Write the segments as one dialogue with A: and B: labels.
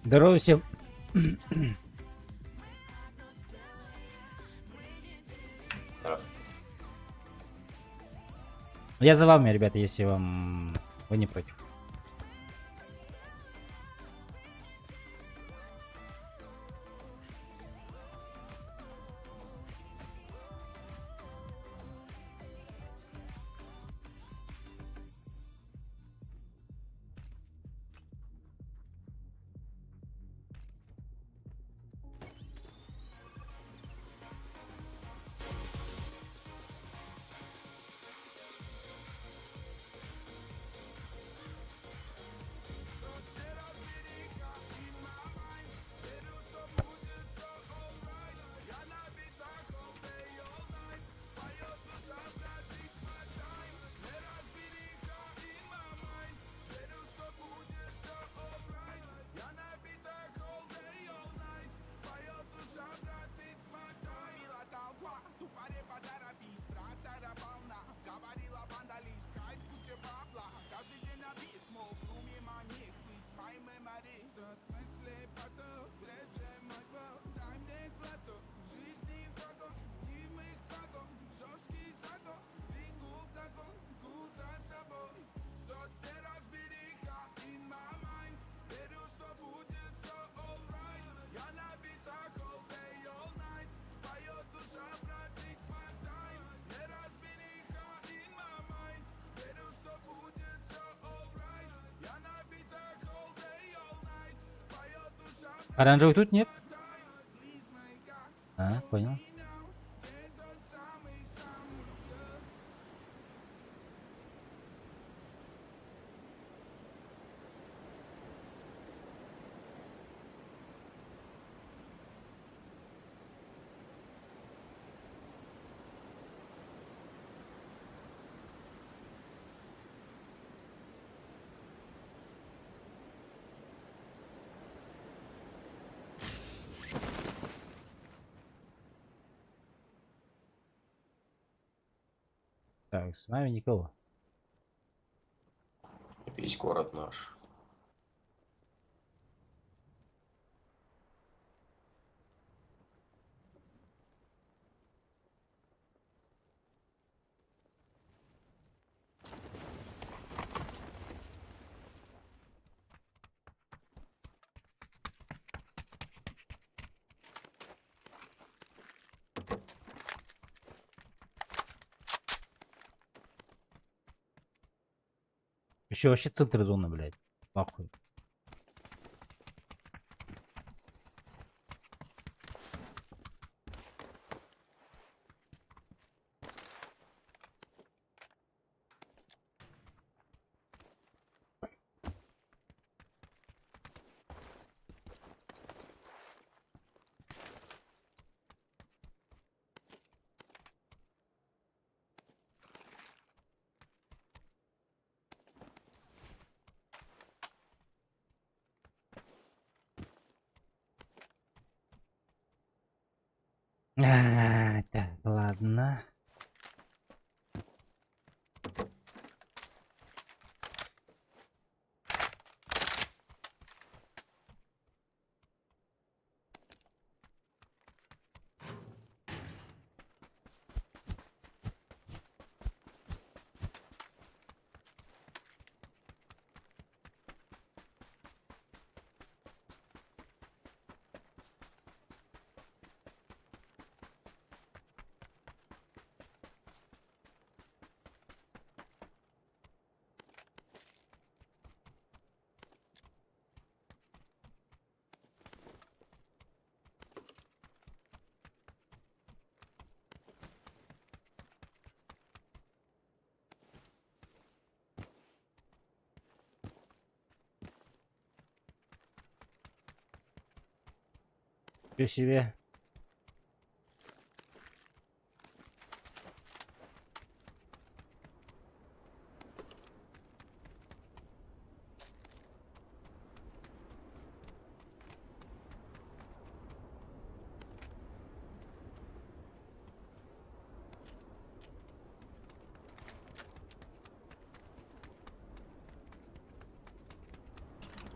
A: Здорово всем. Я за вами, ребята, если вам вы не против. Оранжевый тут нет? А, понял. Так, с нами никого.
B: Весь город наш.
A: Еще вообще центр зоны, блядь. Нахуй. А, так, ладно. Чё себе?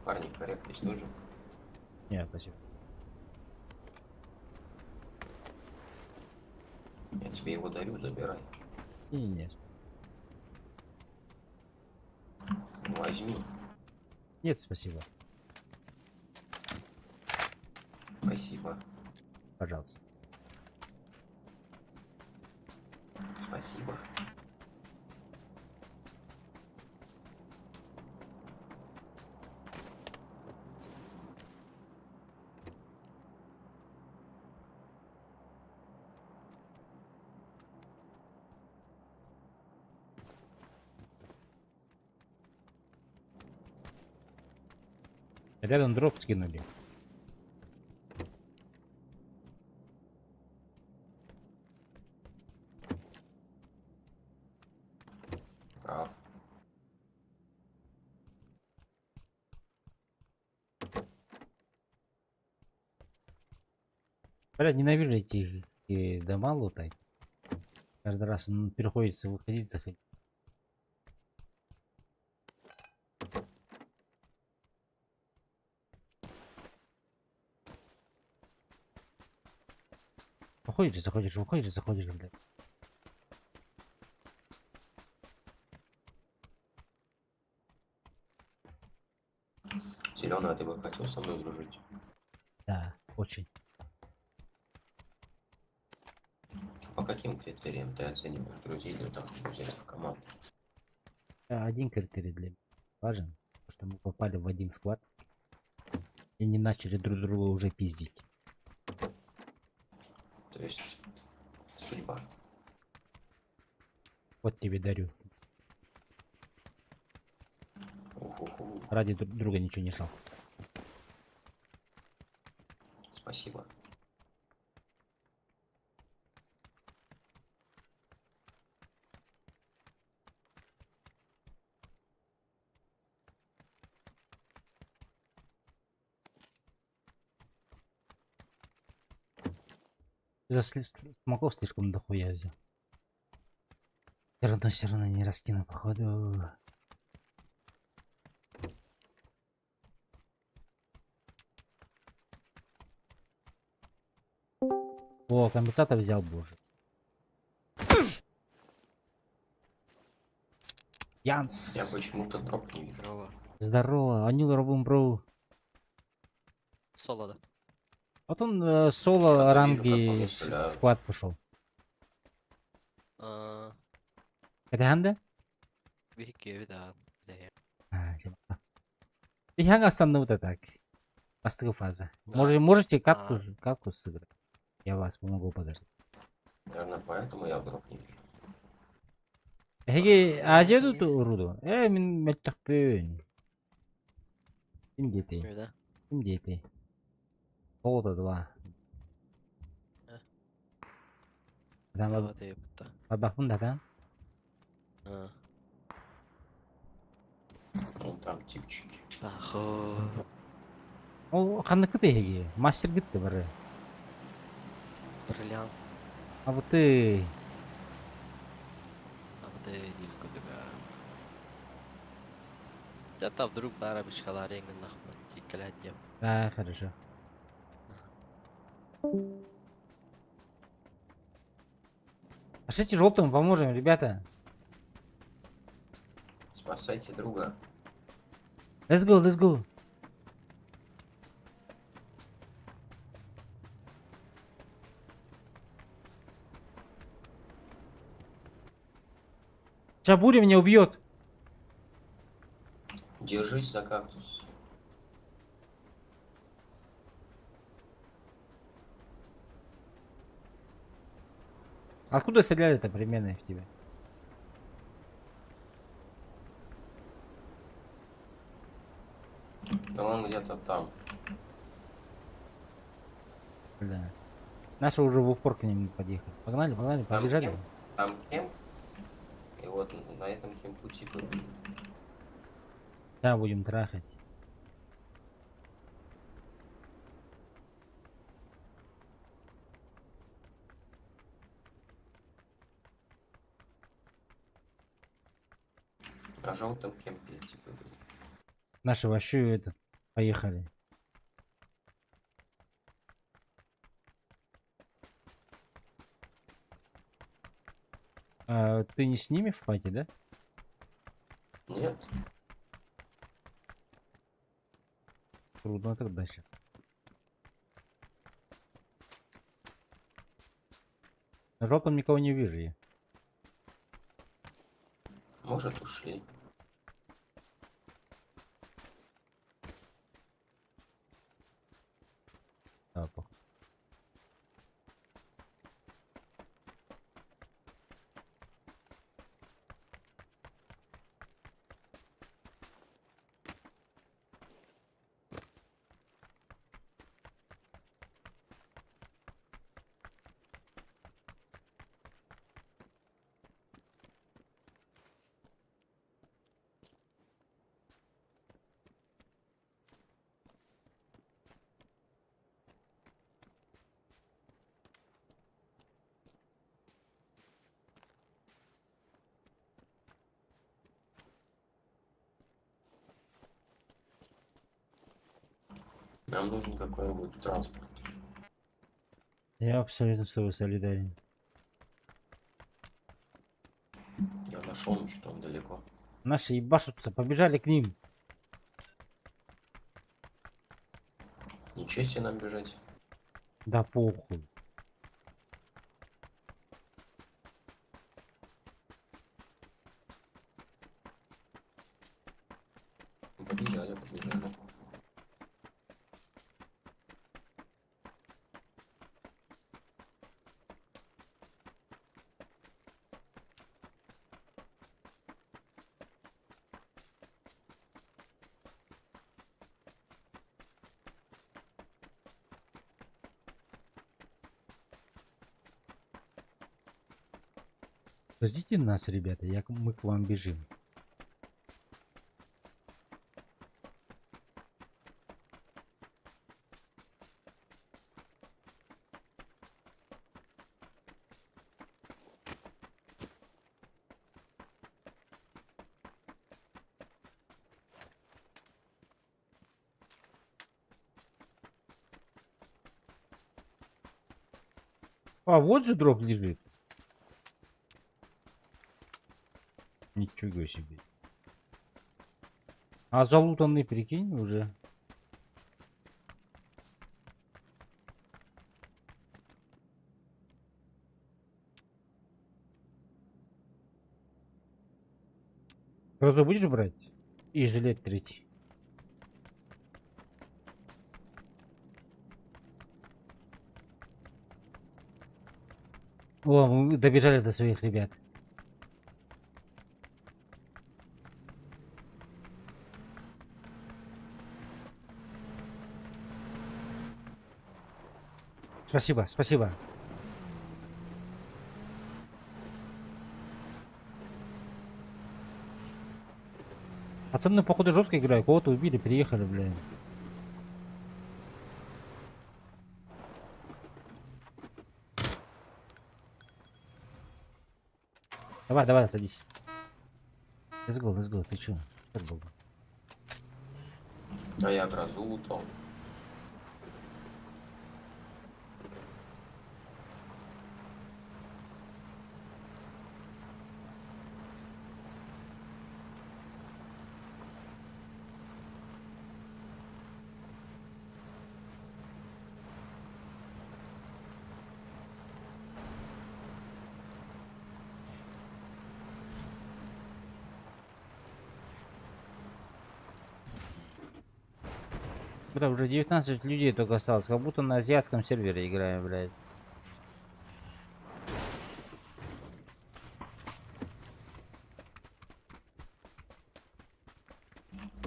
B: Парни, коррект здесь нужен?
A: Нет, спасибо.
B: Я тебе его дарю, забирай.
A: Не, не,
B: Возьми.
A: Нет, спасибо.
B: Спасибо.
A: Пожалуйста.
B: Спасибо.
A: Рядом дроп скинули.
B: Прав.
A: Блядь, ненавижу эти дома лутать. Каждый раз приходится выходить, заходить. Выходишь, заходишь, выходишь, заходишь, блядь.
B: Зеленый, а ты бы хотел со мной дружить?
A: Да, очень.
B: По каким критериям ты оцениваешь друзей для того, чтобы взять их в команду?
A: Один критерий для меня важен, что мы попали в один склад и не начали друг друга уже пиздить.
B: То есть судьба.
A: Вот тебе дарю.
B: Уху-ху.
A: Ради друга ничего не жалко.
B: Спасибо.
A: Я смогов слишком дохуя взял. Все равно не раскину, походу. О, компенсатор взял, боже. Янс!
B: Я почему-то дроп не вижу.
C: Здорово.
A: Здорово, Анил Робум Броу.
C: Соло, да.
A: Вот он соло
B: Что-то вижу, как
A: ранги
B: по мне стреляют.
A: склад пошел.
C: А,
A: Это Ханда?
C: Вики, да.
A: Биһиги вот так. Бастакы фаза.
C: Да.
A: Можете катку,
C: А.
A: катку сыграть. Я вас помогу подождать.
B: Наверное, поэтому я дроп не вижу.
A: Эһиги Азия тут уруду. Мин мөлтөхпүн. Ким диэтэй?
C: Да.
A: Ким диэтэй? Золото два.
C: Э.
A: Там
C: Вот и бутта.
A: бабахпын да там.
C: А.
B: Ну, там типчики.
C: Паху.
A: Ол ханныккыт эһиги? Мастергыт бары.
C: Бриллиант.
A: А вот ты.
C: А вот и дивка. Это вдруг бара бишкалар нахуй. Киккелет.
A: А, хорошо. Пошлите желтым поможем, ребята.
B: Спасайте друга.
A: Let's go, let's go. Сейчас буря меня убьет.
B: Держись за кактус.
A: Откуда стреляли-то примерно в тебя?
B: Да он где-то там.
A: Да. Наши уже в упор к ним подъехали. Погнали, погнали,
B: Там
A: побежали.
B: кемп, там кемп. И вот на этом кемпу типа.
A: Да, будем трахать.
B: На желтом кемпе типа были.
A: Наши вообще это поехали. А, ты не с ними в пати, да?
B: Нет.
A: Трудно тогда сейчас. На желтом никого не вижу я.
B: Может, ушли.
A: Да, похуй.
B: Нам нужен какой-нибудь транспорт.
A: Я абсолютно с тобой солидарен.
B: Я нашел, но что он далеко.
A: Наши ебашутся, побежали к ним.
B: Ничего себе нам бежать.
A: Да похуй.
B: Побежали, побежали.
A: Подождите нас, ребята, мы к вам бежим. А, вот же дроп лежит. Ничего себе. А залутанный, прикинь, уже. Грозу будешь брать? И жилет третий. О, мы добежали до своих ребят. Спасибо, спасибо. Пацаны, походу, жестко играют. Кого-то убили, приехали, блин. Давай, давай, садись. Let's go, let's go. Ты чё? Как был?
B: А я грозу лутал.
A: Бля, уже 19 людей только осталось, как будто на азиатском сервере играем, блядь.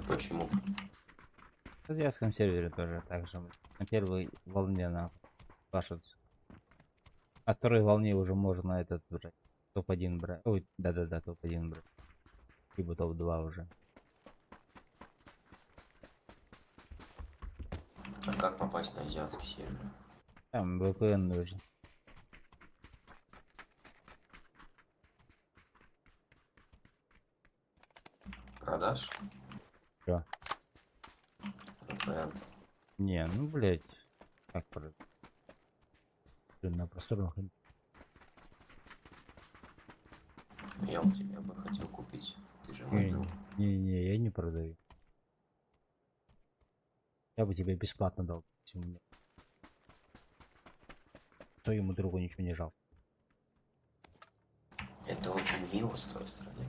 B: Почему?
A: На азиатском сервере тоже так же. На первой волне на пашут. На второй волне уже можно этот брать. Топ-1 брать. Ой, да-да-да, топ-1 брать. Либо топ-2 уже.
B: А как попасть на азиатский сервер?
A: Там VPN нужен.
B: Продашь?
A: Чё?
B: VPN.
A: Не, ну блять. Как продать? На просторах.
B: Я у тебя бы хотел купить. Ты же мой
A: Не,
B: друг.
A: не, я не продаю. Я бы тебе бесплатно дал. если у меня. Своему другу ничего не жалко.
B: Это очень мило с твоей стороны.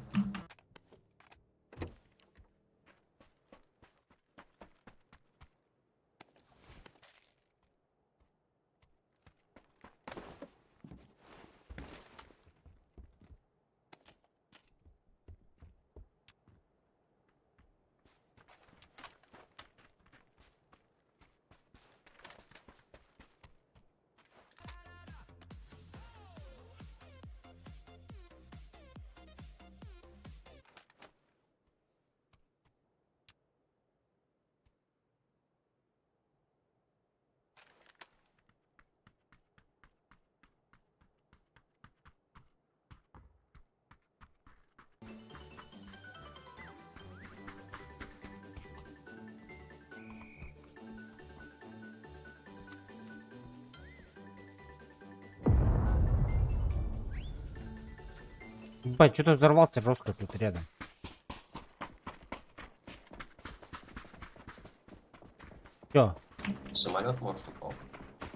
A: Ебать, что-то взорвался жестко тут рядом. Чё?
B: Самолет, может, упал?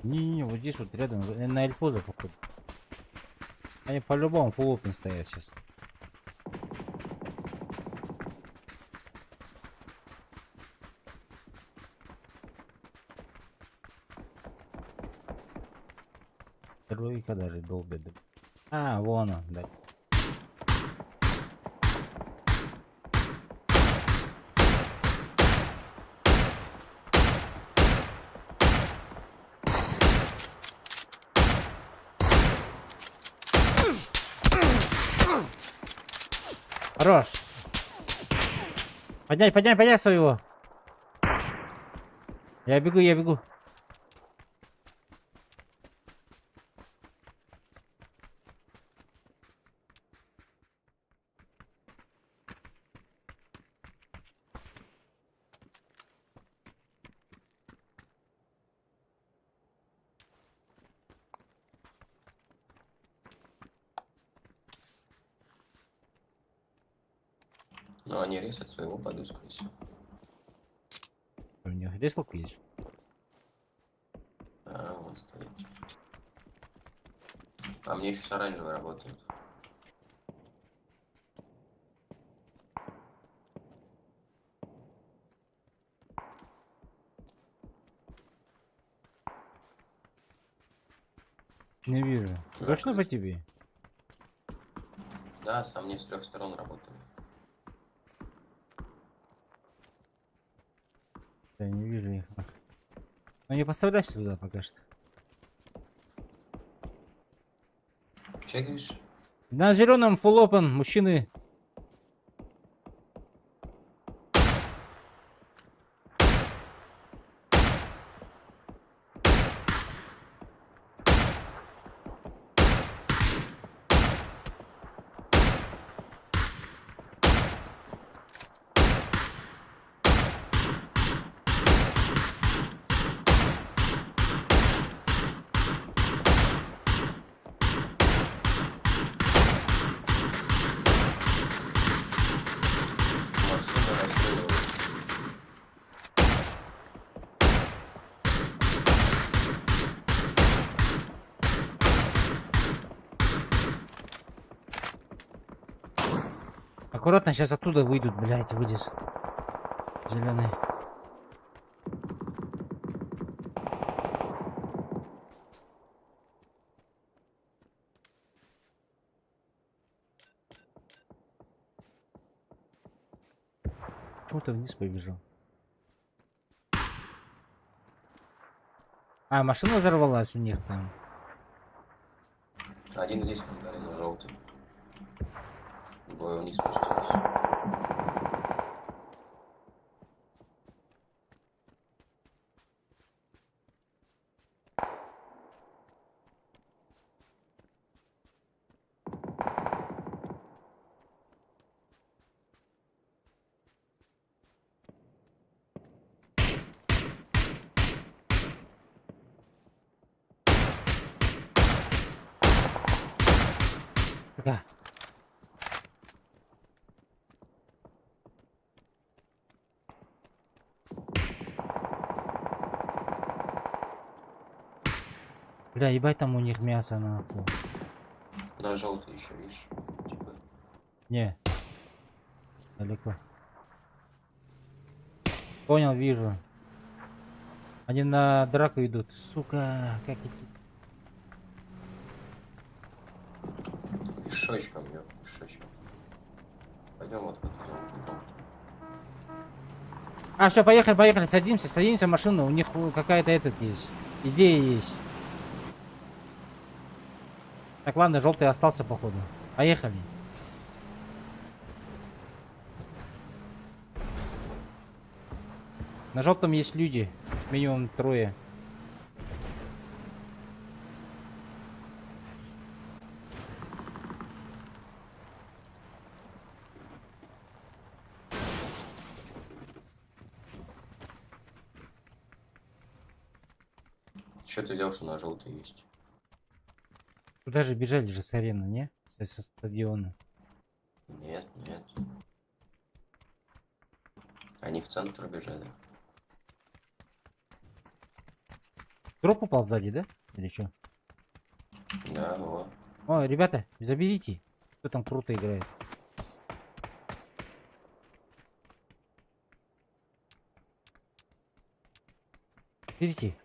A: Не-не-не, вот здесь вот рядом, на Эльпоза, походу. Они по-любому full open стоят сейчас. Тройка даже долбит. А, вон он, да. Хорош. Поднять, поднять, поднять своего. Я бегу, я бегу.
B: Но они ресят своего пойдут, скорее всего.
A: У них реслок есть.
B: А, вон стоит. А мне еще с оранжевой работают.
A: Не вижу.
B: На
A: Точно по
B: крыше.
A: тебе?
B: Да, со мне с трех сторон работали.
A: Я не вижу их. Нахуй. Ну не подставляйся туда пока что.
B: Че говоришь?
A: На зеленом full open, мужчины.
B: Машина расстреливалась.
A: Аккуратно, сейчас оттуда выйдут, блядь, вылез. Зеленый. Почему ты вниз побежал? А, машина взорвалась у них там.
B: Один здесь на горе, на желтый. Двое вниз спустились.
A: Да. Бля, ебать там у них мясо нахуй.
B: На желтый еще, видишь? Типа.
A: Не. Далеко. Понял, вижу. Они на драку идут. Сука, как идти?
B: Пешочком, ёп, пешочком. Пойдем вот в эту зону, желтую.
A: А, все, поехали, поехали, садимся, садимся в машину. У них какая-то этот есть. Идея есть. Так, ладно, желтый остался, походу. Поехали. На желтом есть люди. Минимум трое.
B: Че ты взял, что на желтый есть?
A: Туда же бежали же с арены, не? Со стадиона.
B: Нет, нет. Они в центр бежали.
A: Дроп упал сзади, да? Или что?
B: Да, во.
A: О, ребята, заберите. Кто там круто играет? Берите.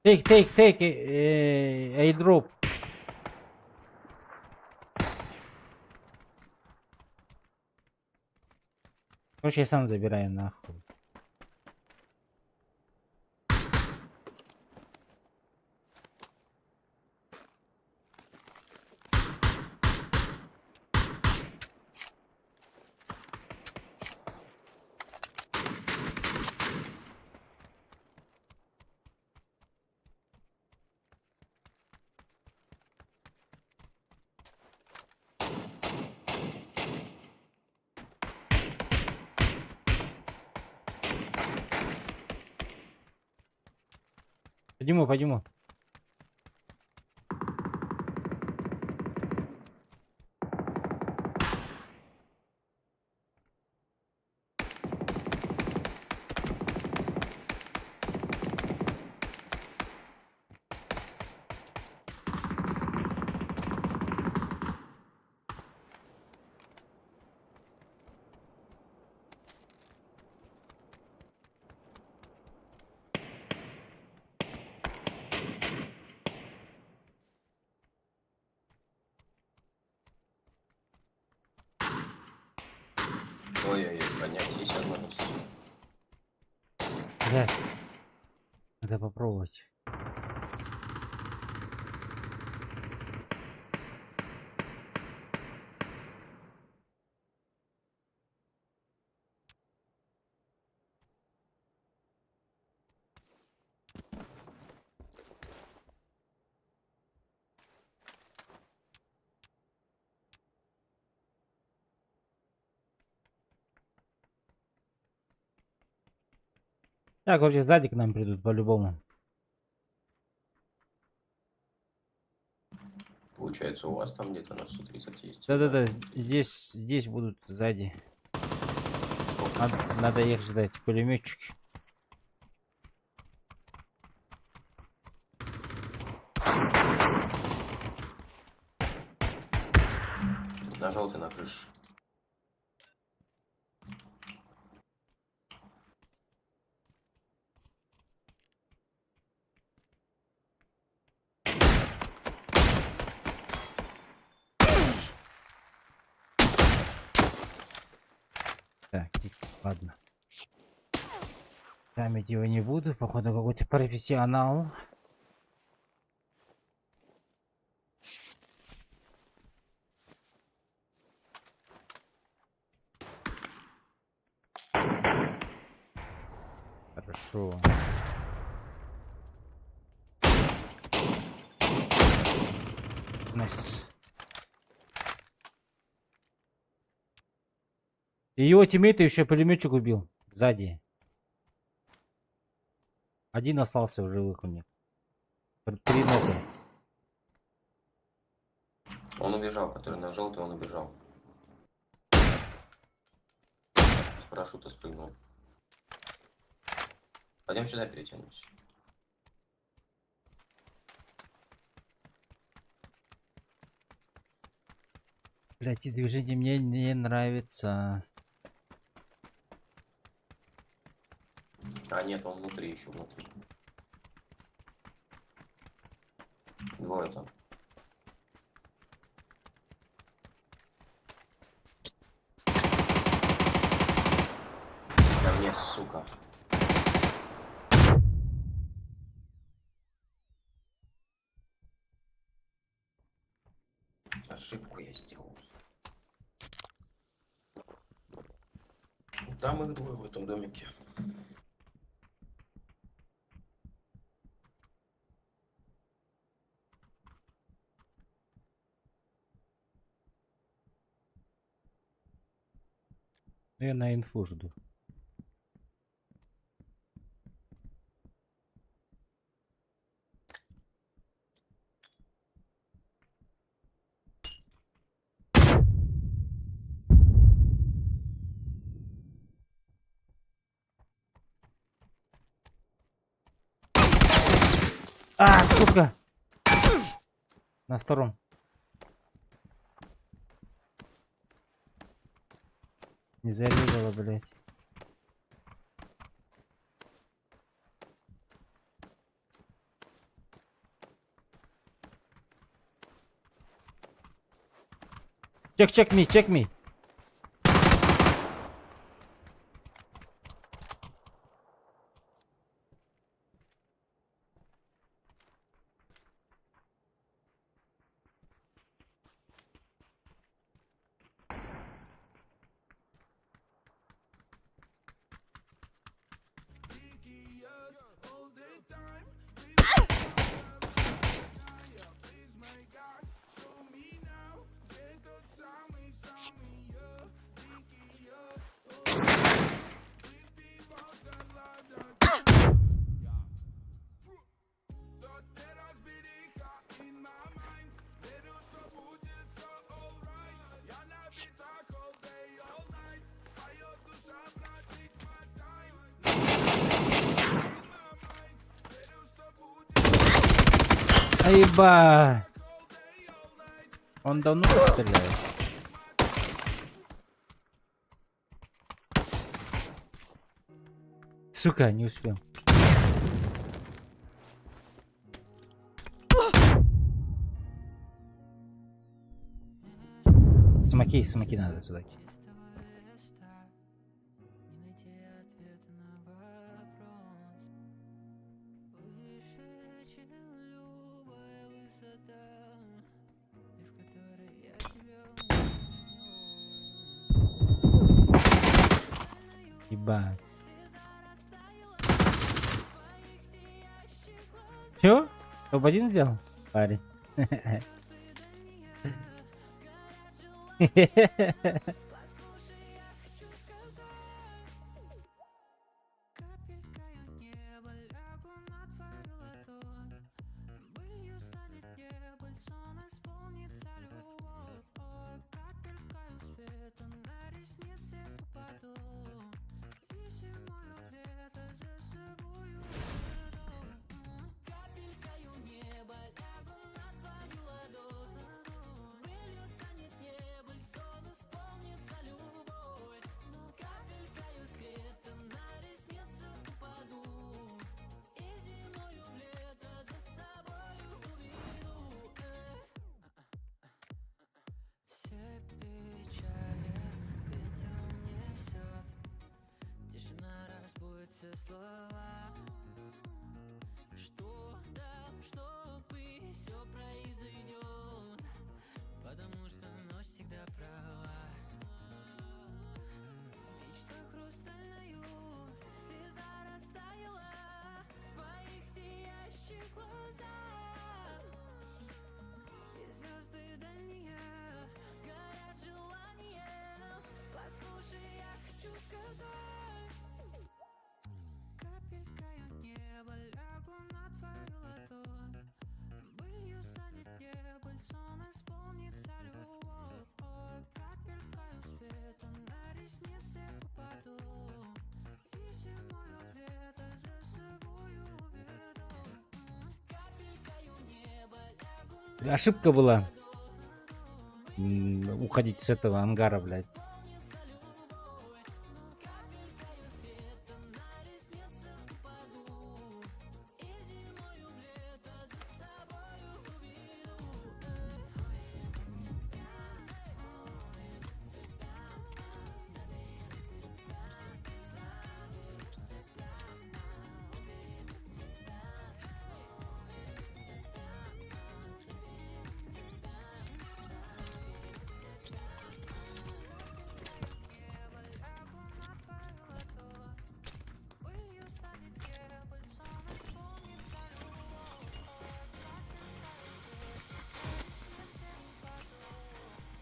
A: Take, take, take, airdrop. Короче, я сам забираю нахуй. Пойдем, пойдем.
B: Ой-ой-ой, поднять есть возможность?
A: Блядь. Надо попробовать. Так, вообще сзади к нам придут по-любому.
B: Получается, у вас там где-то на 130 есть?
A: Да-да-да, здесь будут сзади.
B: Сколько?
A: Надо их ждать, пулеметчики.
B: На желтый на крыше.
A: Так, тихо, ладно. Камить его не буду, походу какой-то профессионал. Хорошо. Nice. И его тиммейта еще пулеметчик убил. Сзади. Один остался в живых у них. Три нока.
B: Он убежал, который на желтый, он убежал. С парашюта спрыгнул. Пойдем сюда перетянемся.
A: Блять, эти движения мне не нравятся.
B: А нет, он внутри еще, внутри. Двое там. Да мне, сука. Ошибку я сделал. Там их двое в этом домике.
A: Я на инфу жду. А, сука! На втором. Не зарезала, блядь. Check, check me, check me. Айба! Он давно так стреляет? Сука, не успел. Смоки, смоки надо сюда. Ебать. Чё? Топ-1 взял? Парень. Ошибка была. Уходить с этого ангара, блядь.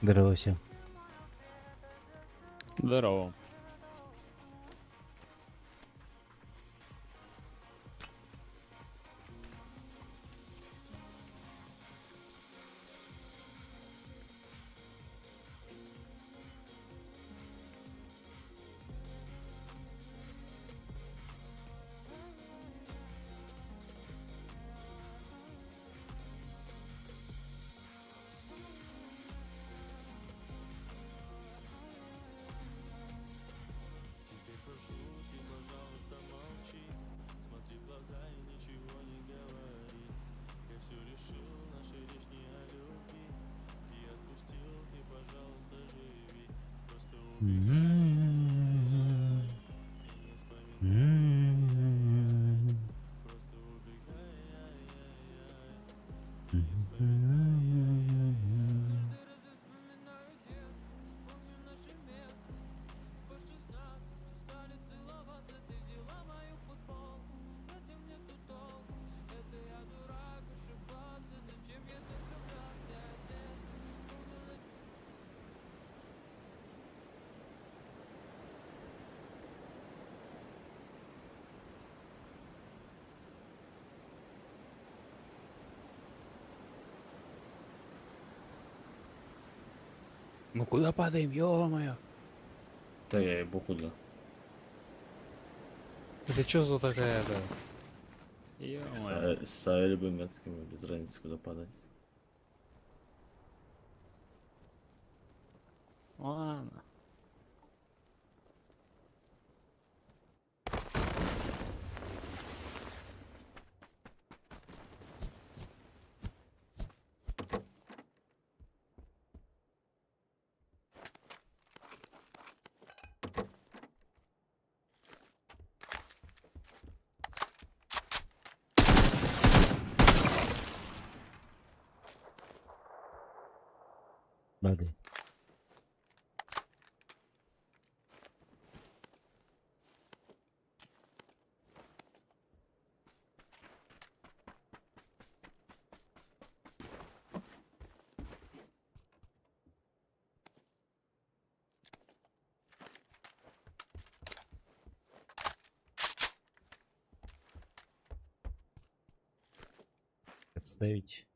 A: Здорово всем.
D: Здорово. Мы куда падаем, ё-моё?
E: Да я ебу куда.
F: Это что за такая, да?
D: Ё-моё.
E: С любым метками, без разницы куда падать.
D: Ладно.
A: Бады. Отставить.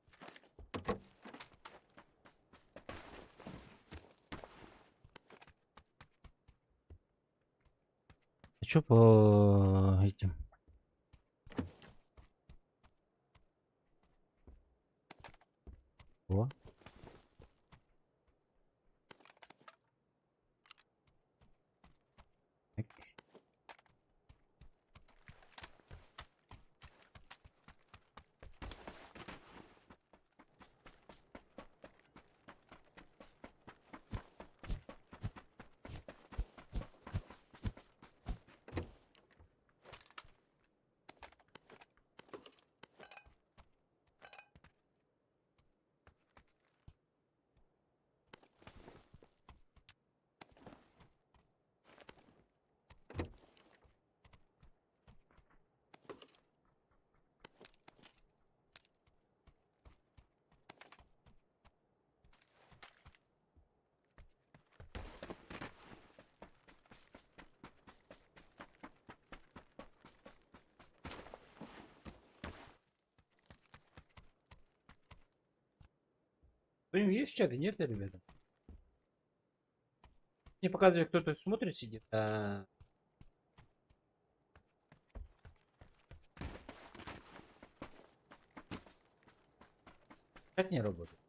A: А чё по этим? О. Так. Кто-нибудь есть в чате? Нет, ребята? Мне показывает, кто-то смотрит, сидит. А... Чат не работает.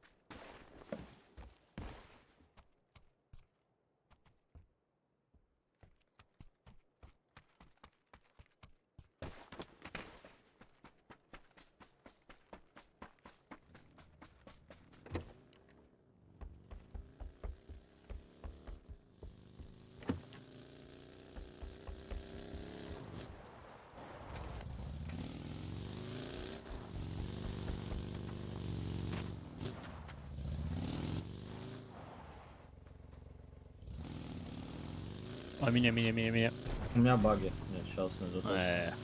D: А меня, меня, меня, меня.
E: У меня баги. Нет, сейчас найду точно.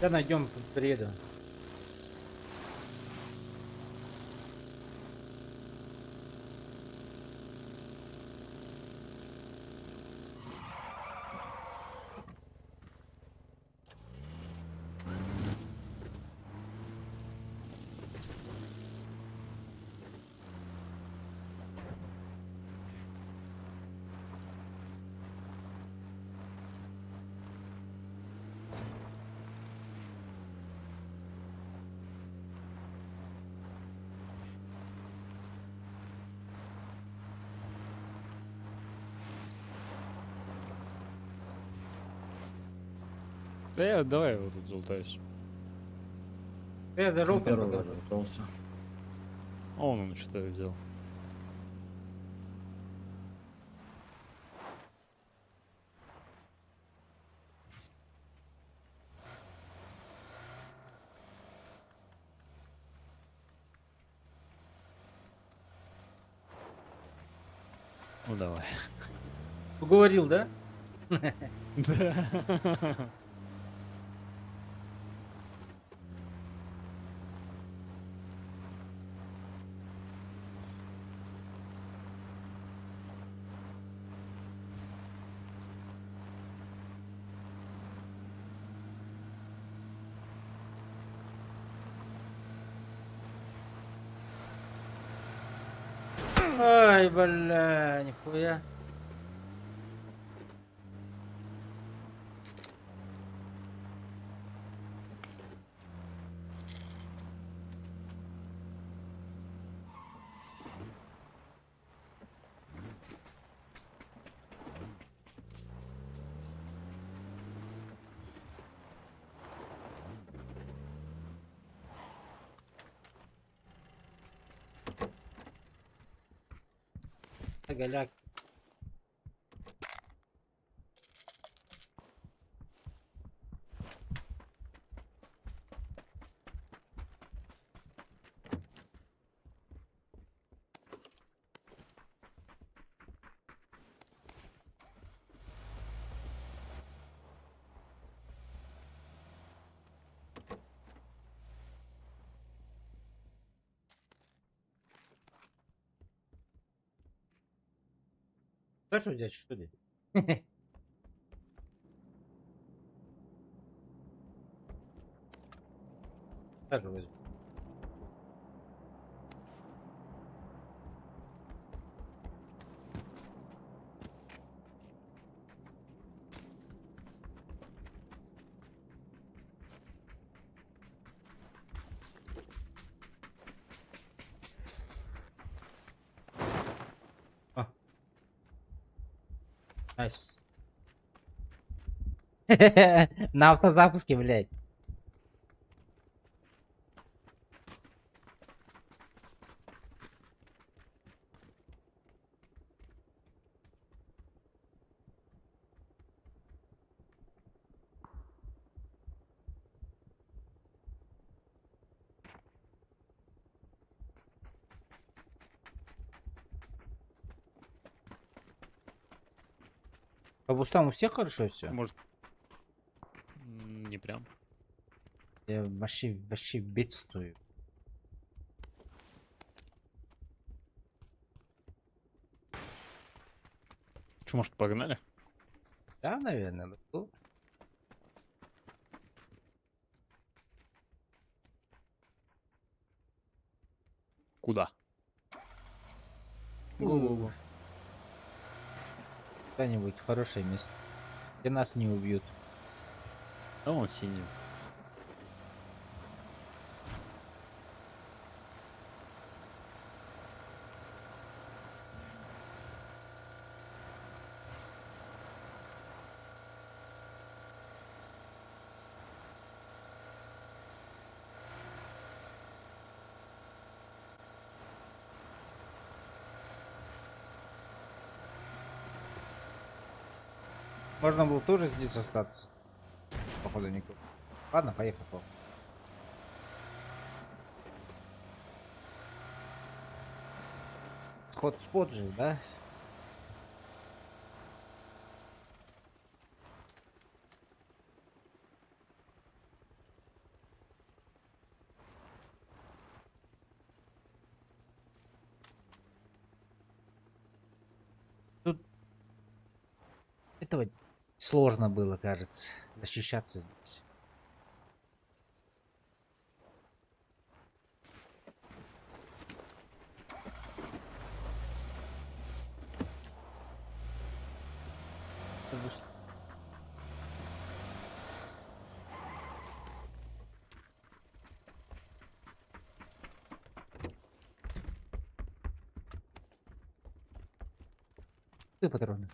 A: Да найдем, приеду.
D: Да я давай я вот тут залутаюсь.
A: Я за желтым
E: Первый
A: пока.
E: залутался.
D: А он что-то взял. Ну давай.
A: Уговорил, да?
D: Да.
A: Ай, бля, нихуя. Голяк. Хорошо взять, что ли? Так же возьму. А. Nice. На автозапуске, блядь. По бустам у всех хорошо все?
D: Может, не прям.
A: Я вообще, вообще бедствую.
D: Че, может, погнали?
A: Да, наверное. Let's go.
D: Куда? Го-го-го.
A: Куда-нибудь хорошее место, где нас не убьют.
D: А он синий.
A: Можно было тоже здесь остаться. Походу никто. Ладно, поехали. Хотспот же, да? Тут этого сложно было, кажется, защищаться здесь. Ты патроны.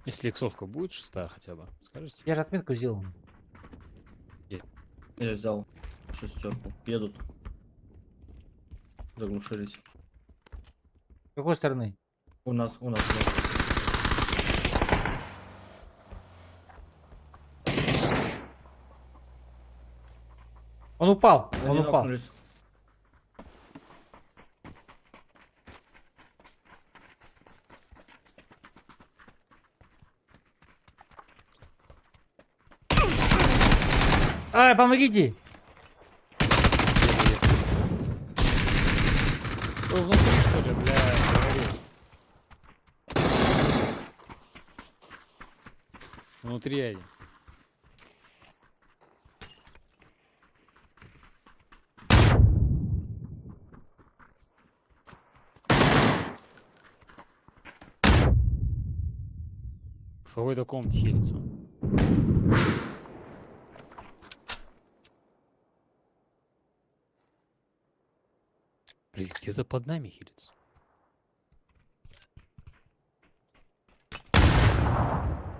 D: Если иксовка будет шестая хотя бы, скажете?
A: Я же отметку сделал.
E: Я взял шестерку. Едут. Заглушились.
A: С какой стороны?
E: У нас, у нас. У нас.
A: Он упал, он
E: Они
A: упал.
E: нокнулись.
A: Ай, помогите!
D: Вы внутри, что ли, бля, говори. Внутри они. В какой-то комнате хилится он. Блин, где-то под нами хилится.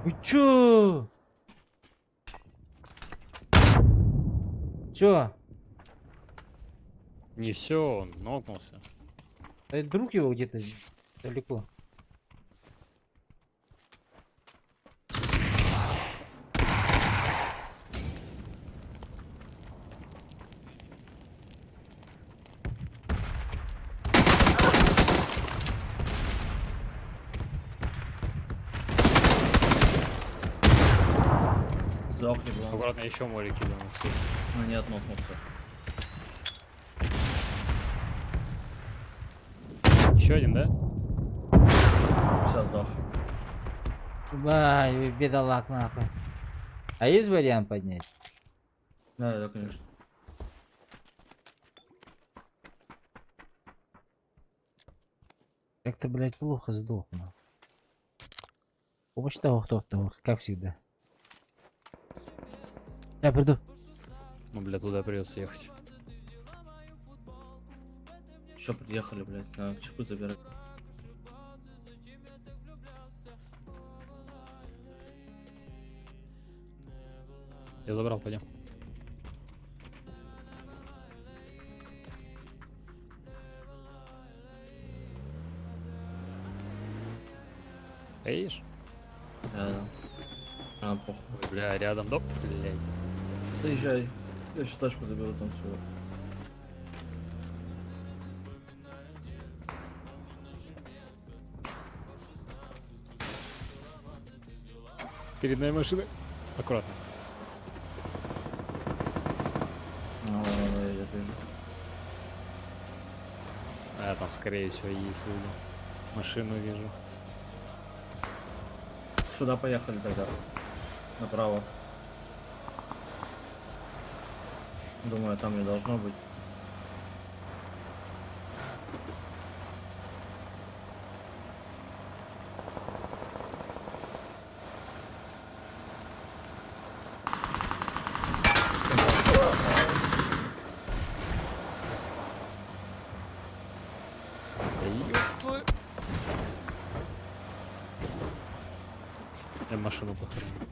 A: Вы чё? Чё?
D: Не все, он нокнулся.
A: Да друг его где-то здесь далеко.
E: Сдохли, главное.
D: Аккуратно, еще море кидаем.
E: Ну, нет, нокнулся.
D: Еще один, да?
E: Все, сдох.
A: Бай, бедолаг нахуй. А есть вариант поднять?
E: Да, да, конечно.
A: Как-то, блядь, плохо сдох, нахуй. Помощь того, кто того, как всегда. Я приду.
D: Ну, бля, туда придется ехать.
E: Еще приехали, блядь, на чипы забирать.
D: Я забрал, пойдем. Поедешь?
E: Да, да. А, похуй.
D: Ой, бля, рядом, да, блядь.
E: Заезжай. Я еще тачку заберу там свою.
D: Перед нами машина. Аккуратно.
E: А, ладно, я вижу.
D: А, там, скорее всего, есть люди. Машину вижу.
E: Сюда поехали тогда. Направо. Думаю, там не должно быть.
D: Да ёб твою. Я машину похороню.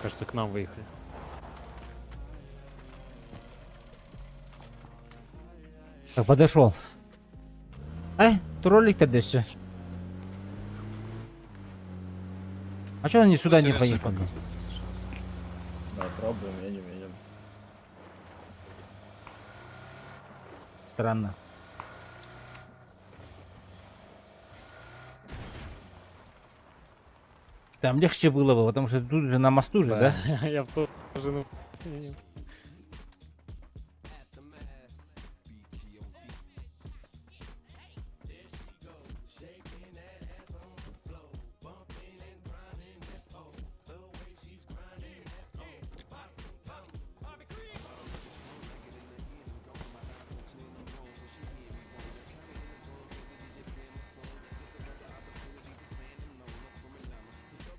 D: Кажется, к нам выехали.
A: Так, подошел. Ай, троллик тогда все. А чё они сюда не
F: Интересно,
A: поехали?
F: пока не сошлась.
E: Да, пробуем, едем, едем.
A: Странно. Там легче было бы, потому что тут же на мосту же, да?
D: Я в тоже, ну, не-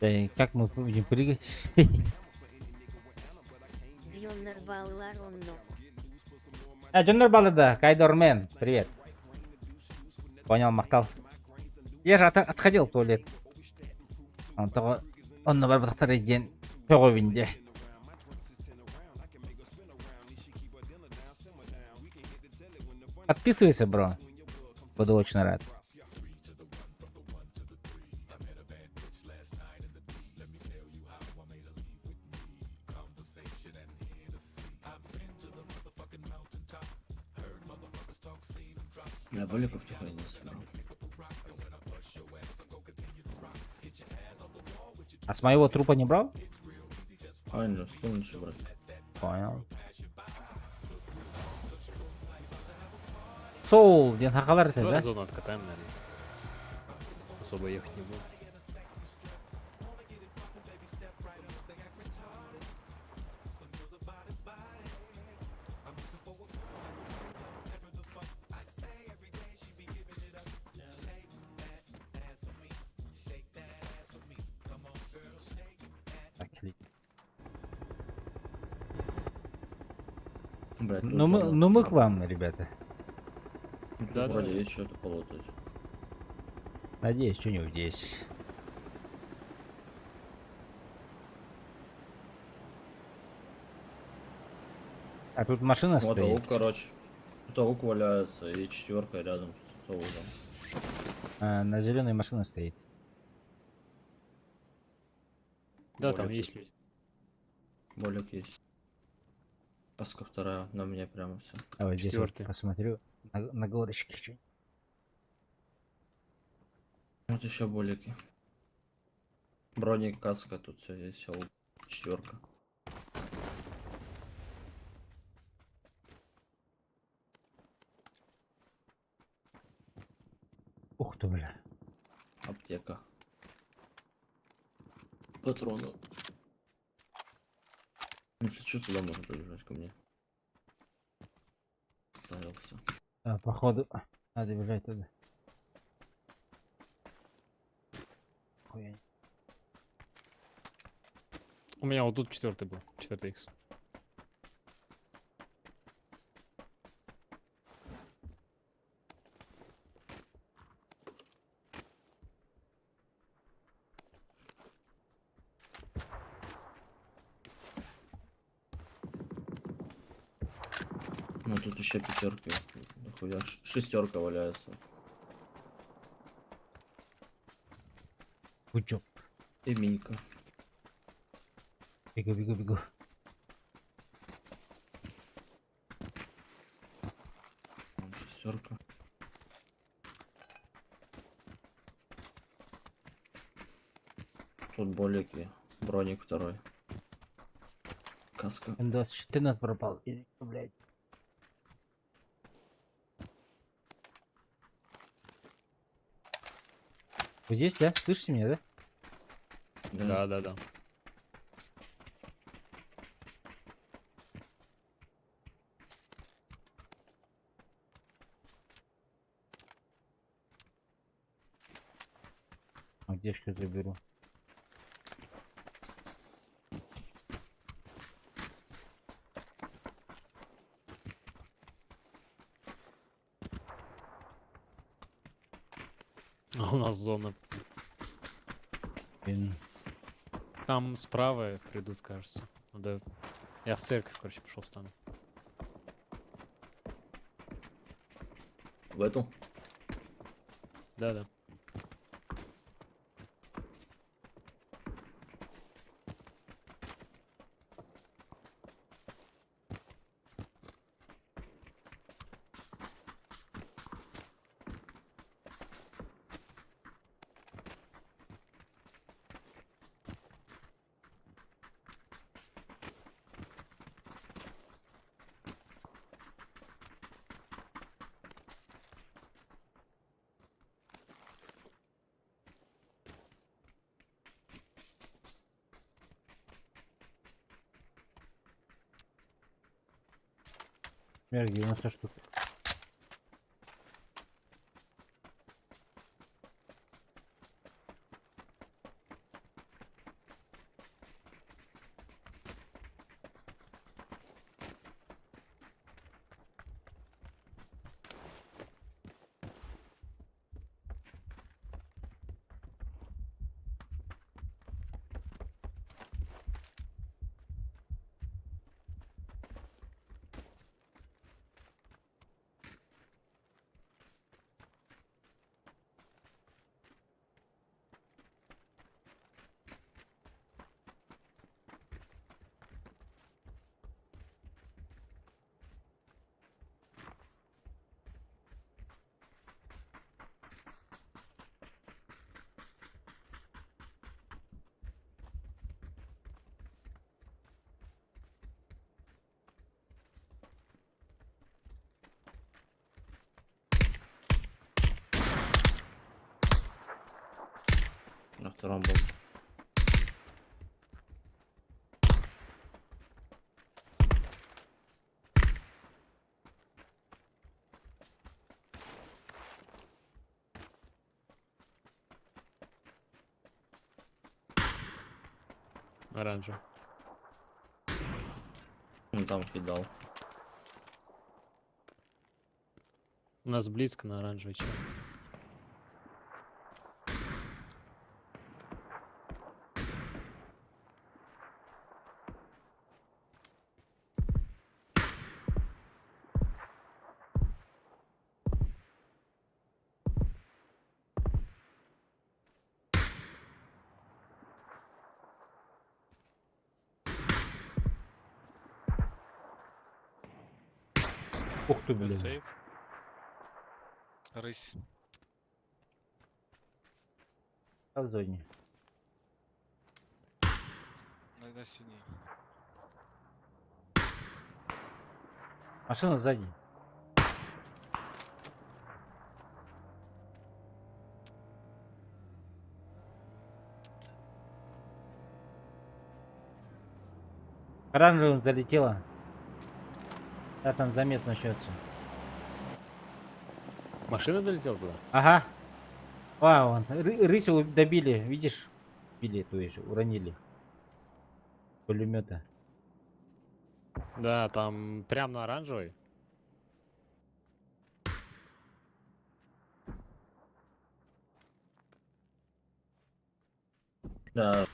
A: Да и как мы будем прыгать?
G: Дьоннор баллар онно.
A: А, Джоннер Балада, Кайдормен, привет. Понял, махтал. Я же отходил в туалет. Он того, он на второй день. Пёговинде. Подписывайся, бро. Буду очень рад.
E: Бля, боликов нихуя не собрал.
A: А с моего трупа не брал?
E: А, не успел ничего брать.
A: Понял. Соул, ден хакалар это,
D: Давай
A: да?
D: зону откатаем, наверное. Особо ехать не буду.
A: Так,
E: Блядь, тут
A: Ну мы,
E: зона.
A: ну мы к вам, ребята.
E: Тут
D: Да,
E: вроде
D: да.
E: есть что-то полутать.
A: Надеюсь, что-нибудь есть. А тут машина
E: Вот
A: стоит.
E: аук, короче. Тут аук валяется и четверка рядом с ауком.
A: А, на зеленой машина стоит.
D: Да, там
E: Болик.
D: есть люди.
E: Болик есть. Каска вторая на мне прямо все.
A: А вот здесь вот
D: Четвертый.
A: посмотрю на горочке. чё.
E: Вот еще болики. Броник, каска, тут все есть, четверка.
A: Ух ты, бля.
E: Аптека. Патроны. Ну, если что, сюда можно побежать ко мне. Ставился.
A: А, походу, надо бежать туда. Хуя.
D: У меня вот тут четвертый был, четвертый икс.
E: Ну тут еще пятерки. Нахуя шестерка валяется.
A: Пучок.
E: И минька.
A: Бегу, бегу, бегу.
E: Вон шестерка. Тут болики. Броник второй. Каска.
A: М24 пропал. И, блядь. Вы здесь, да? Слышите меня, да?
E: Да.
D: Да, да, да.
A: А где ж я заберу?
D: А у нас зона.
A: Блин.
D: Там справа придут, кажется. Надо... Я в церковь, короче, пошел встану.
E: В эту?
D: Да, да.
A: Примерно 90 штук.
E: На втором был.
D: Оранжевый.
E: Он там кидал.
D: У нас близко на оранжевый чел.
A: Ух ты, блин.
F: Сейф. Рысь.
A: Да, в зоне.
H: На синий.
A: Машина сзади. Оранжевым залетела. Да, там замес начнется.
D: Машина залетела туда?
A: Ага. А, вон, рысю добили, видишь? Били, то есть уронили. Пулемета.
D: Да, там прям на оранжевой.
E: Да.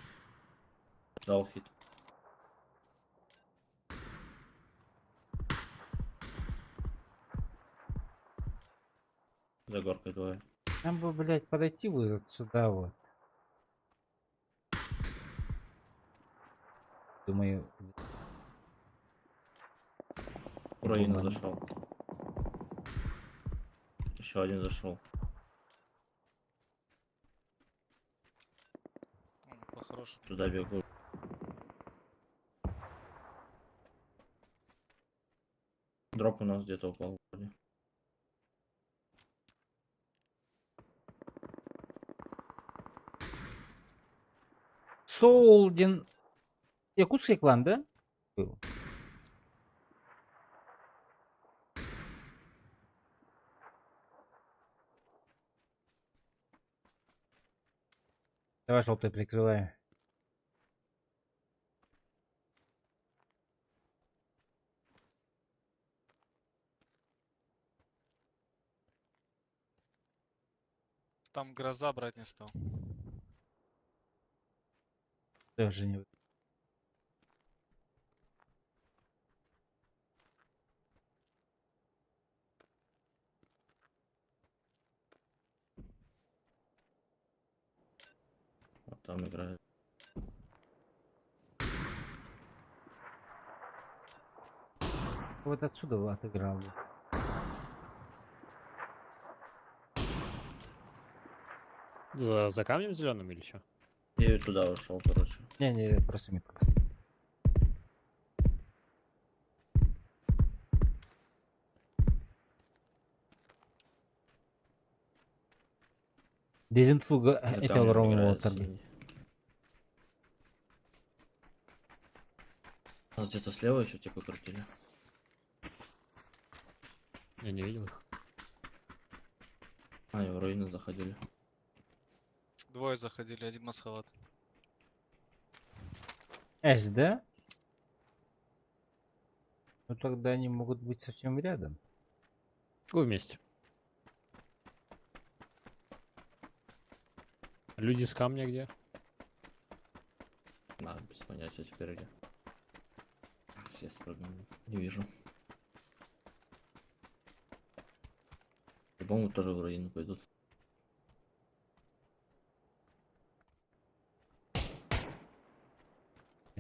E: Дал хит. За горкой двое.
A: Нам бы, блядь, подойти вот сюда вот. Думаю,
E: В руину
A: Думаю.
E: зашел. Еще один зашел.
H: По-хорошему.
E: Туда бегу. Дроп у нас где-то упал. Вроде.
A: Солдин. Якутский клан, да? Был. Давай желтый прикрываю.
H: Там гроза брать не стал.
A: Тоже не.
E: Вот там играет.
A: Вот отсюда вот отыграл бы.
D: За камнем зеленым или что?
E: Я туда ушел, короче.
A: Не-не, просто метку поставил. Дезинфуга
E: За
A: это
E: камнем
A: Ром
E: играет
A: Уотерли.
E: синий. Нас где-то слева еще типа крутили.
D: Я не видел их.
E: А, и в руины заходили.
H: Двое заходили, один масхалат.
A: С, да? Ну тогда они могут быть совсем рядом.
D: Го вместе. Люди с камня где?
E: А, без понятия теперь где. Все спрыгнули. Не вижу. По-моему, тоже в руины пойдут.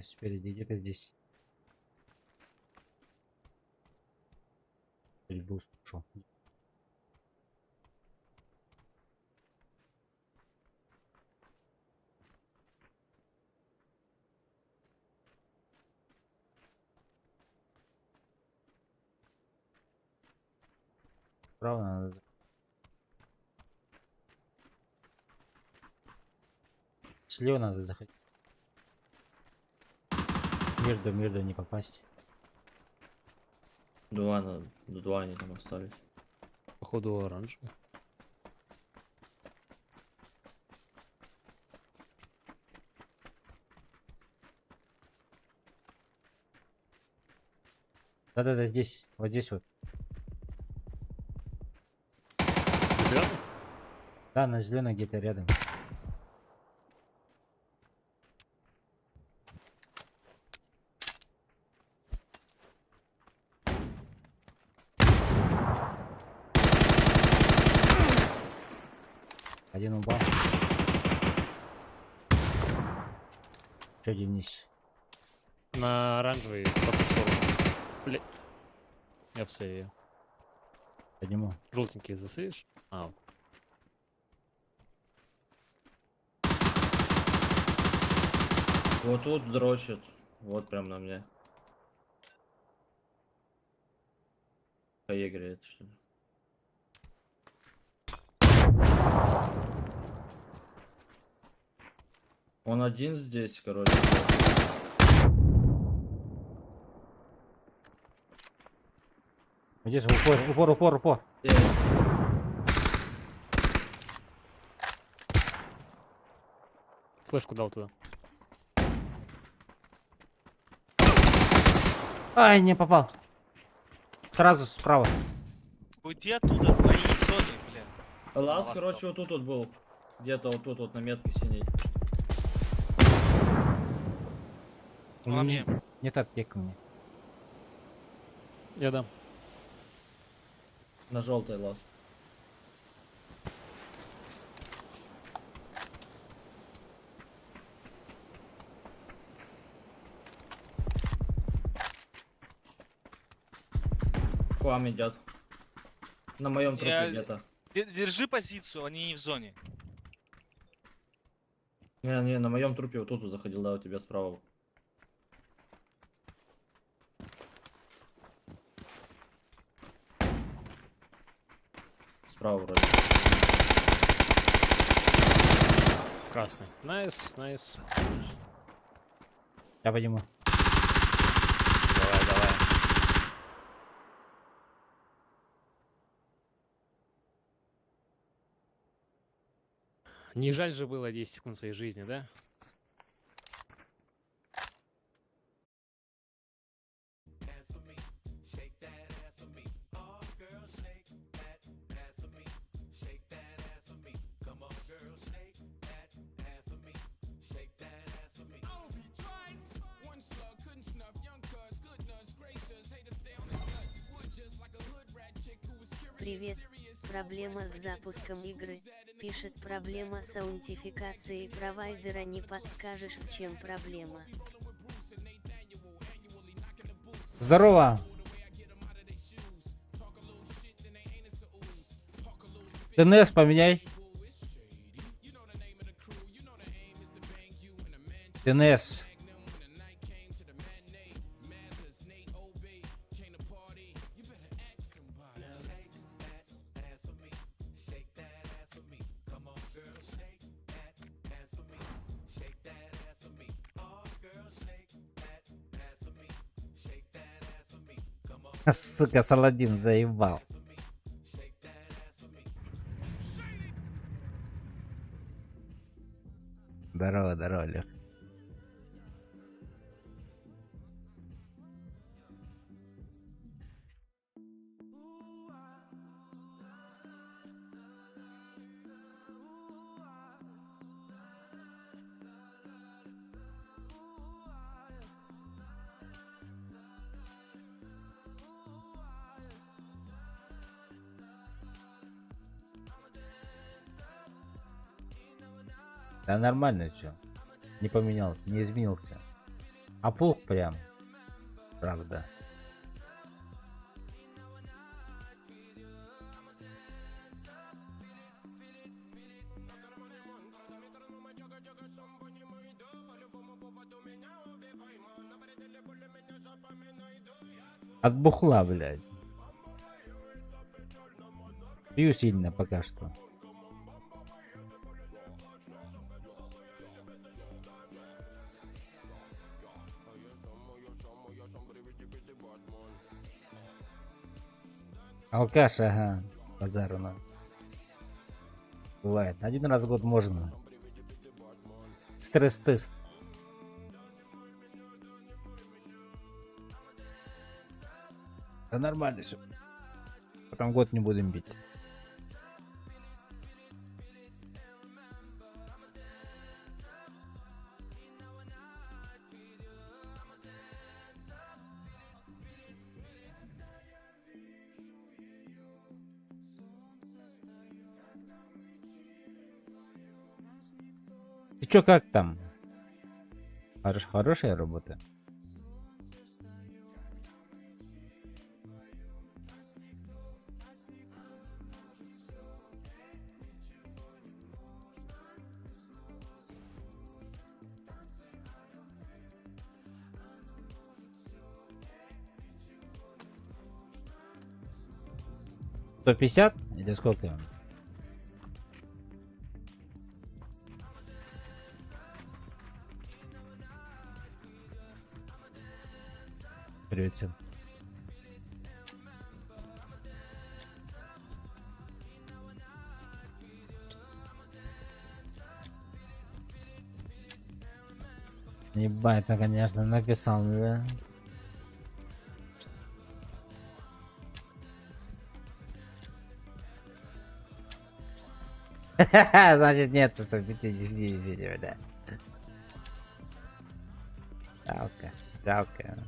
A: Спереди, где-то здесь. Стрельбу услышал. Право надо. Слева надо заходить. Между не попасть.
E: Два они там остались.
D: Походу оранжевый.
A: Да-да-да, здесь. Вот здесь вот.
D: Зеленый?
A: Да, на зеленой где-то рядом. Один упал. Еще один вниз.
D: На оранжевый по ту сторону. Бля. Я в сейве.
A: Подниму.
D: Желтенький засейвишь? А.
E: Вот тут дрочит. Вот прям на мне. Поиграет, что ли. Он один здесь, короче.
A: Здесь упор, упор, упор, упор.
D: Флешку дал туда.
A: Ай, не попал. Сразу справа.
H: Уйди оттуда, мои в зоне, бля.
E: Лаз,
H: Лаз
E: короче, вот тут вот был. Где-то вот тут вот на метке синей.
H: Он на мне.
A: Нет аптек у меня.
D: Я дам.
E: На желтой лаз. К вам идет. На моем трупе где-то.
H: Держи позицию, они не в зоне.
E: Не, не, на моем трупе вот тут вот заходил, да, у тебя справа. Справа вроде.
D: Красный. Nice, nice.
A: Я подниму.
C: Давай, давай.
D: Не жаль же было 10 секунд своей жизни, да?
G: Привет. Проблема с запуском игры. Пишет проблема с аутентификацией провайдера, не подскажешь, в чем проблема.
A: Здорово. ДНС поменяй. ДНС. Сука, Саладин заебал. Здорово, здорово, Лех. Да нормально все. Не поменялся, не изменился. Опух прям. Правда. От бухла, блядь. Пью сильно пока что. Алкаш, ага, базарно. Бывает. Один раз в год можно. Стресс-тест. Да нормально все. Потом год не будем бить. Ты чё, как там? Хорошая работа? 150 или сколько? Привет всем. Ебать, ну конечно, написал, да? Значит, нет 150, да. Жалко, жалко.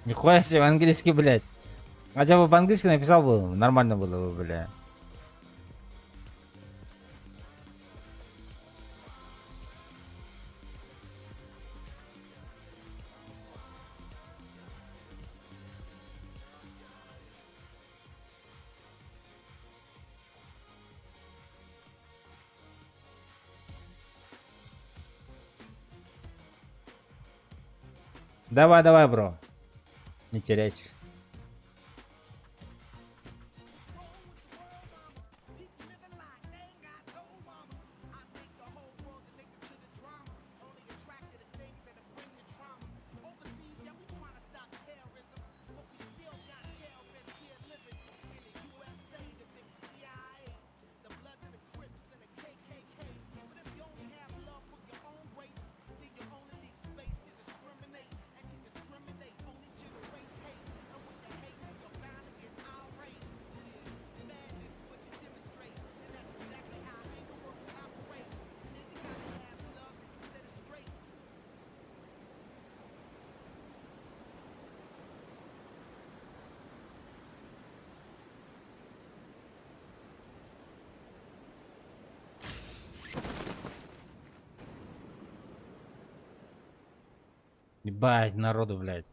A: Нихуя себе, английский, блядь. Хотя бы по-английски написал бы, нормально было бы, бля. Давай, давай, бро. Не теряйся. Ебать, народу, блядь.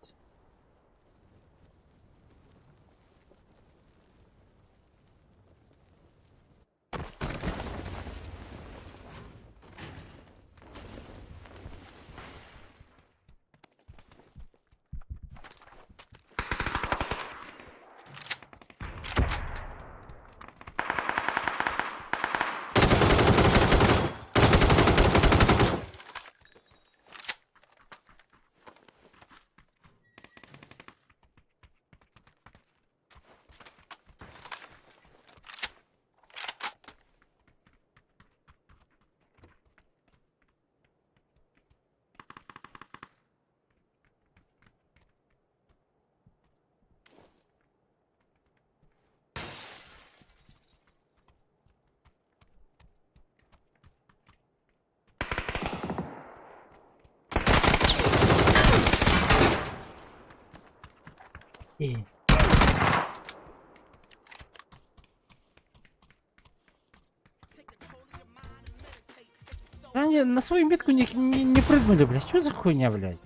A: Они на свою метку не прыгнули, блядь. Что за хуйня, блядь?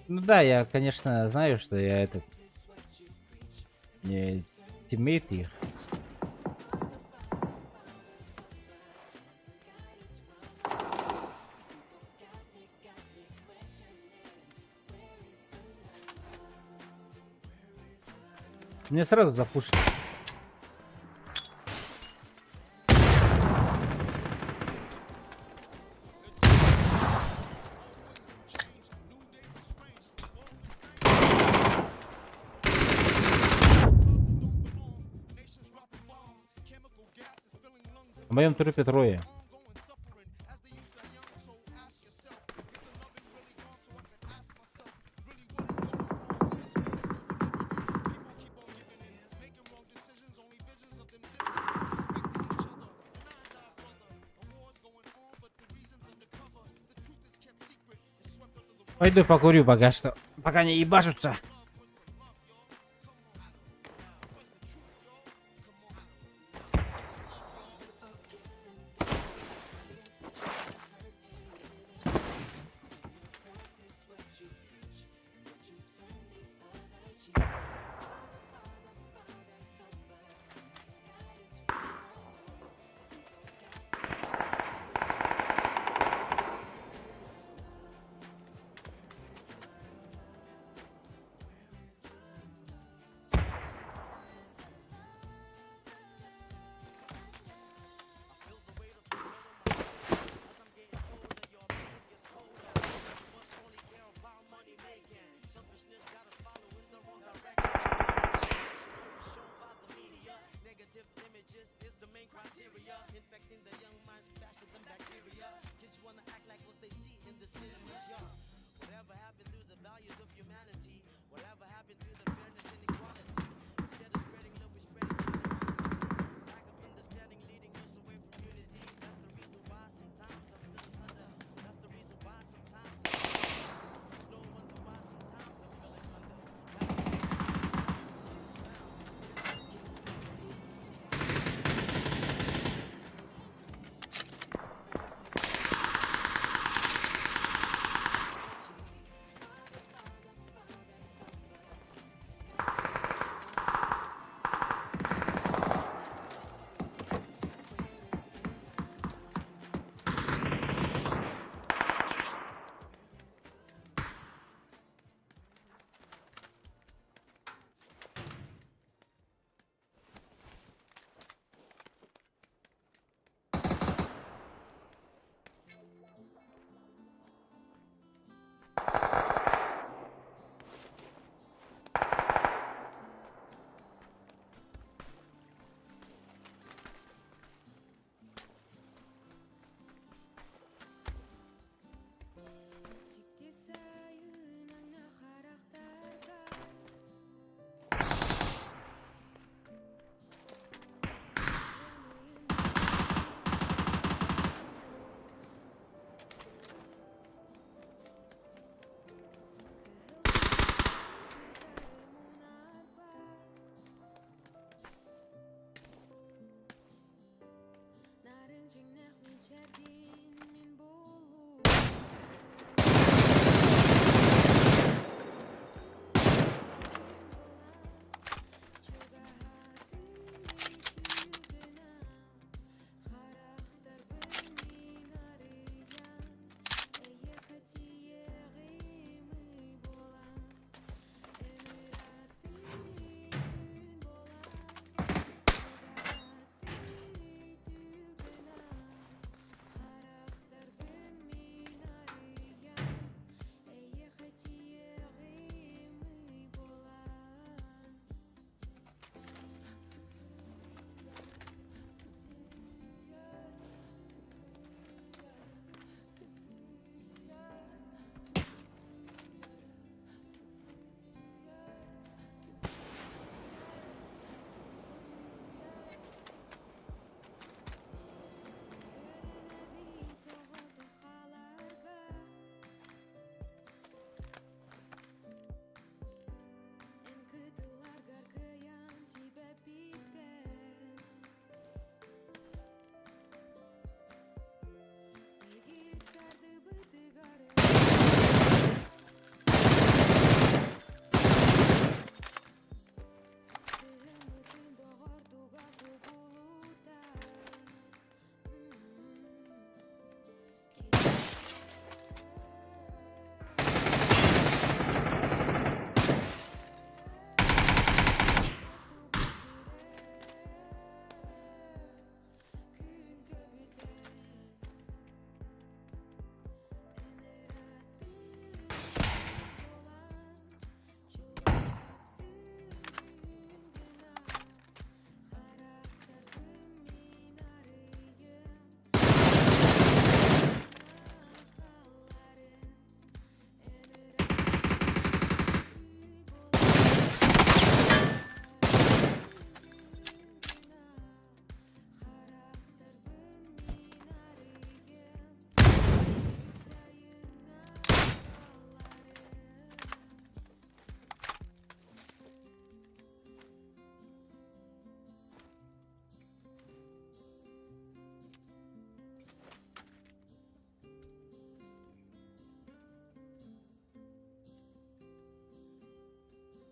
A: Ну да, я, конечно, знаю, что я этот... Не тиммейт их. Мне сразу запушили. В моем трупе трое. Пойду покурю пока что. Пока не ебашутся.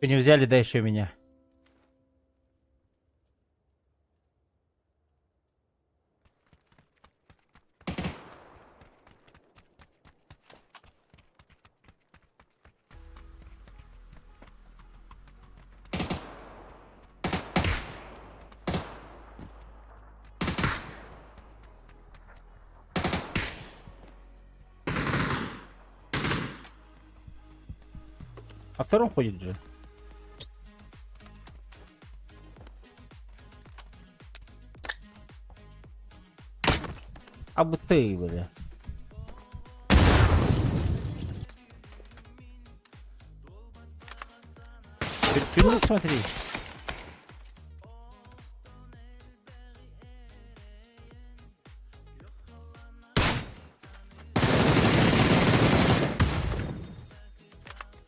A: Вы не взяли, да еще меня. А втором ходит же. Абытый, бля. Пинок смотри.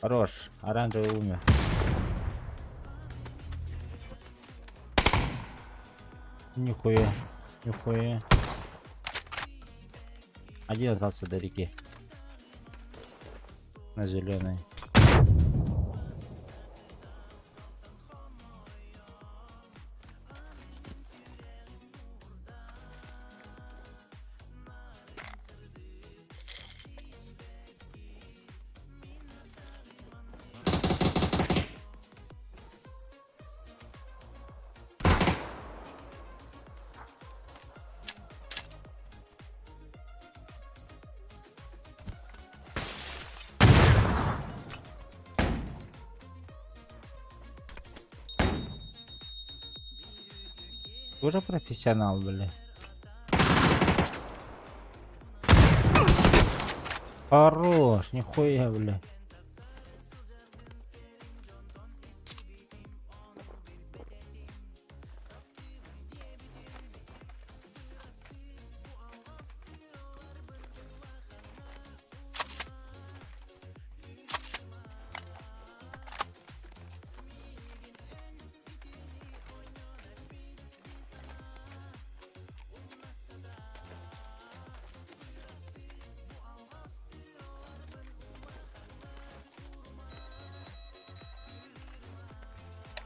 A: Хорош, оранжевый умер. Нихуя, нихуя. Один остался до реки. На зеленой. Тоже профессионал, бля. Хорош, нихуя, бля.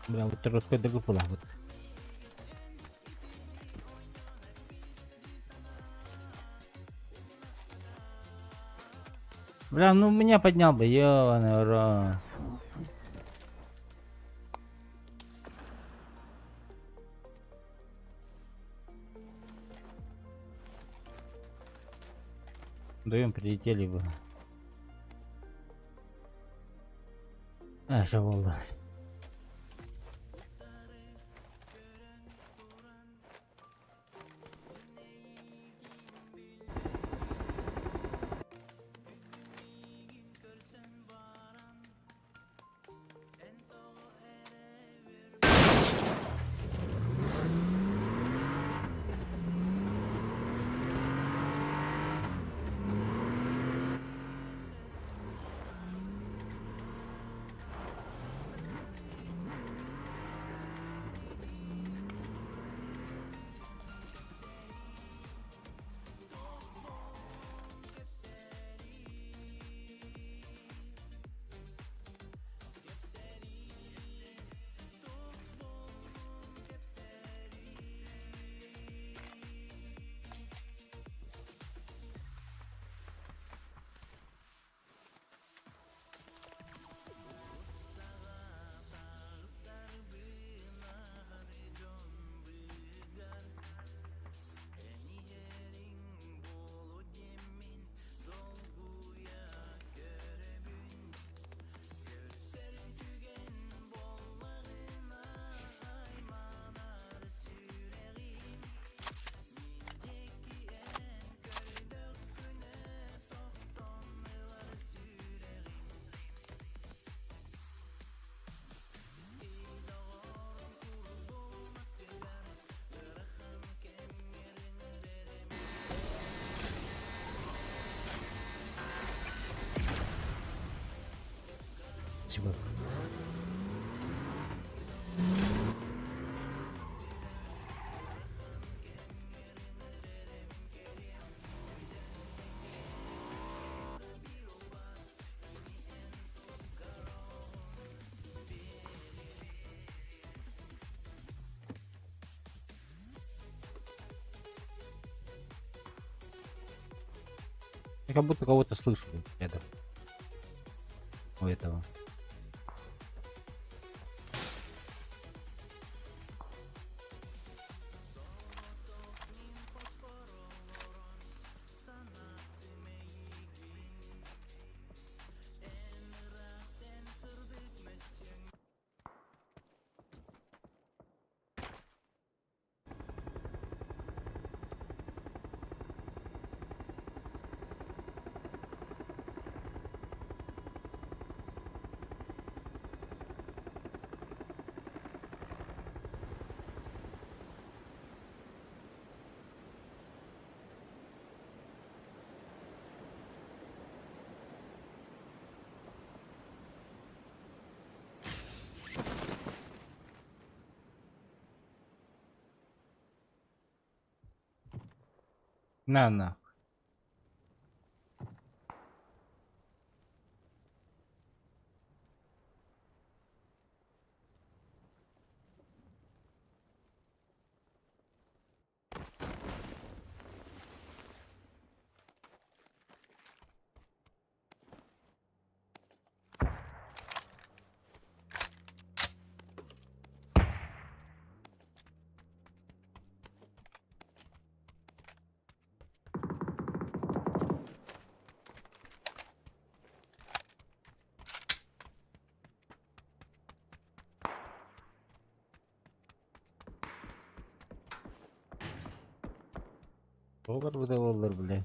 A: Бля, вот русской была вот. Бля, ну меня поднял бы, ёбаный рот. Вдвоем прилетели бы. А, все было. Спасибо. Я как будто кого-то слышу рядом. У этого. На нахуй. Тоҕо барбыта буоллар, бля.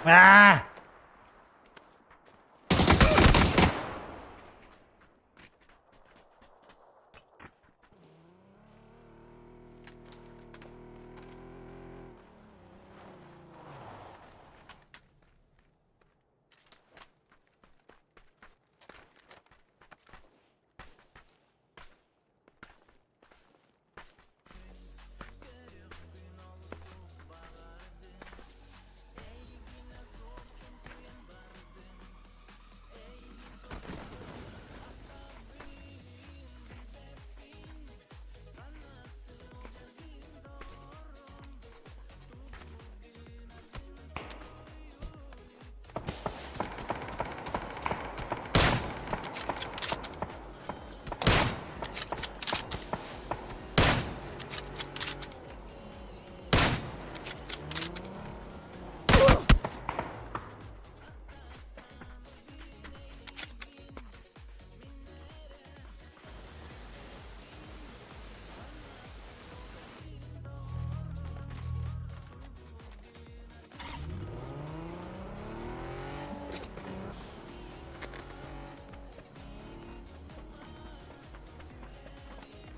A: Аа!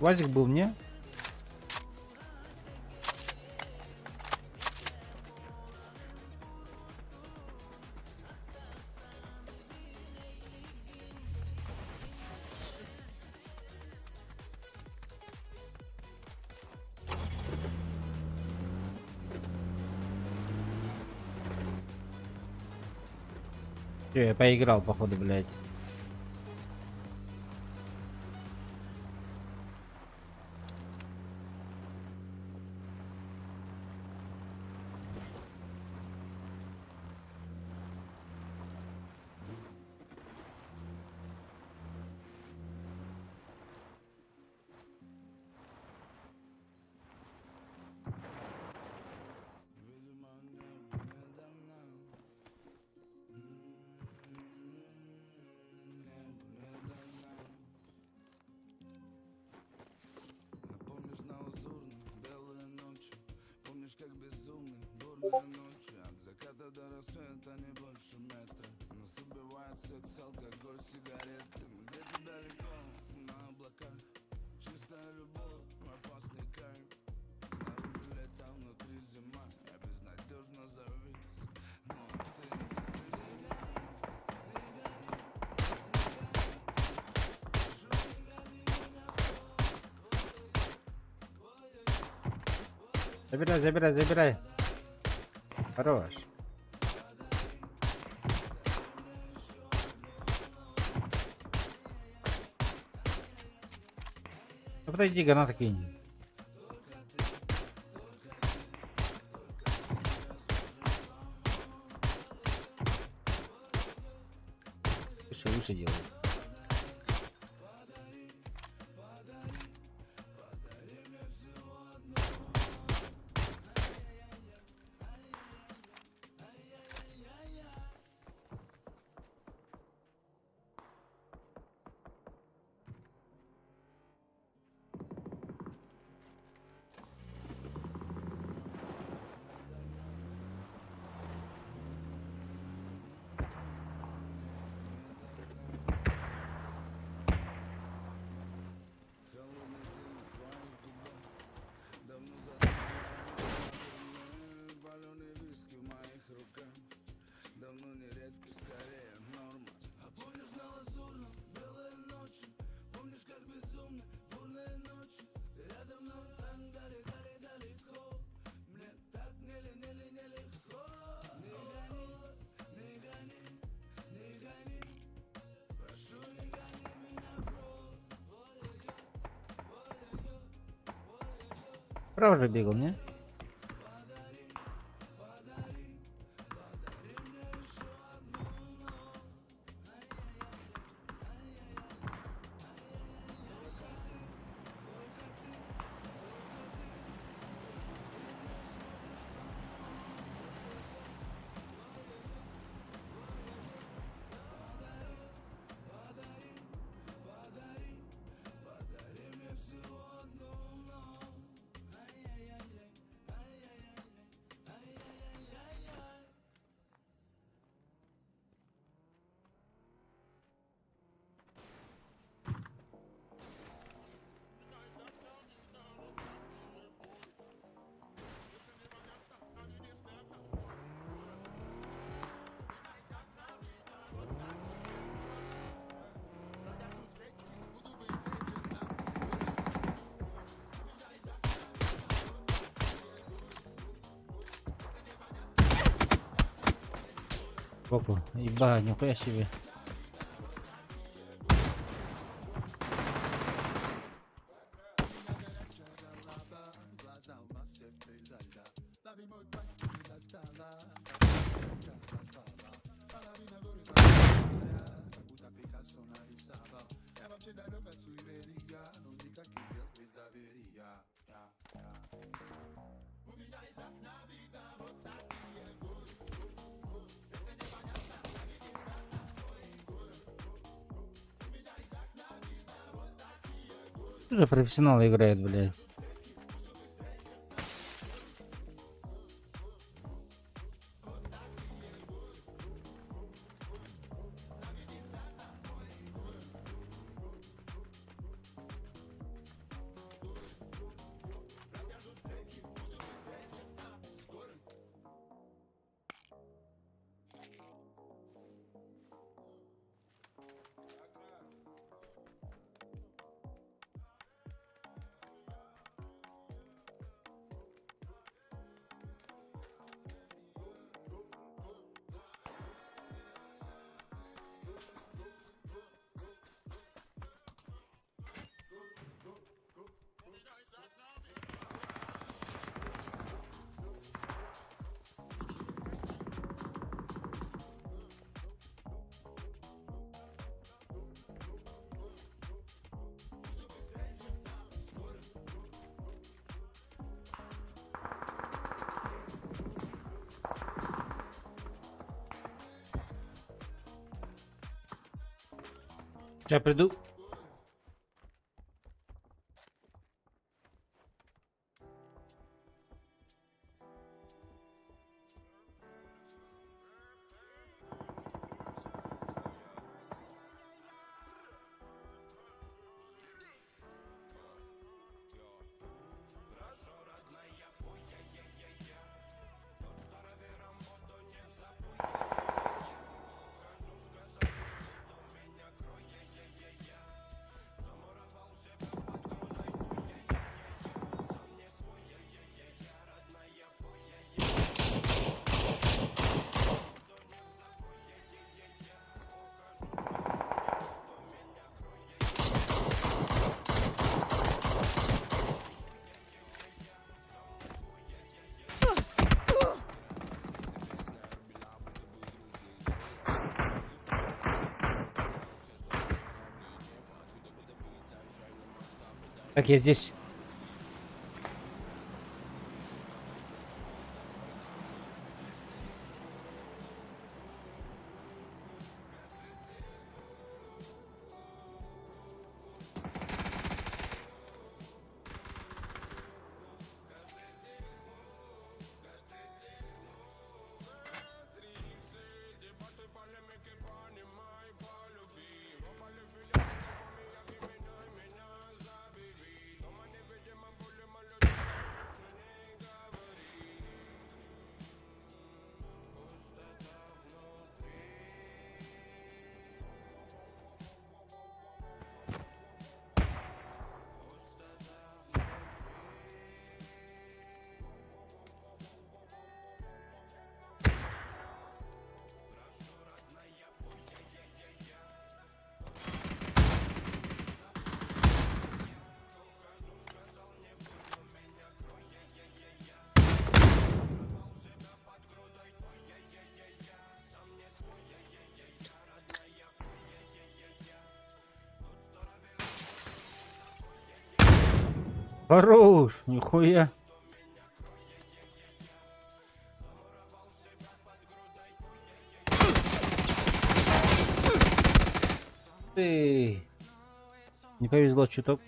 A: Вазик был мне? Всё, я поиграл, походу, блядь. Забирай, забирай, забирай. Хорош. Подойди, граната кинь. Выше, выше делай. Справа же бегал, не? Боку. Еба, нихуя себе. Что за профессионалы играют, блядь? Сейчас приду. Так, я здесь. Хорош, нихуя. Ты. Не повезло чуток.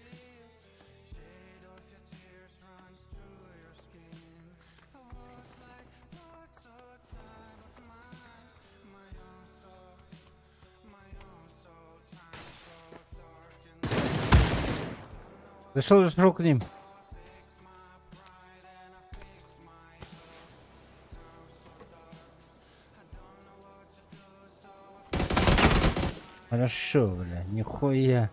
A: Зашел, зашел к ним. Хорошо, бля, нихуя.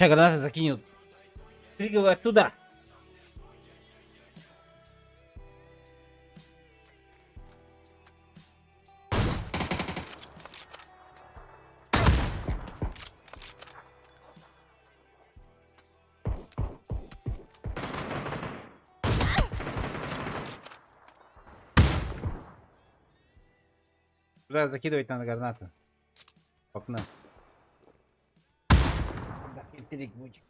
A: Сейчас граната закинет. Прыгай оттуда. Туда закидывать надо гранату. В окно. Да, будет.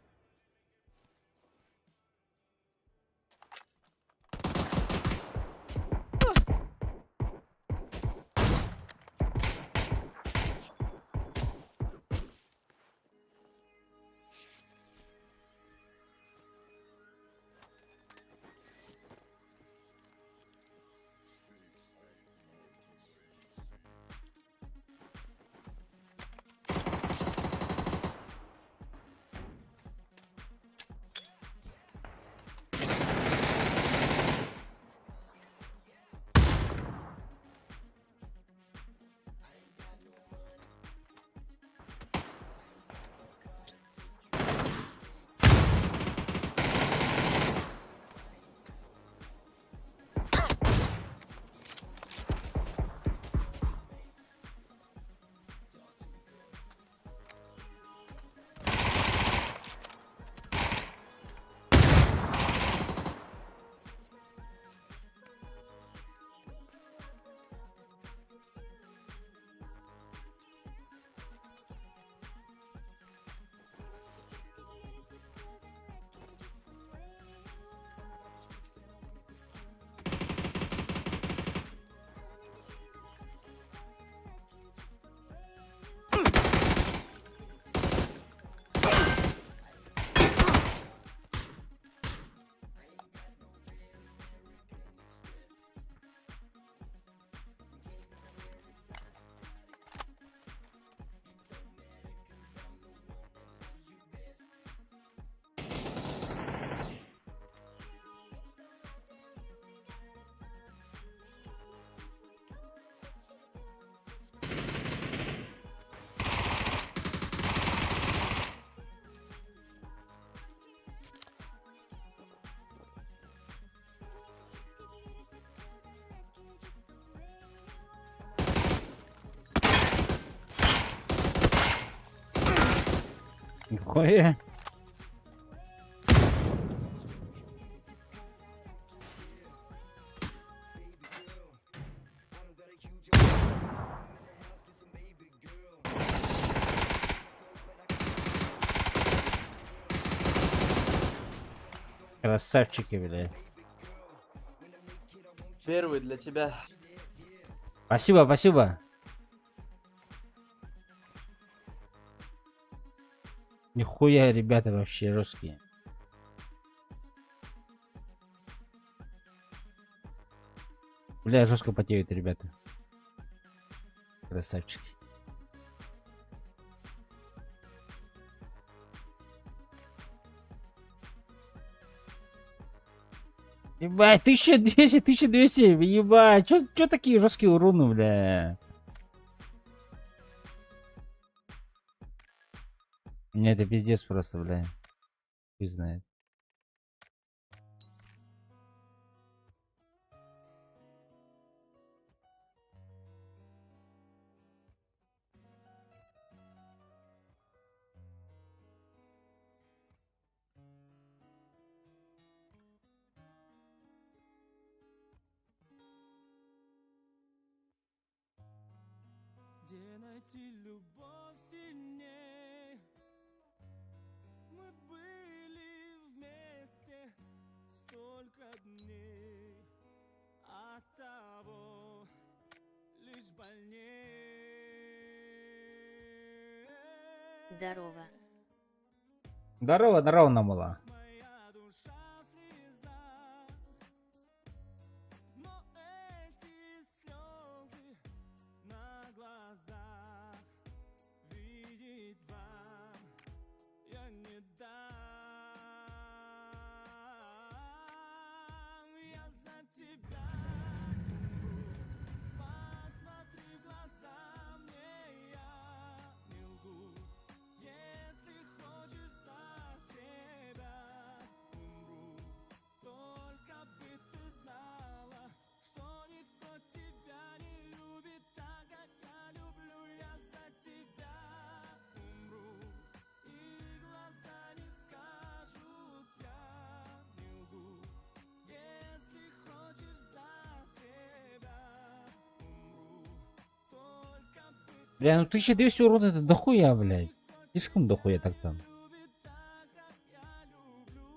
A: Нихуя. Красавчики, блядь.
I: Первый для тебя.
A: Спасибо, спасибо. Нихуя, ребята, вообще русские. Бля, жестко потеют, ребята. Красавчики. Ебать, 1200, 1200, ебать, чё такие жесткие уроны, бля? Не, это пиздец просто, бля. Хуй знает.
I: Где найти любовь сильней? Мы были вместе столько дней, от того лишь больней.
G: Здорово.
A: Здорово, здорово, Намула.
I: Моя душа в слезах, но эти слезы на глазах видеть вам я не дам. Я за тебя умру. Посмотри в глаза мне, я не лгу. Если хочешь, за тебя умру. Только бы ты знала, что никто тебя не любит так, как я люблю. Я за тебя умру. И глаза не скажут, я не лгу. Если хочешь, за тебя умру. Только бы
A: Бля, ну 1200 урона это дохуя, блядь. Слишком дохуя так там.
I: любит так, как я люблю.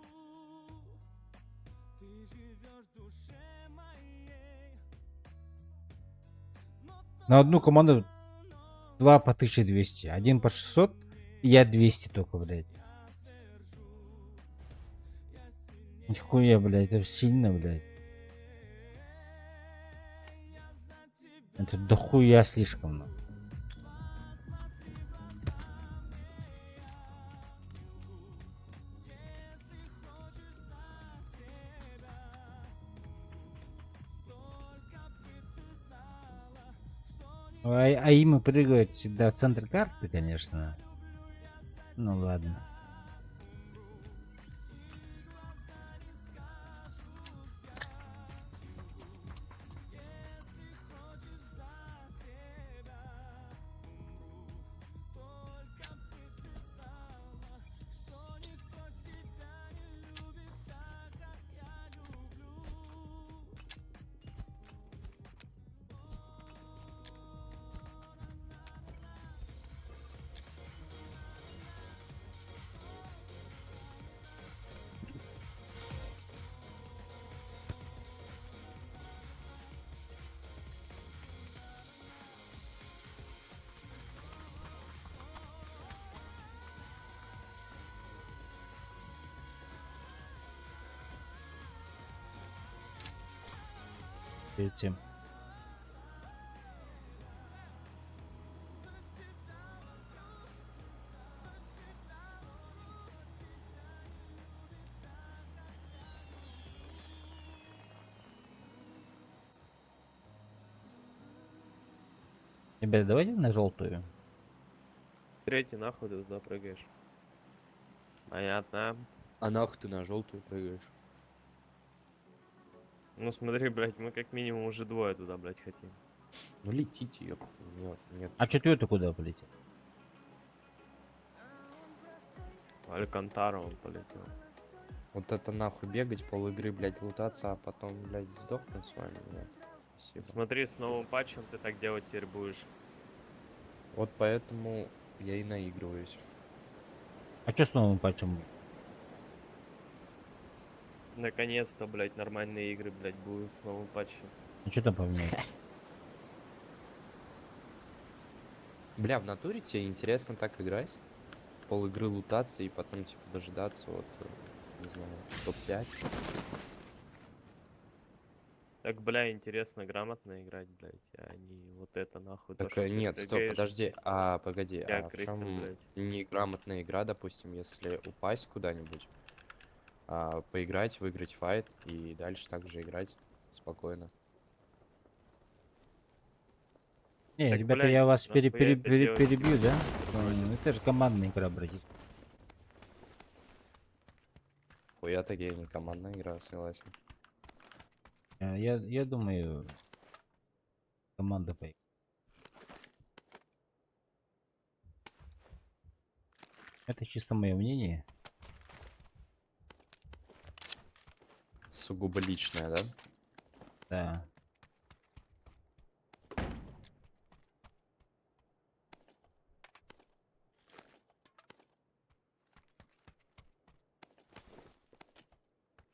I: Ты живешь в душе моей. Но
A: На одну команду 2 по 1200, один по 600, и я 200 только, блядь. Нихуя, блядь, это сильно, блядь. Это дохуя слишком, ну. А имы прыгают всегда в центр карты, конечно. Ну ладно. Перед тем. Ребята, давайте на желтую.
J: Третий нахуй ты туда прыгаешь. Понятно.
K: А нахуй ты на желтую прыгаешь?
J: Ну смотри, блядь, мы как минимум уже двое туда, блядь, хотим.
K: Ну летите, ёп. Нет, нет.
A: А четвертый куда полетел?
J: Алькантара он полетел.
K: Вот это нахуй бегать пол игры, блядь, лутаться, а потом, блядь, сдохнуть с вами? Нет. Спасибо.
J: Смотри, с новым патчем ты так делать теперь будешь.
K: Вот поэтому я и наигрываюсь.
A: А что с новым патчем?
J: Наконец-то, блядь, нормальные игры, блядь, будут с новым патчем.
A: Ну что там поменялось?
K: Бля, в натуре тебе интересно так играть? Пол игры лутаться и потом, типа, дожидаться вот, не знаю, топ-5.
J: Так, бля, интересно грамотно играть, блядь, а не вот это нахуй. То,
K: Так,
J: что ты
K: нет, стоп,
J: прыгаешь.
K: подожди, а, погоди,
J: Я
K: а в
J: крыса,
K: чем
J: блядь.
K: неграмотная игра, допустим, если упасть куда-нибудь, поиграть, выиграть файт и дальше также играть спокойно.
A: Не,
J: Так,
A: ребята,
J: блядь,
A: я вас
J: нахуя это делать?
A: перебью, да? Ну, это же командная игра, братиш.
K: Хуя такие не командная игра, согласен.
A: Я думаю, команда поиграет. Это чисто мое мнение.
K: Сугубо личное, да?
A: Да.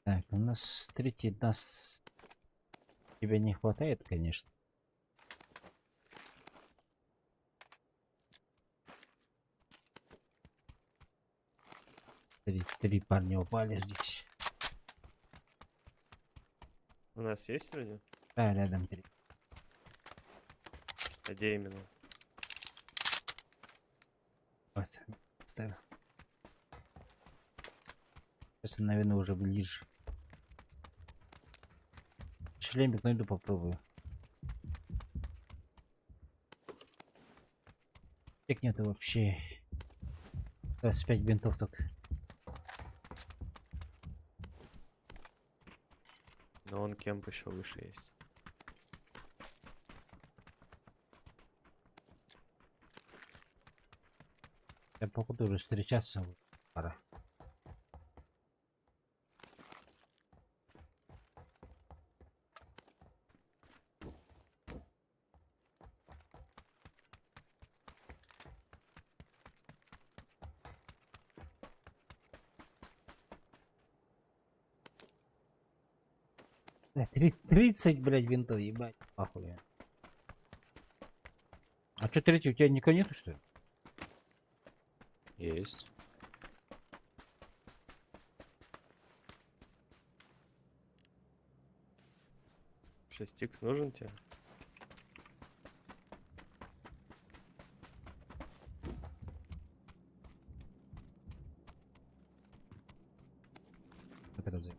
A: Так, у нас третий, нас тебя не хватает, конечно. Три парня упали здесь.
J: У нас есть люди?
A: Да, рядом три.
J: А где именно?
A: Вот, ставил. Сейчас, наверное, уже ближе. Шлемик найду, попробую. Как нету вообще. 25 бинтов только.
J: Но он кемп еще выше есть.
A: Я походу уже встречаться пора. Бля, 30, блядь, винтов, ебать, похуй. А чё третий, у тебя никого нету, что ли?
K: Есть.
J: 6х нужен тебе?
A: Это разве?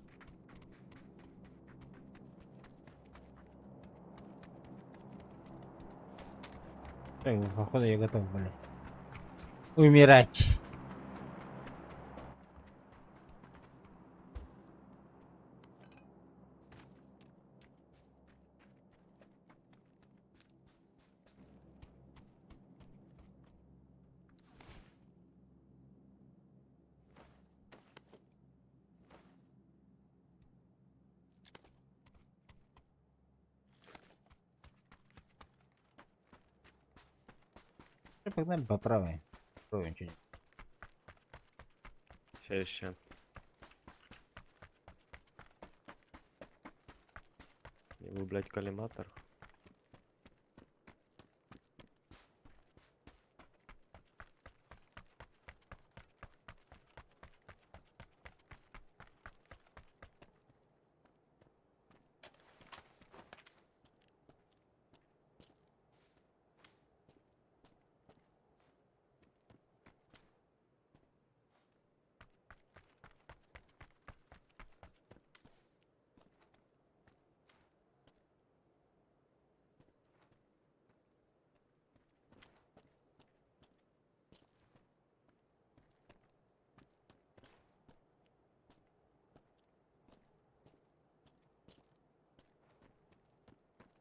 A: Так, походу я готов, блядь. Умирать. Всё, погнали по правой. Попробуем что-нибудь.
J: Ща еще. Его, блядь, коллиматор.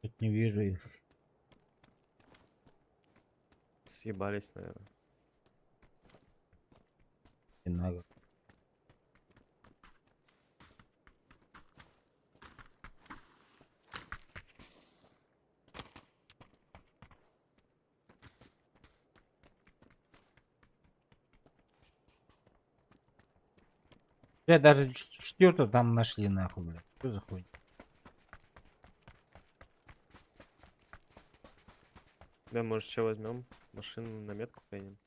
A: Тут не вижу их.
J: Съебались, наверное.
A: На Бля, даже четвертую там нашли нахуй, бля. Что за хуйня?
J: Бля, может, что возьмем? Машину на метку поедем.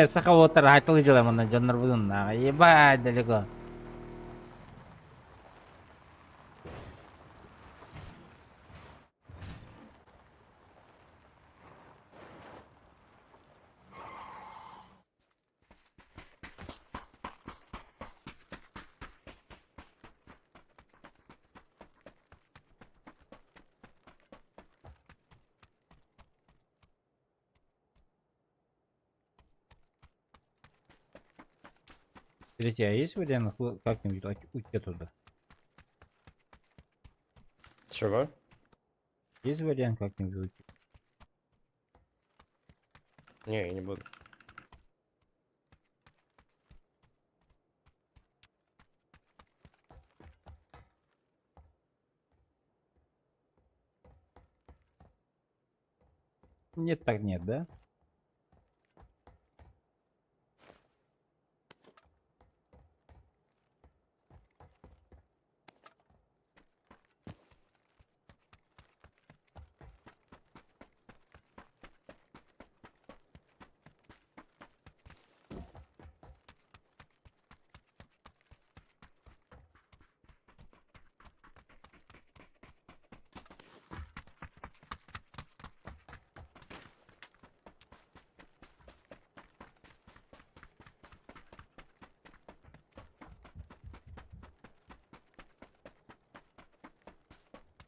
A: Саха уоттар айтылы дьыла манна дьоннорбутун нааҕа ебать далеко. Третий, а есть вариант как-нибудь уйти туда?
K: Чего?
A: Есть вариант как-нибудь уйти?
K: Не, я не буду.
A: Нет, так нет, да?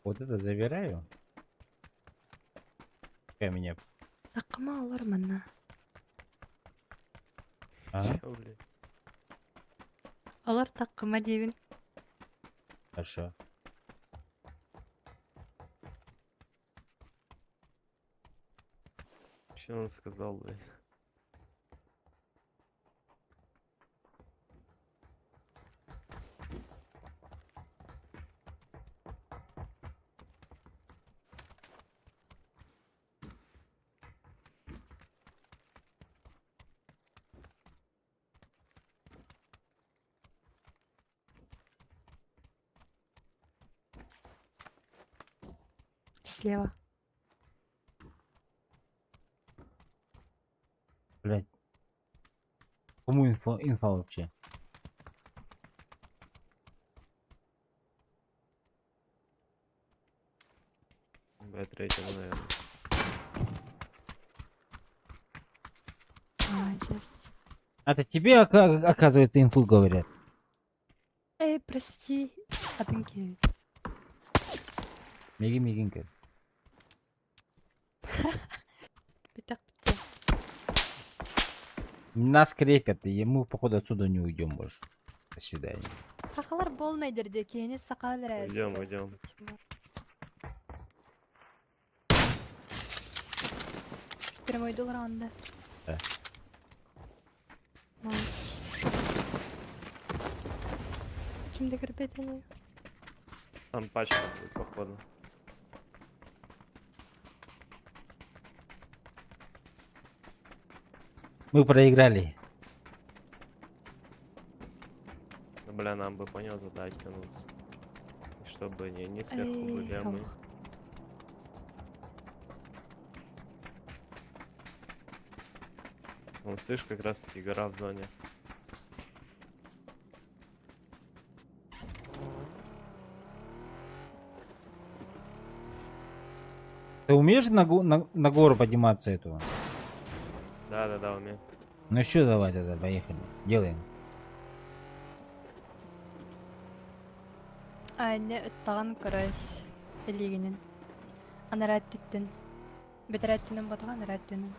A: Вот это забираю. Какая меня.
L: Такма алар манна.
A: А?
J: Чё, блядь?
L: Алар таккыма диэбин.
A: Хорошо.
J: Что он сказал, блядь?
L: Слева.
A: Блять. Кому инфа, инфа вообще?
J: Бля, третьему, наверное.
L: Молодец.
A: Это тебе, оказывается, инфу говорят.
L: Эй, прости. Атын киэбит.
A: Меги мигинка.
L: Бүтэх бүтэ.
A: Нас крепят, и мы, походу, отсюда не уйдем больше. До свидания.
L: Сахалар болнай дерде киһини сахалар
J: Уйдем, уйдем.
L: Прямой доллар анда.
A: Да.
L: Молодец. Кимде көрбөтүн?
J: Там пачка будет, походу.
A: Мы проиграли.
J: Ну, бля, нам бы понял туда оттянуться. И чтобы не они сверху были, а мы.
L: Эх.
J: Вон, слышь, как раз таки гора в зоне.
A: Ты умеешь на гору подниматься эту?
J: Да, да, да, умею.
A: Ну все, давай тогда, поехали. Делаем.
L: Аня ыттаҕан көрөс илиигинэн. Анараа өттүттэн. Бэтэрээ өттүнэн ботаҕа, анараа өттүнэн.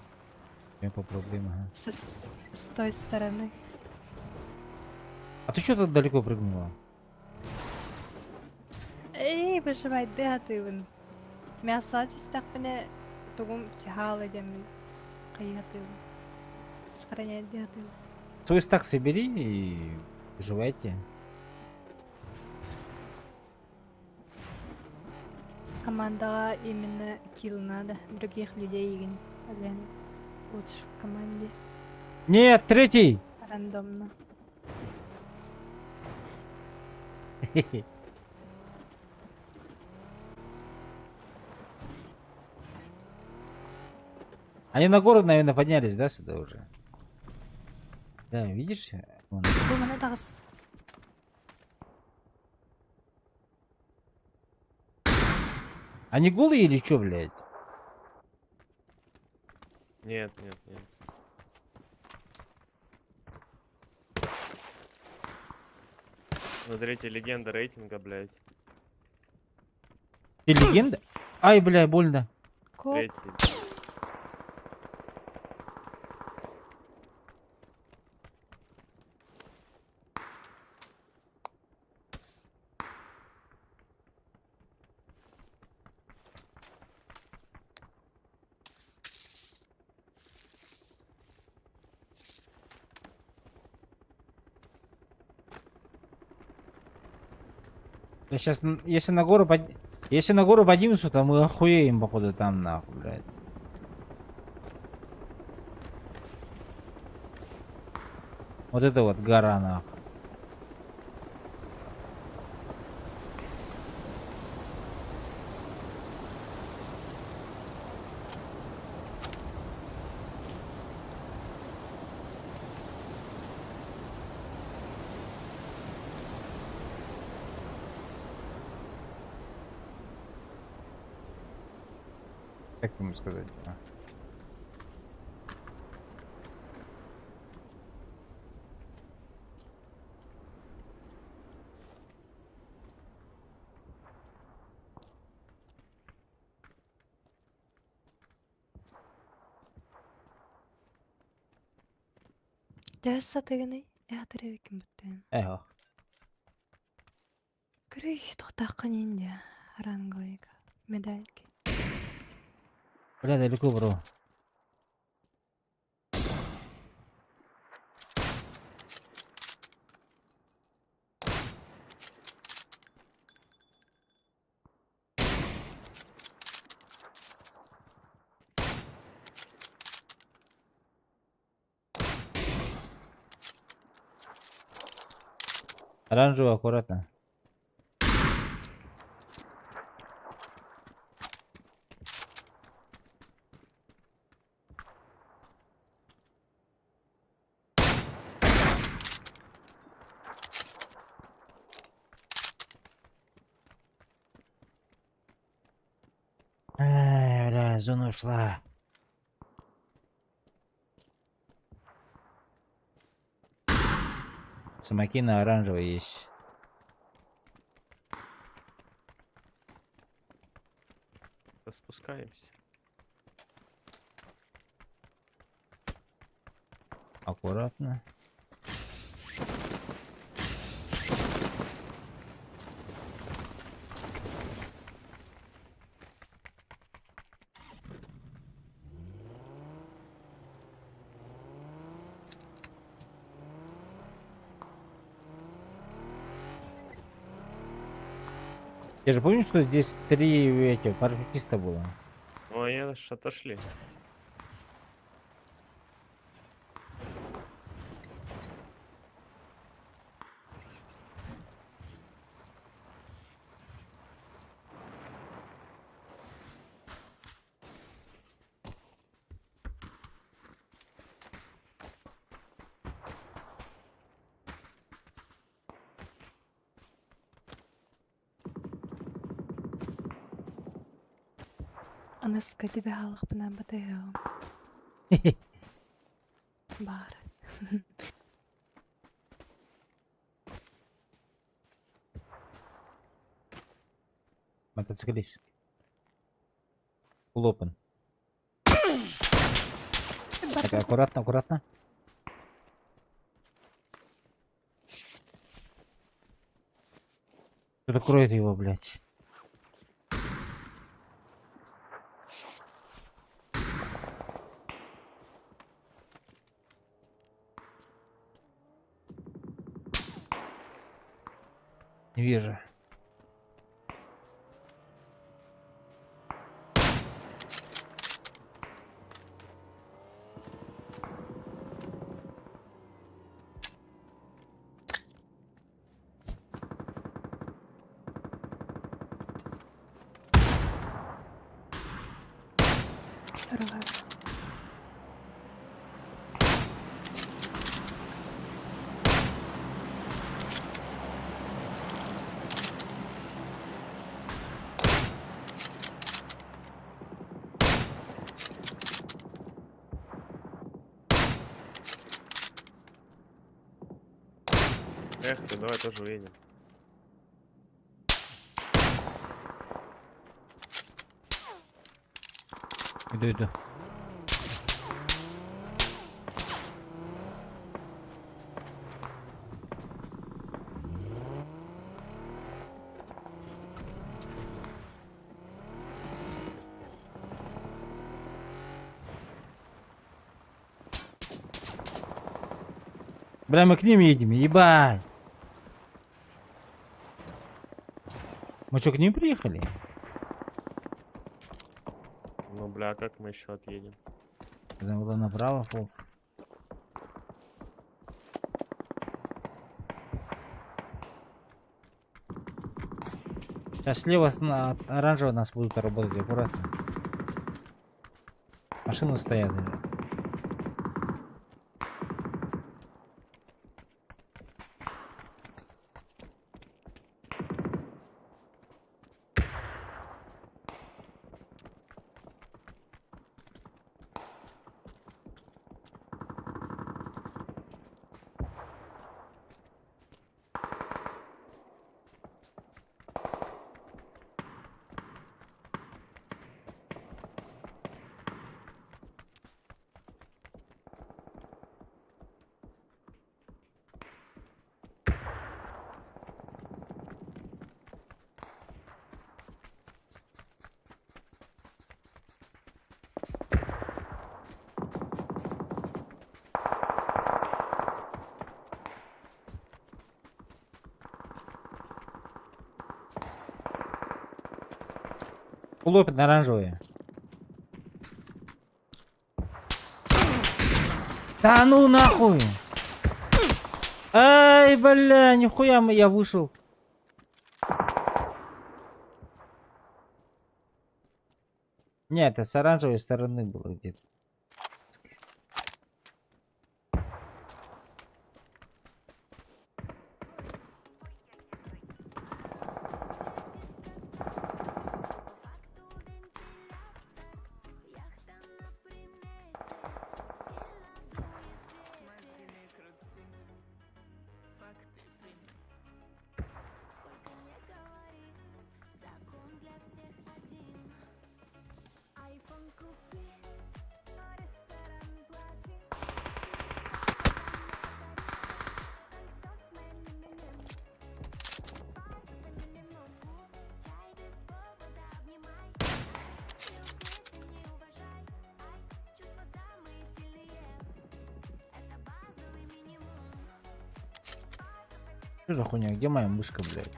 A: Я попробуем, ага.
L: С, с той стороны.
A: А ты что так далеко прыгнула?
L: Эй, выживайдыы сатыыбын. Мясо түстэхпинэ тугум чаһаала диэммин хайыы сатыыбын. Сохраняйдыы сатыыбын.
A: Свой стак собери и выживайте.
L: Командаҕа именно килл надо, других людей игин. Блин, лучше в команде.
A: Нет, третий!
L: Рандомно.
A: Они на гору, наверное, поднялись, да, сюда уже? Да, видишь? Вон.
L: Бу маны таҕыс.
A: Они голые или что, блядь?
J: Нет, нет, нет. Смотрите, легенда рейтинга, блядь.
A: Ты легенда? Ай, бля, больно.
L: Коп.
J: Третий.
A: Я сейчас, если на гору поднимутся, то мы охуеем, походу, там, нахуй, блядь. Вот это вот гора, нахуй. Как ему сказать? А?
L: Төһө сатыгыный? Эһатыр эбиккин буттуйан.
A: Эх.
L: Көрүй туохтааххын иин ранговик медальки.
A: Бля, далеко, бро. Оранжевый, аккуратно. Ай, бля, зона ушла. Смоки на оранжевый есть.
J: Да спускаемся.
A: Аккуратно. Я же помню, что здесь три эти парашютиста было.
J: Ну, они аж отошли.
L: Аныска тебе халахпына батыһыам. Баар.
A: Мотоциклист. Full open.
L: Бар,
A: Так,
L: бар, бар.
A: аккуратно, аккуратно. Кто-то кроет его, блядь. Не вижу.
L: Второго.
J: Эх, ты, давай тоже уедем.
A: Иду, иду. Бля, мы к ним едем, ебать. Мы что, к ним приехали?
J: Ну, бля, а как мы еще отъедем?
A: Там было направо, фу. Сейчас слева от оранжевого нас будут работать, аккуратно. Машины стоят. Лопит на оранжевые. Да ну нахуй! Ай, бля, нихуя я вышел. Нет, это с оранжевой стороны было где-то. Что за хуйня? Где моя мышка, блядь?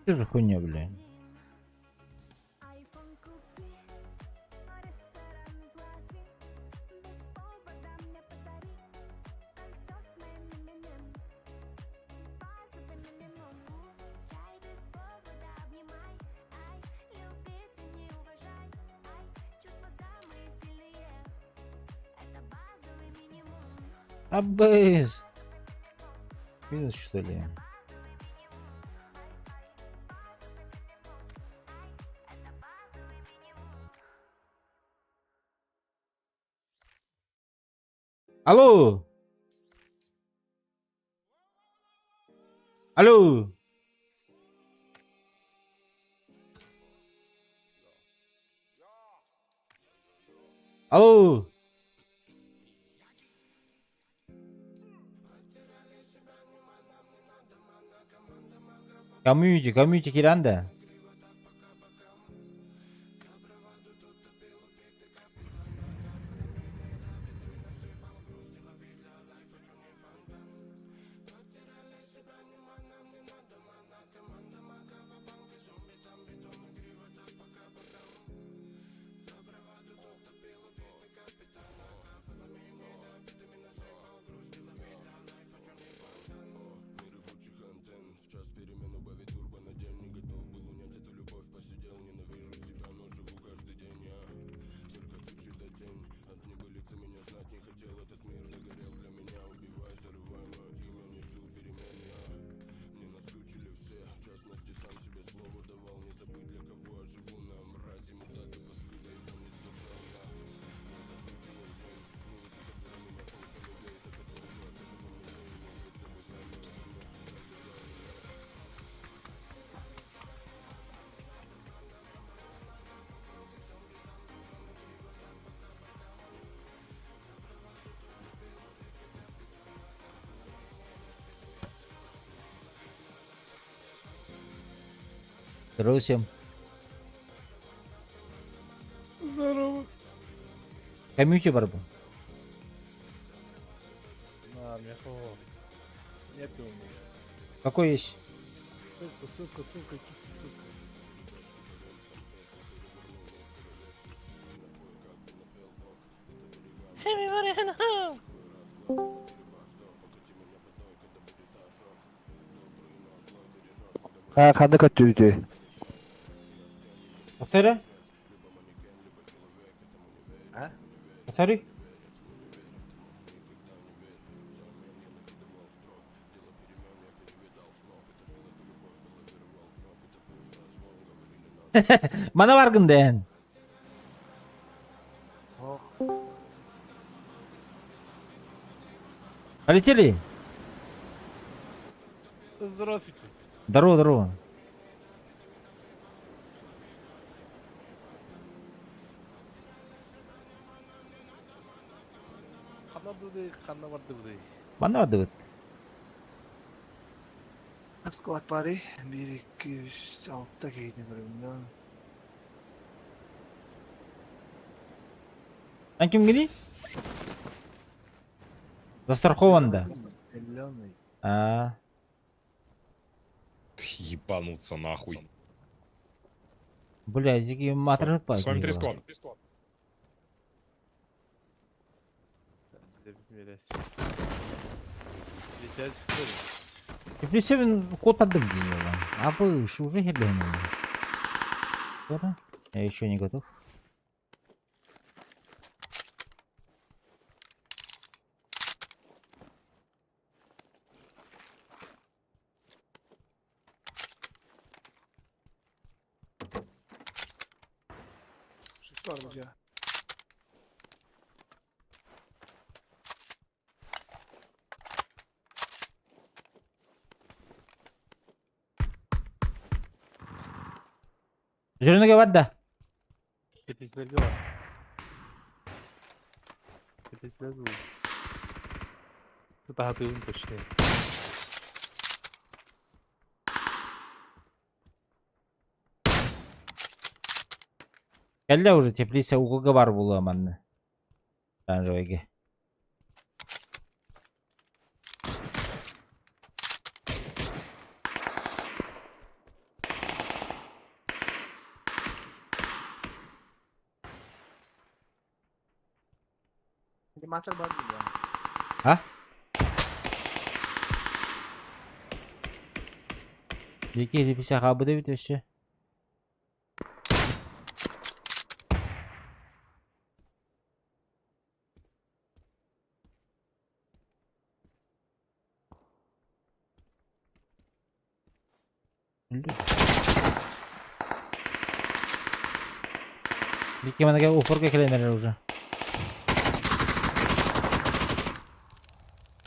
A: Что за хуйня, блядь? Абыз! Минус что ли? Алло! Алло! Алло! Комьюнити, комьюнити Киранда. Здорово всем.
F: Здорово.
A: Комьюнити барбу.
F: На, мехо. Нет у меня.
A: Какой есть?
F: Ссылка, ссылка, ссылка, ссылка.
M: Ханна көттүбүтү.
A: Повтори.
M: А?
A: Повтори. Мана баргын дэн. Полетели?
F: Здравствуйте.
A: Здорово, здорово.
F: Ханна быды, ханна барды быды.
A: Мана барды
M: Склад бары 1 2 3 6 киһини көрүҥнэ.
A: Ан ким гини? Застрахован да.
M: Зеленый.
A: А,
N: Ебануться нахуй.
A: бля, дикий матрат
N: С вами три склада.
F: Летят в школе.
A: Теплесевин код отдым А вы уже хеден. Я еще не готов.
M: Var mı ya?
A: Зеленый бар да.
F: Тепесine var. Tepesine dur. Daha duyun точнее.
A: Кэллэ уже теплица угуга бар була манны. Оранжевыйге.
M: Аниматор бар ya.
A: А? Дикий теплица хабы да вообще. Бикки манака упорга кэлэн эрэр уже.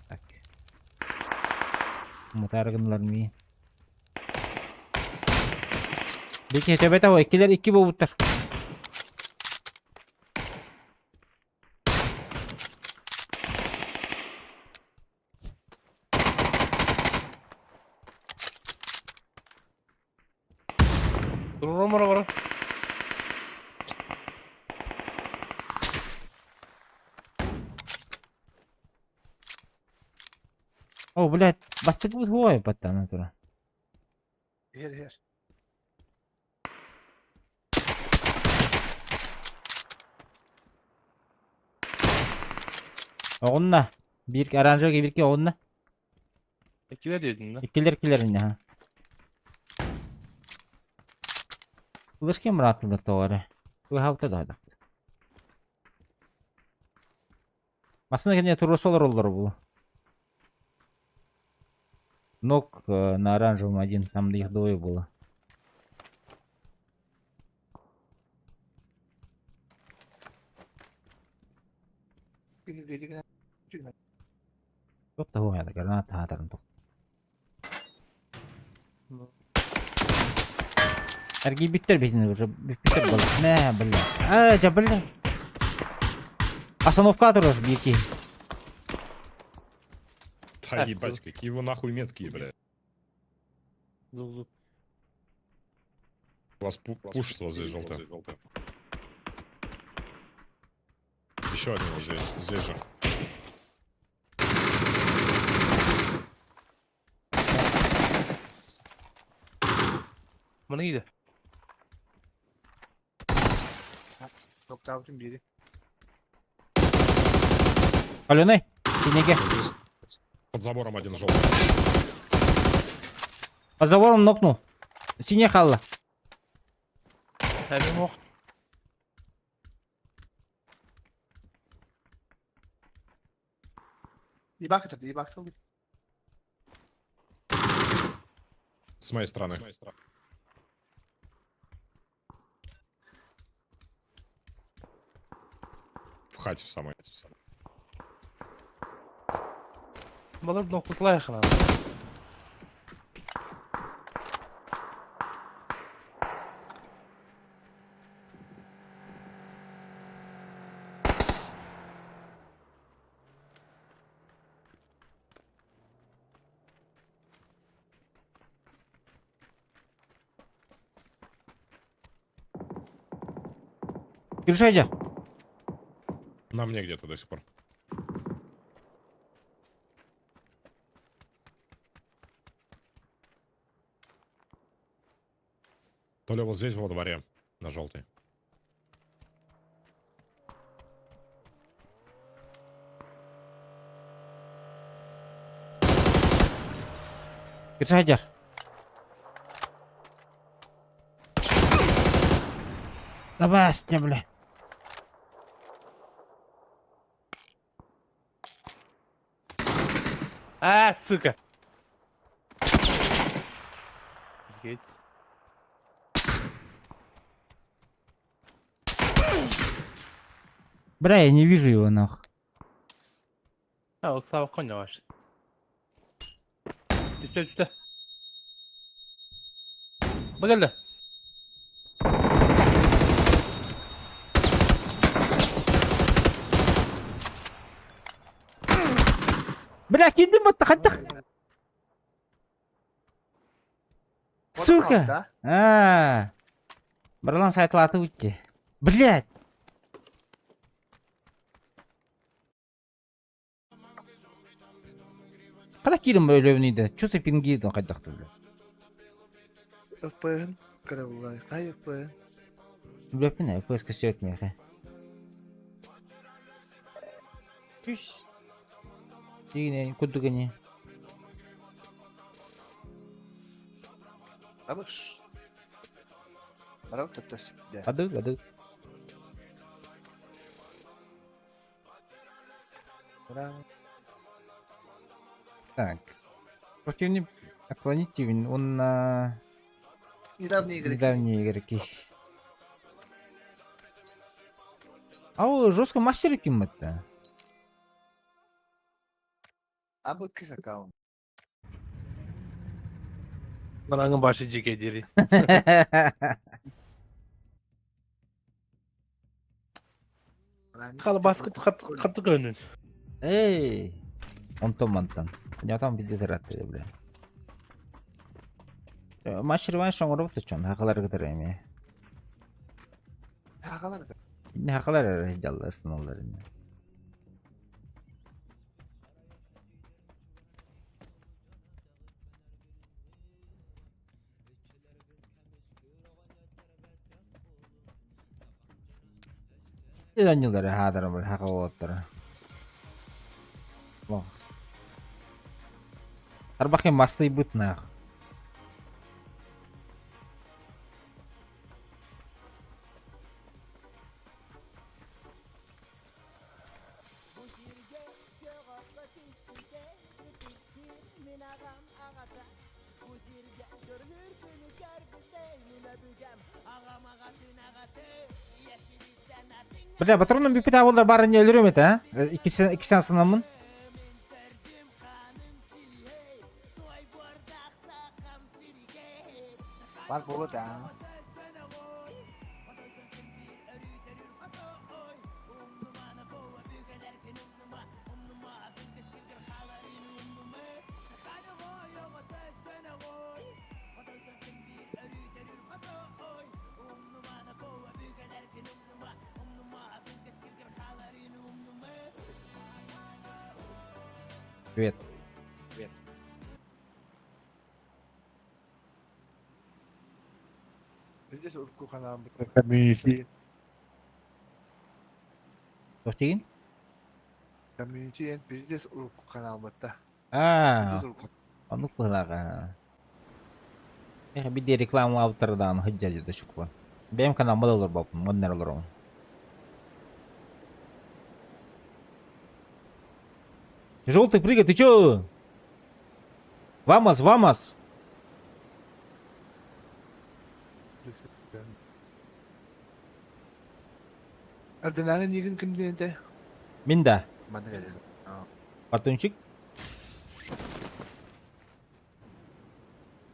A: Так. Мутаары гыннылар мии. Бикки төбөтө о иккилер икки буолбуттар.
F: Туруrum ора ора.
A: О, блядь, бастык бут хуой баттана тура.
M: Иһэр иһэр.
A: Оҕунна. Биир оранжевый биирки оҕунна.
F: Иккилер диэтин да.
A: Иккилер килер инне ха. Ылышки мырааттылар тоҕо эрэ. Туһалта да да. Массыына кэннэ туруорса олороллор бу. Ног на оранжевом один, там их двое было. Туох да хуйня, граната хаатарын туох. Эргийбиттэр биһини уже бүппүттэр буолла. Мэ, бля. А, дьэ, бля. Остановка турар биир киһи.
N: Да ебать, какие вы нахуй меткие, блядь.
F: Зук зук.
N: Вас пушит возле желтой. Еще один вот здесь, здесь же.
F: Маны иде.
M: Токтаабытын биири.
A: Аленай, синеге.
N: Здесь под забором один желтый.
A: Под забором нокнул. Синяя халла.
F: Әмин ох.
M: Ибак это, ибак тыл.
N: С моей стороны. В хате в самой.
F: Балар ноктуклайхына.
A: Киршайдер.
N: На мне где-то до сих пор. То ли вот здесь во дворе, на желтый.
A: Киршайдер. Давай, бля.
F: А, сука. Офигеть.
A: Бля, я не вижу его нах.
F: А, оксава коня ваш. Түстэ түстэ. Бу кэллэ.
A: Бля, киирдим батта хаттах. Сука! А. Барлан сайтлаты уйти. Блядь! Хата киирим өлөбүнүйдэ. Чё за пинги хайдахты бля.
M: ФПН. Карабулай. Хай ФПН.
A: Билэппин FPS көстүөт миэхэ. Үс. Дигине курдук ини.
M: Абыш. Арап төттөс.
A: Ады, ады. Так. Противник отклонить он на...
M: Недавние игроки.
A: Недавние игроки. Ау, жестко мастер ким это?
M: А бу кис аккаунт.
F: Нараңын башы жеке дери. Хала баскы хатты көнүн.
A: Эй! Онтон мантан. Я там виде зарядты, бля. Матч реванш оҥоробут очон, хахалар кытары эмиэ.
M: Хахалар да.
A: Инне хахалар эрэ дьалла ыстаналлар инне. Оонньуулара хаадара хака уолаттара. Тарбахин мастыйбыт наах. Бля, патроном бүппүт буоллар баар не өлөрүм этэ, а? Иккисен санаммын.
M: Бар буолуо да.
A: Привет.
M: Здесь урукку Community.
A: Туох диигин?
M: Community and business урукку ханаабыта.
A: Аа,
M: Бизнес урукку.
A: оннук быһыылааҕа. Эх, биир рекламалаабыттара сылдьар дии чукпа. Бэйэм каналбар олорбоппун, онно эрэ олоробун. Желтый, прыгай, ты чё? Вамос, вамос!
M: Ординарный нигин ким диэн этэ?
A: Мин да.
M: Маннык этэ.
A: Батончик.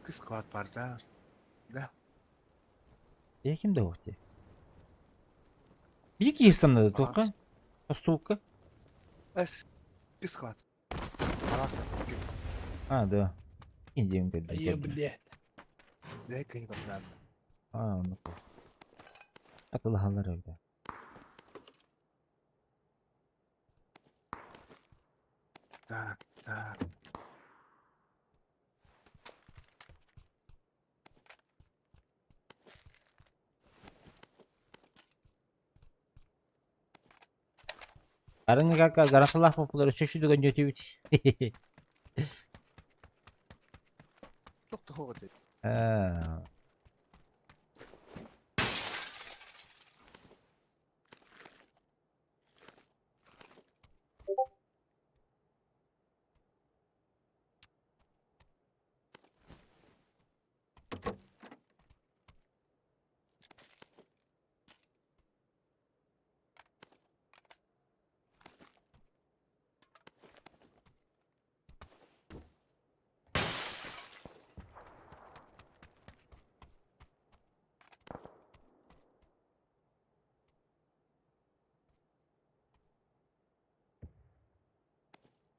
M: Кыс склад бар да. Да.
A: Я ким да дии? Биир киһи ыстаннада туохха? Остуукка?
M: Эс. Кыс склад. Араас.
A: А, да. Индием көрдüm.
F: Айы, блядь.
M: Бэйэ кини бапнаан.
A: А, оннук. Атылаһаллар эбит.
M: Так, так.
A: Арыҥы кака гарахалаах популар өссө үчүгэй ньүтүбүт.
M: Туох этэ?
A: Аа.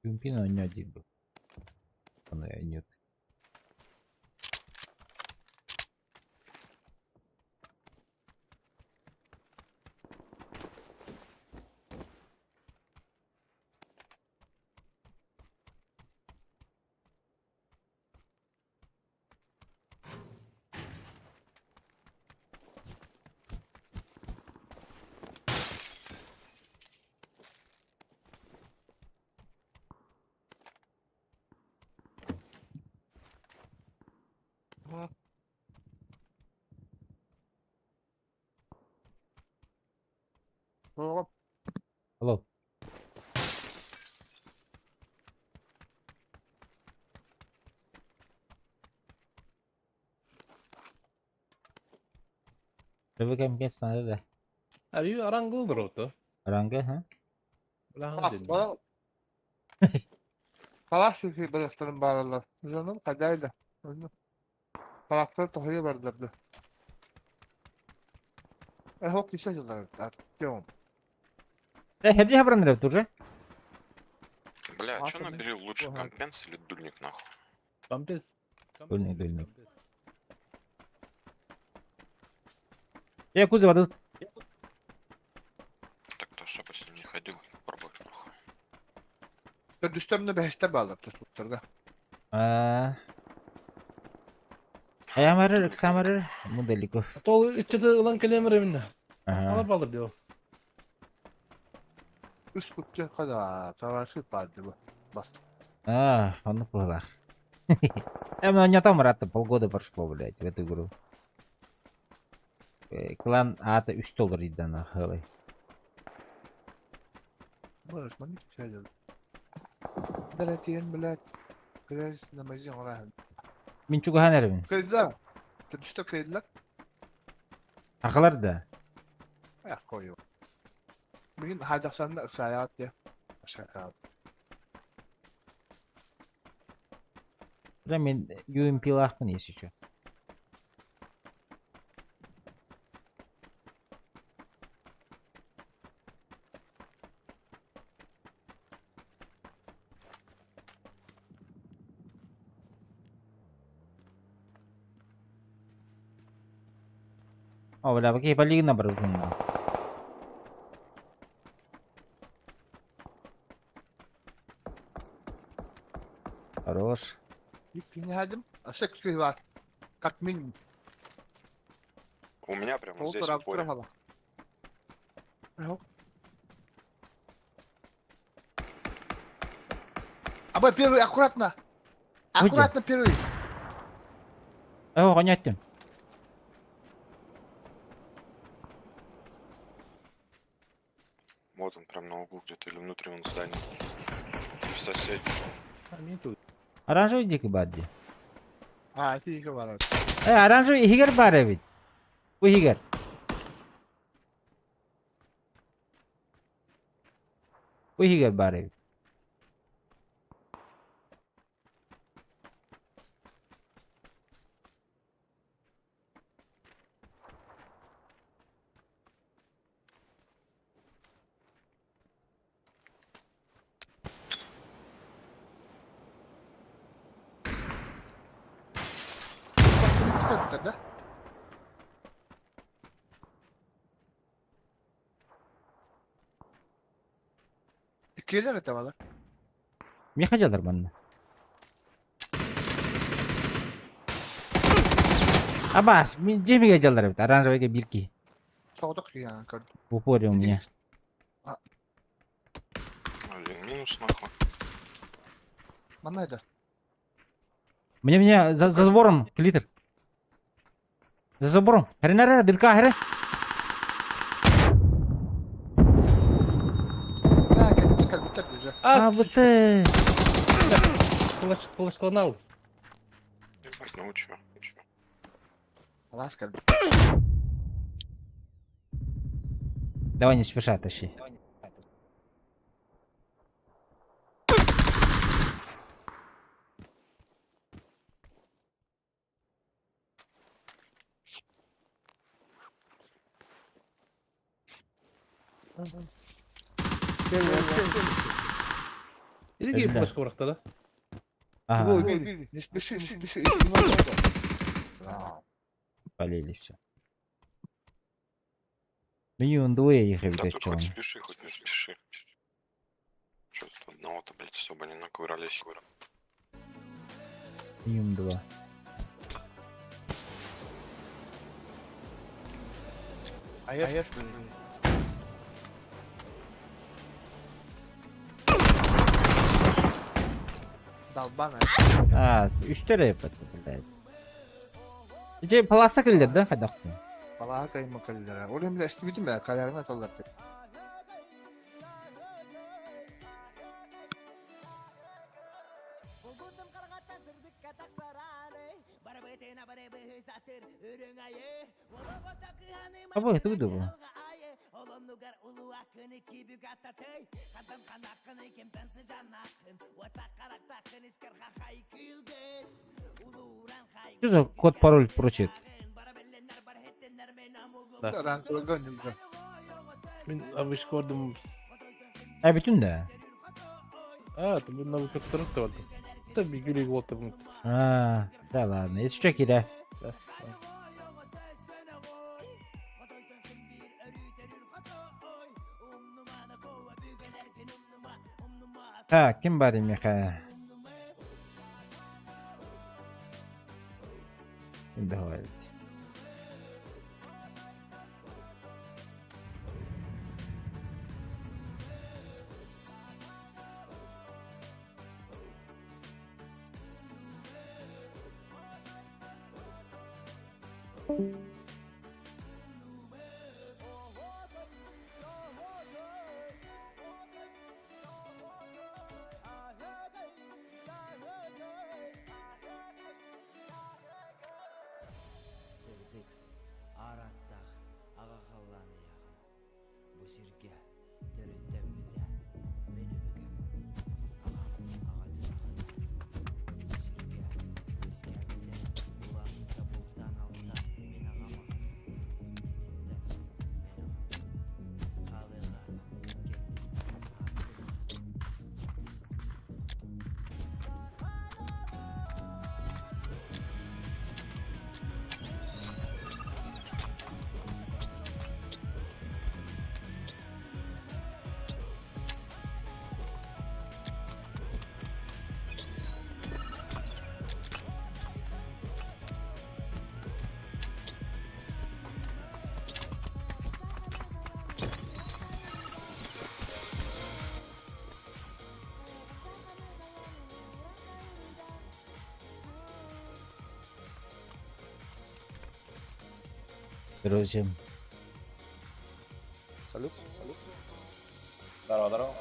A: Күмпин оонньоо диир бу. Ону оонньуур.
M: Оҕом.
A: Алло. Чтобы компец надо, да.
F: Are you Arangle bro to?
A: Ранга, ха?
F: Бля,
M: Талах сүрхи бөлөхтөрүн бааралар. Дьонум хадайда. Талахтар тоһуйа бардарды. Эхок кисе жылдар. Артем.
A: Да, хеди хабран уже.
O: Бля,
M: А,
O: чё набери лучше, компенс или дульник нахуй?
F: Компенс.
A: Дульник, дульник. Я кузов отдадут.
O: Так-то особо с ним не ходил, пробуешь нахуй.
M: Төрдүстөмнө бэһистэ баалар туслуктарга.
A: А. Аямарыр, Иксамарыр, мы далеко.
F: Тол иччеде ылан келемер эмне.
A: Ага.
F: Алар балыр диyor.
M: Үс кутча када сарасы барды бу. Бас.
A: А, он была. Я ну не там рата полгода прошло, блядь, в эту игру. Клан ата 3 доллар ида на хелы.
M: Барыс мани чайдыр. Дәрәтиен блядь. Грязь на мази оран.
A: Мин чугахан эрбин.
M: Кредилер. Төрдүстө кредилер.
A: Ахалар да.
M: Ах koyuyor. Bugün haydaksanında ısayat ya. Şaka.
A: Бля, мен UMP лахпын, если чё. О, бля, окей, полигна брат. Хорош.
M: Bir Aşağı küçük var. Как минимум.
O: У меня прямо здесь в упоре.
M: Полтора Абы первый, аккуратно. Аккуратно первый.
A: О, гоняттым.
O: Вот он прям на углу где-то или внутри он здание. В соседнем.
A: Оранжевый дикий бадди.
M: А, это еще var.
A: Оранжевый хигер бар ведь. У хигер. У хигер бар ведь.
M: Да? Иккилер это var.
A: Мне хотел нормально. Абас, жемиге жалдар бит, оранжевыйга бирки.
M: Soğuduk ya gördüm.
A: В упоре у меня.
O: Один минус нахуй.
M: Манайда.
A: Мне за забором клитер. За забором. Хрена дырка, хрена.
M: Ya geldi geldi уже.
A: А, вот ты.
F: Флеш, флеш-канал.
O: Ебать, ну чё, чё.
M: Ласка.
A: Давай не спеша, тащи.
F: Или
A: Бля.
F: флешка быракты да?
A: Ага,
M: Не спеши, не спеши.
A: полили все. Минимум двое их
O: Да
A: видать,
O: тут
A: чё
O: хоть
A: он.
O: спеши, хоть не спеши. Чё тут одного-то, блядь, особо не наковырялись.
A: Минимум два.
M: А я Долбана.
A: А, үстері это, блядь. Же паласа кілдер, да, қайдақтың?
M: Балаға кайма каллера. Ол эмне эстибитим бе, калярына талдар.
A: А вы это выдумал? Что за код, пароль, прочее?
F: Да. Мин обычно көрдүм.
A: А бүтүн да.
F: А, ты на выход да. Это бигүлик вот там.
A: А, да ладно, если что, кида.
F: Да.
A: Так, ким бар Миха? Давайте.
I: Сырдык, араттах, ағақалланы яғын. Бұ сирге төрүттеммите, мені бүгім. Ағам, ағатын ағата. Бұ сирге өскәбите, улапта бултан алта, мен ағам ағата. Кинетте, мен ағам. Халыға, кендім,
A: Короче,
K: Салют, салют.
E: Здорово, здорово.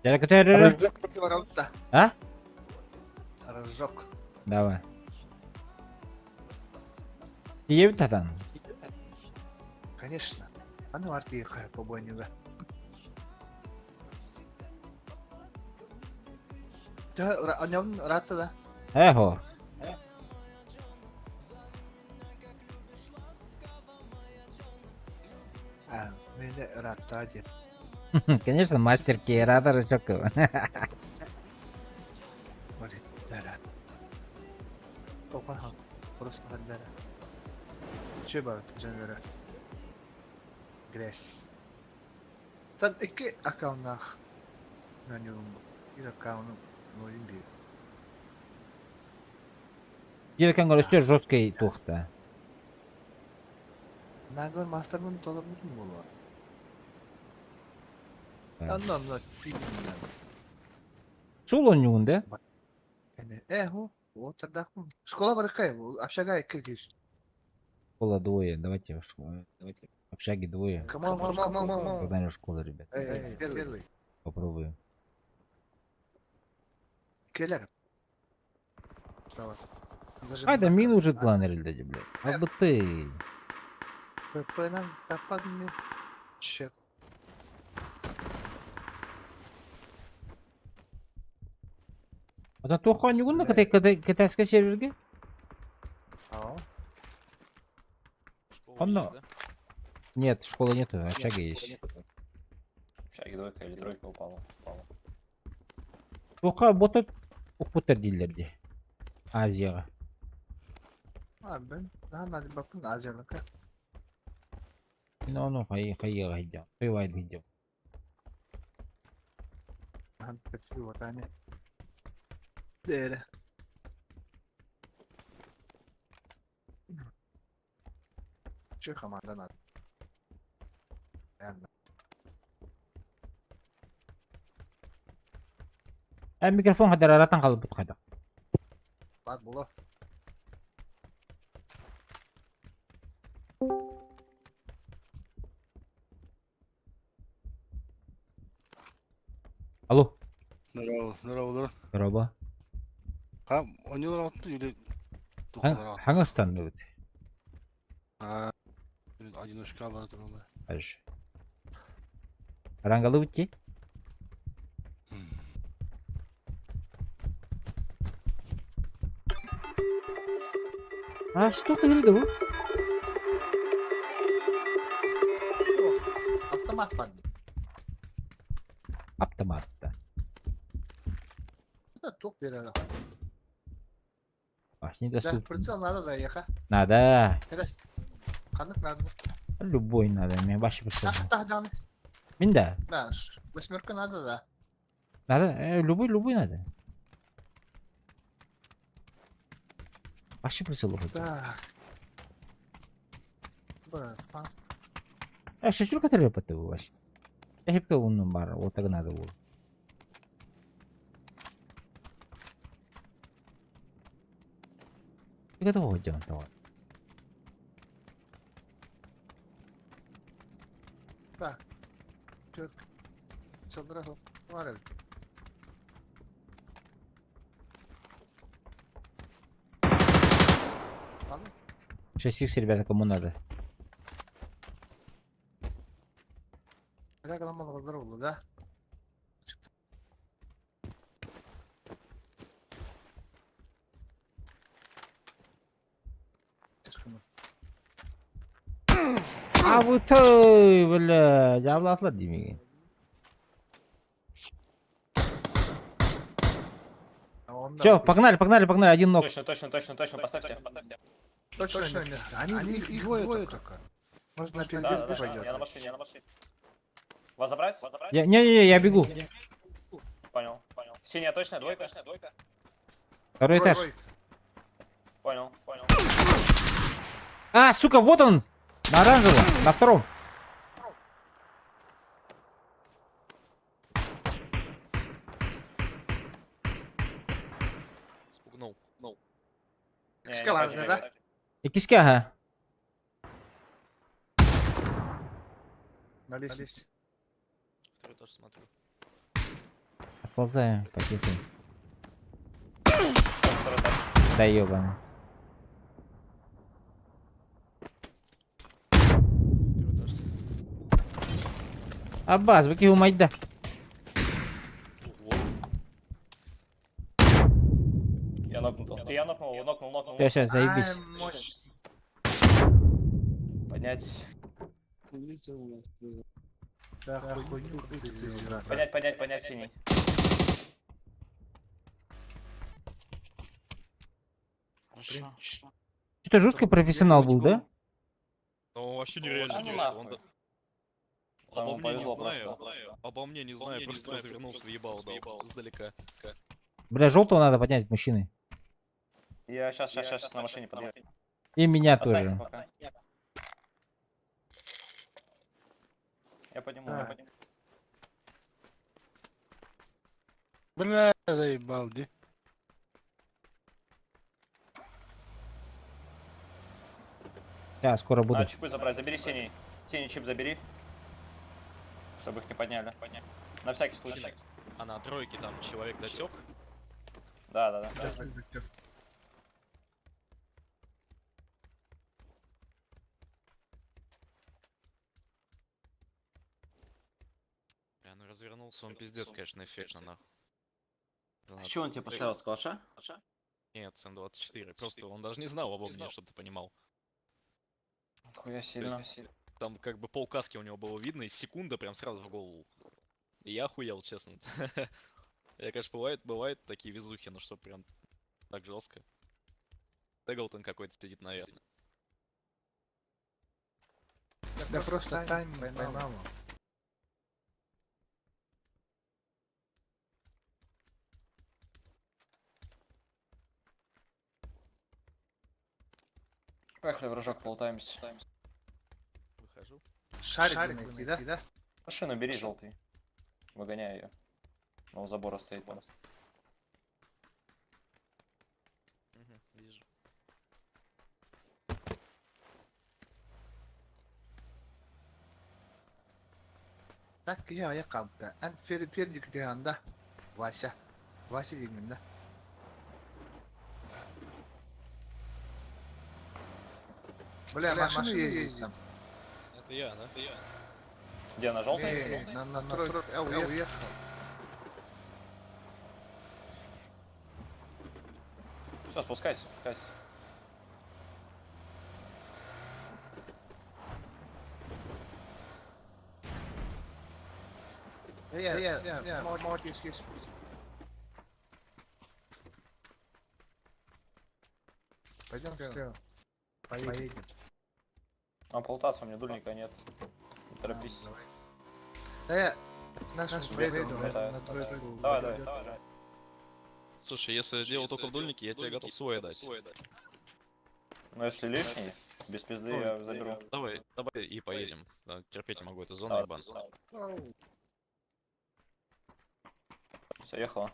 A: Рожок.
M: Рожок.
A: А?
M: Рожок.
A: Давай. Тиебит татан.
M: Конечно. А ну арти побойнюга. Да, о нем рата, да?
A: Эхо.
M: А, меня рата один.
A: Конечно, мастер Кейрата Рожок.
M: Да, Опа, просто бандера. Че бар, жанера? Грязь. Тан икки аккаунтах. На нем bir аккаунт 01.
A: Бир өстө жесткий тухта.
M: Нагор мастермын толып болар. Анна анна
A: Сул он да?
M: Э, ху, отырдақмын. Школа бар қай, общага кіргіз.
A: Школа двое, давайте в школу. Давайте. Общаги двое.
M: Come on, come on, come on.
A: Погнали в школу, ребят.
M: Эй, первый.
A: Попробуем.
M: Келер. Давай.
A: А, да мин уже план блядь. А бы ты.
M: ПП нам тападны. Черт.
A: Ата тоққан югунна кытай кытай кытайска серверге?
M: А?
A: Онно. Нет, школы нету, общага есть.
E: Общаги двойка или тройка упала. Упала.
A: Тоқа ботот укпутер дилерди. Азияға.
M: А, ben надо бакын Азияныка.
A: Мен оны қай қайға хидям. Қайвайды хидям.
M: Han вот они. Дere. Че команда надо?
A: Ә микрофон хадar аратан қалып қайда.
M: Бар була.
A: Алло.
M: Здорово, здорово, здорово.
A: Здорово.
M: Ха, они работают или
A: Хаңастан өт.
M: А, одиночка брат,
A: Хорошо. Рангалы өтте? А что кырды bu?
F: Автомат бар.
A: Автомат да.
M: Это топ берели.
A: Аш не доступно.
M: Прицел надо заехать.
A: Надо.
M: Канык надо.
A: Любой надо, мне вообще прицел.
M: Так, так,
A: Мин да.
M: Да, восьмерка надо, да.
A: Надо, любой, любой надо. Вообще прицел уходит.
M: Так.
A: А шестерка трепа ты вообще. Я хипка умным бар, вот так надо было. Ты готов идем того.
M: Так. Var.
A: 6 х ребята, кому надо.
M: Да?
A: А вы ты, бля, жабылатылар демеген. Все, погнали, погнали, погнали, один ног.
J: Точно, точно, точно, точно, поставьте.
M: Точно, нет. Они, их двое только. Может, на перебежку
J: Да,
M: пойдет.
J: я на машине, я на машине. Вас забрать? Вас забрать?
A: Я, не, не, не, я бегу.
J: Понял, понял. Синяя точно, двойка? Точно, двойка.
A: Второй этаж.
J: Понял, понял.
A: А, сука, вот он! На оранжевом, на втором.
H: Спугнул. Ну.
M: Киска да?
A: Иккиска, ага.
M: На лестнице.
H: Второй этаж смотрю.
A: Отползаем, потихо. Да ёбаный. Аббас, быки умайда.
J: Я нокнул. Я нокнул, нокнул, нокнул.
A: Сейчас, сейчас, заебись.
J: Поднять.
M: Да, хуйню какую-то.
J: Поднять, поднять, поднять синий.
H: Хорошо.
A: Что-то жестко профессионал был, да?
H: Ну, вообще нереально
J: Да ну
H: просто. Он
J: нахуй. Там
H: Обо
J: ему
H: мне не
J: повезло
H: знаю.
J: просто.
H: Обо мне не знаю, просто развернулся, въебал дал. Издалека.
A: Бля, желтого надо поднять, мужчины.
J: Я сейчас, сейчас, сейчас на машине подъеду.
A: И меня
J: Останься
A: тоже.
J: пока. Я подниму, я
M: Так.
J: подниму.
M: Бля, заебал, ди.
A: Я скоро буду.
J: Надо чипы забрать, забери синий. Синий чип забери. Чтобы их не подняли. На всякий случай.
H: А на тройке там человек дотек.
J: Да, да, да.
H: Бля, ну развернулся он пиздец, конечно, эффектно, нахуй.
J: С чего он тебе поставил, с калаша?
H: Нет, с М24. Просто он даже не знал обо мне, чтобы ты понимал.
J: Хуя
H: То
J: сильно.
H: есть там как бы пол каски у него было видно, и секунда прям сразу в голову. И я охуел, честно. Я, конечно, бывает такие везухи, но что прям так жестко. Теглтон какой-то сидит, наверное.
M: Да просто тайминг поймал.
J: Поехали в рожок, полутаемся.
H: Выхожу.
M: Шарик бы найти, да?
J: Машину бери, желтый. Выгоняй ее. Но у забора стоит у нас.
H: Мгм, вижу.
M: Так, я калта. Ан фери пердик да. Вася. Вася деймин, да? Бля, машина ездит там.
H: Это я, да? Это я.
J: Где, на желтый?
M: Не, на тройке. Я уехал.
J: Все, спускайся, спускайся.
M: Я, может, есть. Пойдем все. Поедем.
J: А полутаться у меня дульника нет. Не торопись.
M: Да я нашу
J: Беду,
M: беду
J: хватает.
M: на тройку.
J: Давай, давай, давай.
H: Слушай, если дело только в дульнике, я тебе готов свой дать.
J: Ну если лишний, без пизды я заберу.
H: Давай, давай и поедем. Да, терпеть не могу, это зона
J: Давай.
H: ебан.
J: Все, ехала.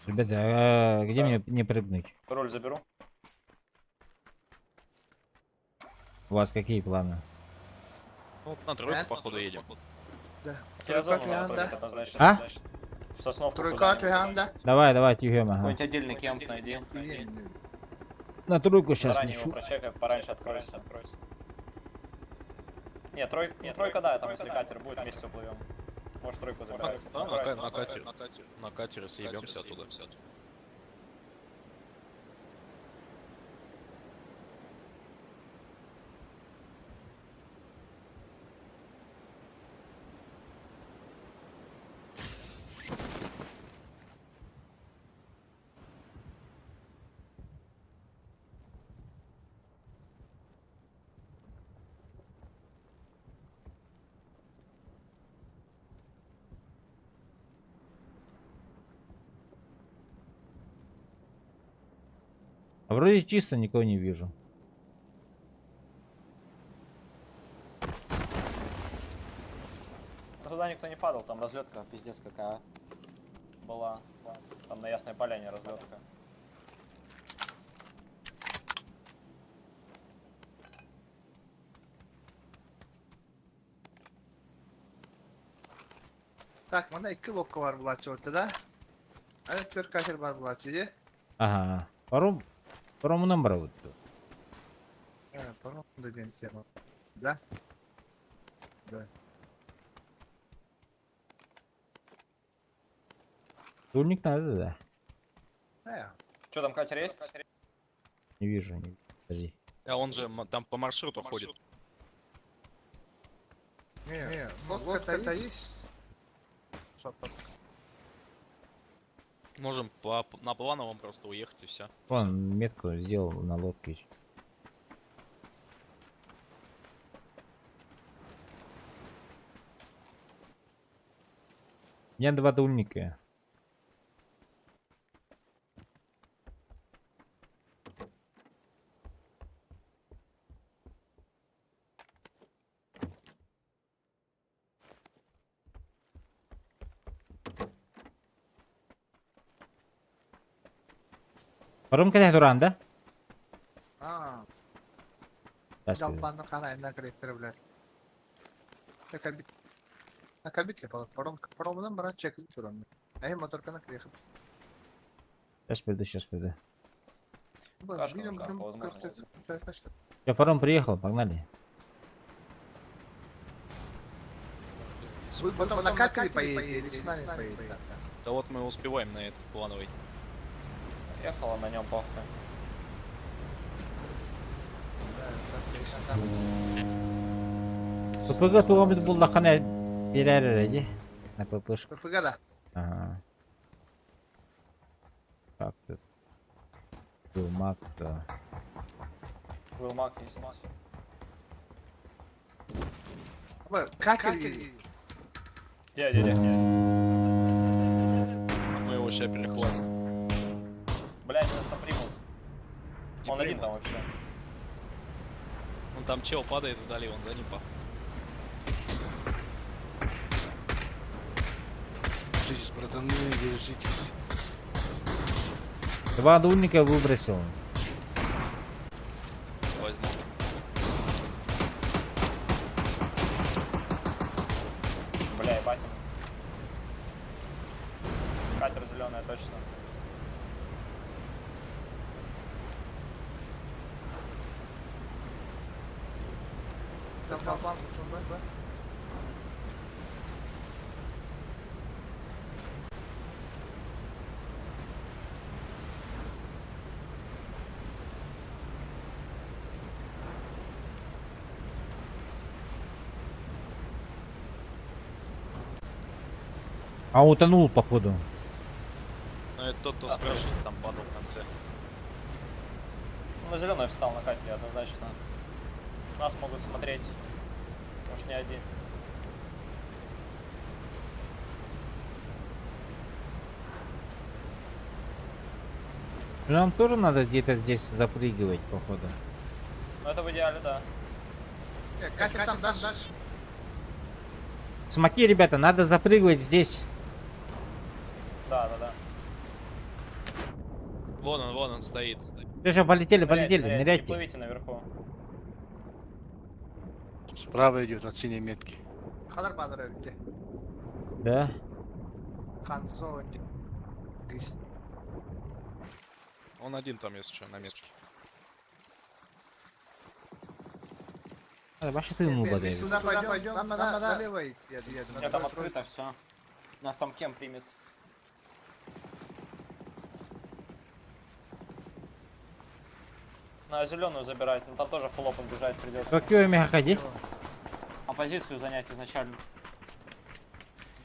A: Ребята, а где мне не прыгнуть?
J: Руль заберу.
A: У вас какие планы?
H: Ну, на тройку, походу, едем.
M: Да.
J: Тебе
M: Тройка
J: зону надо
M: да.
J: прыгать однозначно.
A: А?
J: Значит, В сосновку
M: Тройка
J: куда-нибудь.
M: да.
A: Давай, давай, тюхем, ага.
J: Какой-нибудь отдельный кемп найди.
A: На тройку сейчас
J: Заранее его
A: лечу.
J: прочекай, пораньше откройся. Не, тройка, не, тройка, да, там если катер будет, вместе уплывем. Может тройку забирать.
H: Да, на катере. На катере съебемся оттуда.
A: А вроде чисто, никого не вижу.
J: Туда никто не падал, там разлетка пиздец какая была. Там на Ясной Поляне разлетка.
M: Так, мана iki лодка бар булачы ортада. Evet bir катер бар булачы, де.
A: Ага. Паром... Паромунан бар вот.
M: Паром деген тема. Да? Да.
A: Дульник надо, да?
M: Да.
J: Что там, катер есть?
A: Не вижу, не вижу. Подожди.
H: А он же там по маршруту ходит.
M: Не, лодка-то есть.
H: Можем на плановом просто уехать и все.
A: Вон, метку сделал на лодке. У меня два дульника. Паром когда туран, да?
M: А,
A: Сейчас
M: Жалпанны канайымдан киректер, блядь. Накабит. Накабит ли паром, паромдан баран чекип турам. Эй, моторканы кирехип.
A: Сейчас приду, сейчас приду.
J: Кашка нужна, по возможности.
A: Я паром приехал, погнали.
M: Вы потом на катере поедете или с нами поедете?
H: Да вот мы успеваем на этот плановый.
J: Ехала на нем похуй.
A: ППГ тугамыт буллакана берер эди. На ППшку.
M: ППГ, да?
A: Ага. Так, тут. Мак, да.
J: Вилмак есть.
M: Катер.
J: Где, где, где?
H: Мы его сейчас перехватим.
J: Блядь, нас там примут.
H: Не
J: Он один
H: примут.
J: там вообще.
H: Он там чел падает вдали, он за ним пах.
F: Держитесь, братаны, держитесь.
A: Два дульника выбросил.
H: Возьму.
J: Бля, ебать. Катер зеленая точно.
M: Там толпа, да?
A: А утонул, походу.
H: Ну это тот, кто спрашивал, там падал в конце.
J: Ну, На зеленую встал на катере, однозначно. Нас могут смотреть. Уж не один.
A: Нам тоже надо где-то здесь запрыгивать, походу.
J: Ну это в идеале, да.
M: Э, Катер там дальше.
A: Смоки, ребята, надо запрыгивать здесь.
J: Да, да, да.
H: Вон он стоит.
A: Все, все, полетели,
J: Ныряйте,
A: полетели,
J: ныряйте, Не
A: ныряйте.
J: плывите наверху.
F: Справа идет от синей метки.
M: Хадар бадыр где?
A: Да.
M: Ханзо. Грис.
H: Он один там, если что, на метке.
A: А, Вообще ты ему
M: Если
A: подавит.
M: сюда пойдем, нам надо налево идти. Я еду.
J: У меня там открыто все. Нас там кем примет? На зеленую забирать, но там тоже фуллопом бежать придется.
A: Токио Меха, ходи.
J: А позицию занять изначально.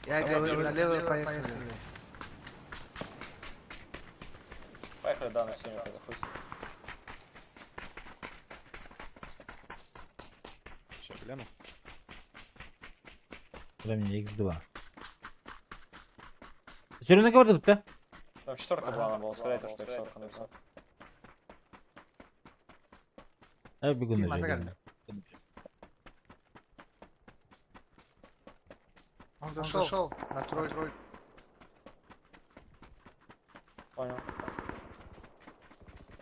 M: Я говорю, налево поехали.
J: Поехали, да, на синюю тогда хуй с ним.
H: Сейчас гляну.
A: Дай мне X2. Зеленый говорит, да?
J: Там четверка была, надо было сказать, то, что иксорка на иксорка.
A: Я бегу на
M: Дима,
A: зеленый.
M: Он дошел на тройку.
J: Понял.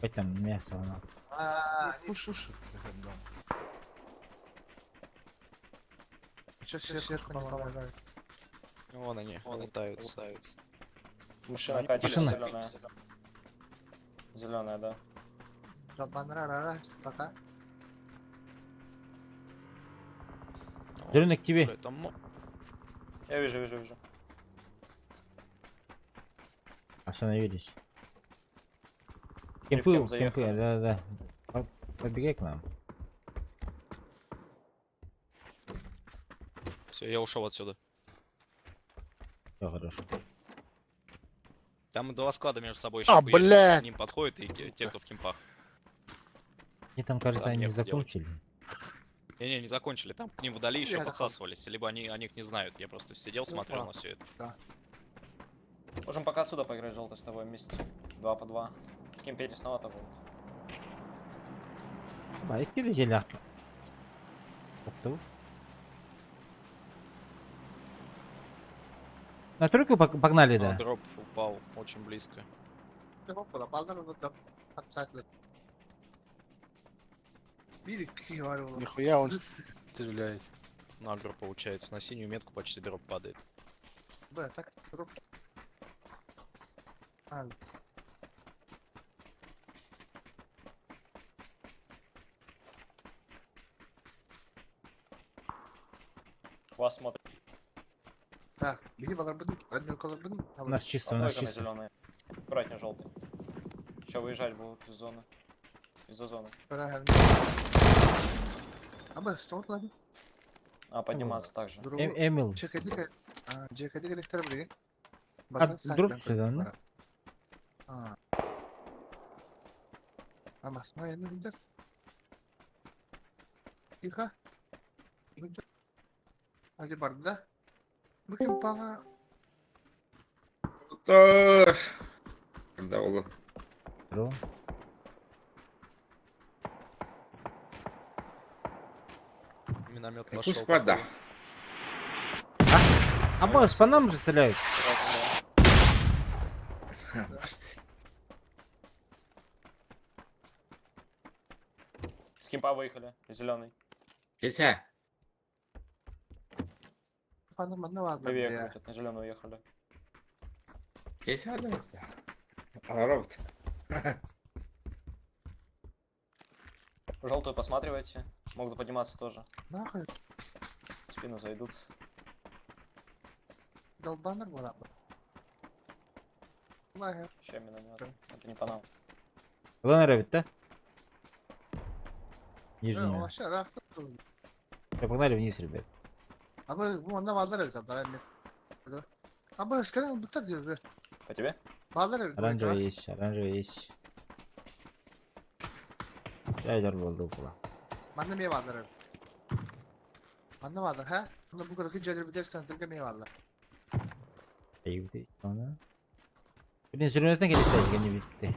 A: Хоть там мясо, она.
M: А,
F: Пуш, этот дом.
M: Что сверху не помогает?
H: Вон они, лутаются.
J: Машина катится
A: Машина.
J: зеленая. Зеленая, да.
M: Лапанра, пока.
A: Зеленый к тебе.
H: Бля, там
J: Я вижу, вижу, вижу.
A: Остановились.
J: Или в
A: Кемпы,
J: кемп
A: кемпы,
J: заехали.
A: да, да. Побегай к нам.
H: Все, я ушел отсюда.
A: Все хорошо.
H: Там два склада между собой еще
F: А,
H: хуярятся.
F: блядь!
H: К ним подходят и те, кто в кемпах.
A: Мне там, кажется,
H: Там
A: они
H: нехуй делать.
A: закончили.
H: Не-не, не закончили. Там к ним вдали еще
M: Я
H: подсасывались. Либо они о них не знают. Я просто сидел, смотрел на все это.
J: Можем пока отсюда поиграть желтый с тобой вместе. Два по два. В кемпе тесновато будет.
A: Байки зеляк. Опту. На тройку погнали,
H: А,
A: да?
H: дроп упал очень близко.
F: Нихуя он стреляет.
H: На агро получается. На синюю метку почти дроп падает.
M: Б, так, дроп. А,
J: Вас смотрит.
M: так, беги, баларбын, одну колорбын.
A: У нас чисто, у нас
J: Тройка на
A: чисто.
J: зеленая. Аккуратнее желтый. Еще выезжать будут из зоны. Из-за зоны.
M: А б, что ладно?
J: А, подниматься также.
A: Эмил. А, дроп сюда, ну?
M: А. А масна я не видел. Тихо. А где барда? Букин пала.
O: Когда ол
A: Здорово.
H: Миномет
O: Какой
H: пошел.
O: спада?
A: А босс, по нам же стреляют.
J: Раз,
P: Может.
J: С кемпа выехали, зеленый.
P: Кися.
M: Фаны манна бааллар
J: Левее
M: бля.
J: крутят, на зеленую уехали.
P: Кися да. А, робот.
J: Желтую посматривайте. Могут подниматься тоже.
M: Нахуй
J: В спину зайдут.
M: долбаныр буолар. Лагер.
J: Еще миномет. Это не по нам.
A: Главное, ребят, да? Нижнюю.
M: Вообще ыраахта.
A: Да, погнали вниз, ребят.
M: Абы бу манна бааллар эбит абдара эмиэ. Абы скорее бутар диир уже.
J: По тебе?
M: Бааллар эбит.
A: Оранжевый есть, оранжевый есть. Ядер был дупла.
M: Манна эмиэ бааллар эбит. Манна бааллар, ха? Манна бу көрөкү дьиэлэр битэр центрга эмиэ бааллар.
A: Блин, сүрүнэтен келетті, не битті.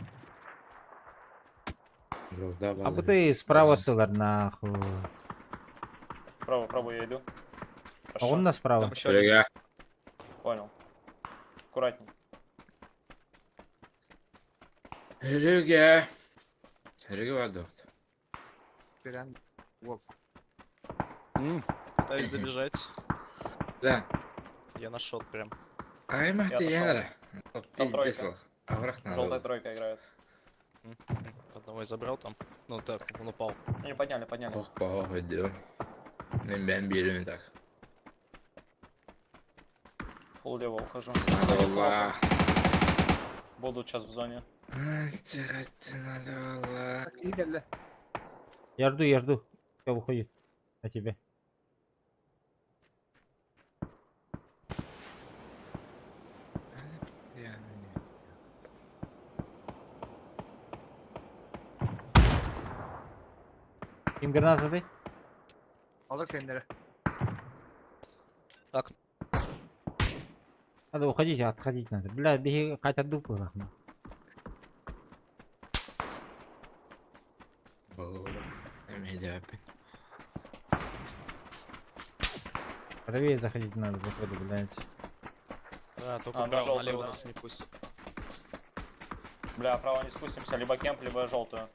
P: Звезда
A: А вот и справа оттылар, нахуй.
J: Право, право, я иду.
A: А он на справа.
H: Там еще один
P: Серега.
H: есть.
J: Понял. Аккуратней.
P: Серега. Серега вода.
M: Перен. Вот.
H: Пытаюсь добежать.
P: Да.
H: Я на шот прям.
P: Ай, махты
J: отошел.
P: янра.
J: Там тройка.
P: Пиздец. Аврах
J: Желтая
P: надо.
J: тройка играет.
H: Одного я забрал там. Ну так, он упал.
J: Не, подняли, подняли.
P: Ох, похуй, Мен бен так.
J: Фул лево ухожу.
P: Надо было.
J: Будут сейчас в зоне.
P: Надо было.
M: Так, игелле.
A: Я жду, я жду. Кто выходит? На тебе. Им граната ты?
M: Алыр кеннери.
H: Так.
A: Надо уходить, отходить надо. Бля, беги, хотя дупу нахуй. Правее заходить надо, походу, блядь.
H: Да, только
J: А, на
H: право,
J: желтую,
H: налево
J: да.
H: нас не пустят.
J: Бля, право не спустимся, либо кемп, либо желтую.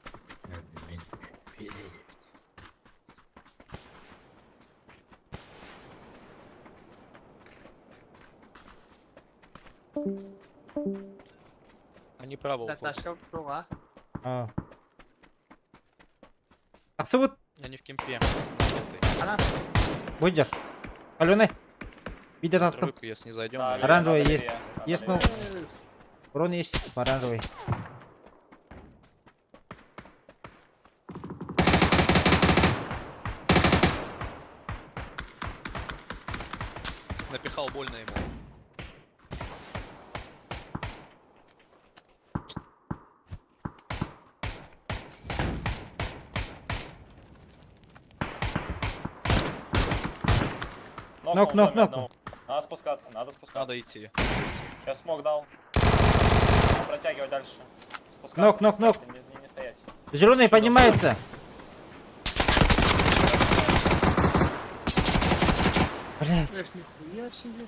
H: Они право
M: Так,
H: уходят.
M: ташка туга.
A: А. Ахсы вот.
H: Они в кемпе. Желтый.
M: Ана.
A: Будешь. Алены. Видер
H: На
A: аттым.
H: Тройку, если не зайдем.
J: Да,
H: наверное.
A: Оранжевый
J: надо
A: есть.
J: левее, надо
A: Есть, ну.
J: левее.
A: Урон есть, оранжевый.
H: Напихал больно ему.
A: Нок,
J: Нокнул
A: нок,
J: в зоне
A: нок.
J: одного. Надо спускаться, надо спускаться.
H: Надо идти. Надо идти.
J: Я смог дал. Протягивать дальше. Спускаться,
A: Нок, нок, нок.
J: спускаться, Не, не, не стоять.
A: Зеленый поднимается. Блять.
M: Нихуя себе.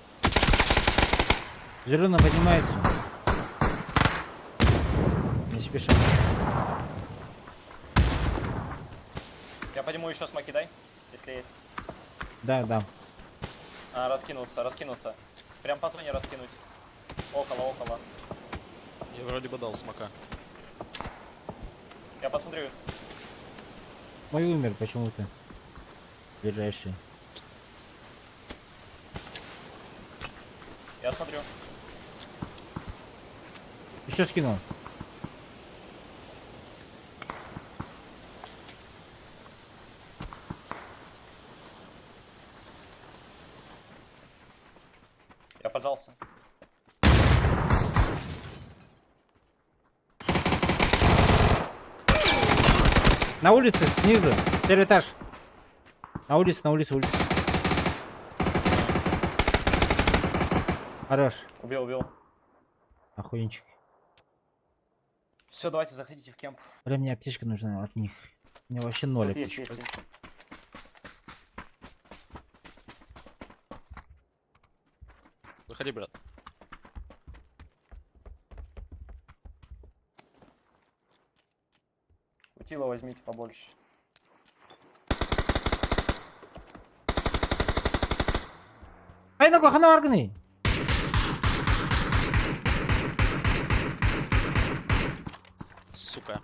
A: Зеленый поднимается. Не спешим.
J: Я подниму еще смоки, дай, если есть.
A: Да, да.
J: А, раскинулся, раскинулся. Прям по зоне раскинуть. Около, около.
H: Я вроде бы дал смока.
J: Я посмотрю.
A: Мой умер почему-то. Ближайший.
J: Я смотрю.
A: Еще скинул.
J: Я пожался.
A: На улице снизу. Первый этаж. На улице, на улице, улица. Хорош.
J: Убил, убил.
A: Охуенчик.
J: Все, давайте заходите в кемп.
A: Бля, мне аптечка нужна от них. У меня вообще ноль
J: Тут есть,
A: аптечек.
J: есть, есть.
H: Заходи, брат.
J: Тила возьмите побольше.
A: Айна хана баргыный?
H: Сука.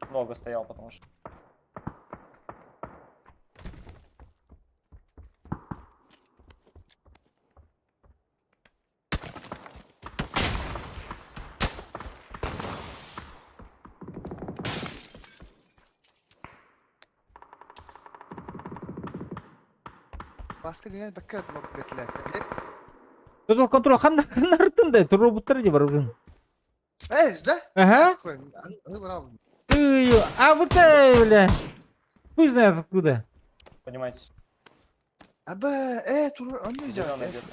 J: Много стоял, потому что.
M: Баска деген бәккә бетле.
A: Тотал контрол ханна ханна да роботтар де бар бүгін.
M: Эй, да?
A: Ага.
M: Брал.
A: Ты, а вот это, бля. Хуй знает откуда.
J: Поднимайтесь.
M: Аба, тур, он
J: Зеленый где-то.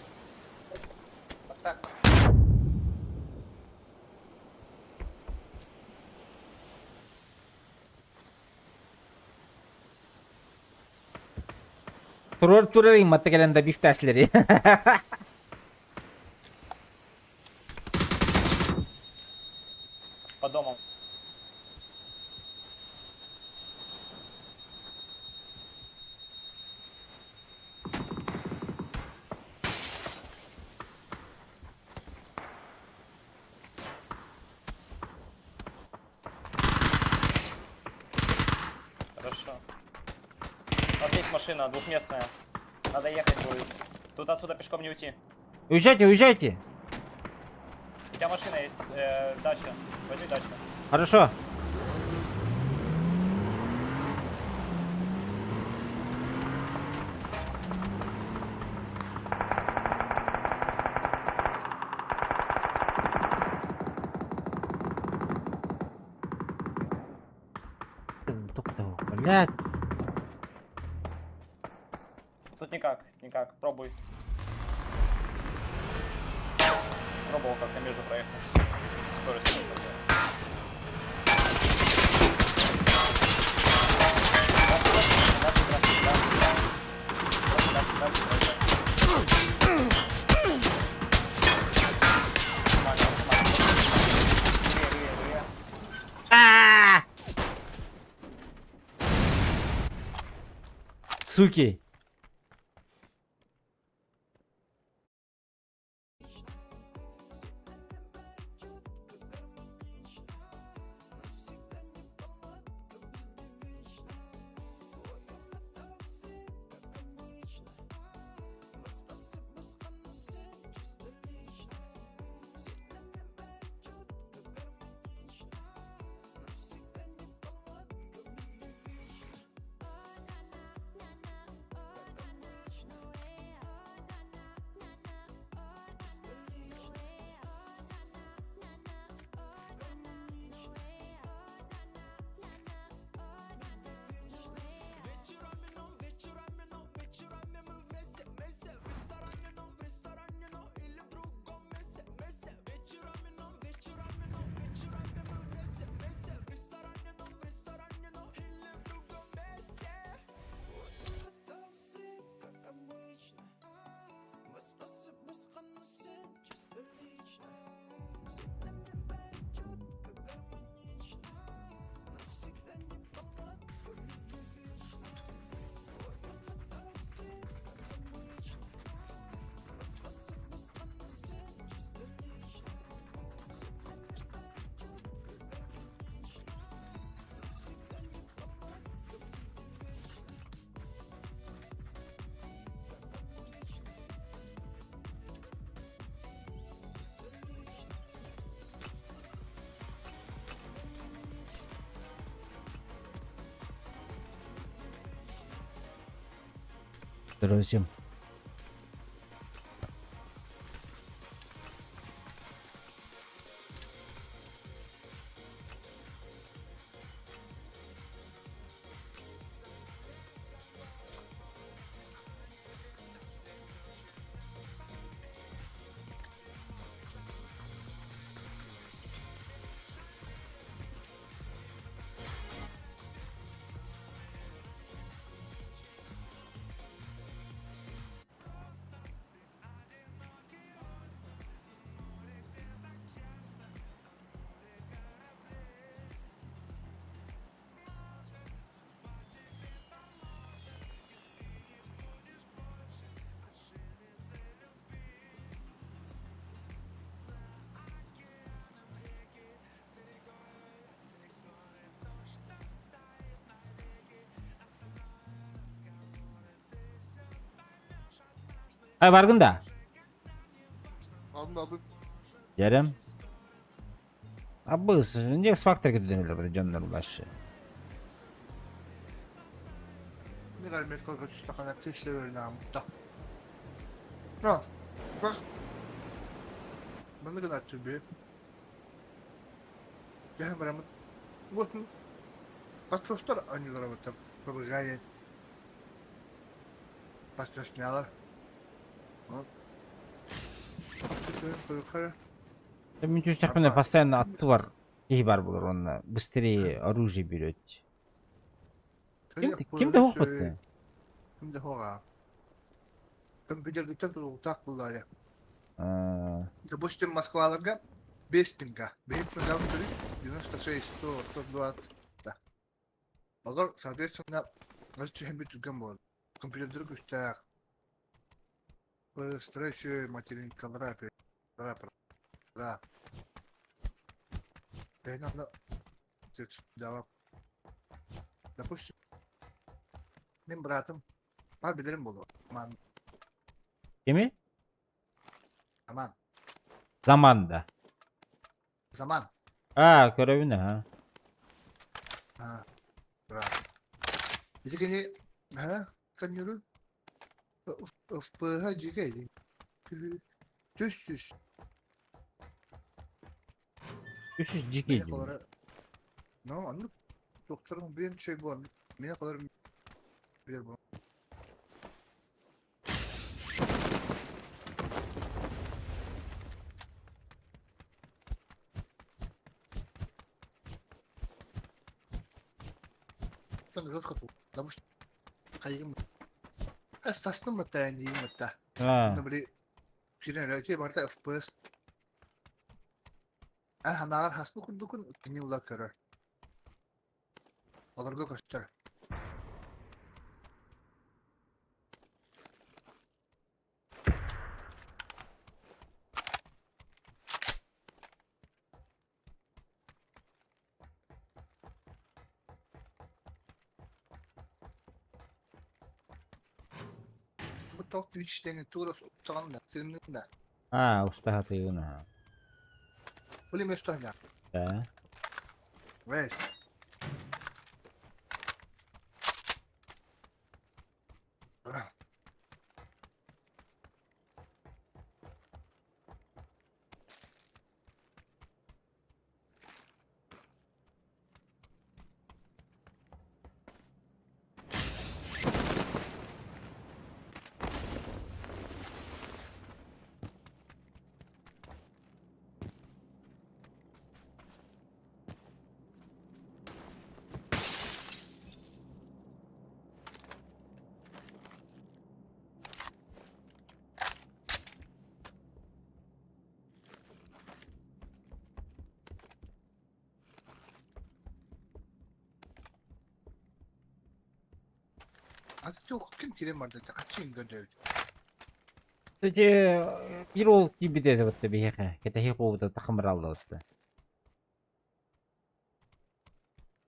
M: Так.
A: Турор турар матта келенде бифтәслери.
J: По домам. Хорошо. У нас есть машина двухместная. Надо ехать будет. Тут отсюда пешком не уйти.
A: Уезжайте, уезжайте.
J: У тебя машина есть, дача. Возьми дачу.
A: Хорошо. Блядь.
J: Тут никак, никак. Пробуй. Пробовал как-то между проехать. Скорость не хватило.
A: А! Суки. Здорово всем. Ай баргын да? Дьэрем. Абыс, не X-Factor кирден өлөр дьоннор башы. Мин түстэхпинэ постоянно аттыбар киһи бар булар онно быстрее оружие берет. Ким ким да хоқпытты?
M: Ким да хоға. Компьютергиттен тутулуктаах буллаайа. Допустим, Москваларга 5 пинга. 5 пинга 96, 100, 120. Олор, соответственно, өс түһэн бүтүгэн буолар. Компьютер күстээх. Встречу материнкалара да. Допустим, мин братым бар билерим болу. Аман.
A: Кими?
M: Аман.
A: Заманда.
M: Заман.
A: А, көрөбүн ha.
M: А, брат. Ити кини, ha, каньюру? ФПХ жиге. Түс сүс.
A: Үс жиге.
M: Ну, анны докторун бен şey bu. Мен kadar bilir bu. Жестко потому что хайым Астастым мата не мата.
A: А.
M: Били кирен рәки барта FPS. А ханагар хасны курдукун кини ула көрөр. Аларга көстөр. Бу ток Twitch'тен тура туган да, стримнен да.
A: А, устаһатыгын ha.
M: Били место да.
A: Да.
M: Весь. Аты ким кирен бар да качын göndерdi.
A: Эти бир ол кибите вот биһиэхэ. Кэтэһи буолбута тахымыраллыбытта.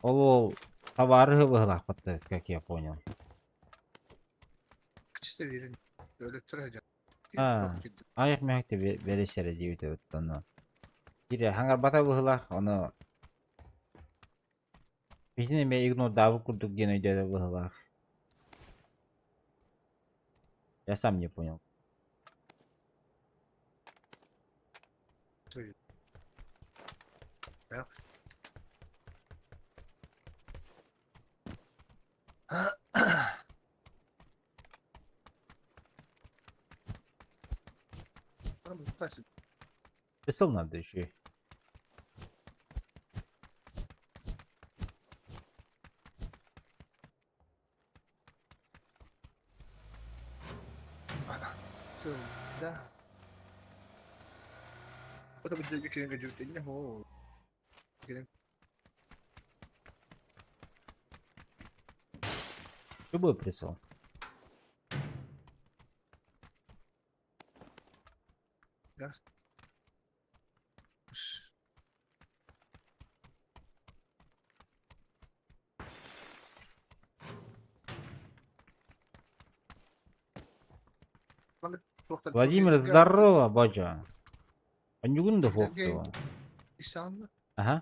A: Ол ол товары быһылаахпатта, как я понял.
M: Кычты верин. Öyle турача.
A: А, аяк мэхте бересере диэбит ону. Кире хаңарбата быһылаах, ону Биһини эме игнордаабыт курдук диэн өйдөөтө быһылаах. Я сам не понял. Писал надо еще.
M: Да. Потом
A: Любой прицел.
M: Да.
A: Владимир, здорово, бача. Анюгун да хуохтуо. Ага.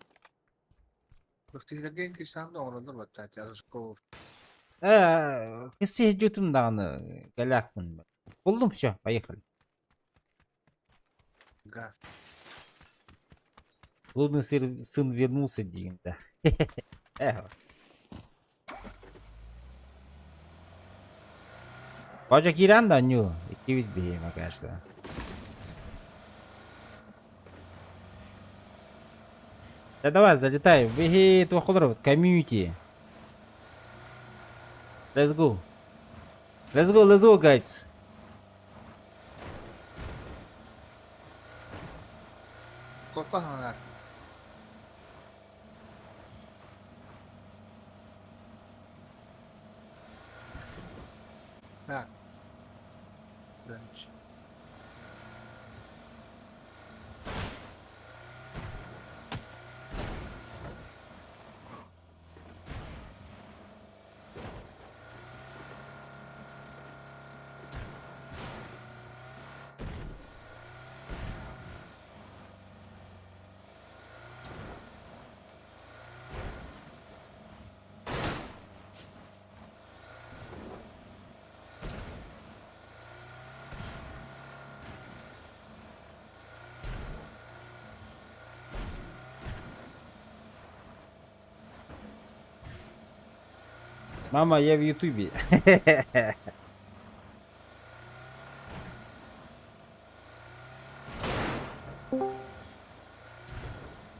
A: Кыссы жутум даҕаны кэлээхпин. Буллум, все, поехали.
M: Газ.
A: Блудный сыр, сын вернулся диэн да. Эх. Бача киирэн да анньуу. Иккибит биһиэмэ, кажется. Да давай, залетай. Биһи туох олоробут? Комьюнити. Let's go. Let's go, guys.
M: Korkma Так. Дальше.
A: Мама, я в Ютубе.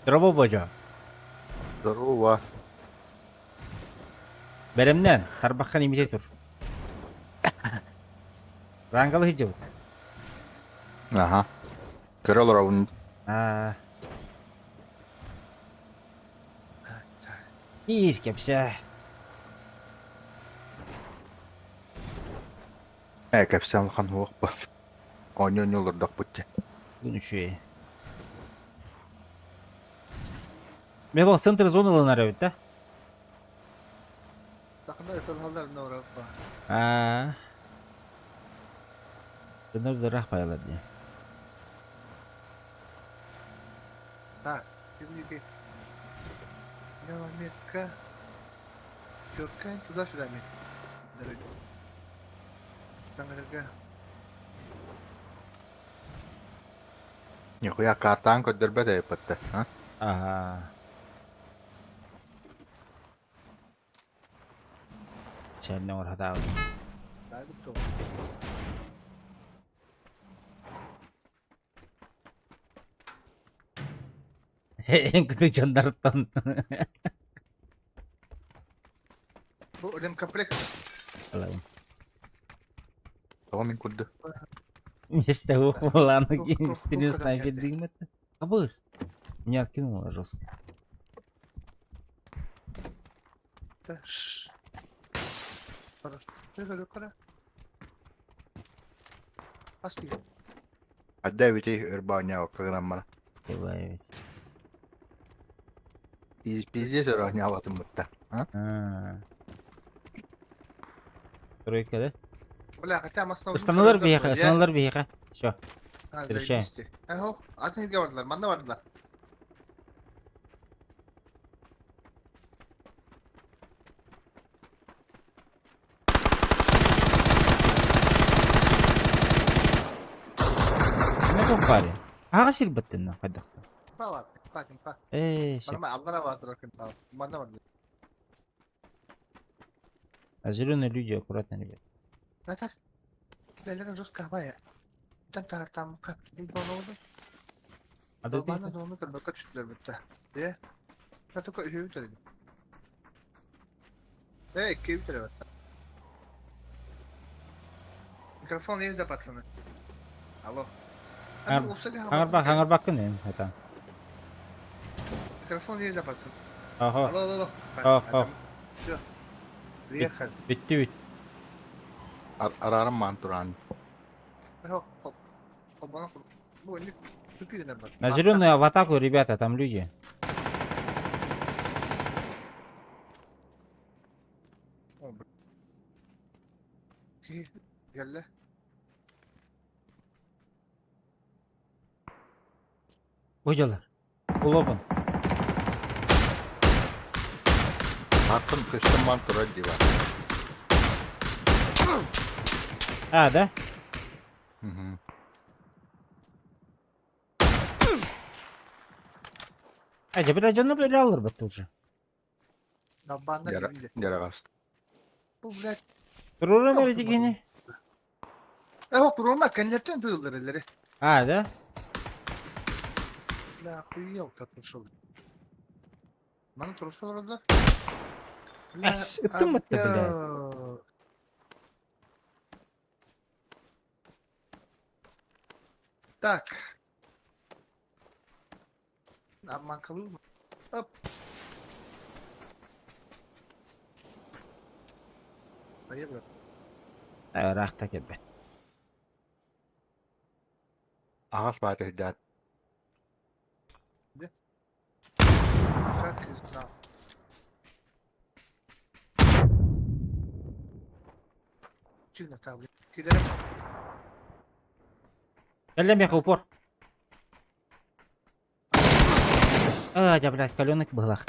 A: Здорово, Божо.
Q: Здорово.
A: Бэлэмнэн, тарбаххан имитэ тур. Рангалы сылдьыбыт.
Q: Аха. Көрө олоробун.
A: Аа. Иир кэпсээ.
Q: Ээ кэпсээн улахан суох бу. Оонньуу-оонньуу олордохпут дии.
A: Күн үчүгэй. Мелон центр зона ылынар эбит да? Аа. Дьоннор ыраах байалар дии.
M: Так, кимники? Метка. Четко туда-сюда метка.
Q: Нихуя картаан көрдөрбөт эбиппит а?
A: Аhaa. Чэрнэ оҥорһотаабыт. Эн күтү дьоннортон.
M: Бу ремкомплект.
A: Ылабын.
Q: Тоҕо мин курдук?
A: Вместо Лана стрим снайпер дымит. Абыс. Меня откинуло жестко.
Q: Адда эбитий өр баанньаабакка гынан баран.
A: Добавить.
Q: Пиздец өр оонньообатым бытта. А?
A: Тройка, да?
M: Бля, хотя основной...
A: Ыстаналар биһиэхэ, ыстаналар биһиэхэ. Все. Встречаем.
M: Эх, атын сиргэ бардылар, манна бардылар.
A: Не попали. Аҕа сирбэттэн хайдахта. Ээ, сөп. А зеленые люди аккуратно, ребят. А да
M: Микрофон есть, да, пацаны? Алло.
A: Хаҥарбаккын эн, это.
M: Микрофон есть, да, пацаны?
A: Ага.
M: Алло, алло, алло.
A: Ага.
M: Все. Приехали.
A: Бүттүбүт.
Q: Арааран маан туран.
A: На зеленую в атаку, ребята, там люди. Ой, Улобун.
Q: Атын көстөн ман турар дива.
A: А, да?
Q: Угу.
A: А, теперь дьону били алларбат уже.
M: Далбааннар
Q: Дьара
M: билли.
Q: дьараҕас.
M: Бу блядь.
A: Туруран эрэ дигини.
M: Э, ох, турулма, кэннилэртэн тыыллар эллэри.
A: А, да?
M: Бля, охуел, как пришел. Маны турушал ороллор. Бля,
A: Ас, ыттым ытты, блядь.
M: Так. Обманкалыы. Оп. Поехали.
A: Ыраахта кэлбэт.
Q: Аҕас баата үрдээн.
M: Как и знал. Сильно там. Кидаем.
A: Кэллэ миэхэ упор. А, дьэ, блядь, каленок быһылах.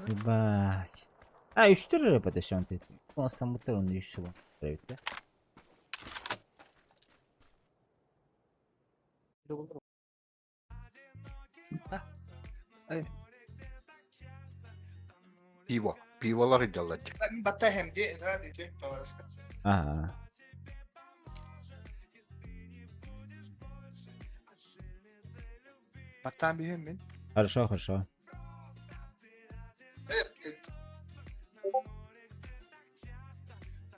A: Ебать. А, үстер эрэ подошел ты. Он сам он еще. Да?
Q: Пиво. Пиволар идэллэр.
M: Батта хемди, ради
A: Ага.
M: Баттаан биһим мин.
A: Хорошо, хорошо.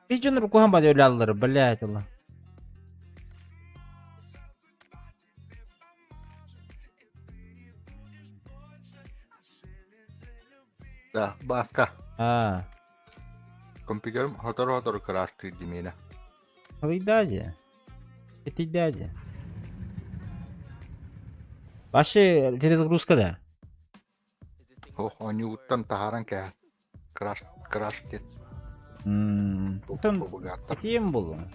A: Пижон рукухан ба өлө блядь, алла.
Q: Да, Бааска.
A: А.
Q: Компьютерым хотору-хотору кыраастыыр димиэнэ.
A: Алый дядя. Это дядя. Вообще перезагрузка да.
Q: Ох, оонньуугуттан таһааран кээһэн. Краш, краш диэн.
A: Оттон итиэн буллуҥ?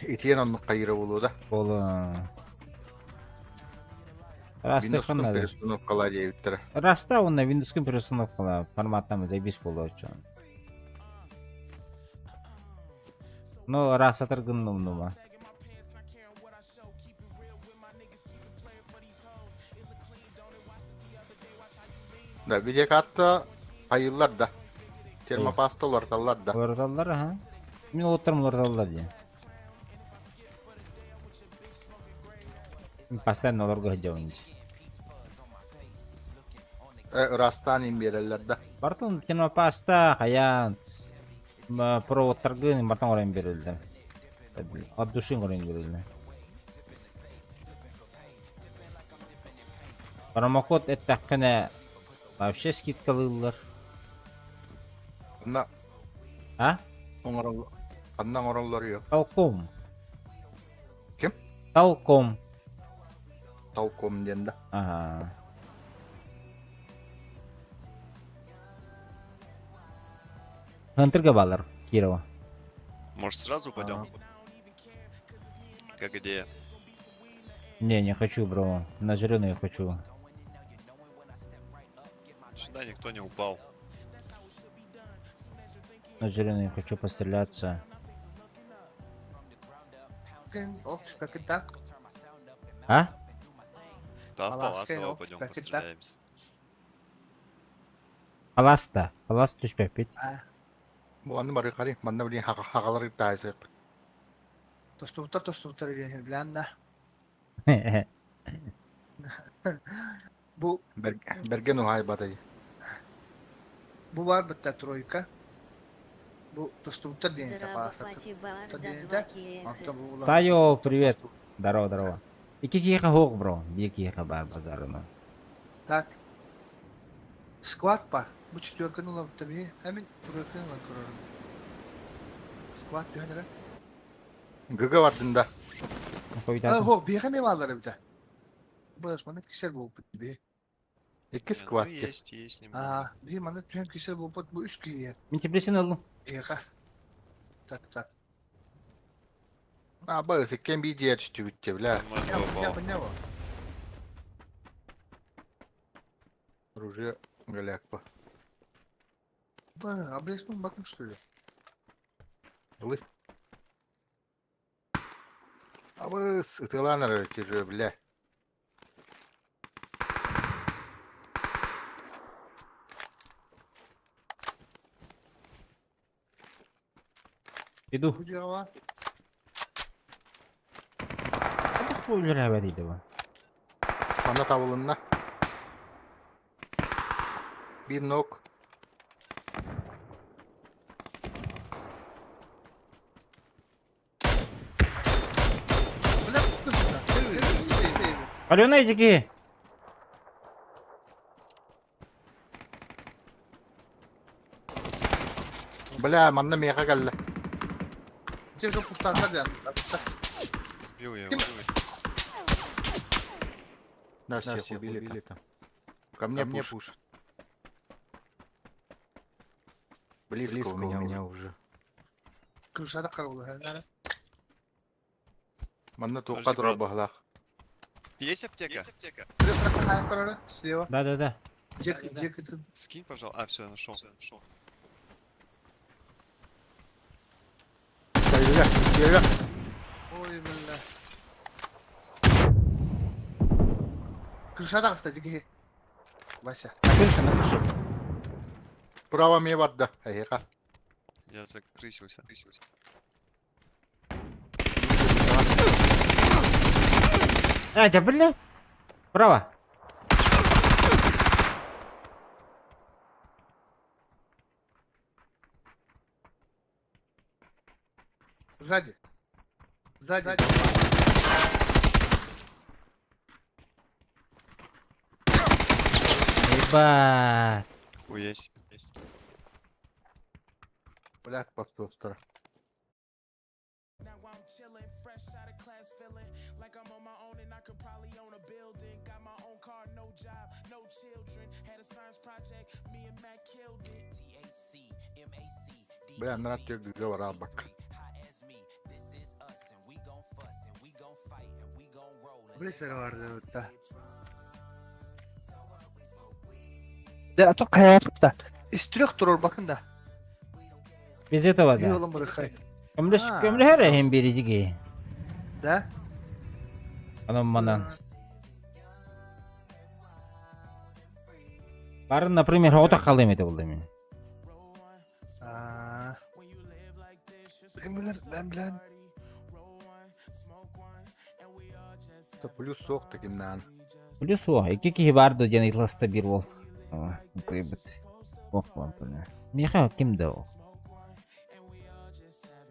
Q: Итиэн оннук хайыыра буолуо да?
A: Буолуо. Растыаххын
Q: Windows-кун
A: наада.
Q: переустановкалаа диэбиттэрэ.
A: Раста уонна Windows-кун переустановкалаа форматтан заебись буолуоччу. Ну, раз атыргын умнума.
Q: Да, видеокарта хайыыллар да. Термопаста уларыталлар да.
A: Уларыталлар, аха. Мин уоттарым уларыталлар дии. Постоянно олорго сылдьабын дии.
Q: Э, ыраастаан им биэрэллэр да.
A: Бартын термопаста, хайаан, проводтаргын бартан оҥорон биэрэллэр. От души оҥорон биэрэллэр. Промокод эттэххинэ вообще скидкалыыллар.
Q: Ханна
A: А?
Q: оҥороллор ханна оҥороллор юу?
A: Талком.
Q: Ким?
A: Талком.
Q: Талком диэн да.
A: Ага. Хантырга баалар Кирова.
R: Может, сразу пойдем? Как идея?
A: Не, не хочу, бро. На зеленую хочу.
R: Сюда никто не упал.
A: На зеленую хочу постреляться.
M: Ох, как это?
A: А?
R: Да, в
M: Паласка,
R: Паласово
M: ох,
R: пойдем
M: как это?
R: постреляемся.
A: Паласта. Паласта түспэппит.
Q: Бу аны бары хари, манна билин хагалар таайсык.
M: Тостубуттар тостубуттар диэн билэн да. Бу
Q: Берген уһаайбатай.
M: бу бар бытта тройка. Бу тостубуттар диэн
G: Здраво,
M: паласа.
G: Пати Барда 2
A: Сайо, привет. Здорово, здорово. Икки киһиэхэ суох, бро. Биир киһиэхэ баар базарына.
M: Так. Склад па. Бу четверканы ылабыт би. Эмин тройканы ылан көрөрүм. Склад түһэн эрэ.
Q: Гыга бардын да.
M: А, хо, биэхэ ме баалар эбитэ. Бу маннык кисэл буолбут би.
Q: Икки
R: Не, ну
Q: сквад.
R: есть, есть немного.
M: Аа, биир манна түһэн киирсэр буолбут бу үс киһи.
A: Мин теплесин ыллым.
M: Эйиэхэ. Так, так.
Q: А, басы, кем би түбүттэ, бля.
R: За мной два
M: Я
R: упало.
M: понял.
Q: Оружие голяк по.
M: Ба, а блядь, ну бакну что ли?
Q: Лы. Абыс, ытыланар тиже, бля.
A: Иду.
M: Бу дьиэҕэ
A: Өлөрөбө дейді бу.
Q: Ана табылынна. Бир нок.
M: Бля,
A: Алена иди.
Q: Бля, манна меха кэллэ.
M: Те же пуштата да.
R: Сбил я его.
Q: Да, всех убили там. Ко мне пуш. Близко у меня уже.
M: Крышада караулы.
Q: Манна
R: Подожди,
Q: туққа тура
R: брат.
Q: бахлах.
R: Есть аптека? Есть аптека.
M: Слева.
A: Да-да-да.
M: Где, где это?
R: Скинь, пожалуйста. А, все, я нашел. Нашел.
Q: Кэллэ, кэллэ.
M: Ой, бля. Крышада, кстати, где? Вася.
A: На крыше, на крыше.
Q: Право мне барда. Эйха.
R: Я закрысился. Крысился.
A: А, тебя, бля. Право.
M: Сзади. Сзади.
A: Ебать.
R: Хуя себе. Есть.
Q: Бля, подстостера. Бля, на тебе говора бак.
M: Бля, vardı да. Да, а то каяпта. Из трех турор бакын да.
A: Без этого да.
M: Yolun bırakay.
A: Көмлөс
M: А.
A: көмлөһөр эһин беридиги.
M: Да?
A: Анан манан. Барын, например, ота калым эте булды мен.
M: Аа. Ben bilen, ben bilen.
Q: Это плюс сох таким наан.
A: Плюс о, ики кихи барды ден итласта бир бол. Кыйбыт. Ох, вам бля. Миха ким да ол?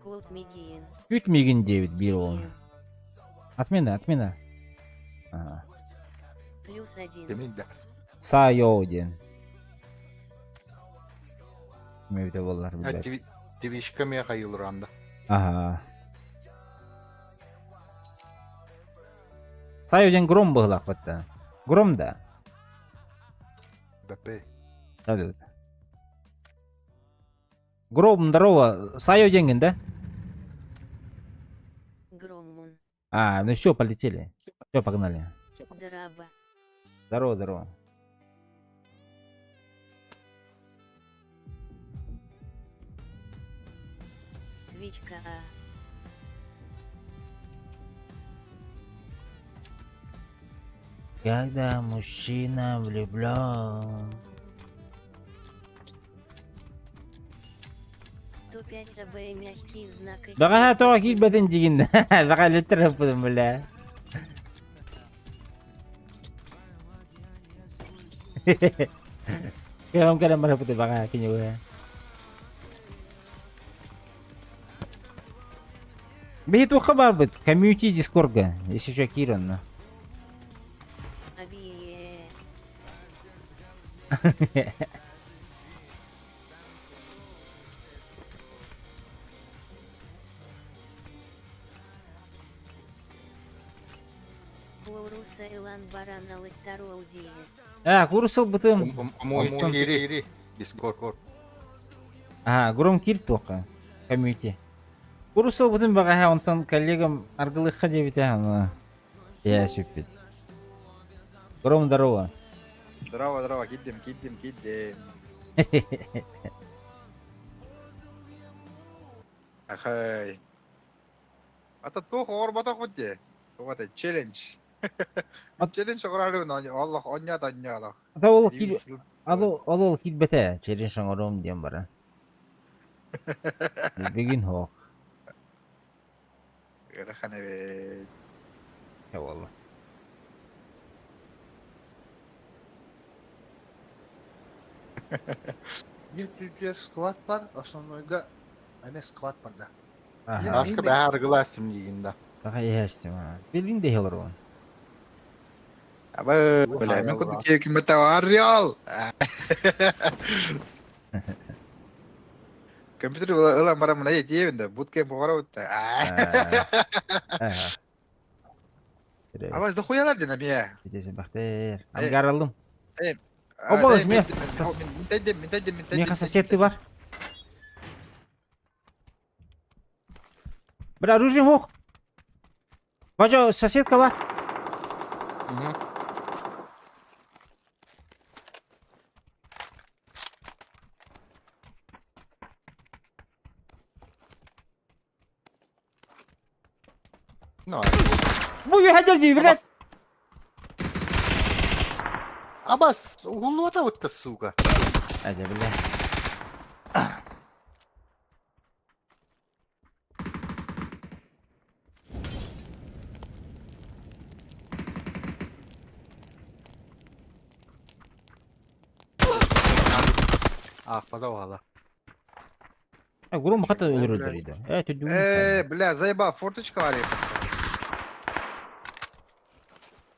G: Култ Мигиен.
A: Күт мигин девит бир ол. Отмена, отмена. Ага.
G: Плюс один.
Q: Демин да.
A: Са йоу ден. Мөйдө болар
Q: А
A: билбет.
Q: Твичка меха йылранда.
A: Ага. Сайо ден гром быһылаах батта. Гром да.
Q: БП.
A: Да, да, да. Гром, здорово. Сайо деньги, да?
G: Громмун.
A: А, ну все, полетели. Все, погнали.
G: Драба.
A: Здорово, здорово.
G: Твичка А.
A: Когда мужчина влюблен.
G: 105 АБ мягкий знак.
A: Бага тоға килбетин дигин. Бага литр будум бля. Кем кэлэн бара бут бага кинюга. Бихи туха бар бит комьюнити дискорга. Если что Киран.
G: Аби. Уруса Илан Баран Алыктарол. гильдии.
A: А, курс ылбытым.
Q: Омуон кири. Дискорд.
A: Аа, Гром кир туохха. Комьюнити. Курс ылбытым баҕаһа, онтон коллегам аргылыхха диэбитэ, аны я сүппүт. Гром, здорово.
Q: Здорово, здорово, киддим, киддим, киддим. Ахай. Ата туох оҕорботохпут дии. Туох это челлендж. Челлендж оҕоралыбын олох онньоот онньоолох.
A: Ата ол кир ол ол кирбэтэ челлендж оҥоруом диэн баран. Бүгүн хоох.
Q: Ыарахан эбит.
A: Буолла.
M: Биир түтүөр сквад бар, основнойга эмиэ сквад бар да.
Q: Аска бэһэ аргылаастым диигин да.
A: Аха иһээстим. Билин де олорон.
Q: Аба, бля, мен курдук киһи Орел! Компьютер ылан баран мына диэбин да, буткемп оҕоробут да. Абас дохуялар дена мия.
A: Итесе бахтер. Ангаралым. Оболос мен Меха сосед ты бар. Бля, оружие мог. Бажо, соседка бар.
Q: Ну,
A: Бу хаджар дии, блядь.
Q: Абас, уһуллуота бутта, сука.
A: Адя, блядь.
Q: Аахпата уһала.
A: Гром хата өлөрөлдөр иде. Э, түдүгүн
Q: Э, бля, заебал, форточка бар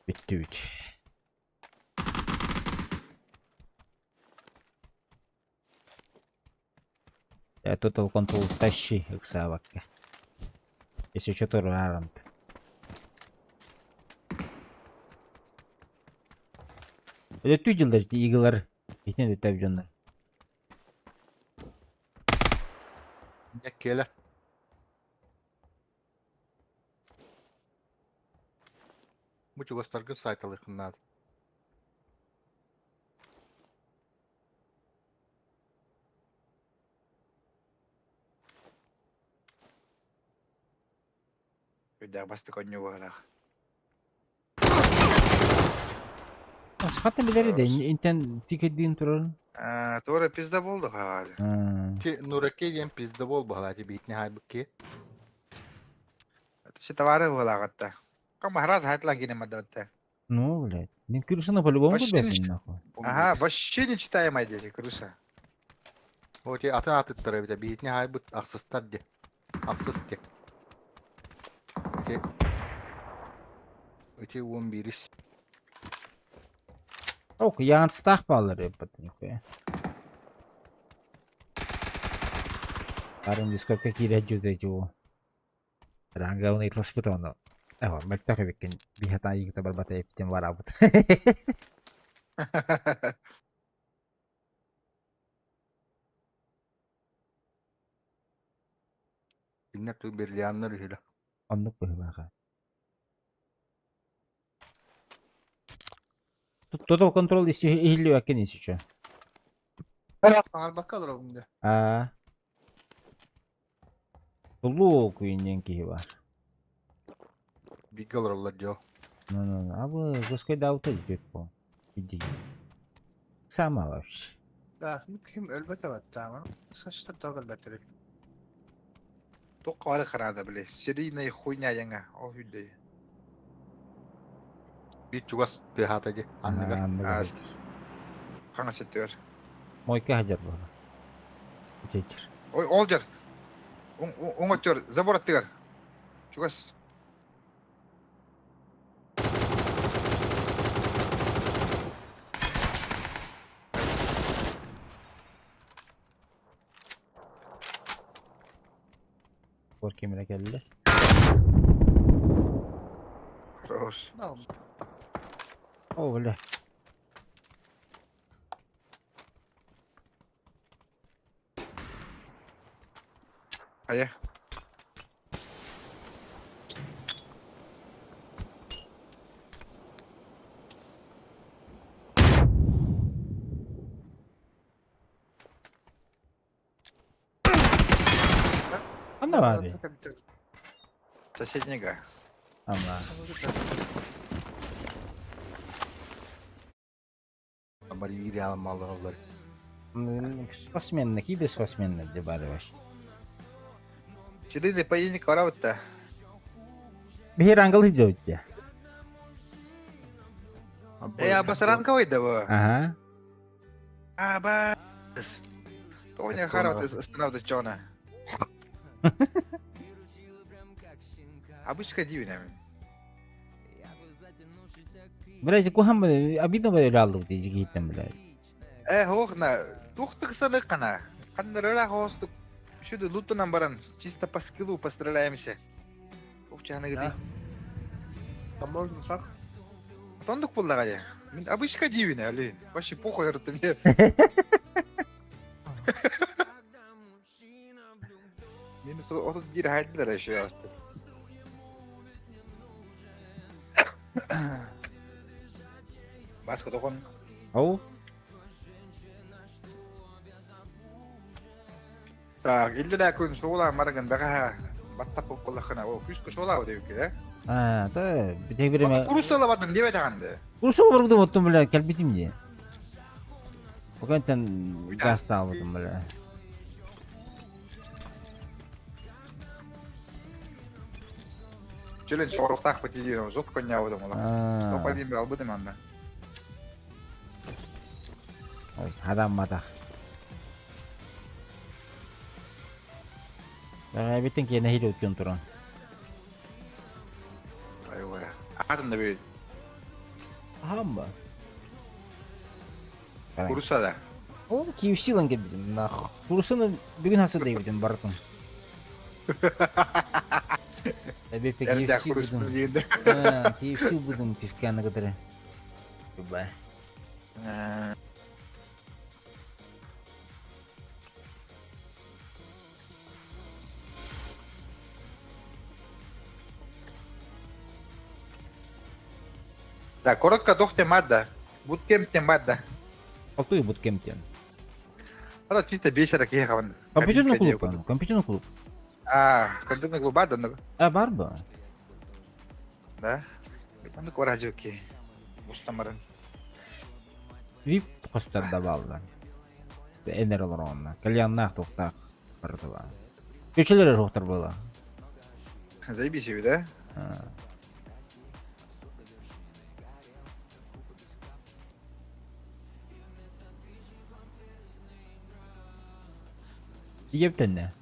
A: Бүттү бүт. Я Total Control тащи ыксаабакка. Если что, то рарант. Өтүү жылдар игылар итинен өтөп дьоннор.
Q: Келе. Бу чугастаргы сайталыхыннаад.
M: Үрдээх бастык онньуу баҕалаах.
A: Хата билери де интен тикеддин турар.
M: Туора пизда болду хаали.
Q: Ти нураке диэн пизда бол баһалаати биитни хайбыкки.
M: Все товары буолааҕатта. Кам раз хайтла гине мадатта.
A: Ну, блядь. Мен крышаны по-любому
M: Вообще
A: курбэппин
M: не
A: нахуй.
M: Ага, вообще не читаемая дети, крыша.
Q: Оти атын атыттара бите биитни хайбыт ахсыстар ди. Ахсыс ди. Ти Эти он бирис.
A: Ок, яанстаах баалар эбит нихуя. Арым дискордка киирэ дьүдэ дьуу. Ранга ытласпыт ону. Эва, мөлтөх эбиккин биһата ыйыгыта барбата эптин барабыт.
Q: Киннер ту берлианнар үһүлэ.
A: Оннук быһыылааҕа. Total Control иһиллибэккин исүчө.
M: Саҥарбакка олоробун да.
A: Аа. Тулуу күйүннен киһи бар.
Q: Бигэ олороллор дьо.
A: Ну, ну, ну. Абы жесткой даута идет по. Иди. Сама вообще.
M: Да, ким өлбөтө баттаама. Сашта тоҕо өлбөтөр. Туох бары харада били. Серийная хуйня яңа. Ол хүдэй.
Q: Биир чугас тыаһаата дии анныгар.
A: Анныгар.
M: Хаҥас өттүгэр.
A: Мойка хаджар буолар. Ичэйчир.
M: Ой, ол жер. Оң өттүгэр, забор аттыгар. Чугас.
A: Бор кемере кэллэ.
M: Хорош.
A: О, бля.
P: Хайа.
A: Анна баар.
P: Соседнега.
A: Ама.
Q: Барьер маллар.
A: Спортсмен, какие спортсмены где бары вообще?
P: Сиды поединок варавытта.
A: Бихер ангел идет.
P: Э, абасаранковый да во.
A: Ага.
P: Абас. Тоня харат останавливает Джона. Обычка дивина.
A: Блядь, кухам обидно было лалу ты жигитем, блядь.
P: Э, хохна, тухтык кана. Ханнарыра хостук. Сюда луту нам баран. Чисто по скиллу постреляемся. Ухчаны гди.
M: Там можно шаг.
P: Тондук буллагая. Мин обычка дивина, блин. Вообще похуй это мне. Минус 31 хайдлер еще ястык. Баска тохон.
A: Ау.
P: Так, илле күн сола марган бага баттап коллахана. О, күс сола деп да.
A: А, да, битек биреме.
P: Курусала бардым деп айтаганды.
A: Курсул баргыды оттум, бля, келбитим де. Покантен газ алдым, бля.
P: Челен чоруктак бит идея, жот коня одым ола. Топа албыдым анда.
A: Ой, адам матах. Битен ки нехил өткөн туран.
P: Айва. Атын да бит.
A: Хамба.
P: Курусада.
A: О, KFC лан кебидим, нах. Курусаны бүгүн хасы дейбидим бартын. Эбепе KFC будым. KFC будым пивканы кытыры. Ба.
P: Да, коротко дохте мадда. Буткемп тем мадда.
A: Алтуй буткемп тем.
P: Ада чисто бешера кехаван.
A: Компьютерный клуб, компьютерный клуб.
P: А, компьютерный клуб бада, ну.
A: А, барба.
P: Да. Аны коражуки. Мустамарын.
A: Вип костар да балда. Энер олоронна. Кальяннах тоқтақ бардыла. Көчелер жоқтар было.
P: Заебись себе, да?
A: Ептенне.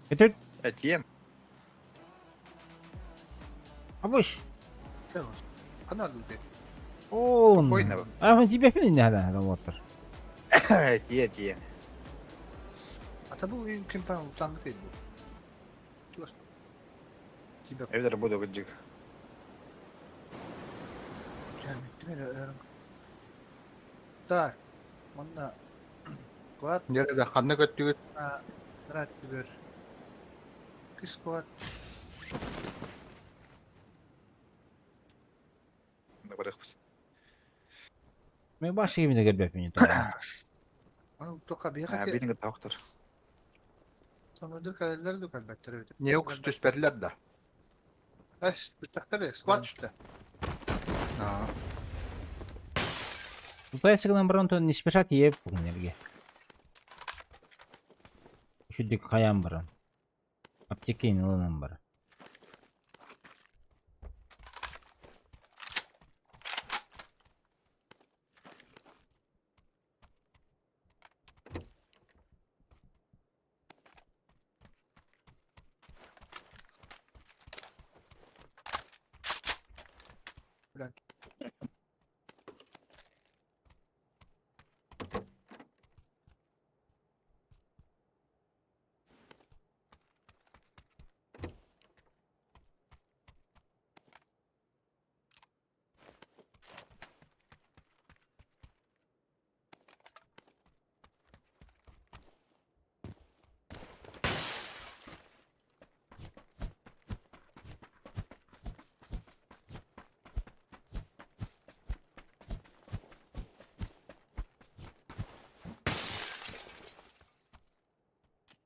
A: Это
P: Этьем.
A: Абыш.
M: Она любит.
A: Он. А, он тебе не надо, работер.
P: Тие, тие.
M: А то был им кемпан там ты был. Тебя.
P: Я работаю гаджик.
M: Так, манна Квад.
Q: Нерде ханны көттүгүт.
M: Рад түгөр. Кис квад.
A: Мен баш кемине келбеп мени.
M: Аны тока бияка.
P: Бинге доктор.
M: Самырдыр калелер ду калбеттер.
Q: Не укс түспәтләр да.
M: Эш, битәктер, склад түштә.
Q: А.
A: Пытается к нам бронто не спешать еп бүгүнерге. Шүдүк хаян баран. Аптекейн ылынан бар.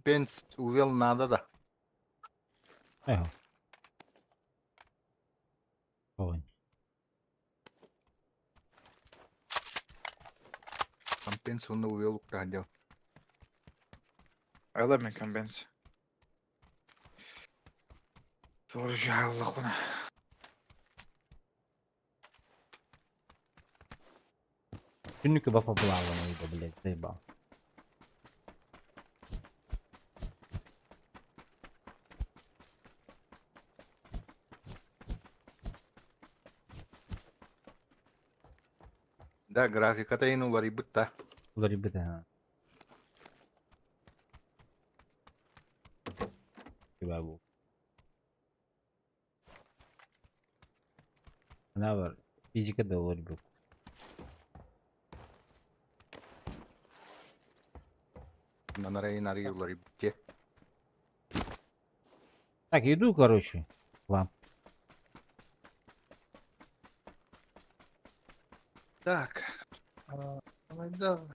Q: Компенс увел надо да.
A: Эхо. Огонь.
Q: Компенс уонна увел уктаһан дьон.
P: I love my компенс. Тоже аллахуна.
A: Түннүккэ бапа булааллан ыйда, блядь, заебал.
Q: Да, графиката ин уларыйбыт да.
A: Уларыйбыт аха. Кебабу. Она бар. Физика да уларыйбыт.
Q: Нанарайын арый уларыйбыт те.
A: Так, иду, короче, к вам.
M: Так. Да.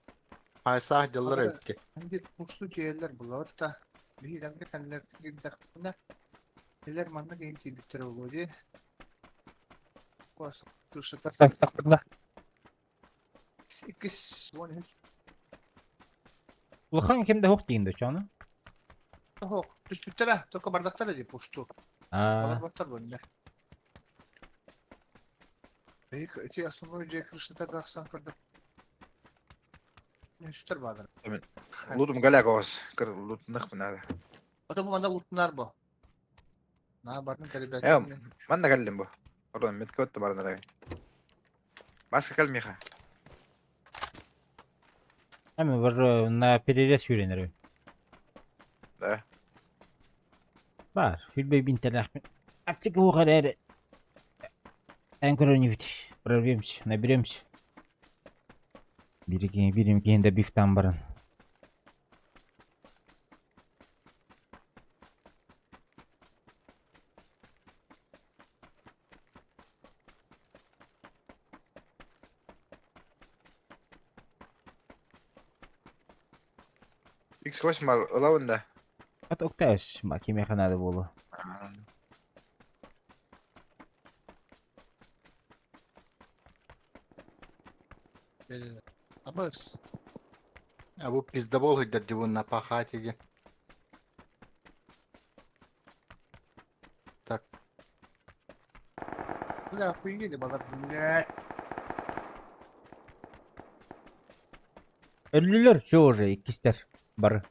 Q: Хайсаах дьыллар эбитке.
M: Ханги пушту тиэллэр булабыт да. Биһиги кэннилэр киирдэхпинэ, Билэр манна киһи тиийбиттэрэ буолуо дии. Куос крышата састахпына. Иккис 13.
A: Улахан ким да суох диин да чону.
M: Суох, түспүттэрэ, только бардахтара дии пушту.
A: Аа.
M: Олорботтор бунна. Эйк, эти основной дьиэ крышата тахсан көрдüm. Үстер баадыр.
P: Лутум галяк оҕус. Кыр лутунах надо.
M: Ото бу манна лутунар бу. Наа бардын кэлибэт.
P: Э, манна кэллим бу. Орон метка өттө баран эрэ. Маска кэл миха.
A: Эми уже на перерез сүүрэнэр.
P: Да.
A: Бар, хүлбэй бинтелэхпин. Аптека уох эрээри. Эн көрөнүбүт. Прорвемся, наберемся. Бири бирим киһинде бифтан баран.
P: X8 бар ылабын да.
A: От октавс, кимиэхэ наада буолуо.
M: Абыс.
Q: А бу пиздобол сылдьар дьыбын напахаати диэн. Так.
M: Бля, охуели балар, блядь.
A: Өллүлэр все уже иккистэр бары.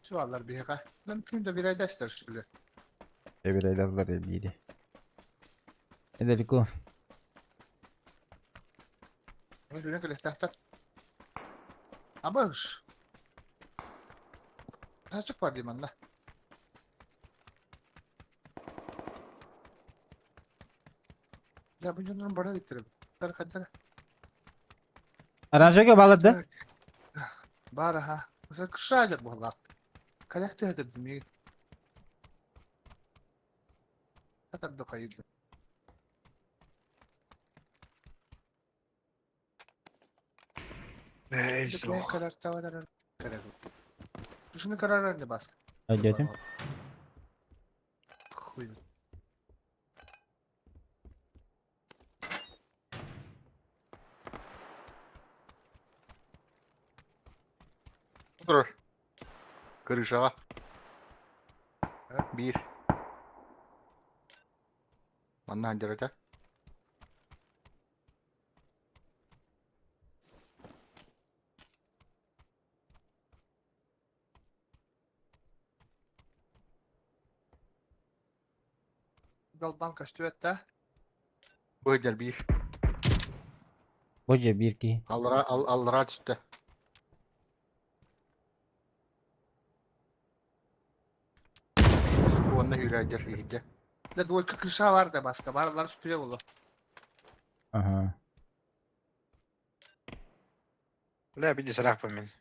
M: Все аллар биһиэхэ. Мөмкүн да бирайдастар что ли.
A: Эбирайдаллар биири. Недалеко.
M: Мен кэлэхтээхтэр. Абыш. Тачык бар дии манна. Я бу дьоннорун бара иликтэрэ. Хаддара.
A: Аранжага балар да?
M: Бар аха. Mesela кышаажак буоллаах. Калякты хатырдым миигин. Хатарды хайырды.
P: Эй, суох.
M: Шуны карарар не бас.
A: Айдетим.
M: Хуй.
Q: Турар. Крышаҕа. Биир. Манна сылдьар этэ.
M: Далбан көстүбэт да.
Q: Бу сылдьар биир.
A: Бу дьэ биир киһи.
Q: Аллара аллараа түстэ. Уонна үүрээдьэр иһирдьэ.
M: Да двойка крыша бар да баска. Барлар үстүлэ боло.
A: Ага.
P: Бля, биди сарахпын мин.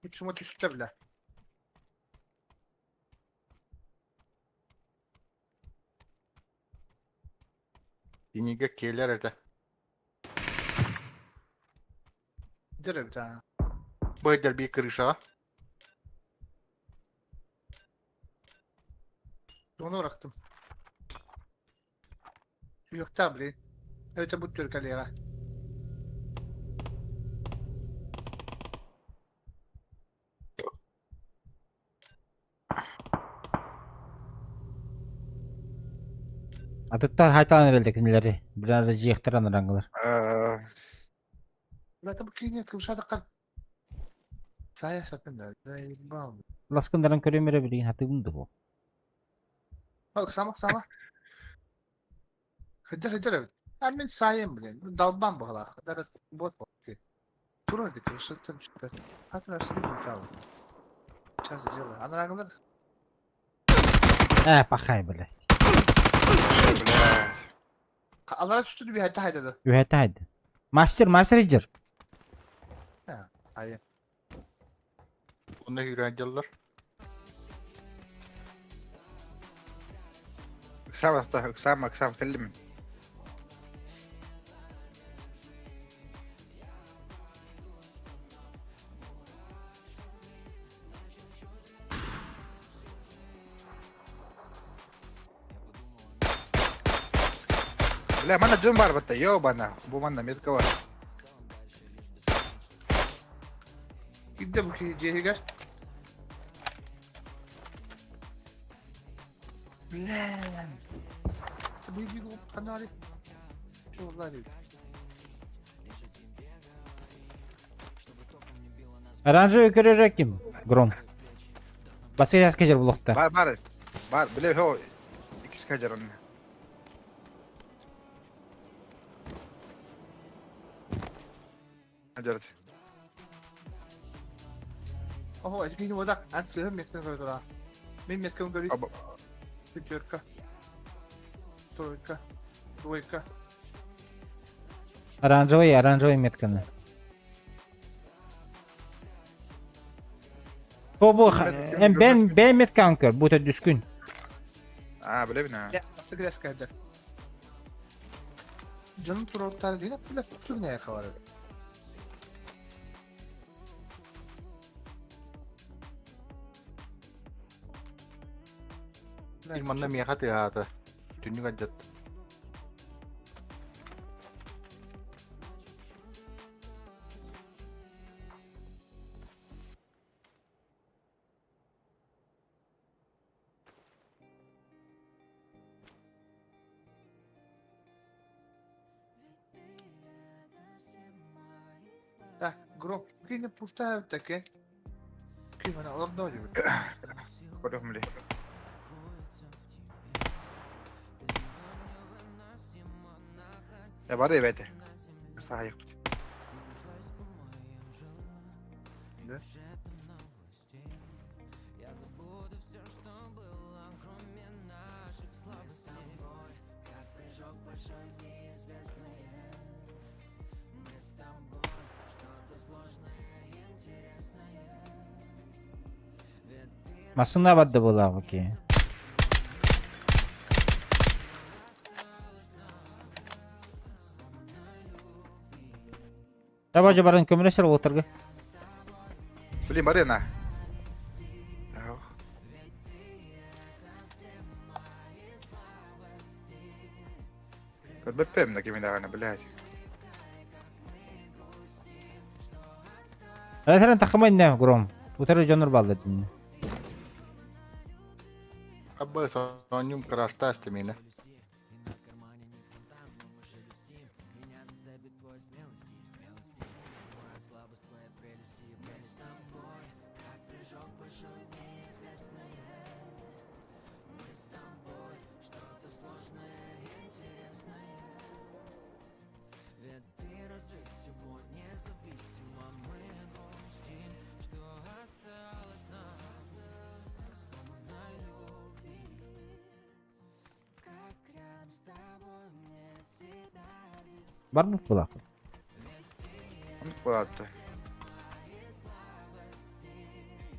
M: Үч шума түстэ бля.
Q: Кинигэ келер этэ.
M: Дерев, да.
Q: Бу би крышаҕа.
M: Onu bıraktım. Yok tabi. Evet bu tür kaleye.
A: Атыттар хайталан эрэлдэ кинилэри. Biraz жиэхтэр анараңылар.
M: Это bu кине кымшадыккан. Сая сапында. Заебал.
A: Ласкындаран көрөм эрэ билигин хатыгым дуо.
M: Bak sama sama. Hıdır hıdır evet. Ben min sayayım bile. Dalban bu hala. Hıdır bot bot. Турар дик ышыктын чыкты. Хатын арсыны бултал. Сейчас сделаю. Анараңылар.
A: Э, пахай, блядь.
P: Блядь.
M: Алара түстү bir hatta haydadı.
A: Үһэтэ хайды. Мастер, мастер иджер.
M: Ha, hayır.
Q: Онно күүрэн дьаллар.
P: Ыксаама, ыксаама, ыксаама, кэллим. Бля, манна дьон баар батта, ёбана. Бу манна метка бар.
M: Gidde bu ki Cehigər. Блин. Bir bir kanali. Çoğullar.
A: Оранжевый көрөрө ким? Гром. Басыяс кежер булуктар.
P: Бар, бар. Бар, бля, хо. Икис кажар онна. Ажарт.
M: Oho, эжгини вода. Ан сыһым меткин көрдүра. Мен меткин көрүй. Пятерка. Тройка. Двойка.
A: Оранжевый, оранжевый метканы. Бу бу эм бен бен меткан көр, бу дүскүн.
P: А, бля, бина.
M: Я, асты грязь кайда. Canım turotlar değil, bile şu neye kavar.
Q: Манна миэхэ тыаһаата. Түннүк алдьат.
M: Так, гром, кине пустая таке. Ким она олордо
P: Көрөм бля. Я бар эбете. Саайык.
M: Да?
A: Масына бадды була окей. Таба жабарын көмөлөсөр отыргы.
P: Блин, бар на. Көрбөппөм да кимин даганы, блядь.
A: Әтерен тахымай не гром. Утары жонор балды дин.
Q: Абба сонньум краштасты мені.
A: Бар бу була.
P: Онук болатты.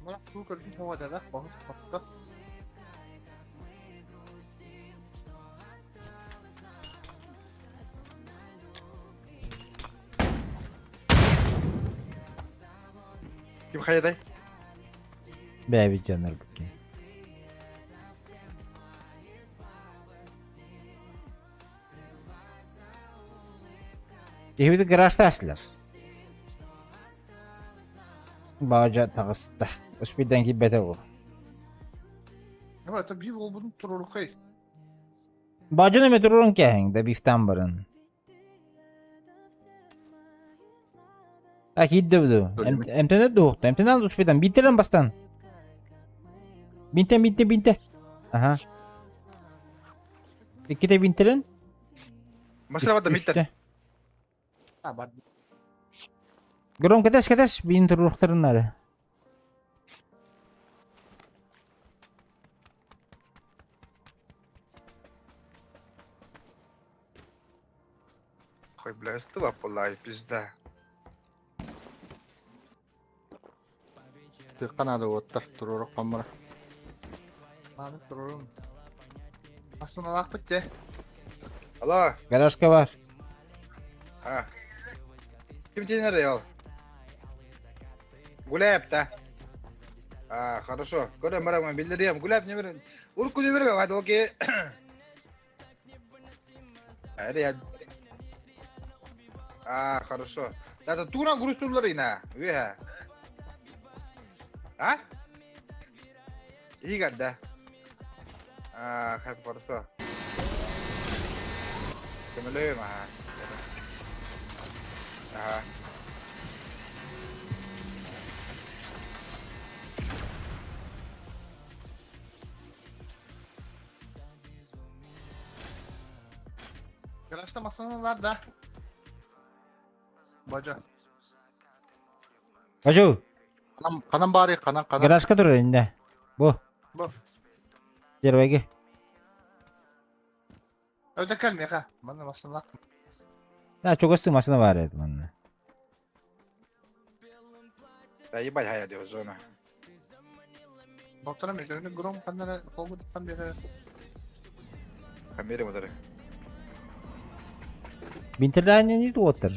M: Мына бу көрдүн тоҕо да, бохус хотто.
P: хайдай?
A: Бэйэбит дьоннорбут кини. Киһибит гаражта аслар. Баажа таҕыста. Успейдан киирбэтэ ол.
M: Давай, это бив олбудун турурукай.
A: Баажаны эме турурун кээһиҥ да бифтан баран. А киирдэ буду. Эмтэнэр дуохта. Эмтэнэн успейдан биттерен бастан. Бинте бинте бинте. Аха. Икките бинтерен.
P: Машина бата миттер.
M: А, бар.
A: Гром кэтэс кэтэс биин туруохтарын наада.
P: Ой, бля, стыла была и пизда.
Q: Тыхха надо уоттар туруору хаммара.
M: Маны турурум. Астаналаахпыт те.
P: Алло.
A: Гаражка бар.
P: А. Ким тенер ол? Гуляеп да. А, хорошо. Көрө барамын билдирием. Гуляеп не бер. Урку не бер, хады окей. Аре А, хорошо. Да, да, тура грустулар ина. Уе. А? Игорь, да. А, хорошо. Көмөлөйм, аха. Аха.
M: Garajda masalar da. Бажа.
A: Бажу.
Q: Ханан ханан баары ханан ханан.
A: Гаражка турар инде. Бу.
M: Бу.
A: Первайге.
M: Öde кэлмиэхэ. Манна масыналаах.
A: Да, чугастыы машина бар edi манна.
P: Да ебать хая дио зона.
M: Балтара мекерини гром ханнара холгутан бере.
P: Камере модары.
A: Бинтерляне не уоттар.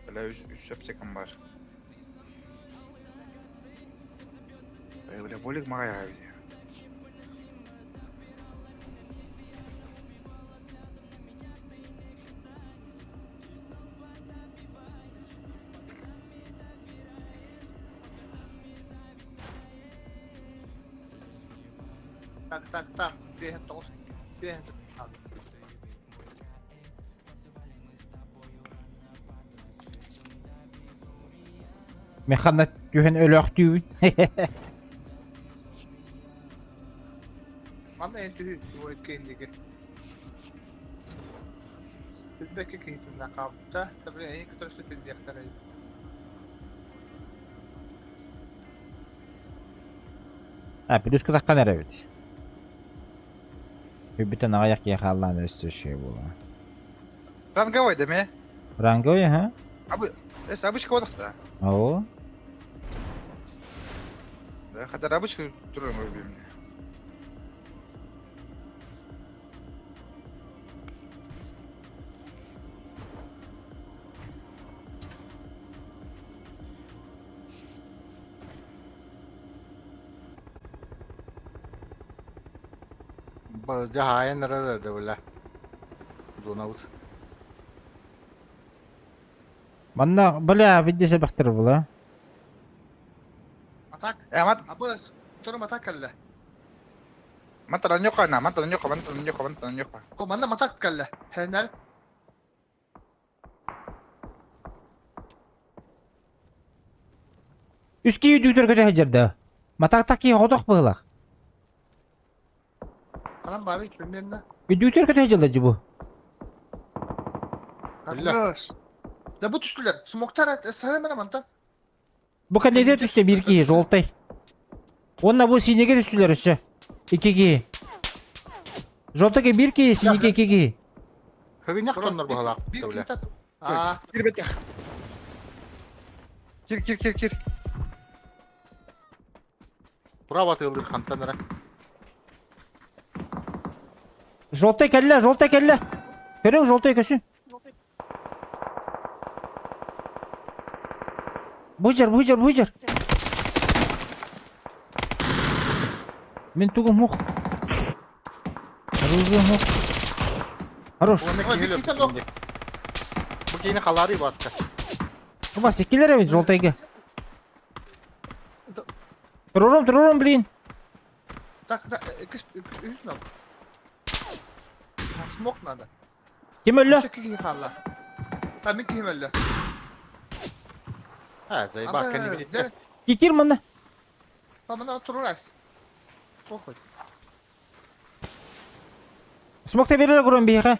P: Бля, үс үс аптекам бар. Эй, бля, болик магай хая.
M: Так, так, так. Биэһэн тоҕус. Биэһэн
A: Механа түһэн өлөөхтүүбүн.
M: Манна эн түһү уойка индиги. Түлбэккэ киһитиннэ хаалбыта. Табы эйин көтөрсө түлбиэхтэрэй.
A: А, плюс кутаххан эрэбит. Бүтэн аҕыйах киһи хааллаан өссө үчүгэй буолуо.
P: Ранговой да ме?
A: Ранговый, ха?
P: Абы, эс обычка бодохта.
A: Оо.
P: Да, хотя обычка туран көрбүм.
Q: Жаһайын эрэр да бля. Зонабыт.
A: Манна, бля, видде себехтер була.
M: Атак.
P: Э, мат.
M: Абы турум атак кэллэ.
P: Мантан ньока на, мантан ньока, мантан ньока, мантан ньока.
M: О, манна матак кэллэ. Хэнэр.
A: Үс киһи дүүтэр көтө сылдьар Матаактах киһи хотох быһылах.
M: Ханан бары примерно.
A: Дүүтэр көтө сылдьаллар дьи бу.
M: Хорош. Да бу түстүлэр. Смоктар саһымара мантан.
A: Бу кэннигэр түстэ биир киһи, желтай. Уонна бу сиинэгэ түстүлэр өссө. Икки киһи. Желтайга биир киһи, сиинэгэ икки киһи.
Q: Хөгүннэх тоннор быһалаах.
M: Биир
Q: бля.
M: киһи Аа.
P: Кир бетех. Кир, кир, кир, кир.
Q: Право тыылыр хантан эрэ.
A: Желтай кэллэ, желтай кэллэ. Көрүҥ, желтай көсүн. Быдьар, быдьар, быдьар. Мин тугум мух. Оружие мух. Хорош.
Q: Бу киһини халаары баска.
A: Вася, киллер эбит желтайга. Турурум, турурум, блин.
M: Так, так, үс надо. Смок надо.
A: Ким өллө?
M: Өссө киһи хаалла. Та мин киһим өллө.
Q: Ha, заебал, кэннибит.
A: Кикир манна.
M: Мана турурас. Похуй.
A: Смок таберер көрөн биһиэхэ.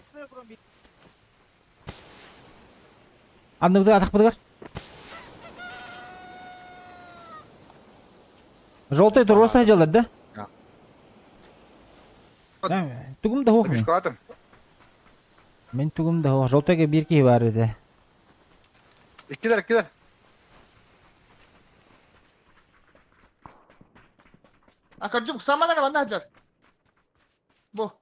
A: Анныбытыгар атахпытыгар. Желтый туруорса сылдьаллар да? Тугум да суох мин. Мин тугум да суох. Желтойга биир киһи баар этэ.
P: Иккилэр, иккилэр.
M: А көрдүм, самана манна сылдьар. Бу.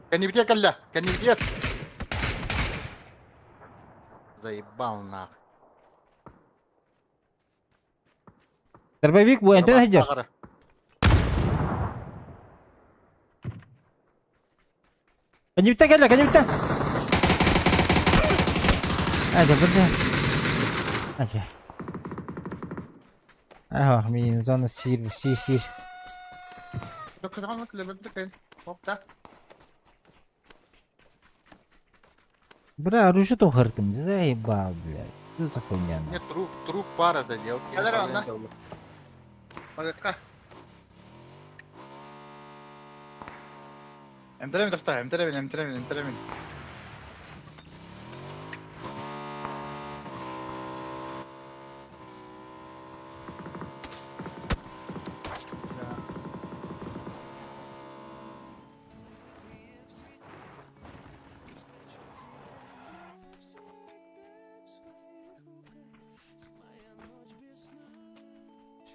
Q: Кэннибитигэр кэллэ, кэннибитигэр. Заебал нах.
A: Дробовик бу энтэн сылдьар. Кэннибиттэн кэллэ, кэннибиттэн. Ажа, бырда. Ажа. Ах, мин зона сир, сир, сир. Бля, оружие тухартым, заебал, блядь. Что за хуйня?
Q: Нет, труп, труп пара да делал.
M: Кэлэр онно. Барытка.
P: Эмтэрэмин тохтоо, эмтэрэмин, эмтэрэмин, эмтэрэмин.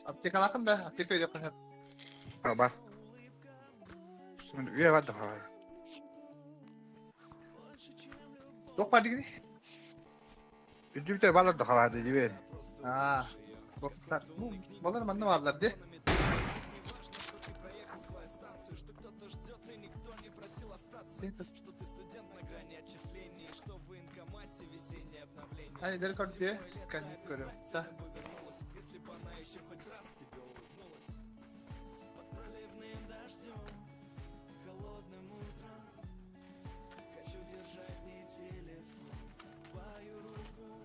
M: Аптекалаахын да, аптека өйдөххө сөп.
P: Бар. Үйэ бар да хавай.
M: Туох бар дигини?
P: Үрдүбүтэ балар да хавай дибе.
M: Аа. Балар манна бааллар ди. Ани дер көрдү, кәнник көрөм. Та.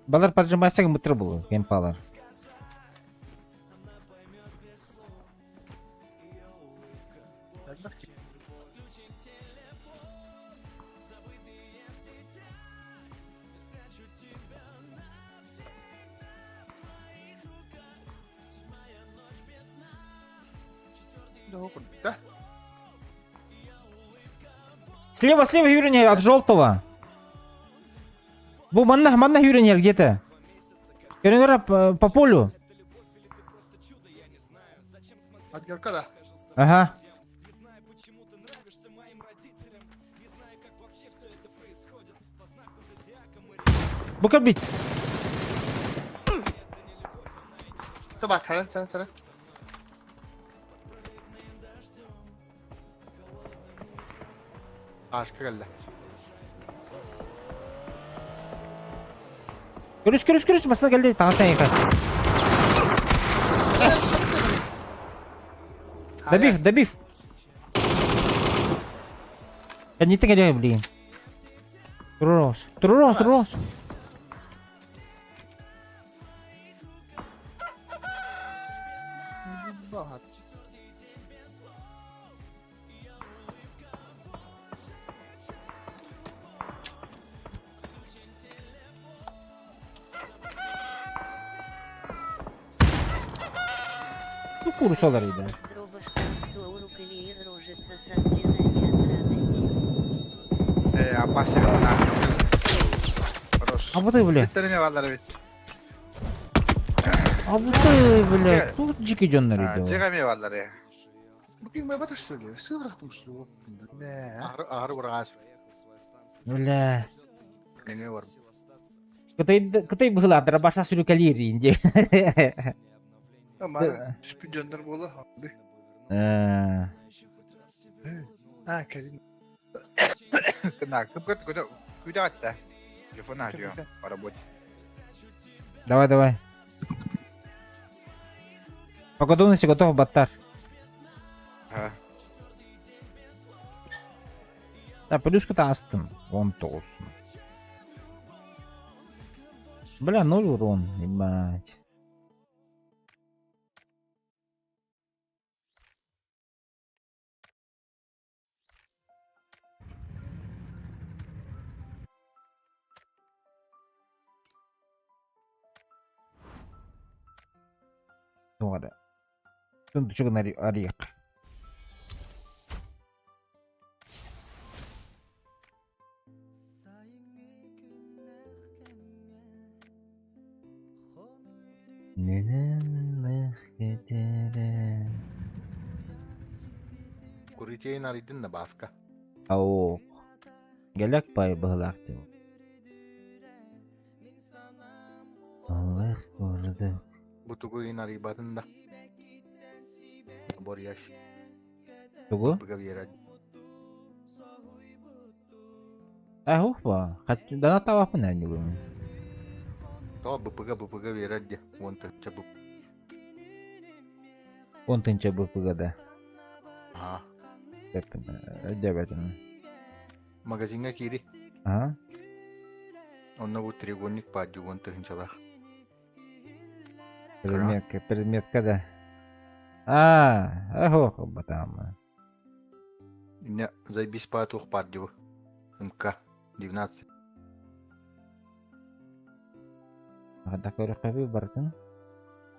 A: Балар поджимайсаң бытыр бұл, кемпалар.
M: Да.
A: Слева, слева, Юрий, от желтого. Бу манна, манна Юрий, где-то. Юрий, по полю.
M: От Герка, да.
A: Ага. Бука бить.
M: Тоба, саран, саран, саран.
Q: Ашка кэллэ.
A: Көрүс, көрүс, көрүс, басына келди, тағасына екі. Добив, добив. Кэнниттэн кэлиэ билигин. Турурос, турурос, турурос. Ну, курсалар иде.
G: Дробаш танцуа рожица со слезами от радости.
P: Э, опасен на. Хорош.
A: А вот и, бля.
P: Биттерине баллар бит.
A: А вот и, бля, тут дикий дьоннор иде.
P: Жига баллар я.
M: Бу ким бата что ли? Сыврахтым что ли? Не.
Q: Ары ары бургаш.
A: Бля.
Q: Нөҥүө бар.
A: Кытай Кытай быһыылаахтара баша сүрүкэлиир диye.
M: Маны түспүт дьоннор буола.
A: Э,
M: А, кэлин.
P: На, кып кып куда атта? Телефон ажıyor. По работе.
A: Давай, давай. По готовности готов, Баттар.
P: Ага.
A: Да, плюска астым. 19. Бля, ноль урон, ебать. Туох эрэ. Тундучугун арыйыах.
Q: Куритейн арыйдын да Бааска.
A: Ау. Гэлэк пай быһылаах дии. Аллах курдук.
Q: Бу тугу иин арыйбатын да. Боряш.
A: Тугу?
Q: Быга биэрэр.
A: Ахух ба. Дана тавапын әнюгүм.
Q: То БПГ БПГ биэрэр дии. Уон тыһыынча бу.
A: Он тынча БПГ да.
Q: Аа.
A: Дебетин.
Q: Магазиҥҥа киири.
A: Ага.
Q: Онно бу треугольник баар дии уон тыһыынчалаах.
A: Предметка, предметка да. А, ахух батама.
Q: Инне заебись по туох баар дии бу. МК 19.
A: Ада көрөхөбү бардын.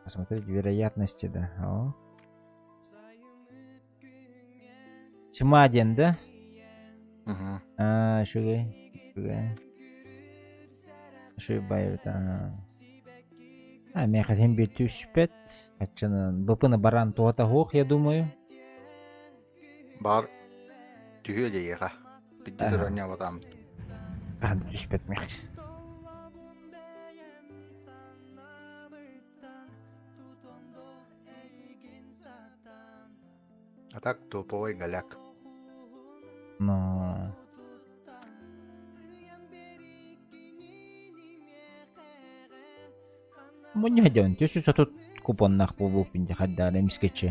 A: Посмотреть вероятности да. О. Тьма диэн да?
Q: Угу.
A: А, үчүгэй. Үчүгэй. Үчүгэй байбыт. А, мен хотим бит түспэт. Аччанан БП-ны баран туота хуох, я думаю.
Q: Бар түһүө дьиэҕэ. Пидди туранньабатам.
A: А, түспэт мех.
Q: А так топовый голяк.
A: Но... Мунньа дьон, түс сотут купоннах буолуохпун дии хардаара эмискэччи.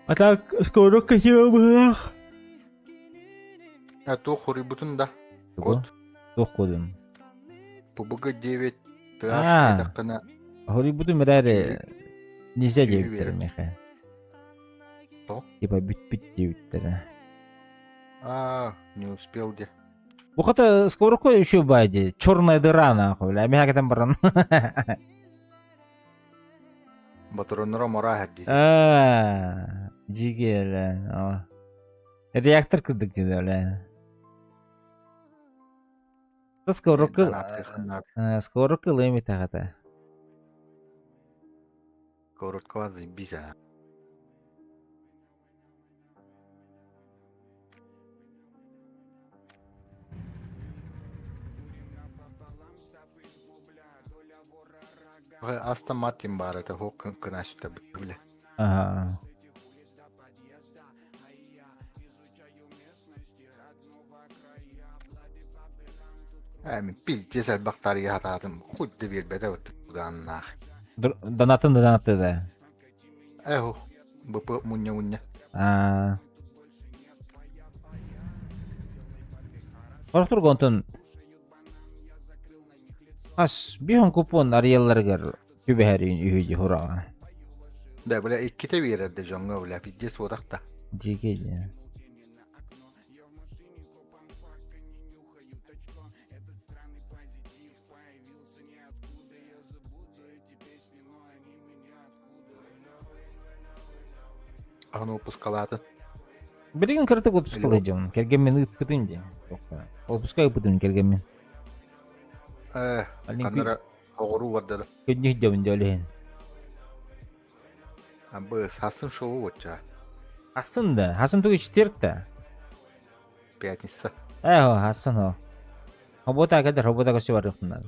A: А так скоро красиво быһыылаах.
Q: А туох хоруйбутун да?
A: Тугу? Туох кодун?
Q: ПБГ 9 ТH
A: А.
Q: диэтэххинэ
A: Хоруйбутум эрээри нельзя
Q: Сүүрүү
A: диэбиттэрэ
Q: биэрэр.
A: миэхэ.
Q: Тоҕо?
A: Типа бүт-бүт диэбиттэрэ.
Q: А, не успел де.
A: Бу хата скорокко еще бай дии. Черная дыра нахуй, бля, миэхэ кэтэн баран.
Q: Батроннара мора дии.
A: А, дьигэ, бля. Реактор курдук дии, бля. Скорокко скорокко ылыам итэҕэтэ.
Q: Коротко заебись, а. Астон Мартин баар этэ, хук кынасыта бile.
A: Ага.
Q: Эми пиздец элбэх тарыйа сатаатым, хоть да биэрбэтэ удааннаах.
A: Донатын донаты да.
Q: Эху, БП муння-муння.
A: Аа. Орохторго онтон ас биһон купон арыйалларыгар түбэһэрин үһү дии хураҕа.
Q: Да, бля, иккитэ биэрэр да дьоҥҥо, бля, пиздец уотах да.
A: Дьиикэй дии.
Q: Аны выпускалаатын.
A: Билигин кыратык отпускалыы дьон. Кэргэммин ыыппытым дии. Отпуска ыыппытым кэргэммин.
Q: Э, ханнара оҕоруу бардара.
A: Күннүх дьабын дьолиһин.
Q: Абы хасын шоу отча.
A: Хасын да, хасын тугу четверг-то.
Q: Пятница.
A: Эхо, хасын хо. Работа кадр, работа көсө барыахтынан.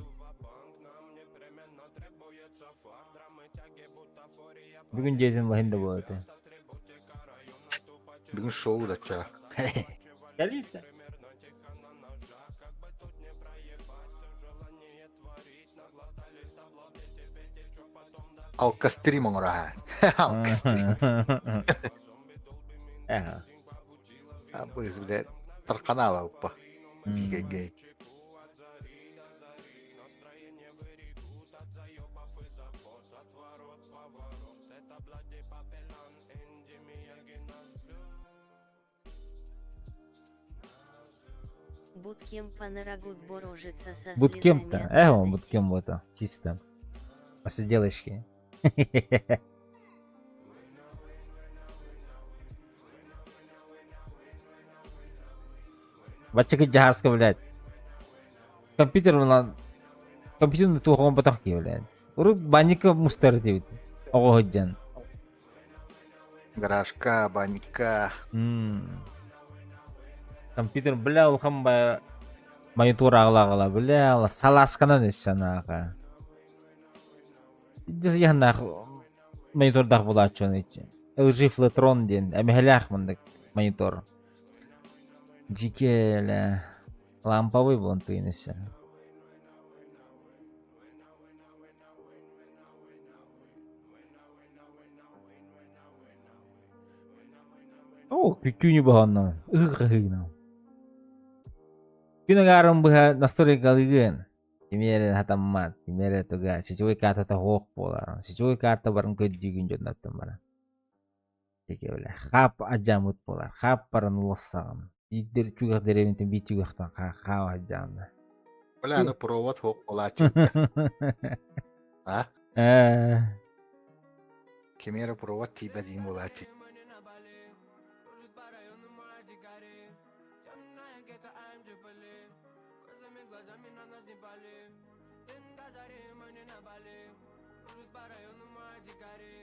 A: Бүгүн дьиэтин лаһын да буолар этэ.
Q: Бүгүн шоу да ча.
A: Кэлиитэ.
Q: Алкастрим оҥоро Алкастрим.
A: Эхо.
Q: Абыс, блядь, тарханала уппа. Гей.
G: Буткемп Анарагут борожится со
A: Буткемп-то.
G: слезами от
A: Эхо,
G: радости.
A: буткемп вот чисто. Посиделочки. Бачча жаһаска, блядь. Компьютер мына компьютерный туохоҕун батах киһи, блядь. Урут банника мустар диэбит. Оҕо сылдьан.
Q: Гаражка, банника.
A: Компьютер, бля, улахан ба монитор аҕала-аҕала, бля, салаасканан өссө анааха. Дьаһаннаах монитордаах булааччы иччи. LG Flatron диэн эмэһэлээх мындык монитор. Дьикээлэ ламповый буолан тыын өссө. Оо, күнү баһанна. Ыһык-ыһыгынан. Күн агаарын быһа настройкалыгын. Кимиэрэ хатаммат, кимиэрэ туга, сетевой картата суох буолар. Сетевой карта барын көрдүүгүн дьонноттон баран. Бля, хап адьамыт буолар. Хап баран улассаҕын. Биирдэр түгэх дэриэбинтэн биир түгэхтэн хаа адьаамна.
Q: Бля, аны провод суох буолааччы. А?
A: Э.
Q: Кимиэрэ провод тиийбэт диин буолааччы.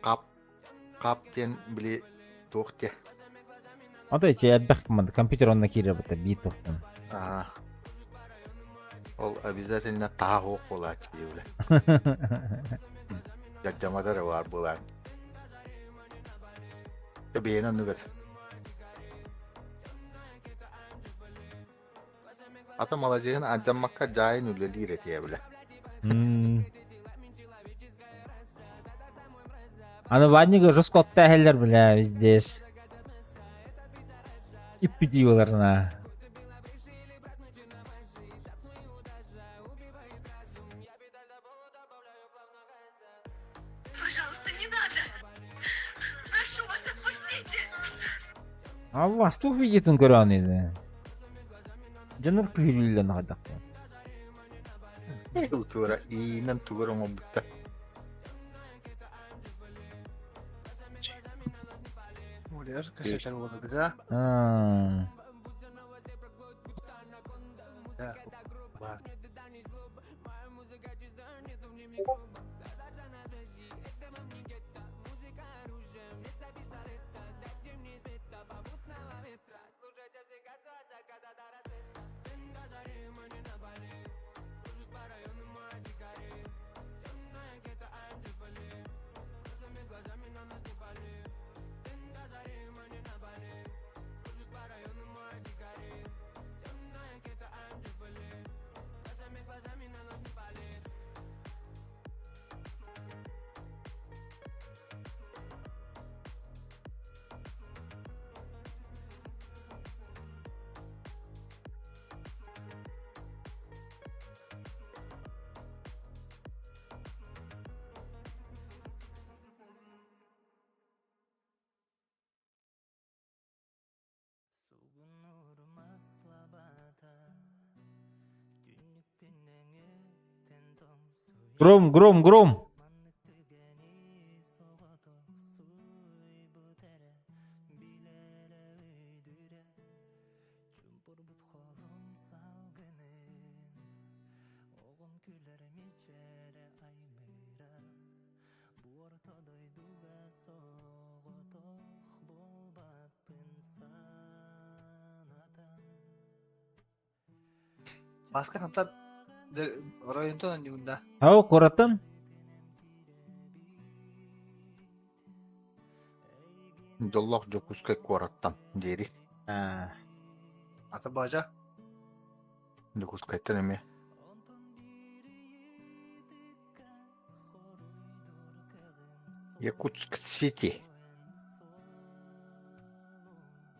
Q: Хап, хап диэн били туох диэ.
A: Ото ичи элбэх компьютер онно киирэр бата биир туохтан.
Q: Аа. Ол обязательно таһа суох буолааччы диэбилэ. Дьардьамата эрэ баар буолааччы. Бэйэни оннугар. Ата маладьыһын алдьаммакка дьаайын үлэлиир этиэ бile.
A: Аны ваннига жестко оттааһэллэр бля здесь. Иппити боларына.
S: Пожалуйста, не надо! Прошу вас, отпустите!
A: Алла, туох видеотун көрөөн ини. Дьоннор күһүрүүллэн аҕайдахпын.
Q: Тура иинэн тугар оҥорбуттар.
M: Улер, кэсэтэр буолабыт, да?
A: Аа.
M: Да. Бар.
A: Гром, гром, гром!
M: Баска хантан оройунтан анньугунда.
A: Ау, куратын?
Q: Дьоллоох Дьокуускай куораттан диэри.
M: Ата бажа.
Q: Дьокуускайтан эмиэ. Якутск-Сити.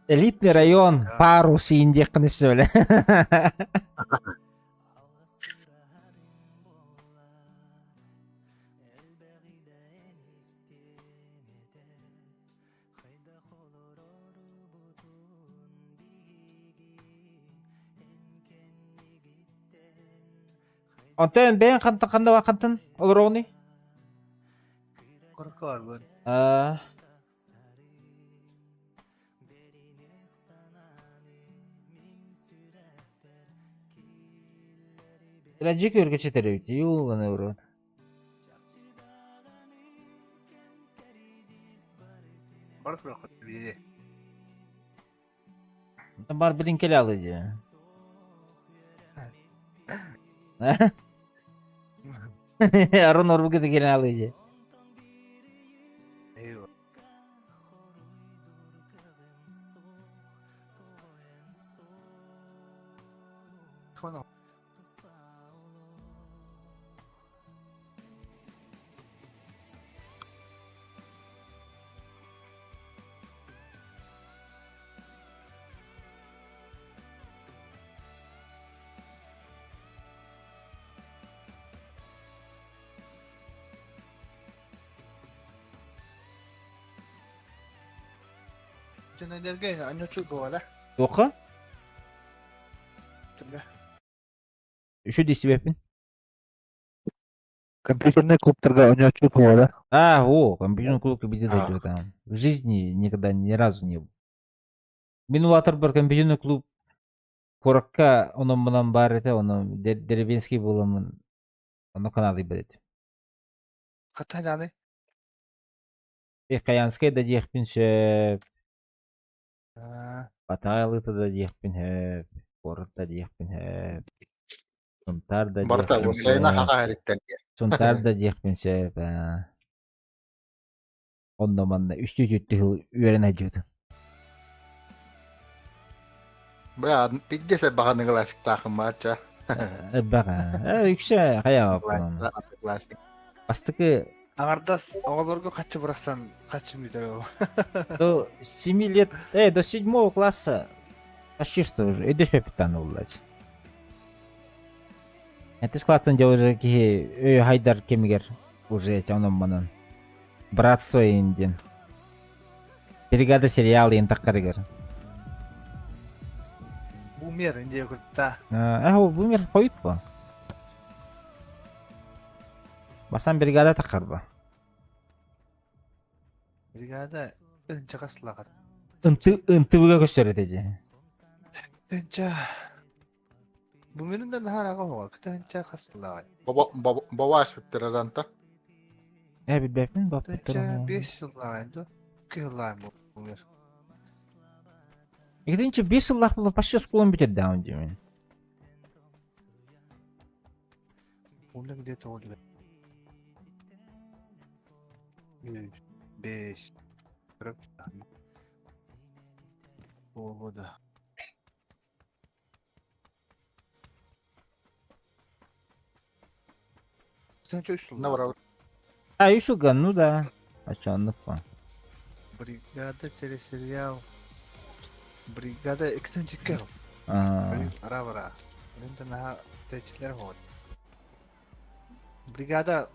A: Элитный район, парус индиэххин сөөлө. Онтон бэйэҥ хантан ханна хантан олороҕунуй?
M: Корка барбын.
A: Аа. Элэдьи көргө читэрэбит, юланы урут.
M: Бар фракка бири.
A: Бар билин келе алы дии. Арон орбуга да келе алы дии.
M: Eyvah. Хоно. Дьоннорго анньочу буола.
A: Туохха? Үчү истибэппин.
M: Компьютерный клубтарга онньооччу буола.
A: А, о, компьютерный клуб кабинет дойдет там. В жизни никогда ни разу не был. Мин улаатарбар компьютерный клуб куоракка онон мынан баар этэ, онон деревенский буоламмын ону каналыйбат этим.
M: Хатаняны.
A: Каянскай да диэхпин сөп. Батаайлыта да диэхпин сөп. Куорат да диэхпин сөп. Сунтаар да
Q: Барыта
A: диэхпин
Q: уопсайына
A: сөп.
Q: хаха эриттэн диэн.
A: Сунтаар да диэхпин сөп. аа. Онно манна үстүү түттү сыл үөрэнэ сылдьыбытым.
Q: Бля, пиздец баҕаны классиктаахым баачча.
A: Элбэх аа. Э, үксэ хайаабаппын.
Q: Классик.
A: Бастакы
M: Аҥардас оҕолорго хаччы бырахсан хаччы бүтэр ол.
A: До 7 лет, до седьмого класса почти что уже, өйдөспөппүттэн уллач. Этис класстан дьэ уже киһи өй хайдар кэмигэр уже онон манан братство индин. Бригада сериал иин таххарыгар.
M: Бумер индия курта.
A: Э, бумер хойут бу. Басан бригада таххарба.
M: Бригада ынчака сылаҕар.
A: Ынты ынтыбыга көстөр этэ дии.
M: Ынча. Бумерин да наһаа оҕо кыта ынча хас сылаҕай.
Q: Баба аспыттараранта.
A: Э билбэппин баппыттар.
M: Ынча 5 сыллаҕай ду. 2 сыллаҕай бумер.
A: Итинче 5 сыллаах буолан почти оскуоланы бүтэрдэҕим диэмин.
M: Уонна где-то ол Үс, бес, төрт, полгода. Сен что үс
Q: На
A: А, үс сылга, ну да. А чё, оннук по.
M: Бригада телесериал. Бригада иккитин
A: А,
M: Ара-бара. Мин наһаа тэчилэр хоот. Бригада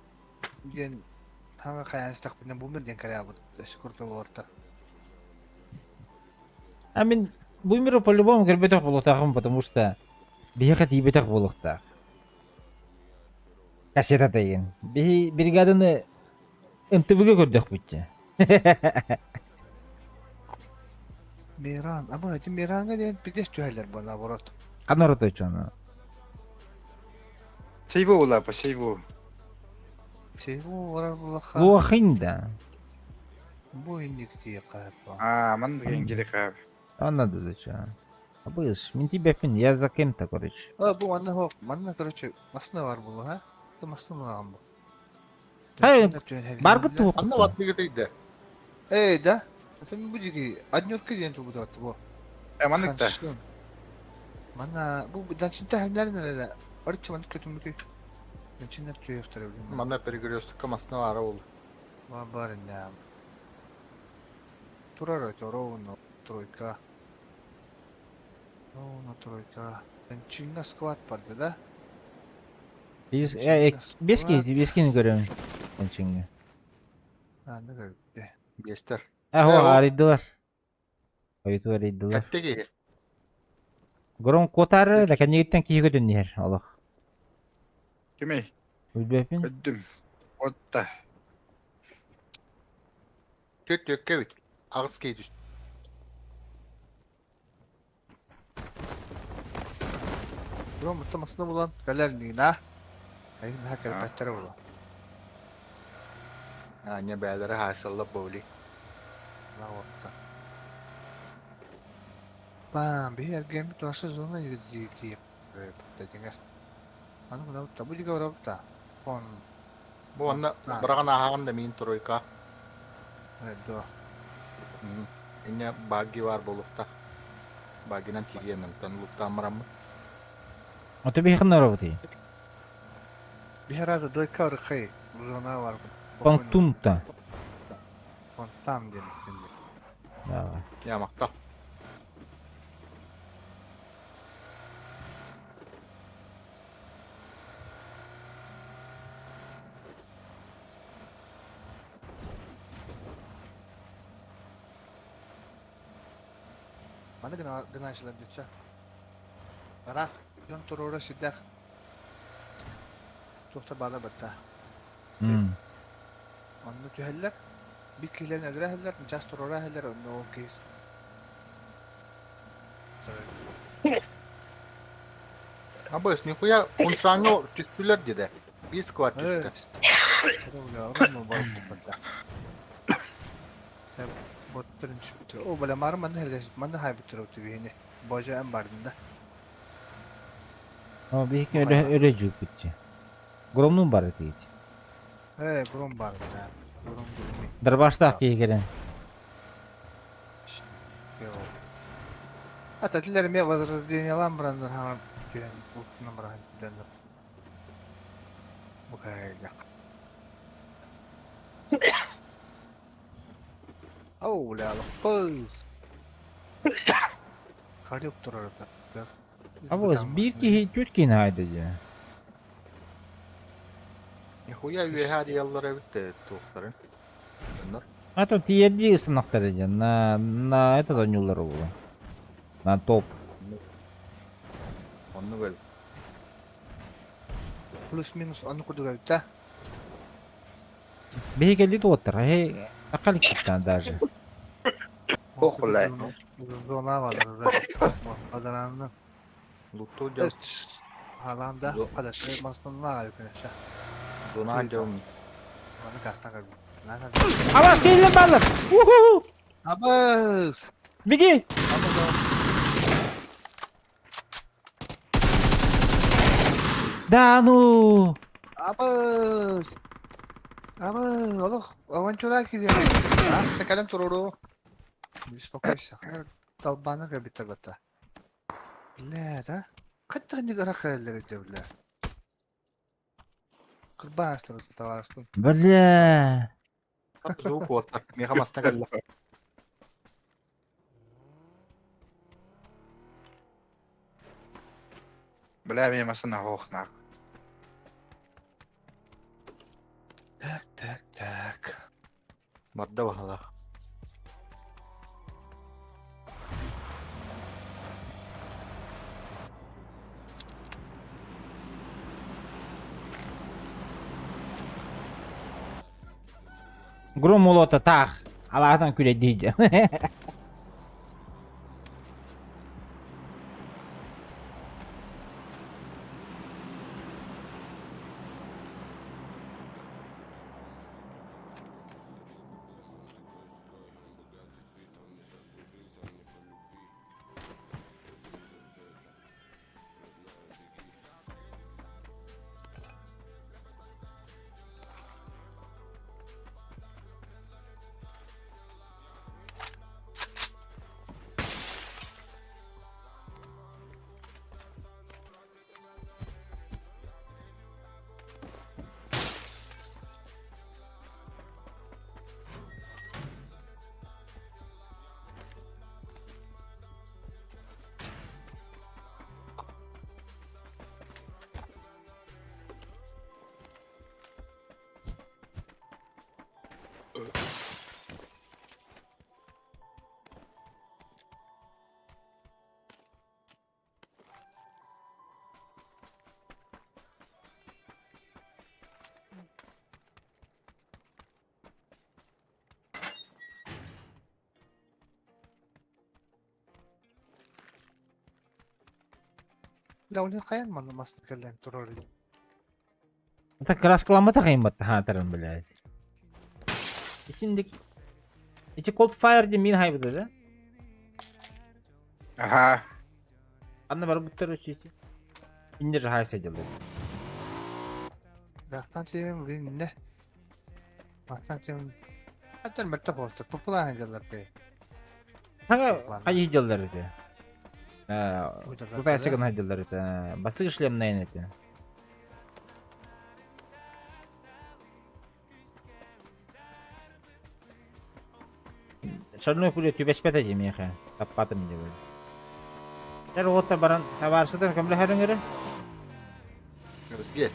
M: диэн хаҥа хайааныстахпына бумер диэн кэлээбит өскүртэ буолта.
A: А мин бумеру по-любому көрбөтөх буолуохтаахпын, потому что биһиэхэ тиийбэтэх буолуохтаах. Кассета тайын. Биһи бригаданы НТВ-га көрдөхпүт дьэ.
M: Миран, ама эти Миранга диэн пидес түһэлэр бу наоборот.
A: Ханна оротойчону?
P: Сейву улапа, сейву.
M: Сейву барар булаха.
A: Луохин да.
M: Бу инник тиекка.
P: А, ман деген керек abi.
A: Анна да чё. Абыш, мин тибеппин, я за кем-то, короче.
M: А, бу манна хоқ, манна, короче, масына бар булу, ha? Бу масына булган бу.
A: Хай, баргыт туох.
Q: Анна бат бигетейде.
M: Эй, да? Сен бу диги, однерка диэн тубу дат бу.
P: Э, маннык та.
M: Манна бу данчинта хәннәр нәрәлә. Арчы маннык көтүмүкү. Данчинна төйөктөр.
Q: Манна перекрестокка масына бара ол.
M: Бар бар инде. Турар өтө ровно тройка. Ровно тройка. Данчинна сквад барды да?
A: Биз бески, бескини көрөм. Кончинге.
M: Аны көрдү.
Q: Бестер.
A: Ахо, арыйдылар. Ойыту арыйдылар.
Q: Кәттеги.
A: Гром котары да кәнегеттен киһи көтөн иһэр олох.
P: Кимей?
A: Билбэппин.
P: Көддүм. Отта.
Q: Төт төккө бит. Агыс кей түс.
M: Гром мутта масына булан кәләр нина. Айын хакер пәттәре була.
Q: Аня бәләре хасыллап боли.
M: Лаватта. Бам, бир гем туашы зона юридики. Дедиңер. Аны мына бу бу диге барабыта. Он
Q: Бу анна бараган ахаган да мин тройка.
M: Эдо.
Q: Инне баги бар болукта. Багинан тиген тан лукта амрам.
A: Ото бихин работы.
M: Бир раза дойка рхай зона бар.
A: Понтунта.
M: Фонтан ден.
A: Давай.
Q: Я макта.
M: Маны гына гына бүтсә. Рах, жон турора сидах. Тухта бала батта. Онны түһәлләр. Бик килен әлрәһәлләр, час турора хәлләр, онны ол кейс.
Q: Абыс, нихуя куншаңы түстүлөр деди. Бир сквад түстү.
M: О, бля, мары манны хәлләс, манны хай биттер өтү бихини. Божа эм бардында.
A: О, бихин өрө өрө жук битчи. Громнун бар дейт.
M: Э, гром бар да. Гром деми.
A: Дарбаштак кийгерен.
M: А татилер ме возрождение ламбрандар ха түйен утна баран ден. Букай. Оу, бля, лопыз. Харып турар да.
A: Абыс, бир киһи төрт киһини хайды же.
Q: Нихуя үеһә дияллары битте туктарын. Bunlar.
A: А то тиерди ысынактар же. На этот ойнулар болу. На топ.
Q: Онну бел.
M: Плюс-минус аны кудуга битте.
A: Биһи келди туоттар. Хей, акал киттан даже.
P: Ох, бля.
M: Зона бар да. Адананы.
Q: Лутту дел.
M: Халанда падашы маснунна юкунеша.
Q: Зона дел.
M: Маны кастан
A: Абас келден барлар. Уху!
M: Абас!
A: Беги! Да ну!
M: Абас! Абас, олох, авантюра килер. А, текален туруру. Не беспокойся. Долбана габита гата. Бля, да? Каттар не гарахаллер эти, бля. Кырбан товарищ.
A: Бля!
Q: Звук вот так. Меха маста калла.
P: Бля, мен масына хохнак.
M: Так, так, так.
Q: Барда бахала.
A: Гром молота тах. Аллахтан күле дейді.
M: Бля, ол хайан манна маста кэлэн турар.
A: Это краскаламматах айыммат хаатарын, блядь. Итиндик Ити Cold Fire диэн мин хайбыта да?
P: Ага.
A: Анна барбыттар үчү. Инде же хайса делает.
M: Дастан чием блин не. Бастан чием. Аттан мөртө хоста. Популярный делар пе.
A: Хага хайы делар это. Куда сыган делар это. Бастык шлем на это. Шальной пуля түбэспэт этэ миэхэ, таппатым диэбит. Эр уолаттар баран табаарыстардан көмөлөһөрүҥ эрэ.
Q: Бізге.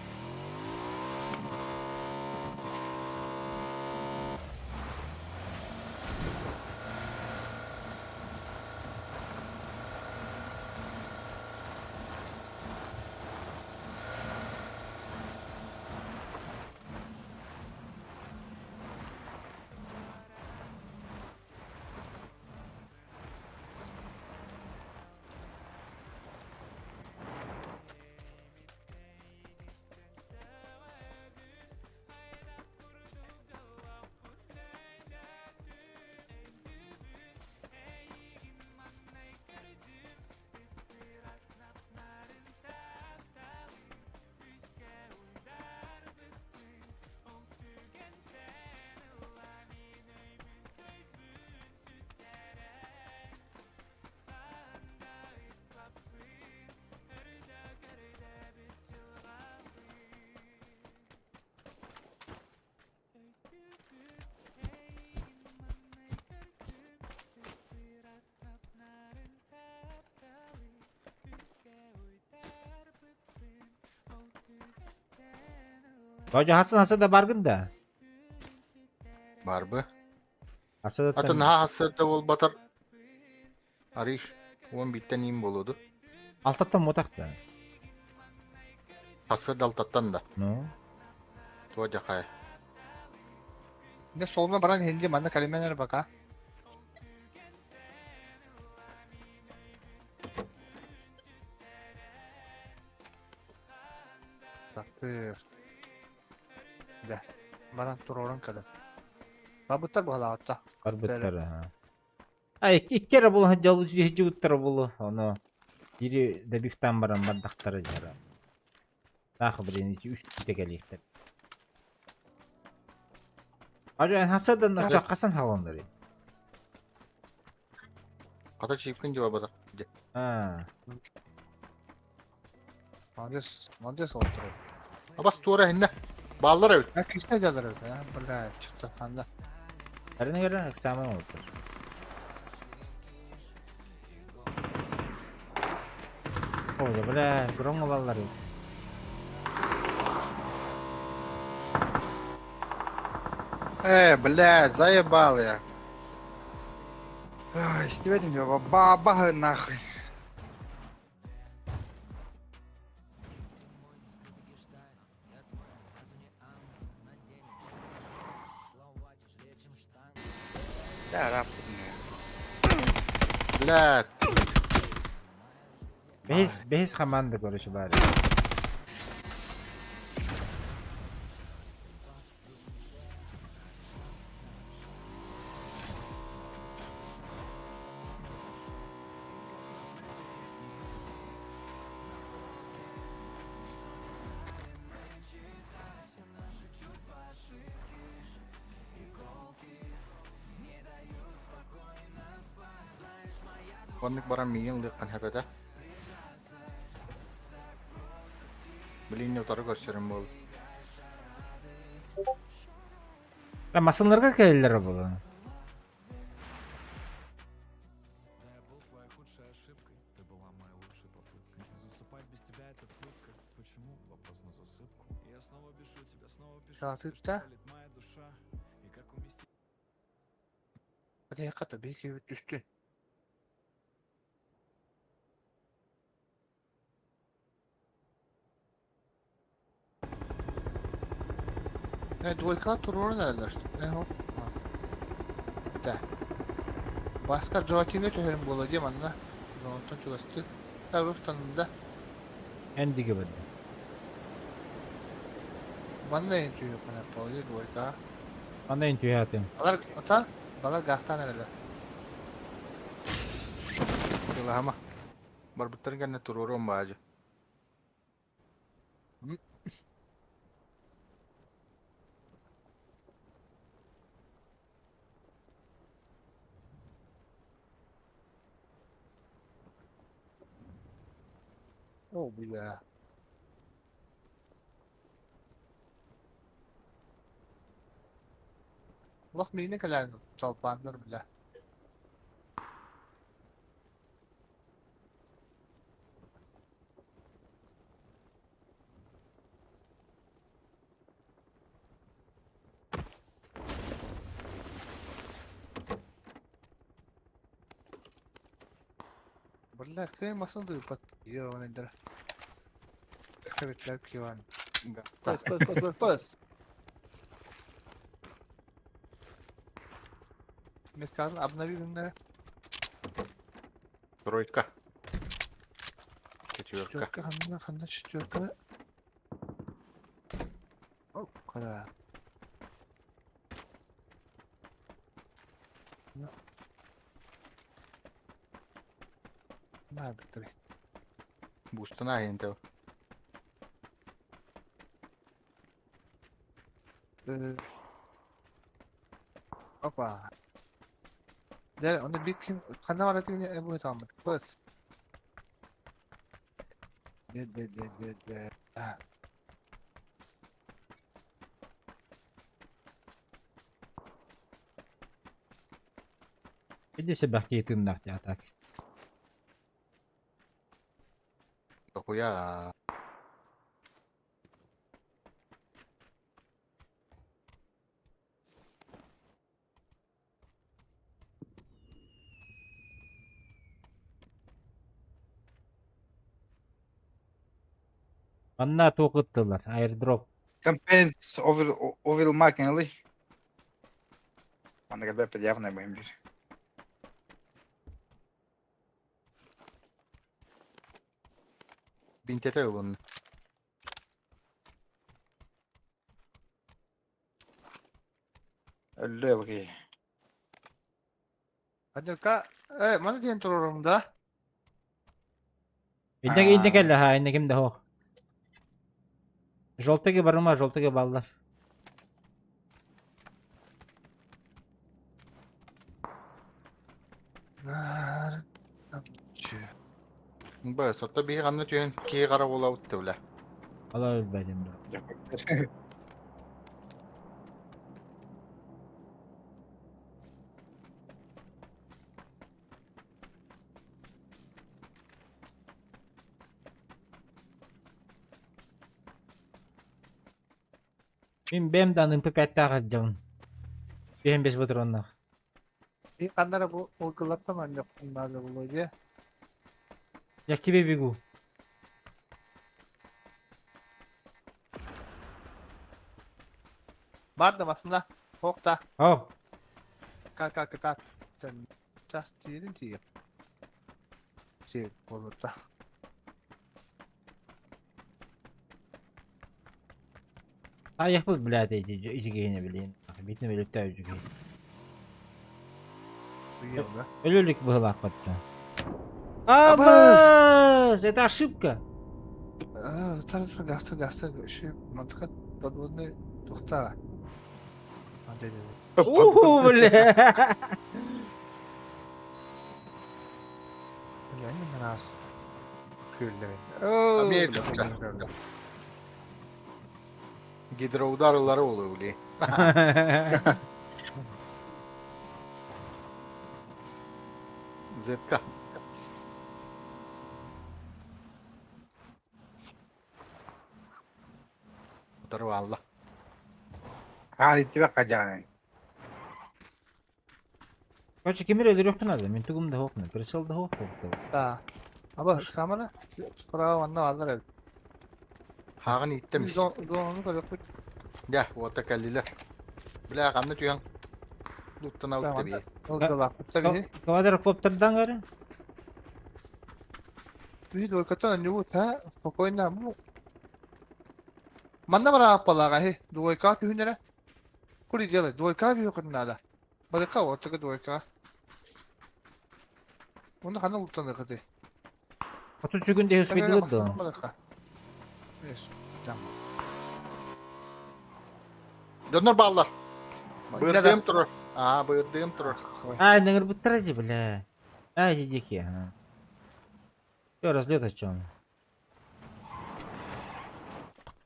A: Тоҕо хасан хаса да баргын да?
Q: Барбы.
A: Хаса да
Q: Атын наһаа хасырда буолбатар. Ариш, уон бииртэн иин буолуоду.
A: Алтаттан мутах да.
Q: Хасырда алтаттан да.
A: Ну.
Q: Туа дьахай.
M: Не солуна баран хинди манна калименер бака. Тартыр. Дэ. Баран турорун кэлэн. Барбыттар баһылаабытта.
A: Барбыттар. А икки эрэ буолан дьалбыт буолу. Ону бири добивтаан баран бардахтара дьара. Таах блин ити үс киитэ кэлиэхтэр. Ажа хасадан хасан халаннары.
Q: Хата чипкин дьуо бата.
A: А.
M: Молодец, молодец олтур.
Q: Абас туора хинне. Бааллар эбит.
M: А кишне дьалар эбит, а? Бля, чыкты ханда.
A: Әрін көрін экзамен олтур. Ой, бля, громко баллар эбит.
P: Блядь, заебал я. Ай, снимайте меня, баба нахуй. Да, раб,
Q: Блядь.
A: Бэһис, бэһис команда, короче, баар.
Q: Оннук баран миигин ылыаххын сөп этэ. Билигин утары көрсөрүм буолуо.
A: Да, масынларга кэлэллэр буолан.
M: Саатытта. Хата биир киһибит түстүн. Э, двойка туруорун эрэллэр. Э, хоп. Да. Баска Джоакиҥҥа түһэрим буолуо дии манна. Онтон чугастыы. Таруф танында.
A: Эндиге барды.
M: Манна эн түһүөххүнэ поле двойка.
A: Манна эн түһээтим.
M: Балар ота балар газтан эрэлэр.
Q: Сылаһама. Барбыттарын кэннэ туруоруом баадьы.
M: О, бля. Лох миинэ кэлээн толпааннар бля. Бля, кыай масын дыйпат. Ёбаный Хэвитлер киван. Пас, пас, пас, пас, пас. Мне сказано, обнови гыннары.
Q: Тройка. Четверка.
M: Четверка, ханна, ханна, четверка. О, кара. На, битри.
Q: Бустана агентов.
M: Опа. Дьэ, ону биир ким ханна барар этигин бу талбыт. Быс. Дэ дэ дэ дэ дэ.
A: Иди себя киһи тыыннаах дии а так.
Q: Дохуя.
A: Манна туох ыттылар? Аирдроп.
P: Campaigns over over marketing. Манна кэлбэппит явно бэйэм биир.
Q: Бинтэтэ ылын.
P: Өллө бакый.
M: Адьырка, э, маны диэн турарым да?
A: Иннэ иннэ кэллэ ха, иннэ ким да хоох. Желтыгы барыма, желтыгы баллар.
Q: Б, сотто биһи ханна түһэн киһи хара буолабыт да бля.
A: Ала өлбөтүм да. Мин бэм дан МП5-таах сылдьабын. Түһэн бэс ботуруоннаах.
M: И ханнара бу улгылаттан анньахпын наада буолуо дии.
A: Я к тебе бегу.
M: Бар да массына. Хоох да.
A: О,
M: Ка-ка кытаат. Сен час тиэрин тиийэ. Сир буолбута.
A: Таайахпыт, блядь, эти үчүгэйини билин. Битин өлүктөө үчүгэй.
M: Уел, да?
A: Өлөлүк быһылаахпатта. Абас! Это ошибка.
M: А, тар гастыр гастыр еще мантыка подводный тухта.
A: Уху, бля!
M: Бля, не раз. Күллэрин.
Q: Америка. Гидроудар ылары болу бли. Зетка. Утары алла.
P: Хаалиттибэ хадьаанын.
A: Короче, кимир өлөрүөхпүн надо. Мин тугум да хоохпун. Прицел да хоох
M: Да. Аба, самана справа манна алар эбит.
Q: Хаагын иттем.
M: Зону көрөкпүт.
Q: Дя, уота кэллилэр. Бля, ханна түһэн. Луттан аут би.
M: Ылдылаахпыт да биһи.
A: Квадрокоптердан көрө.
M: Биһи двойкаттан анньыбыт, ha? Спокойно, бу. Манна барааппалаах аһи, двойка түһүн эрэ. Кури делай, двойка түһүөххүтүн наада. Барыка ортога двойка. Уну ханна луттаныахыты?
A: Отут сүгүн дэһи успейдылар да.
M: Барыка. Эс, там.
Q: Дьоннор бааллар. Бырдыым турар. Аа, бырдыым турар.
A: А, ныңырбыттара дии, бля. А, иди дики, ага. Все, разлет о чем.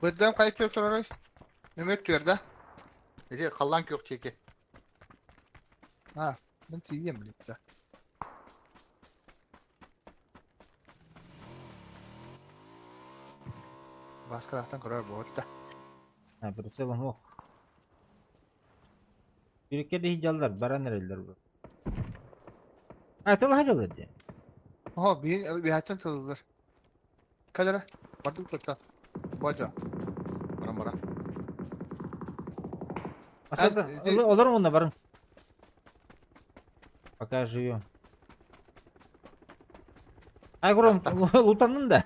M: Бырдыым хайып турар. Нөмөр түөрдэ.
Q: Ити халлаан күөх чеки.
M: А, мен тиийем блядь. Баскалахтан көрөр буолта.
A: А, прицелом ох. Бүрүккэ дьаллар, баран эрэллэр бу. А, тылаһа дьаллар дии.
M: Оһо, биһин биһаттан тылылар. Кэлэрэ, бардык тутта. Бажа.
Q: Баран баран.
A: Асада, олор онно барың. Пока живем. Ай, гром, лутаннын да.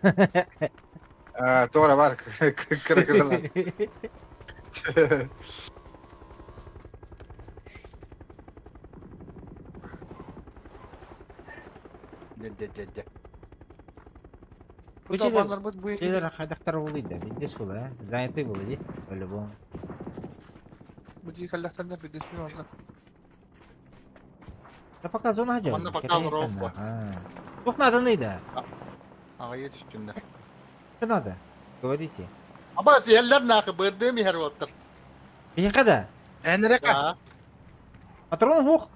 P: Туора бар, кыра-кыралар.
Q: Дэ-дэ-дэ-дэ.
M: Долбаннарбыт бу
A: Чилер хайдахтар болуйда, биддес була, э? Занятый була ди, по-любому.
M: Бу дии кэллэхтэринэ биддеспин онно.
A: Да пока зона хадьар.
Q: Манна пока ров бар.
A: Туох нааданы да?
Q: Аҕайы түстүннэр.
A: Что надо? Говорите.
Q: Аба сиһэллэр наахы бырдыым иһэр уоттар.
A: Биһиэхэ да?
P: Энрека.
A: Патрон хух.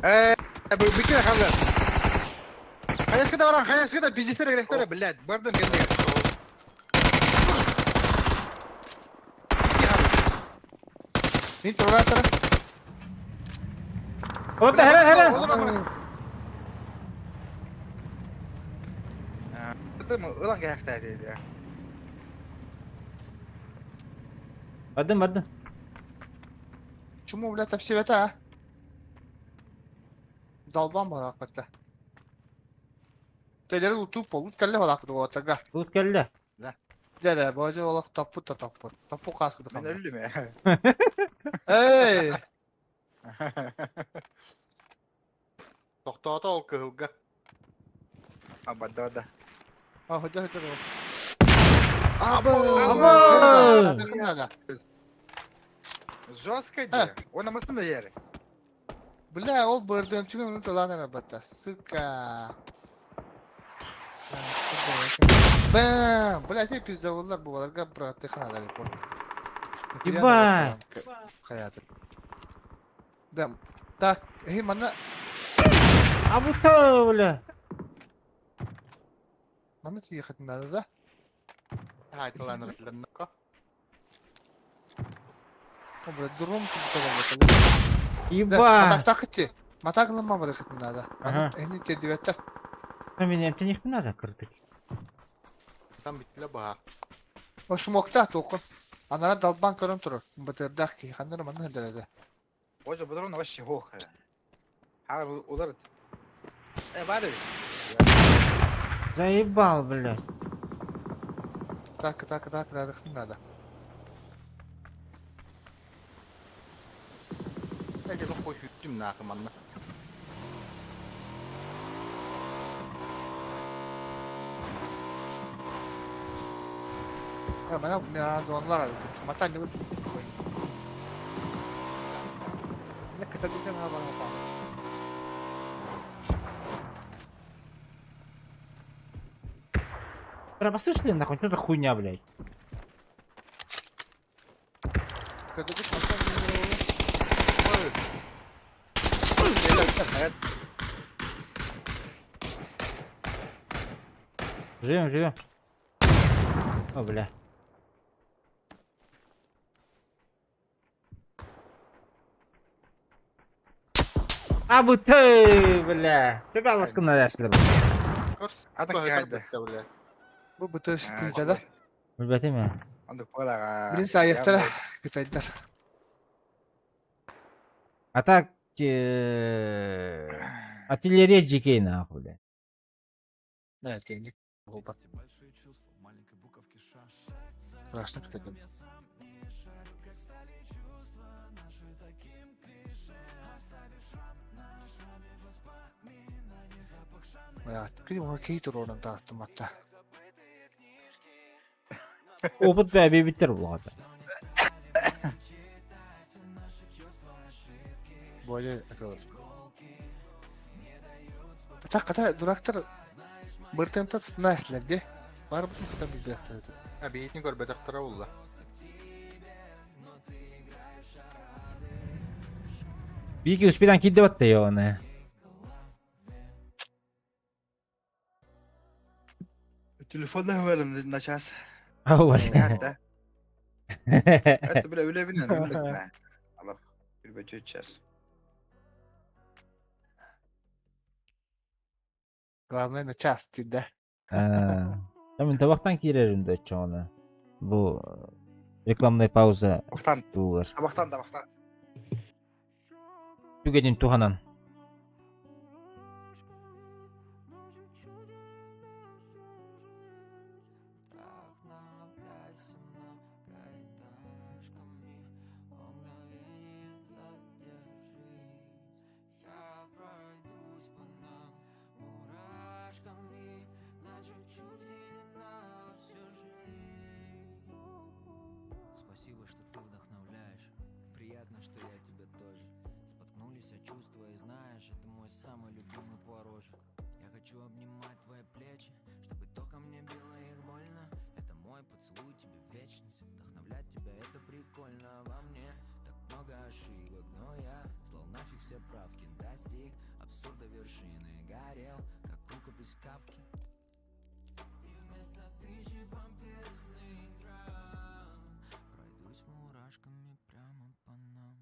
P: Э, бикер халлар. Хайаскыда баран, хайаскыда пиздецтер керектер, блядь, бардым кендиге.
M: Мин тураатара.
A: Ота хара хара.
P: Ылан кэхтээ диye.
A: Бардым бардым.
M: Чуму, блядь, тапсибета, а? Долбан бараакпатта. Телери утуп болут кэллэ балаакпыт уотага.
A: Лут кэллэ.
M: Дэрэ, божа олох топпут да топпут. Топпу кааскыды
P: Мен өллүм э.
M: Эй!
Q: Тохтоото ол кыһылга.
P: Абада да.
M: А, ходжа ходжа.
A: Аба!
P: Жестко де. Он амыстым да yeri.
M: Бля, ол бырдымчыгын onu талан арабата, сука. Бэм! Бля, те пиздавылар бу баларга брат хана репорт.
A: Ебать!
M: Хаятым. Да. Так, эй, мана,
A: Абута, бля.
M: мана ехать надо, да?
Q: Хаайталаан ырытылыннакка.
M: О, бля, дуром тут
A: Ебать!
M: Матак так идти. Матак лама барыхать надо.
A: Ага.
M: Эни те девятта.
A: А меня не надо кырдык.
Q: Там биттиле баha.
M: О, шумокта тоқын. Анара долбан көрөн турur. Батырдах ки, ханнар манна хәдәрәдә.
P: Боже, будрон вообще хох. Хар ударит. Э, бары.
A: Заебал, бля.
M: Так, так, так, так, надо.
Q: Эге хой хүттүм наахы манна.
M: Я мана мя донлар. Мата не будет. Не ката дүкен ха бана па.
A: Бля, послышали нахуй, что за хуйня, блядь?
M: Ката дүкен мата
A: Живем, живем. О, бля. А ты, бля. Тебя ласка на
P: Ата кайда.
M: Бу бутыр шикилде да.
A: Билбэтим ээ.
P: Андык буолаҕа.
M: Билин саайыахтара кытайдар.
A: А так артиллерия GK нахуй, бля.
M: Да, это буолбат. Страшно кытайдар. Киһи туруоран таастыматта.
A: Опыт бэбиттер булгата.
M: Более атылар. Так, ката дурактар быртымтат снаслер де. Бар бутун ката билбэхтэр.
Q: А биһитин көрбөтөхтөрө булла.
A: Бики успедан кидде батта ёны.
P: Телефонда хвалым на час.
A: Ау,
P: Это. Это бля үле билен. Аллах. Bir час.
M: Главное на час да.
A: Мен табақтан кирерим да чоңна. Бу рекламная пауза.
P: Табақтан.
A: Туулар.
P: Табақтан, табақтан.
A: Түгедин туханан.
I: Спасибо, что ты вдохновляешь. Приятно, что я тебя тоже. Споткнулись о чувства и знаешь, это мой самый любимый порожек. Я хочу обнимать твои плечи, чтобы током не било их больно. Это мой поцелуй тебе вечность. Вдохновлять тебя это прикольно во мне. Так много ошибок, но я слал нафиг все правки. Достиг абсурда вершины, горел, как рукопись Кавки. И вместо тысячи помпезных драм пройдусь мурашками прямо по нам.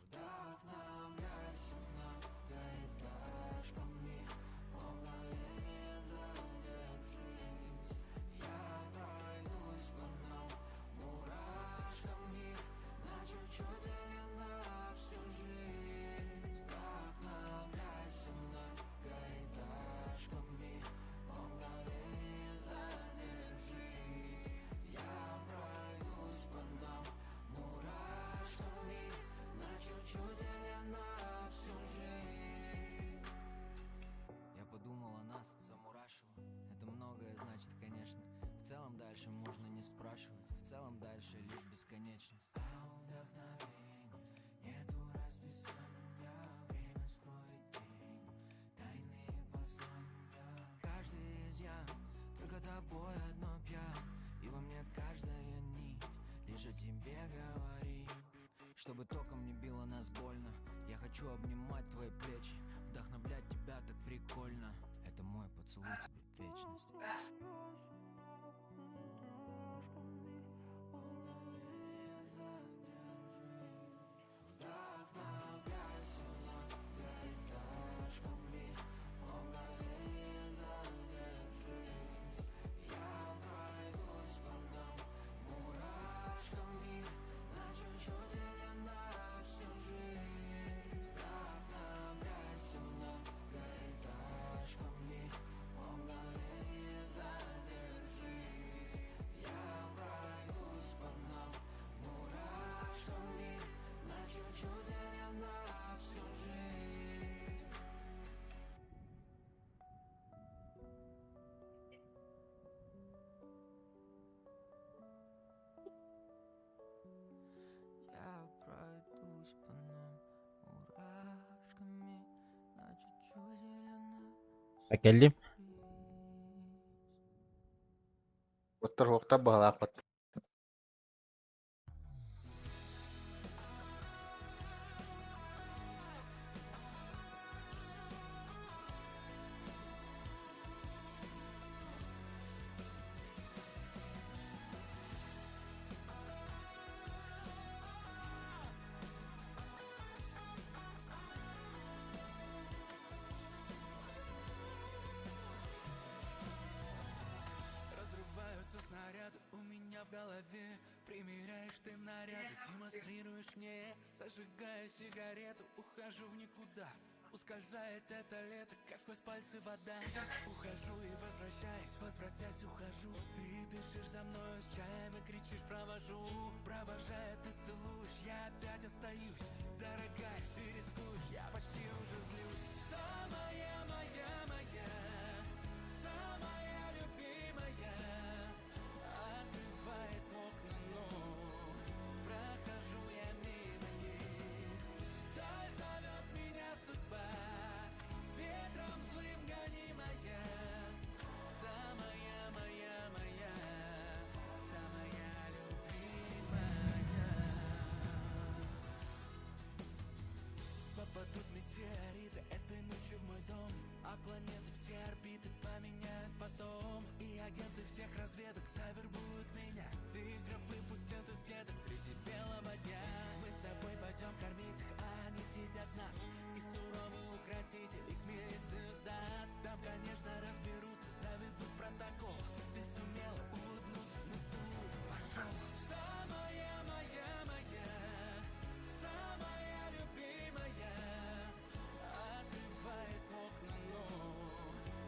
I: Вдохновляйся многоэтажками, о мгновение задержись. Я пройдусь по нам мурашками, на чуть-чуть или на всю жизнь. Вдохновляйся многоэтажками, о мгновение задержись. Я пройдусь по нам мурашками, на чуть-чуть или на всю жизнь. Я подумал о нас, замурашило. Это многое значит, конечно. В целом дальше можно не спрашивать. В целом дальше лишь бесконечность. А у вдохновения нету расписания. Время скроет тень, тайные послания. Каждый изъян, только тобой одно пьян. И во мне каждая нить лишь о тебе говорит. Чтобы током не било нас больно. Я хочу обнимать твои плечи, вдохновлять тебя так прикольно. Это мой поцелуй тебе в вечность. Вдохновляйся многоэтажками, о мгновение задержись. Я пройдусь по нам мурашками, на чуть-чуть или на всю жизнь. Вдохновляйся многоэтажками, о мгновение задержись. Я пройдусь по нам мурашками, на чуть-чуть или на всю жизнь. Я пройдусь по нам мурашками, на чуть-чуть или на
A: Акелли.
Q: Оттор хуохтар баһалаахпат.
I: Разрываются снаряды у меня в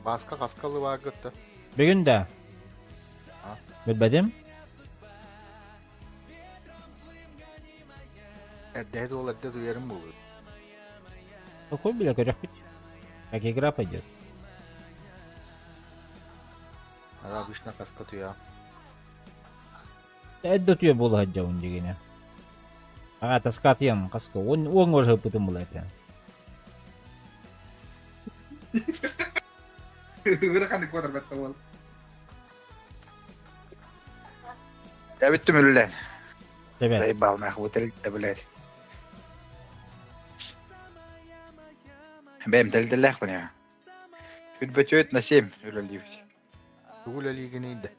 Q: Бааска хаска лыбааргытта.
A: Бүгүн да. Билбэтим.
Q: Эрдэһит уол эрдэ дуйарым буолуо.
A: Какой бля көрөхпүт? Как игра пойдет?
Q: Ага, обычно хаска туйа.
A: Эрдэ утуйа буола сылдьабын дигинэ. Ага, таскаатыйан хаска уон уоҥҥа ыһыппытым була этэ.
P: Ыарахан куотарбатта уол. Я бүттүм үлэлээн.
A: Тэбэ.
P: Заебал нахуй тэрилтэ блядь. Бэйэм тэрилтэлээхпин я. Үрбөтүөт на 7 үлэлиибит.
Q: Тугу үлэлиигиний да?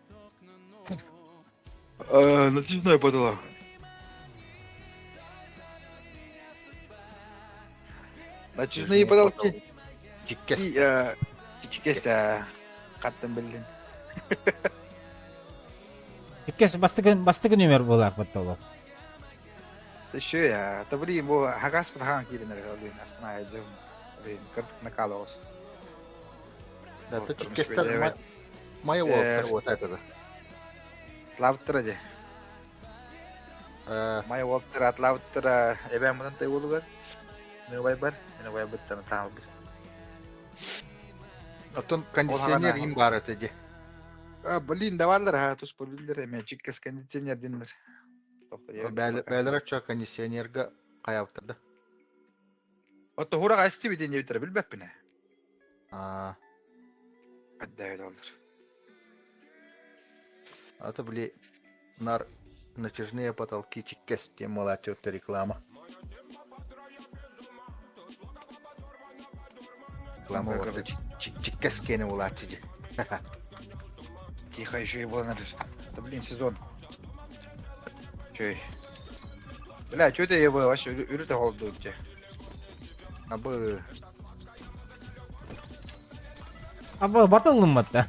P: Натяжной потолок. Натяжные потолки.
Q: Чиккес.
P: Чиккес да. Хаттан биллин.
A: Чиккес бастакы бастакы номер буолар потолок.
P: Еще я. Та блин, бу хагас патахан киирен эрэ блин, астына дьым. Блин, кырдык накалоос.
Q: Да, то чиккестер май уолтар вот это.
P: Атлаабыттара дии. Май уолтар атлаабыттара эбээм мунан тай уолугар. Мен убайбар, мен убайбыттан таалбыт.
Q: Оттон кондиционер им баар этэ дии.
P: А, блин, даваллар, ха, тус биллер эме чиккес кондиционер диннер.
Q: Бээлер оччо кондиционерга хайабыттар да.
P: Отто хураға истибит диэн билбэппин ээ.
Q: Аа.
P: Адда олор.
Q: А то, бли, нар натяжные потолки чиккес тем молотет реклама. Реклама вот чиккес кене улачи.
P: Тихо, еще и было Да блин, сезон. Чей? Бля, что это я был вообще үрүтэ холдуут те.
Q: Абы
A: Аба батылымматта.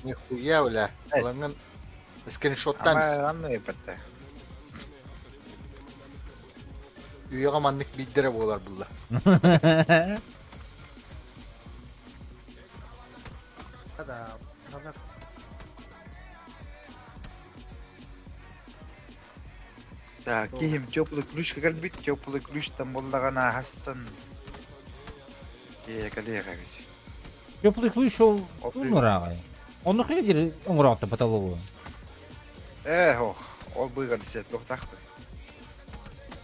Q: Нихуя, бля. Ланган скриншоттан.
P: Анны епетте.
Q: Үйэҕэ маннык биирдэрэ буолар булла.
M: Да, надо.
P: Так, киһим теплый ключ кэлбит, теплый ключ там буоллаҕына аһассан. Ээ, кэлиэҕэ эбит.
A: Теплый ключ ол уҥурааҕай. Онно хайа диэри оҥороотто потологу.
P: Ээ, ох, ол быыгар сет туохтаахпын.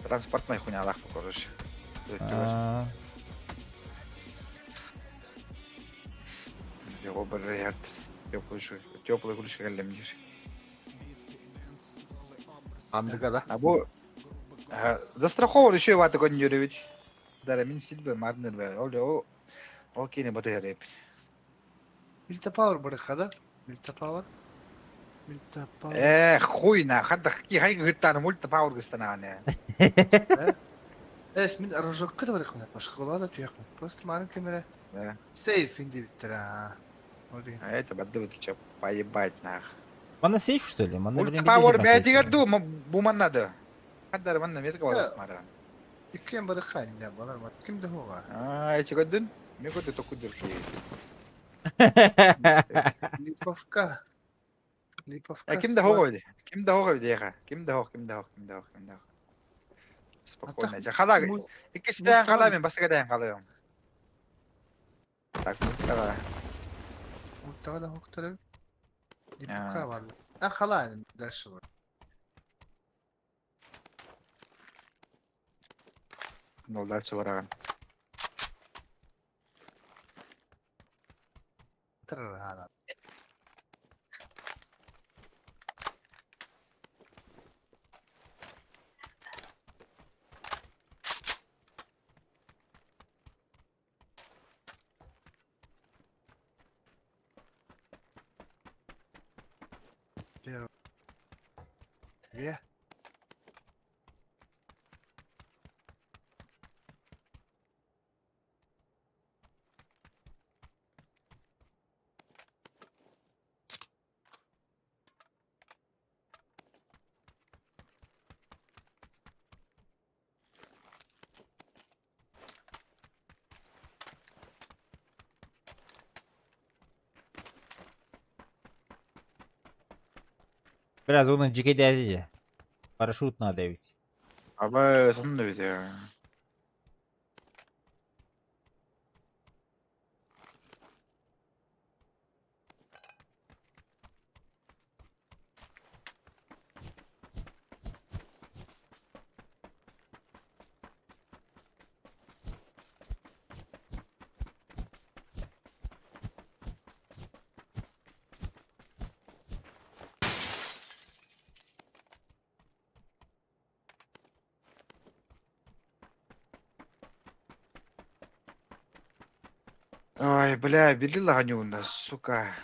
P: Транспортнай хуйнялаахпын, короче. Теплый ключ кэллим диир.
Q: Андыга да?
P: А бу застрахован еще ваты көннөрүбүт. Дара мин силбе марныр бе. Ол ол ол кини баты хэреп.
M: Мильта Пауэр барыха да? Мильта Пауэр? Мильта Пауэр.
P: Э, хуй на, хадда ки хай гыттан мульта пауэр гыстанааны.
M: Эс, мин рожокка да барыхмын. Башкалар да туяқмын. Просто марын камера.
P: Да.
M: Сейф инди биттер.
P: А это бадды вот чё поебать нах.
A: Мана сейф, что ли? Мана, блин,
P: Ультра бэйэтигэр дуу бу манна да. Хаддар манна метка бар мара.
M: Иккиэн бары ханна балар бар. Ким да хуга.
P: Аа, эти көрдүн? Мен көрдү токуйдур ки.
M: Липовка. Липовка.
P: Ким да хуга бди? Ким да хуга бди яха? Ким да хуг, ким да хуг, ким да хуг, ким да хуг. Спокойно. Хала, иккистен хала мен баска дайын халыым. Так, давай.
M: Муттаға да хуктары. Липовка бар. А хала дальше бар.
P: Ну, дальше бараган.
M: Тыр Две.
A: Biraz onun cike Парашют надо ведь.
P: Аба, сонно ведь. Ой, бля, били лаганю у нас, сука.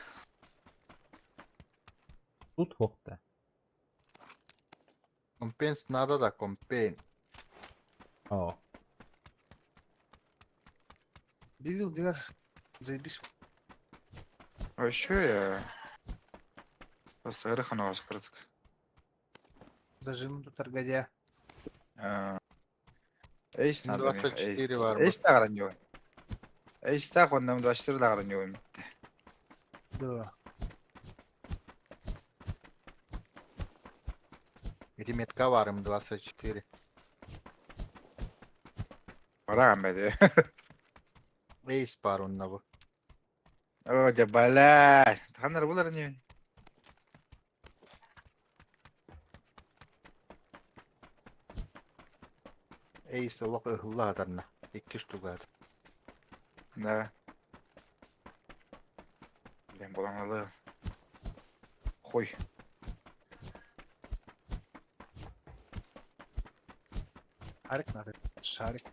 A: Тут хохта.
Q: Компенс надо да, компен.
A: О.
M: Бивил, дигар. Заебись.
P: Вообще я... Просто ырыхан кырдык.
M: Зажим тут аргадя.
P: Эйс надо.
Q: 24 бар.
P: Эйс тагыран жок. Эйс так ондан 24 тагыран жок.
M: Да.
Q: Реметка бар М24.
P: Бараган беди.
Q: Эйс бар онна бу.
P: О, дя, блядь. Ханнар булар не.
Q: Эйс олох ыһылла атарна. Икки штука.
P: Да. Блин, булаңалы. Хуй.
M: Шарик надо. Шарик.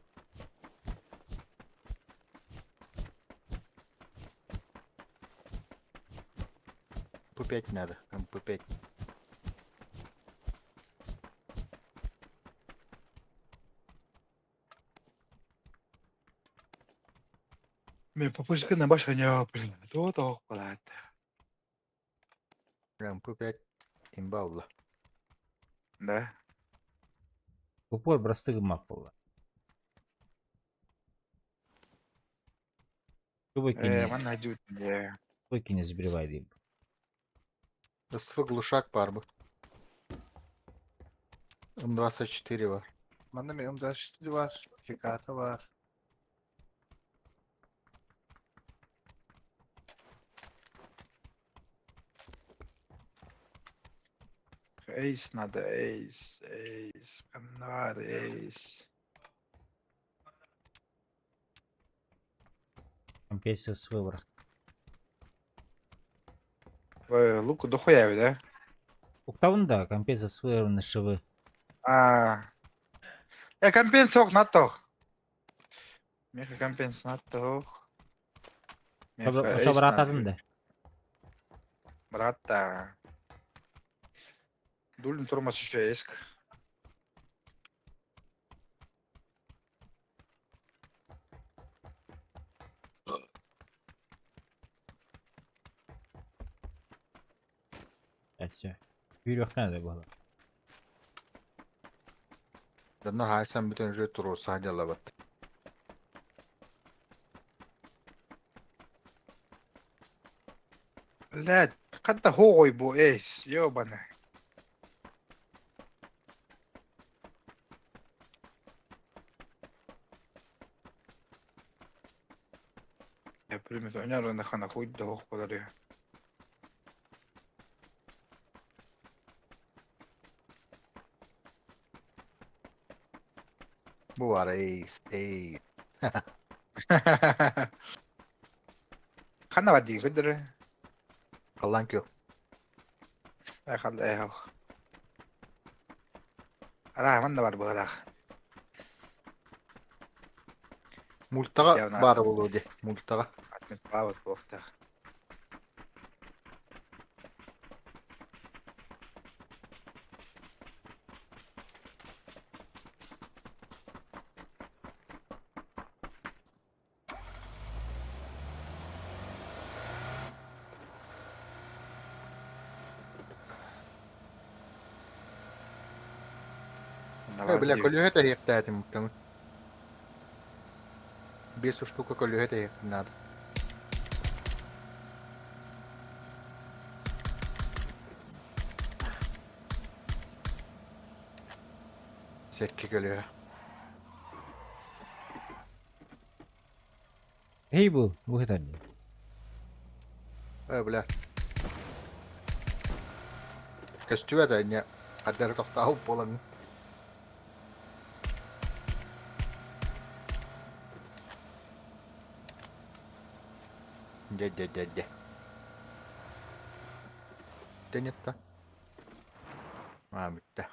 Q: МП5 надо. МП5.
P: Мен попышка на башка не, блин. То то блядь.
Q: МП5 имба була.
P: Да.
A: Упор простых мап была.
P: Манна дют, не.
A: Выкини, сбривай дым.
Q: СФ глушак бар бу. М24 бар.
M: Манна мен М24 бар. Чеката бар.
P: Эйс надо, эйс, эйс, каннар, эйс.
A: Компенсия с выборах.
P: Луку дохуя, да?
A: Уктавын да, компенсия с выбором на швы.
P: А. Я компенс ох натох. Меха компенс натох.
A: Ошо братадым да.
P: Брата. Дулин тормоз еще есть.
A: Күүрүөхтэн да буолар.
Q: Дьоннор хаайсан бүтэн уже туруорса дьалабат.
P: Блядь, хатта хоҕой бу эс, ёбана. Я пулемет ойнар хана хуй да хох болар я.
Q: Бу бар эйс, эй.
P: Ханна бар дии көдөрө.
Q: Халлан кё.
P: Ханна эхох. Ара манна бар быһалаах.
Q: Мультаға баар буолуо дии, мультаҕа.
P: Отметлабыт буолуохтаах.
Q: Э, бля, көлүөһэ тэһиэхтээтим муктаны. Биэс штука көлүөһэ тэһиэхпин наада. Сэкки көлүөһэ.
A: Эй бу, бу хитар дии.
Q: Э, бля. Көстүбэт инньэ хардары тохтообут буолан. Дьэ, дьэ, дьэ, дьэ. Дьэ, нет та. Аа, бүттэ.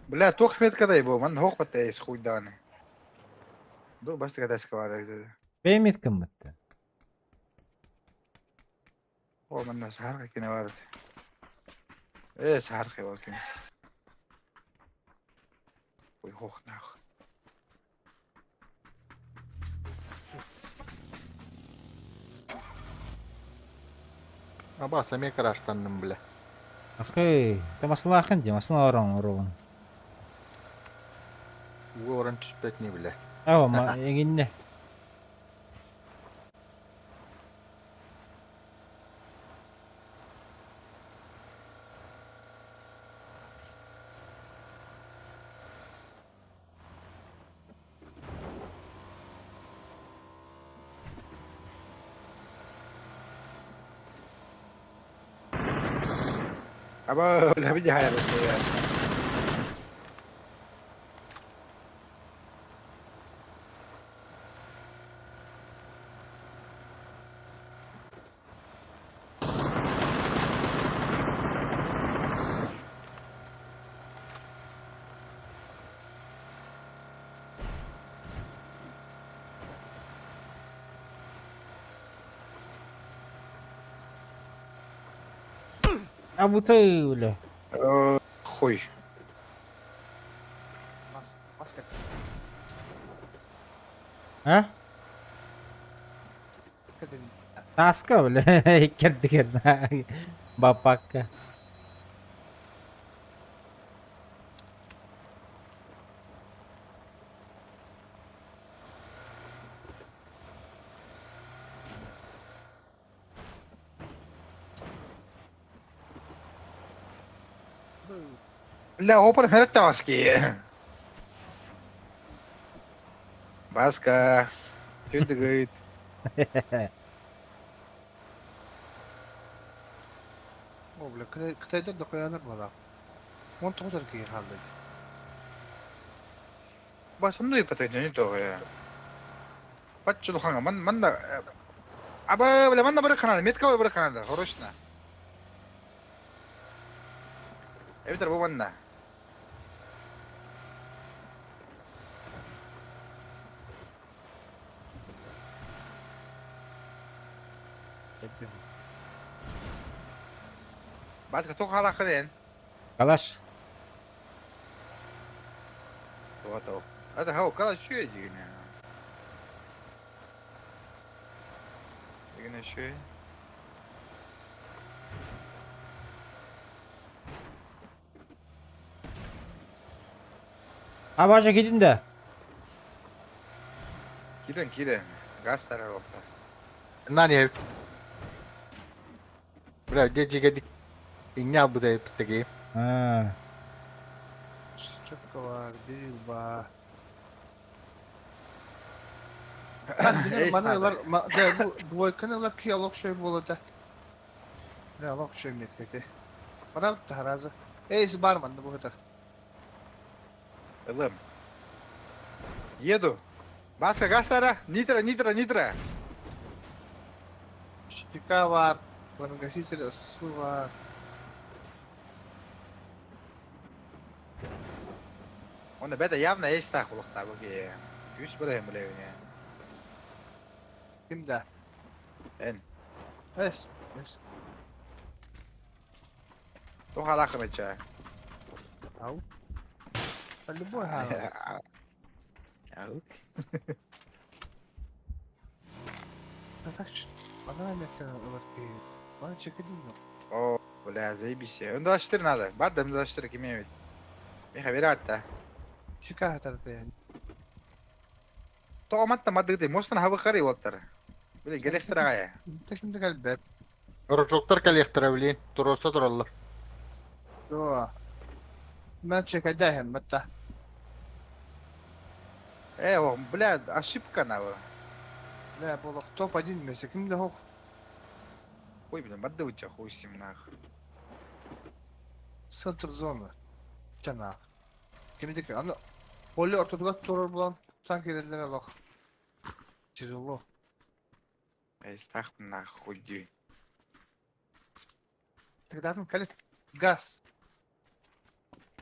P: Бля, туох меткадай бу, манна хоох бат эс хуйдааны. Ду бастыка таска бар эбит.
A: Бэймит кыммытты.
P: О, манна сахарка кине бар. Э, сахарка бар кине. Ой, хох нах.
Q: Аба, сами караштанным, бля.
A: Ахы, тамасылаахын дии, масын орон оругун.
Q: Уу орон түспэт не, бля.
A: Ава, ма эҥиннэ.
P: Аба, бля, види хайа бу.
A: Абуты, бля.
P: Хуй.
A: А? Таска, бля, кэрдигэр баппакка.
P: Бля, опор херет Баска. Что ты говорит?
M: О, бля, Кытайдар да qoyanар балак. 19 эркеге хаалды.
P: Бас онну ипотека не то я. Баччу ханга ман манна аба бля манна бір ханада метка бар бір ханада хорошна. Эбитер бу манна. Баска тух хала хылен.
A: Калаш.
P: То. Это хау кала шүе дигене. Дигене шүе.
A: Абажа кидин да.
P: Кирен, кирен. Газ тарар
Q: На не. Бля, где жига Иння албыта эпиттеги.
A: А.
M: Чөккө бар, бир бар.
P: Эйс
M: Маны
P: надо.
M: ылар, да, бу двойканы ылар ки алок шой болот. Не алок шой меткети. Барал таразы. Эйс бар манды бу хытар.
P: Ылым. Еду. Баска газ тара. Нитро, нитро, нитро.
M: Щека бар, пламегаситель су бар.
P: Оны бәді явно эйс тақ улықта бұге. Күш бір әм білеуіне.
M: Ким да?
P: Эн.
M: Эс, эс.
P: Тоқ алақын айтша.
M: Ау. По любой ха.
P: Ау.
M: Так, ана метка ылар ки. Маны чекедин.
P: О, бля, заебись. М24 надо. Бат М24 кеме ведь. Миха, бері атта.
M: Чека хатарты yani.
P: Тоқ матта маддыгды. Мостан хабы қари олттар. Блин, келектір ағая.
M: Текимде калды.
Q: Рожоктар коллектора, блин. Туроса тураллар.
M: До. Мен чекедем матта.
P: Э, о, бля, ошибка на.
M: Не, болох топ-1 месе кимде хок.
P: Ой, блин, бадды у тебя хуй с ним нах.
M: Центр зона. Чана. Кимде ки? Аны поле ортодуга турар булан танк ерелер алох. Тяжело.
P: Эй, стах нахуй. ди.
M: Тогда там калит газ.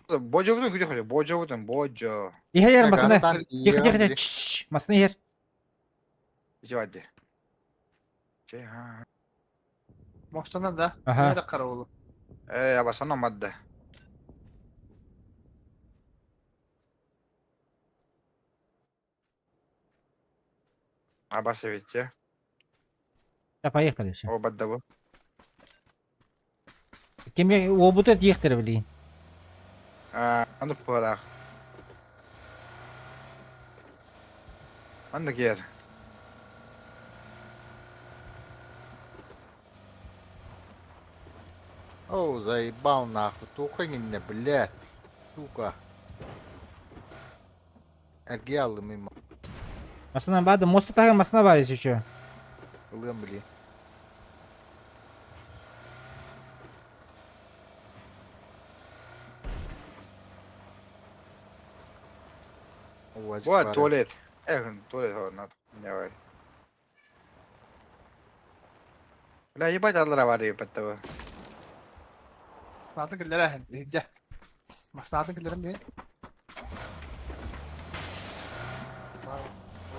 P: Боджо будем, где ходишь? Боджо будем, боджо.
A: Ихер масына.
Q: Газтан
A: Тихо, тихо,
Q: иен,
A: тихо. Чш, Масына ихер.
P: Иди, Че, ха.
M: Мостанан да.
A: Ага.
M: Ne караулу.
P: Э, абасана мадда. Абаса ведь, я.
A: Да, поехали все.
P: О, бадда бу.
A: Кем обута ехтер, блин.
P: А, аны порах. Аны кер.
Q: Оу, заебал нахуй. Туханин, блядь. Сука. Эргиалы мимо.
A: Масына бады, мост тагы масына бар если что.
Q: Ылым, блин. Уазик
P: Вот
Q: бар.
P: туалет. Эх, туалет, о, надо. Давай. Бля, ебать, аллара бар ебать того.
M: Маснатын киллere hän. Ihde. Маснатын киллere mi?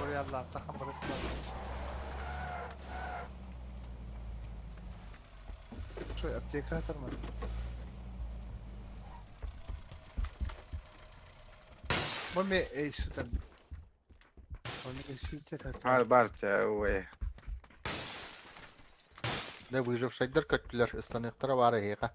M: Oraya Allah takam bırakma. Şu аптека атарма. Моме эйситен. Моме эйситен.
P: Бар, бар, ой.
Q: Да выжившайдар көттүлөр, ыстаныктара бар эйга.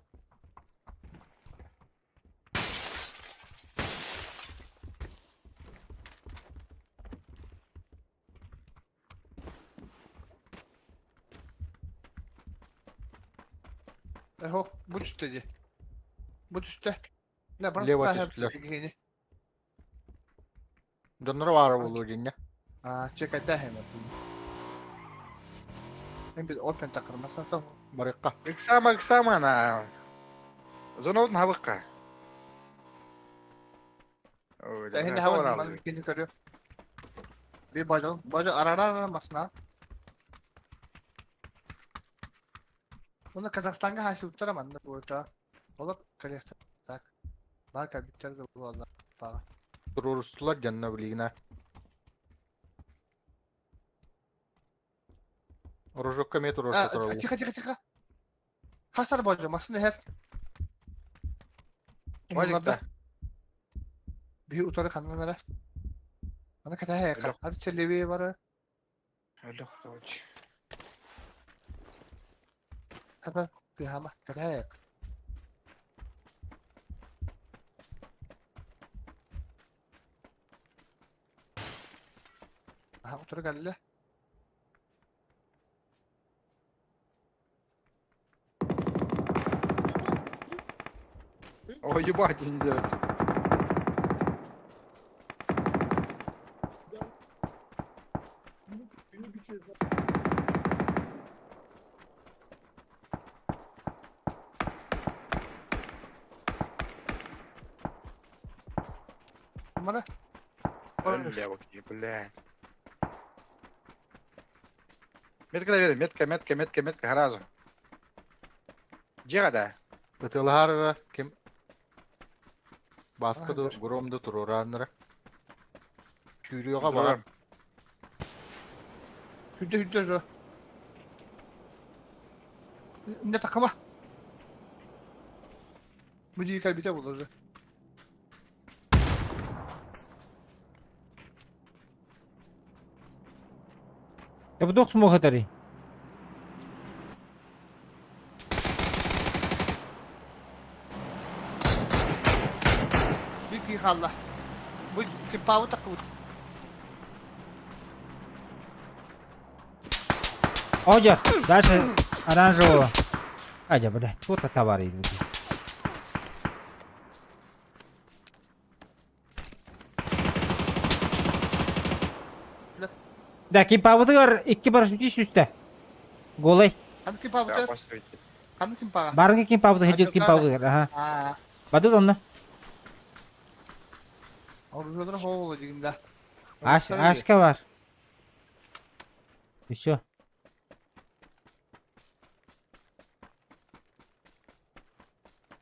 M: Эхо, бу түстэ Бу түстэ. Не, брат,
Q: Лево түстүлөр. Донор бар болу динне.
M: А, чекайда хэм. Мен bir open takırmasın там.
Q: Барыкка.
P: Иксама, иксама на. Зона отын хабыкка. Ой,
M: Да hindi hava man kini görüyor. Bir bacı, bacı arara aramasına. Bunu Kazakhstan'a hasi uttaraman da burada. Olup коллектор так. Бака биттерди буолла. Бага.
Q: Турурустулар жанна билигина. Рожокка ме туруруста тураллар.
M: Тихо, тихо, тихо. Хасар божо, масын хер.
P: Божикта.
M: Bir утары ханнара. Ана ката хэ. Хады челеби бара.
P: Алло, короче.
M: Хата бихама ката хэ. Аха утары кэллэ.
P: Ой, ебать, не делать.
M: Мана.
P: Бля, вот, бля. Метка доверие, метка, метка, метка, метка, сразу. Дьиэҕэ да?
Q: Ытылаһар ким? Бааска да Гром да туруорааннара. Сүүрүөҕэ баҕар.
M: Хүрдэ хүрдэ жо. Не такама. Бу дии кэлбитэ буолар уже.
A: Я буду смог этари.
M: Bir киһи хаалла. Бу кимпаабы такыбыт.
A: Одер, дальше оранжевого. Адя, блядь, вот это товары идут. Да, кимпаабытыгар икки парашютист үстэ. Голай.
M: Ханнык кимпаабытыгар? Ханнык кимпаага?
A: Барыҥҥа кимпаабыты сылдьар кимпаабытыгар, аха. Бадыт онно.
M: Оружиелара хооло дигин да.
A: Аш, ашка бар. И все.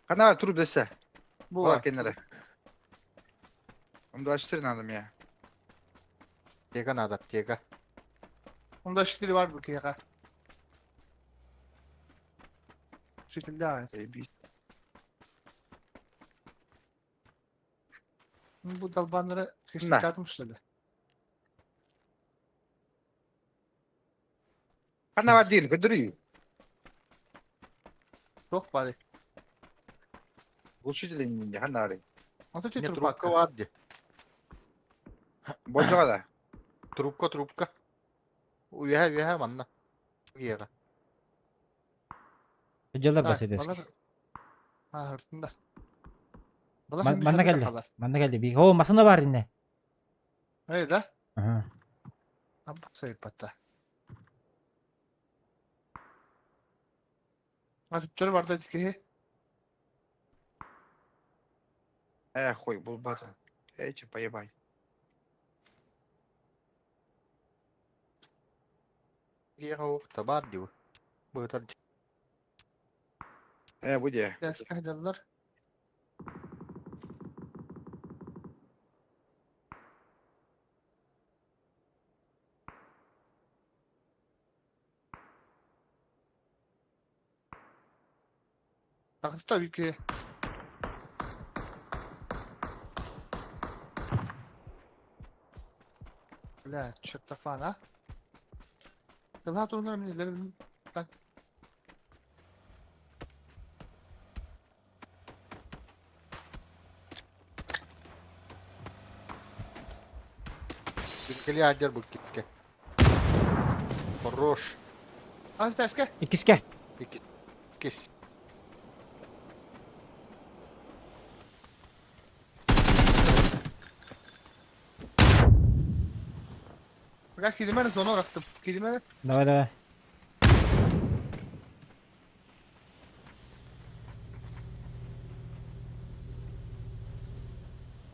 P: Хана труп дэсэ.
M: Бу
P: Бар кеннere. М24 надо мне.
Q: Аптека надо, аптека.
M: М24 бар бу киһиэхэ. Сүтүллээх. Бу долбаннары христиатым что ли?
P: Ханна бар диир, көрдөрүй.
M: Туох баарый?
P: Глушитель иннинде, ханна барый?
M: Ото
Q: Не, трубка бар дии.
P: Болдьоҕо да.
Q: Трубка, трубка. Үөһэ, үөһэ манна. Үөһэ.
A: Дьылар басыдески.
M: Балар ааһыртын да.
A: Манна кэллэ. Манна кэллэ. Би. О, масына бар инне.
M: Эй, да?
A: Ага.
M: Аббасайпата. Атыттары барда киһи.
P: Э, хуй, булбата. Эй, че, поебать.
Q: Табар дии. Бытар
P: Э, буде.
M: Дәскә дьаллар. Таҕыста биир киһи. Бля, чертофан, а? Тылаа турунар мин
Q: Кили адер бу кикке. Хорош.
M: Аз тәске.
A: Иккиске.
Q: Иккис.
M: Бля, килимер зона ырахтым. Килимер.
A: Давай, давай.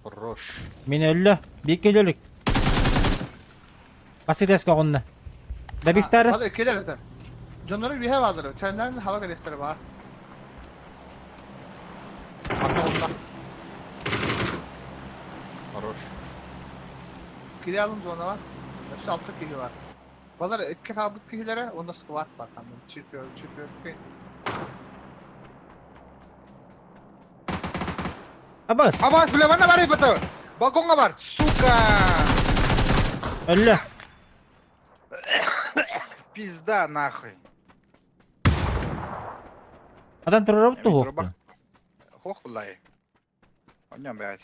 Q: Хорош.
A: Мин өллө. Биир көлөлүк. Басыдеска оҕунна. Добивтары.
M: Бала кэлэр это. Дьоннору үөһэ бааллар. Чэннэрин хаба кэлиэхтэрэ баар.
Q: Хорош.
M: Кири алын зонаҕа. Өссө алта киһи бар. Балар икки хаалбыт киһилэрэ уонна сквад бар. Четверки.
A: Абас!
P: Абас, бля, манна бар ебата! Балконга бар, сука!
A: Өллө.
P: Пизда, нахуй.
A: Адан турарабыт туһу.
P: Хох, блай. Онньон, блядь.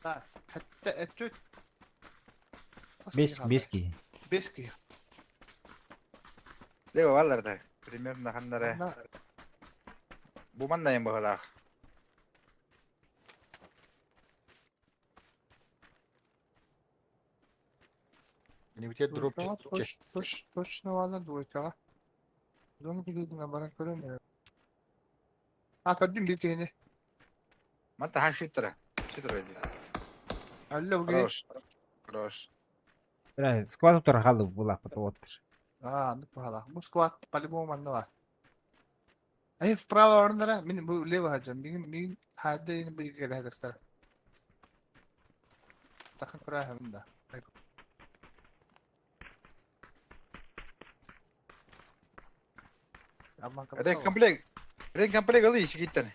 M: Да, хатта өттүт.
A: Бес, бес киһи.
M: Бес киһи.
P: Лево баллар да. Примерно ханнара. Бу маннайын баһылаах.
Q: Нибите дроп
M: Точно валар двойкаҕа. Зона билиитинэ баран көрөн. А, көрдүм биир киһини.
P: Манта хан ситтара. Ситтара ди.
M: Алло, бу
P: Хорош. Хорош.
A: Бля, сквад утар халы булаппыт оттыр.
M: А, ну пахала. Бу сквад по-любому манна бар. Эй, вправо орнара, мин бу лево хаджам. Мин мин хадда ин бу кele хадактар. Такын кура да.
P: Рен комплект. Рен комплект алы иши киттен.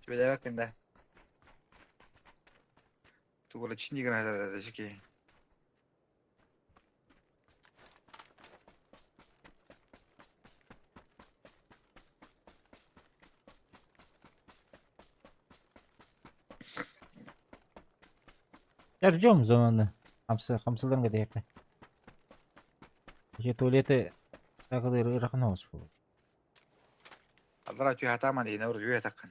P: Şöyle bakın da. Тугула чиниган хада жики.
A: Я ждем зонаны. Хамсы, хамсыларга дейекті. Же туалеты тагы ырахнабыз бу.
P: Аллара түй хатаман дейін, ауыр жүйе таққан.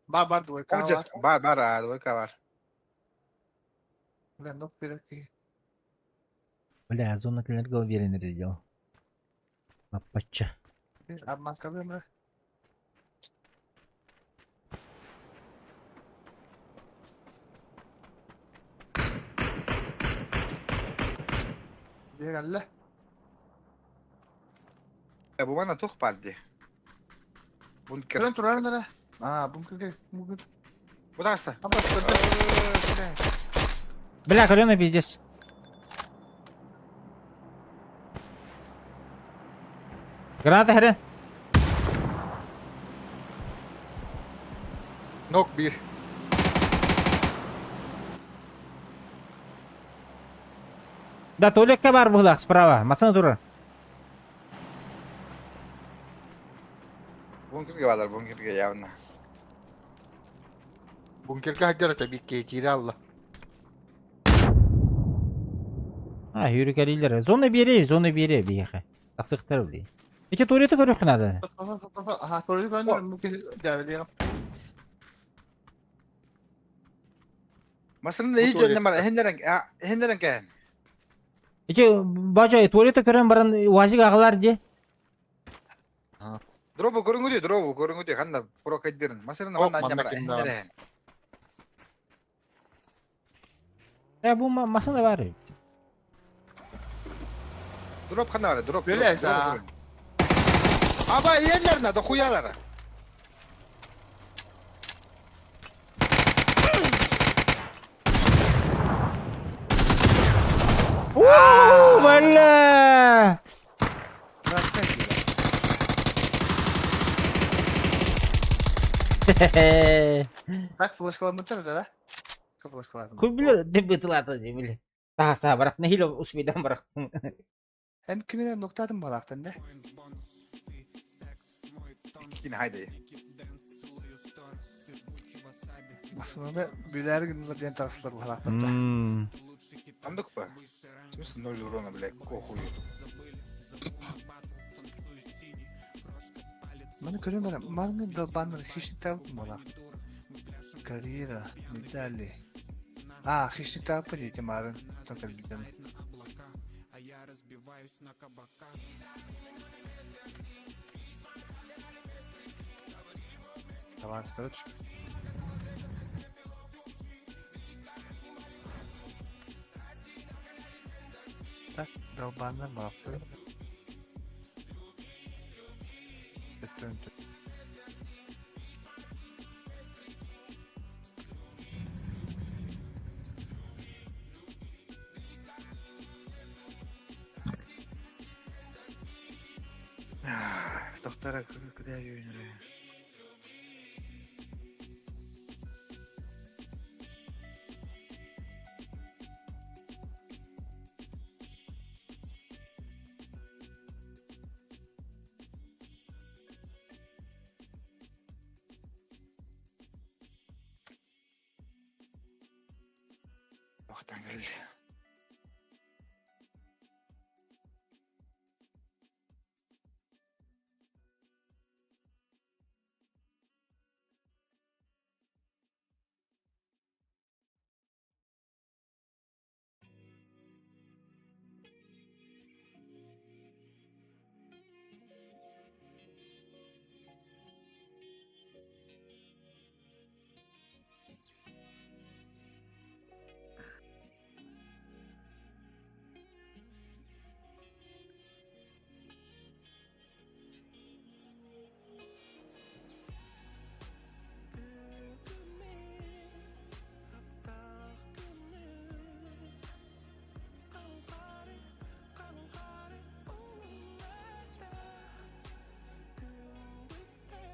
M: Бар бар двойка бар.
P: Бар бар, двойка бар.
M: Бля, нок переки.
A: Бля, зона килерге уверен дел. Апача.
M: Обманка бемре. Бегалле.
P: Бу мана тух барды. Бункер.
M: Көрөн турар А, бункерге, бункер.
P: Бу таста.
A: Бля, калена пиздец. Граната хрен.
Q: Нок бир.
A: Да, туалетка бар была справа. Масына турар.
P: Бункерге балар, бункерге явно.
Q: Бункерге хаджар это бикке кире алла.
A: А, юрикалилер. Зона бере, зона бере бияха. Асыктар бли. Эти туалеты көрөх надо.
M: Ага, туалет көрөн бункер дәвеле.
P: Масырында ий жөннө бар, хендерен, хендерен кән.
A: Эти бажа туалеты көрөн баран уазик агалар де.
P: Дробу көрүнгүдү, дробу көрүнгүдү, ханда прокайдырын. Масырында
Q: Ок,
P: манна
Q: манна
P: бар,
Q: ким да.
P: хендерен.
A: Э, бу масына бар.
P: Дроп ханда бар, дроп.
M: Бөле, за.
P: Аба, иелерне, да хуялар.
A: Уу, бля!
M: Так, флешкаламыттар да? Флешкаладым.
A: Хуй билер, деп бытылаты де биле. Таса барак нехиле успейдан барак.
M: Hem kimine noktadın balaktan да?
P: Кин хайды.
M: Aslında biler günler diyen taksılar balaktan.
P: Амдык па? В смысле ноль урона, блядь, какого хуя?
M: Маны көрөм бара, маны да баннер хищник табып балак. Карьера, медали. А, хищник табып дейт марын. Только билдим. Аванстар түшүп. Так, долбаннар балакты. Өттөн.
P: Доктора, куда я Охтан кэлли.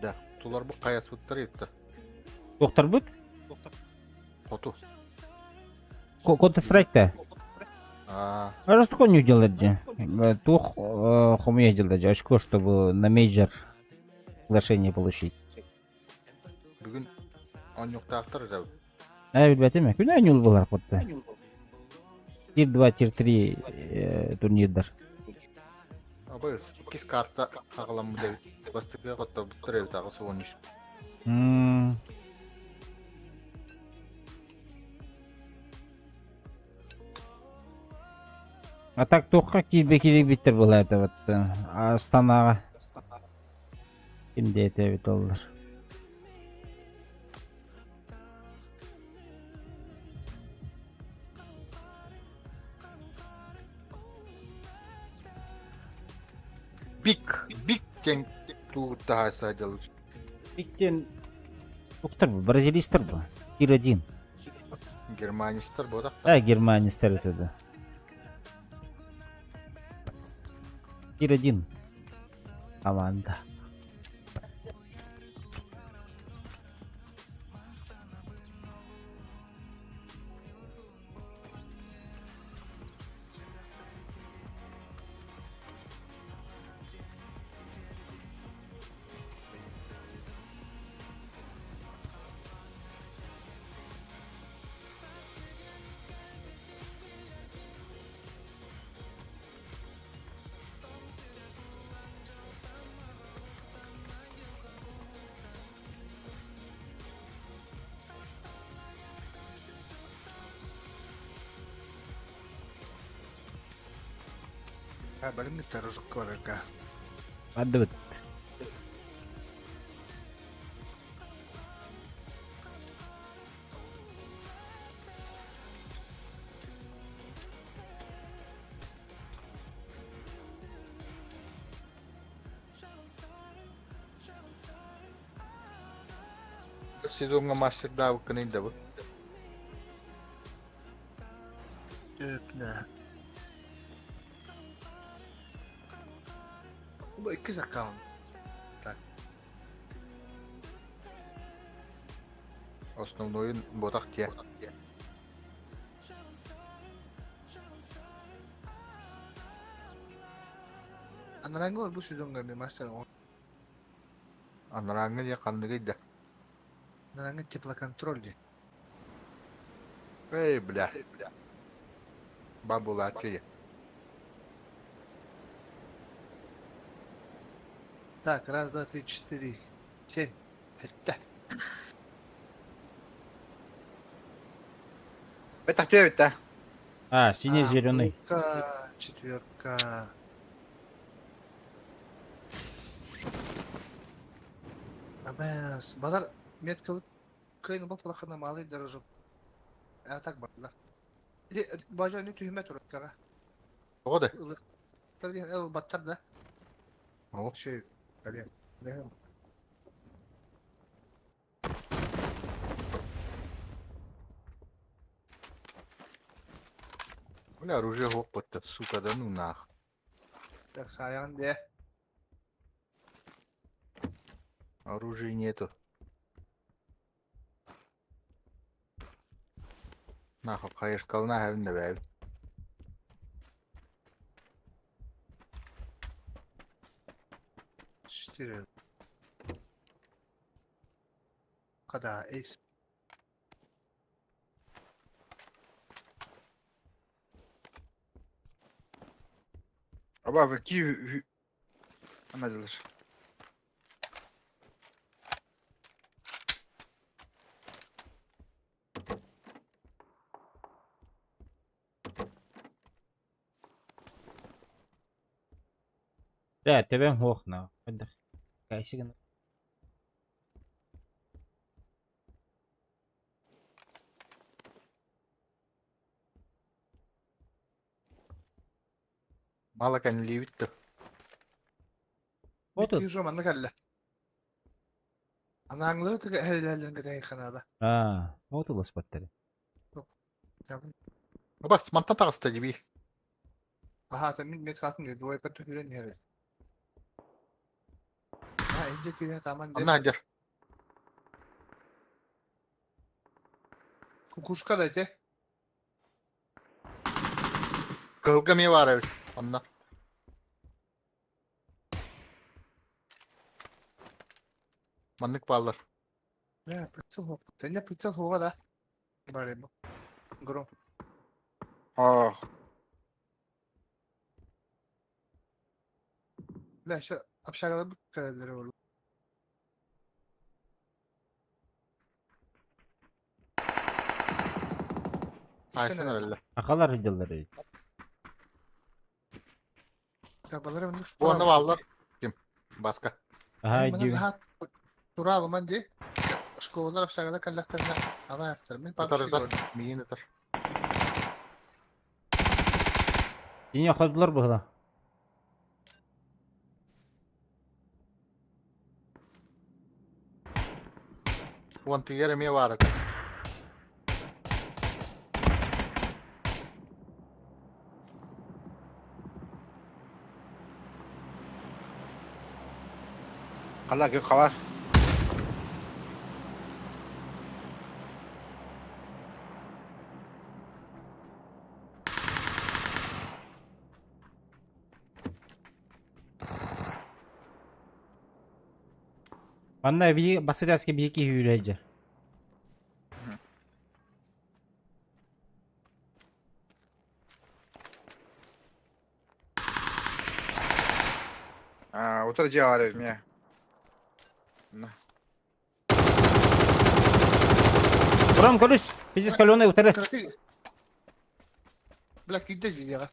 Q: Да, туларбыт хайаспыттар итта.
A: Докторбут?
Q: Хоту.
A: Counter Strike-та?
Q: А,
A: А что не делать же? Тух хумия делать очко, чтобы на мейджор приглашение получить.
Q: бүгүн оонньуктаахтар да.
A: А, билбэтим, күн оонньуул булар кутта. Тир 2, тир 3 турнирдар.
Q: Абыс, иккис карта хаҕаламмыт эбит. Бастакыга хотторбуттар эбит 83.
A: А так туохха киирбэ киирбиттэр была это вот Астанаҕа. Ким диэтэ эбит оллар.
Q: Бик, бик диэн туугуттаһа саадьалыр.
A: Бик диэн туохтар бу? Бразилистар бу. Тир один.
Q: Германистар буотах.
A: Да, германистар это да. Тир один. Команда.
M: А, блин, это рожок барарга.
A: Адыбыт.
Q: Сезоҥҥа мастердаабыккын да бу.
M: Өпнө. Бу иккис аккаунт. Так.
Q: Основнойун ботах тиэ.
M: Анараңгы бу сезонга мен мастер
Q: Анарааҥҥа диэн ханныгый да.
M: Анараңгы теплоконтроль ди.
Q: Эй, бля. Бабулааччы.
M: Так, раз, два, три, четыре, семь. Это.
P: Это кто это?
A: А, синий-зеленый.
M: Тройка, четверка. Абэс, базар метка кыйын бол плахана малый дорожок. А так бар. Иди, бажа не түһүмэ туруккага.
Q: Тоҕо да?
M: Ыл баттар да.
Q: Ол.
M: Шей, кале.
Q: Бля, оружие опыта, сука, да ну нах.
M: Так, саян де.
Q: Оружия нету. Нахуй, хайышкална хәвін бәй.
M: Четыре. Када, эйс.
P: Аба ки Анадылар.
A: Да, төбөм суох на. Хайдах. Кайсы гына.
Q: Мало кэннилиибит да.
A: Отут.
M: Икки манна кэллэ. Анааңлары тыга эһэрилээллэрин кэтэһин ханаада.
A: Аа, оту ласпаттары.
Q: Бас, мантан таҕыста дии.
M: Аха, мин мет хатын диye двойка түһүрэн иһэр. А, инде кире таман
Q: Анна дьэр.
M: Кукушка да те.
Q: Кыһылга эмиэ баар эбит. Онно. Маннык бааллар.
M: Бля, прицел хоп. Сеня прицел хова да. Бар бу. Гром.
P: Ох.
M: Бля, еще общагалар бу кэлэллэр ол.
Q: Айсан эрэллэр.
A: Акалар дьыллар эбит.
M: Табалар оннук
Q: Бу онно бааллар. Ким? Баска.
A: Аха, дүү.
M: Туралыман ди. Школалар общагалар кэллэхтэринэ ана яптар. Мин
Q: Ытар
M: папа
Q: ытар. Миин ытар.
A: Дини охтордулар быһыла.
Q: Уон тигэр эмиэ баар этэ.
P: Хала кө хабар.
A: Манна бии басыдаска бии киһи үүрээдьэ.
P: А, утар дьиэ баар эбит миэ. На.
A: Гром көрүс. Пиздец каленый утары.
M: Бля, кидде дьиэҕэ.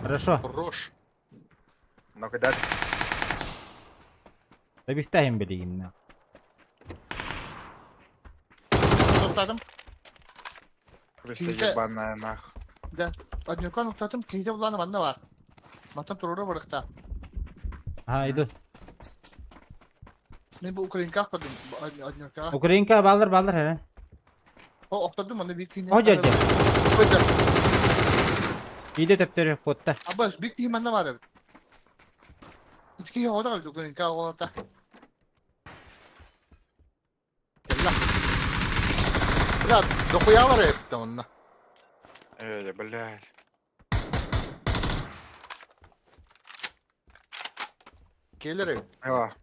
A: Хорошо.
Q: Хорош.
P: Ну когда
A: Добивтаем билигинна.
M: Тоқтадым.
P: крыса
M: Киһитэ-
P: ебаная нах.
M: Да. Однюкан уктатым киһитэ булааны манна бар. Мантан турура барыхта.
A: Аха, иду.
M: Мен бу украинка көрдүм однюкаға.
A: Украинка баллар баллар хэ.
M: О, охтордум аны бир киһини.
A: О, дьэ, дьэ. Иде төптөрү куотта.
M: Абаш, бир киһи манна бар эбит. Ити киһи оҕото кэлбит украинка оҕолота.
Q: Кэллэ. Бля, дохуялар эбит онно.
P: Э, блядь.
Q: Келер эбит.
P: Эва.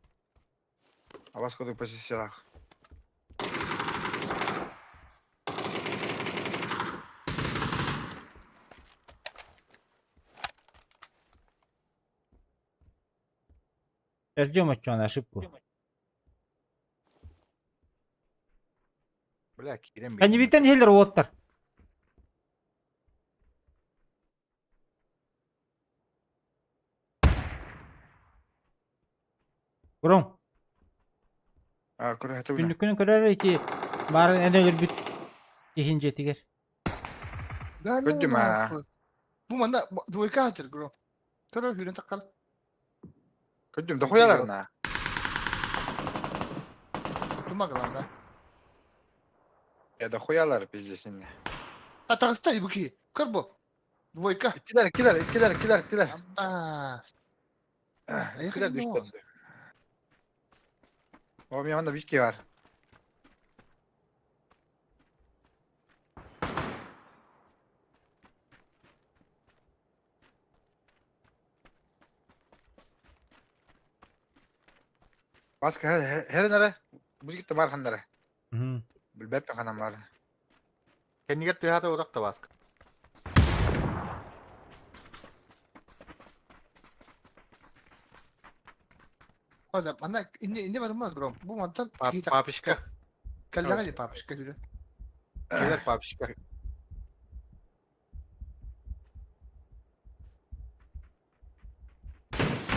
P: А вас куда позициях?
A: Ждем от на ошибку.
Q: Бля, киирэн
A: Они битен хеллер уоттар. Гром.
P: А, куда это бля?
A: Күнүккүнү көрөр ити бары эн өлөрбүт иһин дьиэтигэр.
M: Да, ну,
P: Көрдүм, а.
M: нахуй. Бу манна двойка атыр, гром. Көрөр хүрен таккар.
P: Көрдүм, дохуялар на.
M: Тума главное.
P: Я дохуялар пиздец инне.
M: А таҕыста бу киһи. Көр бу. Двойка.
P: Килер, килер, килер, килер, килер.
M: А.
P: Килер düştü. О, меня на вики бар. Баска херенere бу гитте бар ханнара. Билбэппин ханан баар.
Q: Кэннигэр тыаһаата урах да Баска.
M: Хоза, ана инне инне барыммат гром. Бу мантан
Q: Папочка.
M: Кэллэҕэ дии папочка күлэ.
Q: Кэлэр папочка.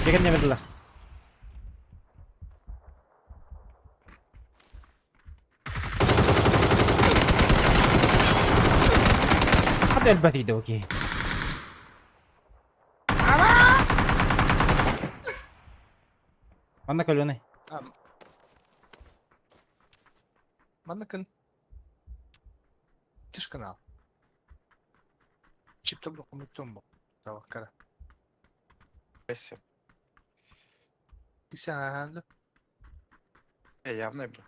A: Дегенне бердилер. Hadi elbette okey. Манна көлөнөй.
M: Манна күн. Тиш канал. Чиптом документом бу. Таваккара.
P: Спасибо.
M: Кисаанды.
P: Явно бу.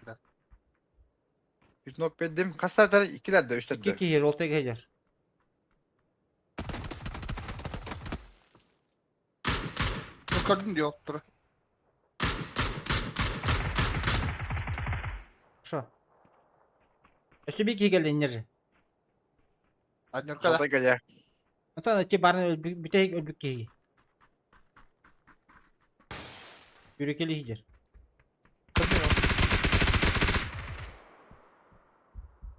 M: Да.
P: Bir nok beddim. Kastardar ikiler de üçler
A: İki
P: de.
A: kişi oltaya geçer.
M: Көрдүм диyor тура.
A: Шо? Өсө bir киһи кэллиннэр же.
M: Однерка да.
P: Жолда келе.
A: Онтон эти барын бүтэһик өлбүт киһи. Үрекели хидер.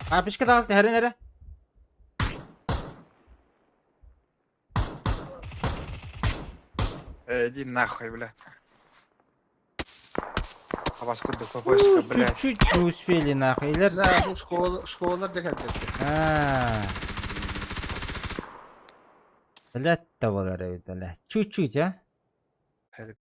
A: Апишка тағысы хәрен әрі.
P: Иди нахуй, бля. А вас куда попасть, блядь.
A: Чуть-чуть не успели нахуй. Илер.
M: Да, бу школа школалар деген
A: А. Блядь, того бля. Чуть-чуть, а?
M: Хэрэг.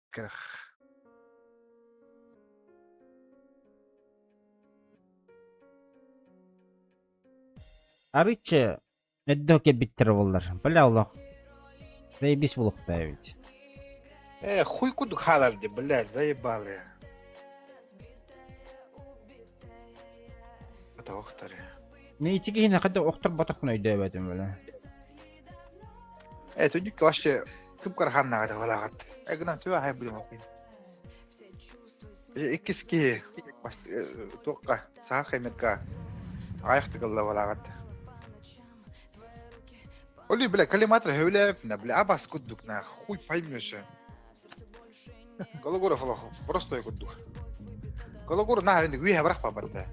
A: Арычы эддоке биттер боллар. Бля, Аллах. Заебись булухта ведь.
P: Хуй куду халалди, блядь, заебали. Это охтари.
A: Не итиги хина када охтор батах куна өйдөбөтүм бля.
P: Түнүк вообще кым карханна гада валагат. Гынан түбә хай будем окуй. Иккис ки тоққа сахар хайметка аяқты кылла валагат. Оли, бля, коллиматор хөвләп, бля, абас куддук на, хуй поймешь. Гологоров аллах, просто куддук. Гологор на, енді гүйе бірақ бабатта.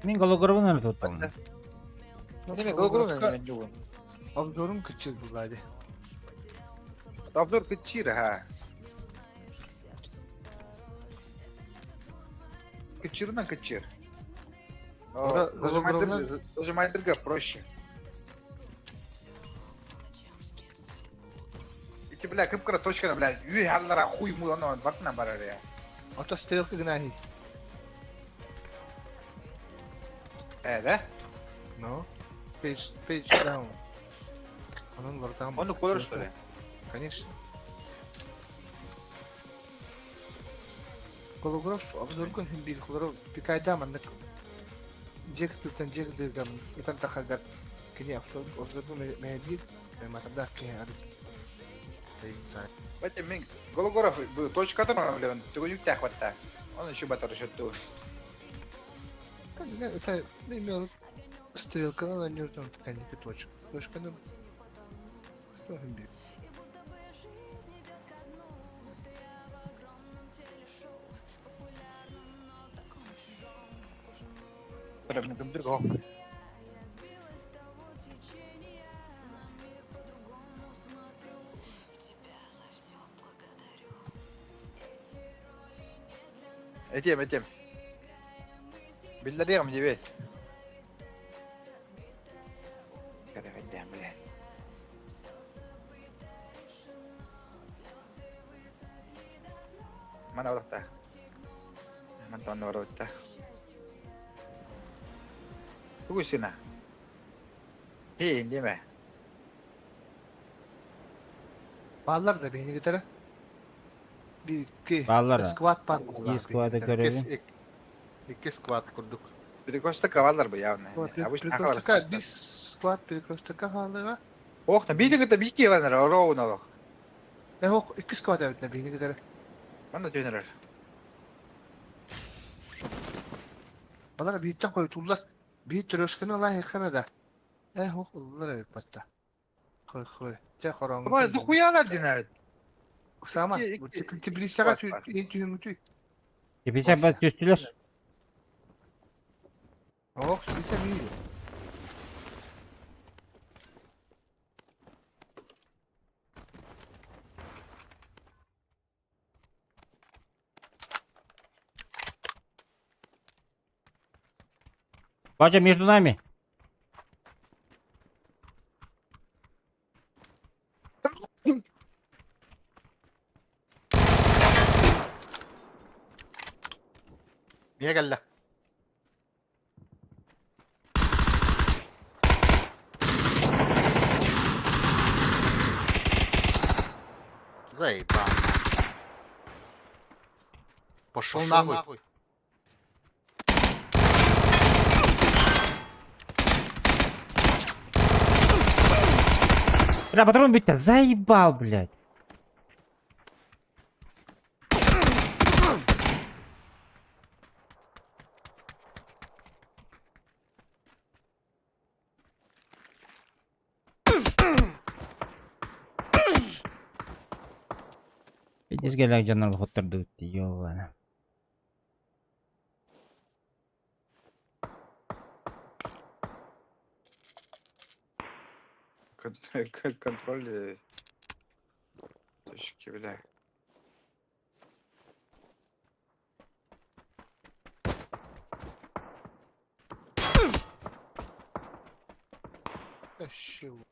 A: Мен гологорбун өлі туттум.
P: Неме Гологоров мен жугун.
M: Обзорум кычыр булайды.
P: Обзор кычыр, ха. Кычырынан кычыр. Зажимайдырга проще. Ити, бля, кып-кыра точканы, бля, үй халлара хуй му аны бартынан барар я.
M: Ото стрелка гынахи.
P: Да?
M: No. Page, page down. Onun var
P: Onu koyar что ли?
M: Конечно. Голограф обзоркун хим бир хлоро пикайда маннык жек түртен жек дыргам итан тахаргар кини обзор обзорду мэбир матарда ки ары.
P: Бәте мен Гологоров бу точкада ма билем, түгүнүк тахватта. Он еще батар шөттү.
M: Это имел стрелка на нёрдом такая точка. Точка на бир.
P: Этем, этем. Биллерем дебет. Карагандам, блядь. Мана барахта. Мантон барахта. Тугусина. Хей, деме.
M: Баллар да бейни гитара. Bir iki.
A: Баллар.
M: Сквад бар.
A: И сквады көрөбүн.
Q: Икки сквад курдук.
P: Перекресток валар бы явно. Обычно
M: Перекрестка, биз сквад перекрестка халыга.
P: Ох, на бидең это бики ванар, роу налох.
M: Э, хок, икки сквад әбит на бейни гитара.
P: Манна түһэн эрэр.
M: Балар бииртэн хойутууллар. Биир трёшканы ылаа да. Э, ох, ыллар эбит батта. Хой, хой. Чэ, хороҥ.
P: Бай, дохуялар динер.
M: Сама, теплицаға түһүмүтүй.
A: Теплица бат түстүлэр.
M: Ох, теплица мире.
A: Бача, между нами.
Q: Niye geldi? Заебал. Пошел нахуй.
A: Бля, патрон бить-то заебал, блядь. Пиздец, гелак дьоннор хоттордубут ёбана.
P: Контроль точки, бля.
M: Чего?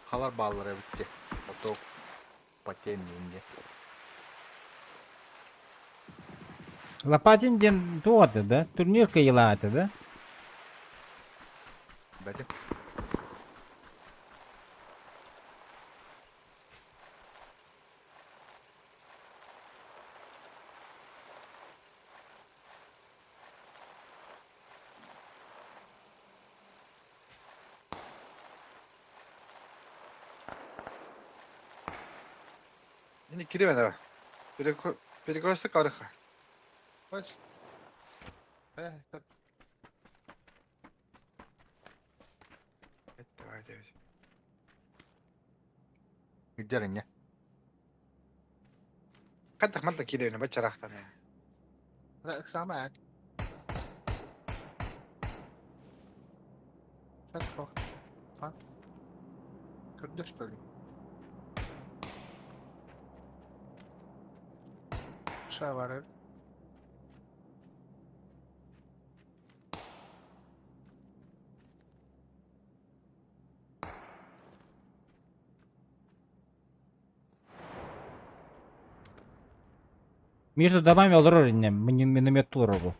Q: Халар баллары битти. Ото потемненде.
A: Лопатин диэн туох да? Турнир кыйылаата да?
Q: Бәді.
P: Не кириме давай. Перекресток арыха. Давай, давай.
Q: Gider ne?
P: Хаттах манта кириме, бачарахтан.
M: Сама. Көрдө что ли? Шавары.
A: Между домами олорор миномет тура был.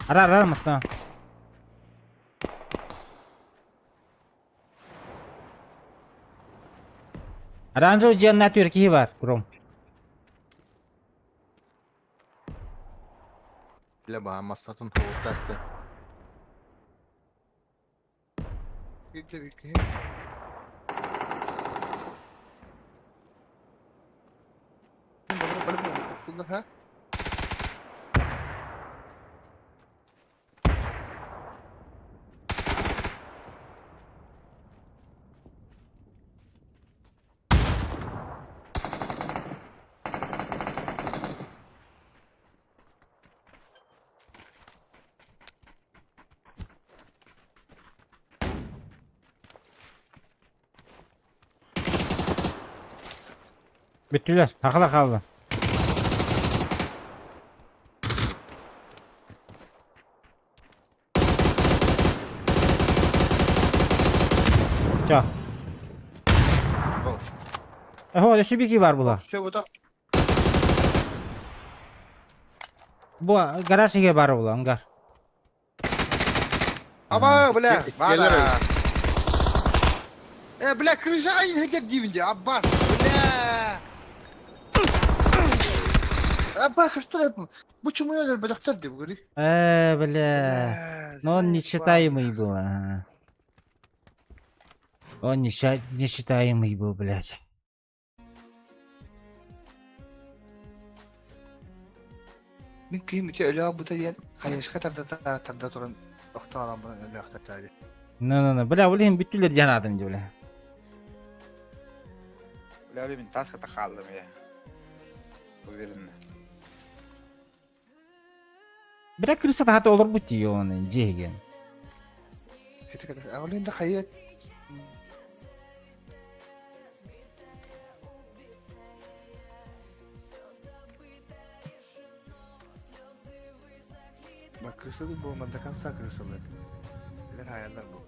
A: Ара, ара, масна. Оранжевый дьиэн на киһи бар, Гром.
Q: Бile баа массатын тугуттасты.
M: Ha?
A: Бүттүлэр, хахалар хаалла. Ча. Эхо, өссө бики бар була.
M: Все вот так.
A: Бу гараж иге бар була, ангар.
P: Аба, бля, бара. Э, бля, крышаҕа иһитэр диибин дии, Аббас, бля!
M: Абба, көстөр бу чумуна өлөрбөтөхтөр дии бугури.
A: Э, бля. Но он нечитаемый был, ага. Он нечитаемый был, блядь.
M: Мин киһим ити өлөөх бута диэн хайышка тарда тарда туран охто аламмын өлөөхтөр
A: Ну-ну-ну, бля, блин, бүттүлэр диэн аатым дии, бля.
P: Бля, мин таската хааллым я. Уверенно.
A: Бля, крыса таһата олорбут дии, оны, дьиэһигэн.
M: Ити ката, олин да хайыат. Bak крысалы буолма до конца крысалы. Билэр хаяллар бу.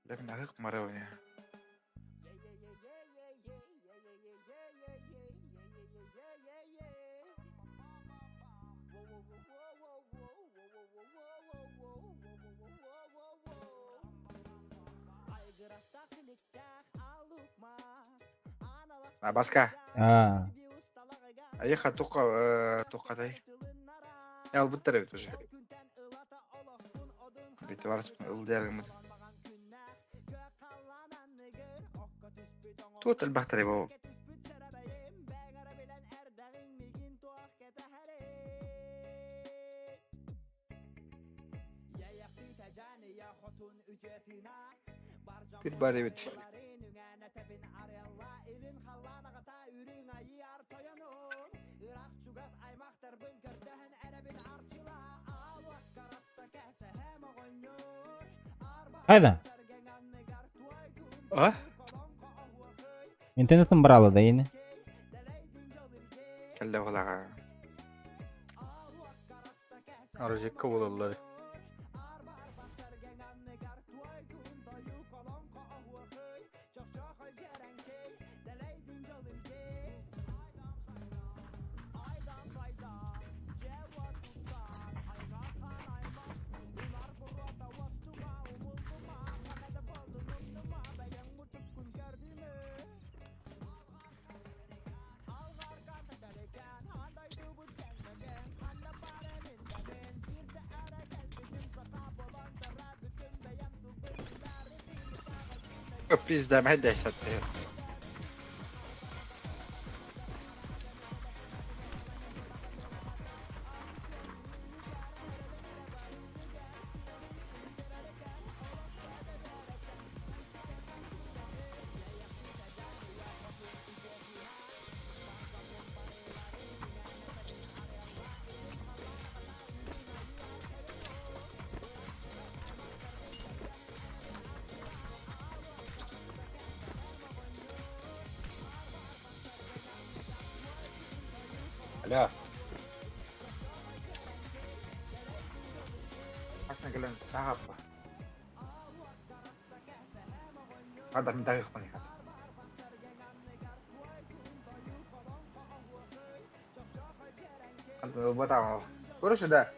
P: Бля, мин аһык марабын А, Баска.
A: А.
P: Айыха туққа туққатай. Албыттар эбит уже. Бити барыс ылдыаргымыт. Туот элбахтар бу. Бир бар эбит.
A: Хайда?
P: А?
A: Интернетым брала да ини.
P: Кэллэ буолаҕа.
Q: Аржекка буолаллар.
P: Пизда, мэдэс атты. Алло. Хасан кэлэн таһаппа. Адам дагыхпын хат. Ботаҕа. Короче, да.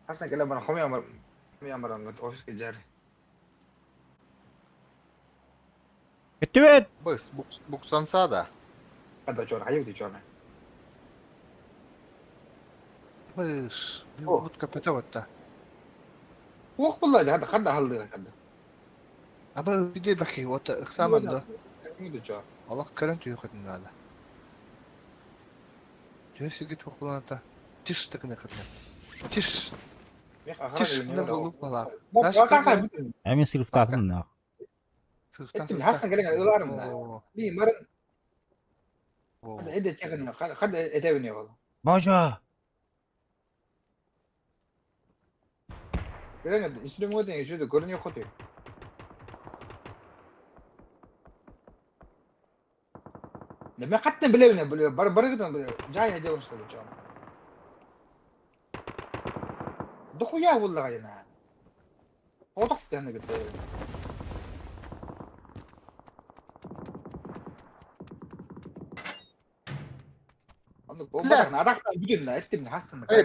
P: Хасан кэлэн баран хомуйан баран офиска дьэр.
A: Көттүбэт!
Q: Быс, буксанса да.
P: Хада чор, хайы ути чорна.
M: Быс, бут капета батта.
P: Уох булла хада хада халды хада.
M: Аба биде баки, вот ыксаман да.
P: Чор.
M: Аллах көрөн түйө хатын надо. Түйө сигит хокуланата. Тиш тыкны хатын. Тиш. Тиш не болуп бала.
A: А мен сырыктатын нах.
P: Хасан кэлэн ыларым да. Би марын.
A: Божа!
Q: Эй,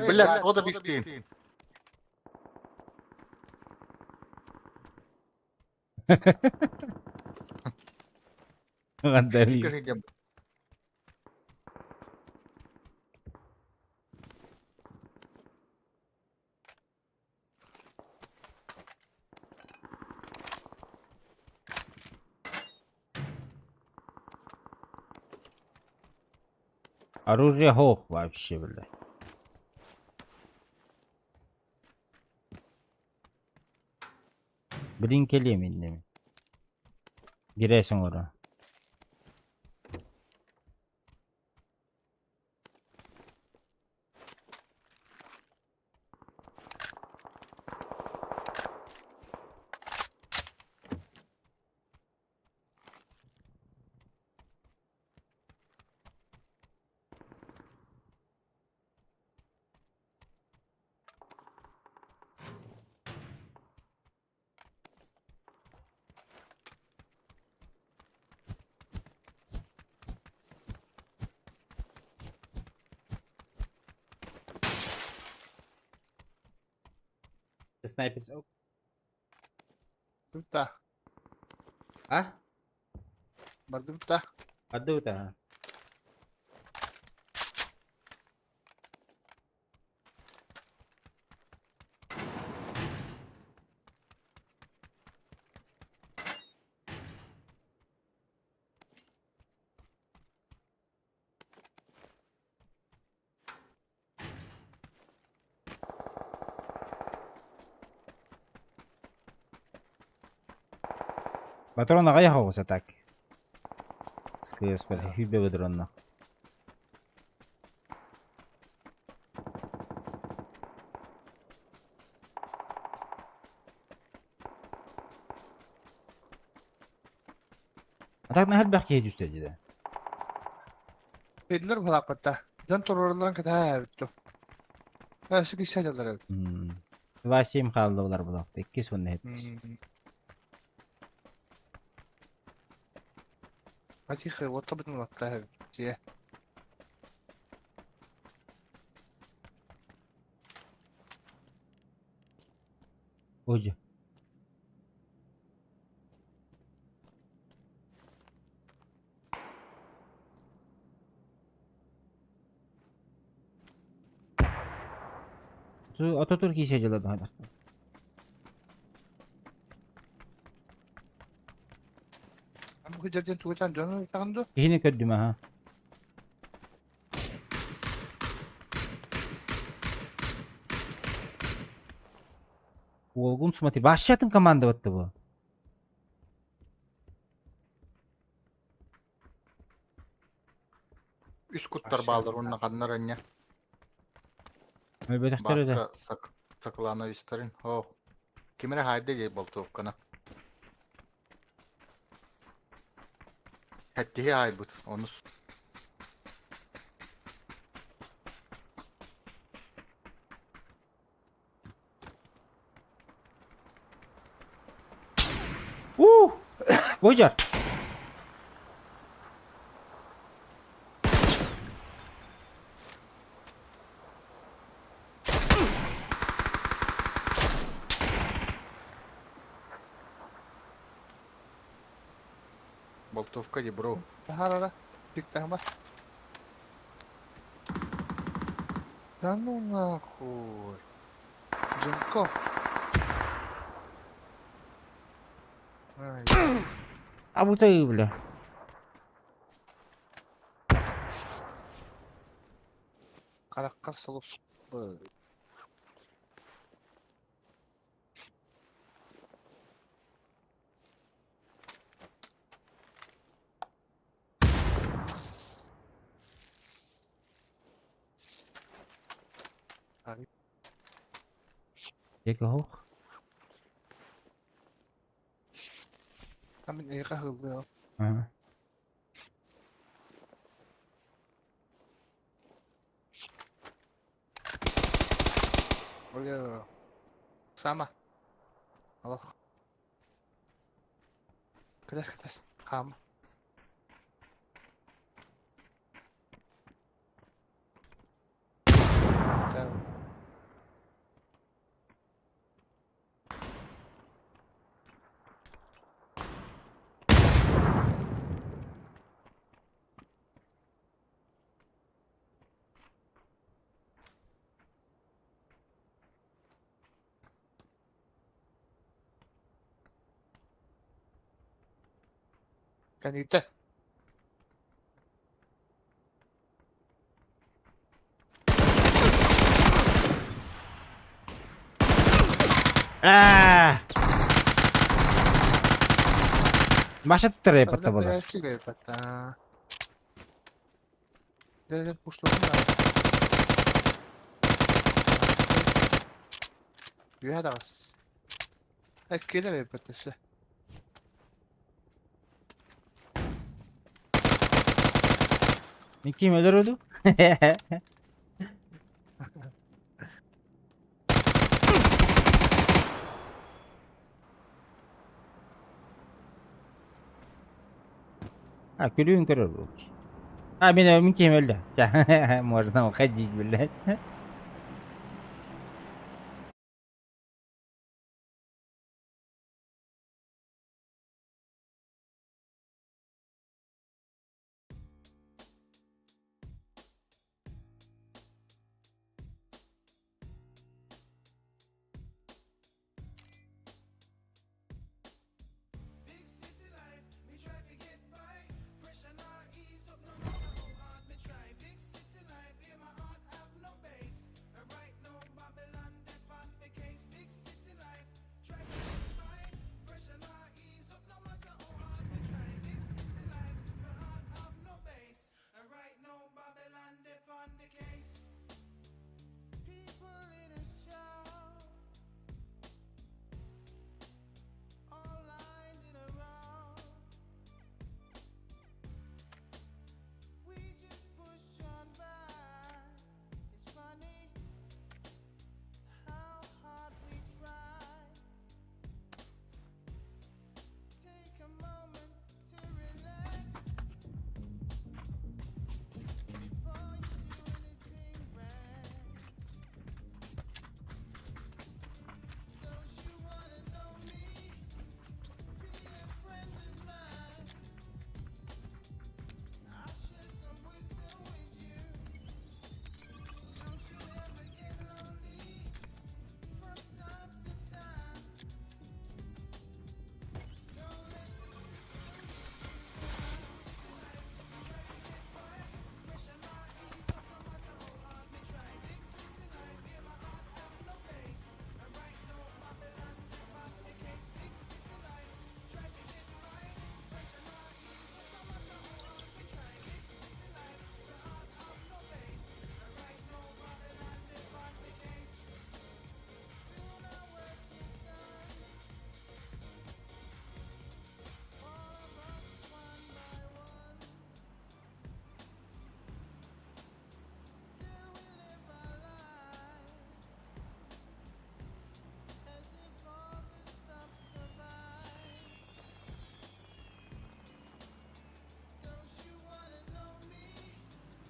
Q: блядь, ода бистин.
A: Отдали. Оружие хох вообще, бля. Блин, келем иннем. Гиресиң ора. Снайпер.
M: Да.
A: А?
M: Бардыбыт да.
A: Бардыбыт а. Патрон аҕыйах оҕус так. Скс хүйбе патронна. А так наһар киһи түстэ дии.
M: Педлер балаакпатта. Дьон туруоруллан кэтээ эбит дуу. Өссө киһи сылдьаллар эбит.
A: 2-7 хааллыбылар булақты. 2 уонна хеттис.
M: Матихы отто бүтүн улатта эбит. Дьиэ.
A: Ой. Ататürk кийсе жылады хайдахта.
M: Бу жерден тугутан дьону ыытаҕын дуо?
A: Киһини көрдүм аха. Уолгун смотри, вообще атын команда бу.
Q: Үс куттар баалар уонна ханнар анньа.
A: Мөбөтөхтөр да.
Q: Баска сак Саклановичтарын. О. Кимире хайды дей болтуопкана. Хэттиһи айбыт. Онус.
A: У! Божар.
Q: Болтовка ди бро.
M: Сахарара. Тиктахма. Да ну нахуй. Джунков. Ай.
A: А бу ты, бля.
M: Хараххар солус.
A: Аптека hoch.
M: Там эйиэхэ аһыллыа.
A: Ага.
M: Бля. Сама. Аллах. Кэтэс кэтэс. Хаама. Так. Канита.
A: Аа! Маша туттар эпатта болар.
M: Үөһэ таҕыс. Эккиэлэр эбиппэт өссө.
A: Ким өлөр өлүү? А, күлүүн көрөр буолук. А, мин мин киһим өлдө. Можно уходить, блядь.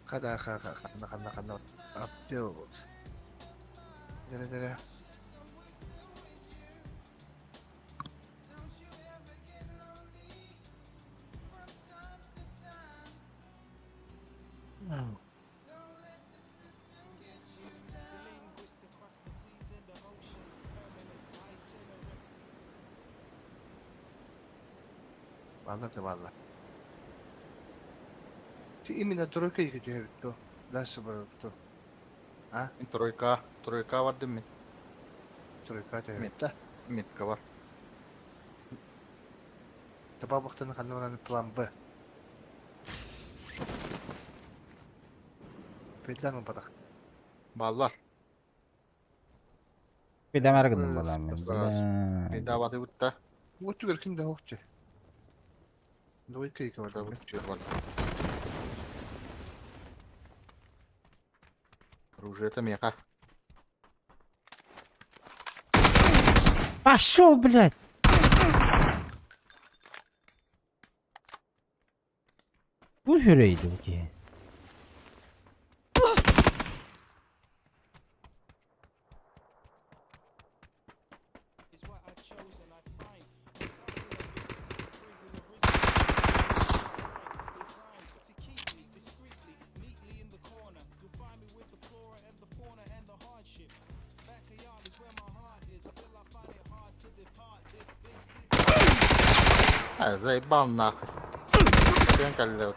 M: Хата ха ха ханна ханна ханна аптеус. Дere дere. Валла да валла. Ти именно тройка их то. Дальше то. А?
Q: Тройка, тройка бардым мен.
M: Тройка
Q: Мет,
M: да.
Q: метка бар.
M: Табабактан ханнаран план Б. Петлан батах.
Q: Баллар.
A: Пидамар гынным балаам мен. Бля.
Q: Пидаваты бутта.
M: Вот түгэр ким да хоқчы. Двойка екі бар.
Q: Оружие это меха.
A: Пошел, блядь! Бу хүрейді bu ki.
Q: А, заебал нахуй. Sen kaldı.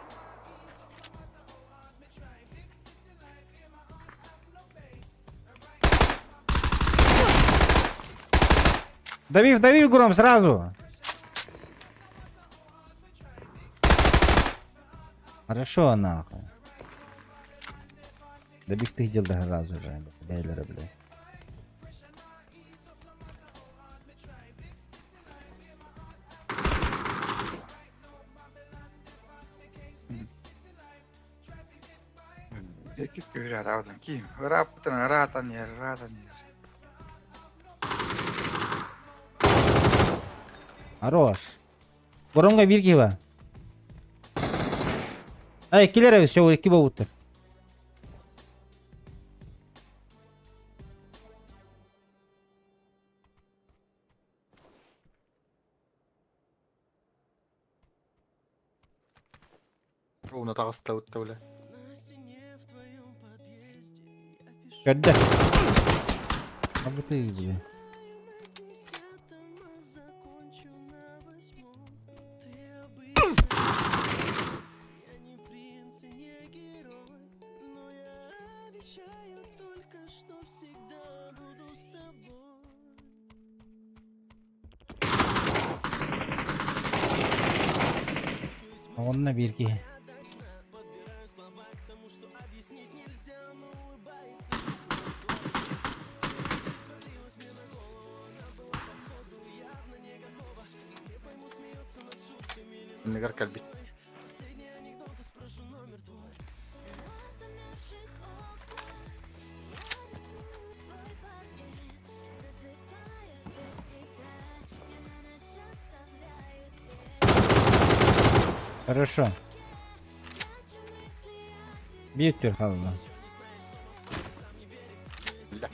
A: Дави, дави гром сразу. Хорошо, нахуй. Добих ты дел сразу же, бля, бля.
P: Якісь пігря, ки. Раптан, ратан, ратан.
A: Хорош. Громко бир киба. Ай, килер все, киба уттыр.
Q: Ровно тағыста өтті бля.
A: Когда? А вот ты, бля. Онна бир ки.
Q: Негар калбит.
A: Хорошо. Бир түр халла.
Q: Бля.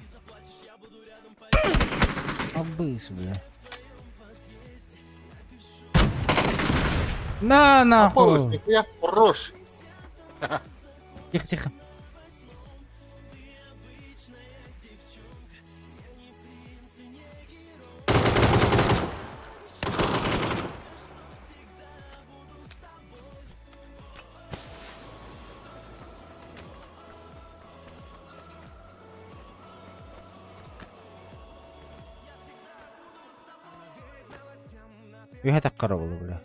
A: Абыс, бля. На нахуй.
Q: Нихуя хорош.
A: Тихо, тихо. Үһә таккара булу, бля.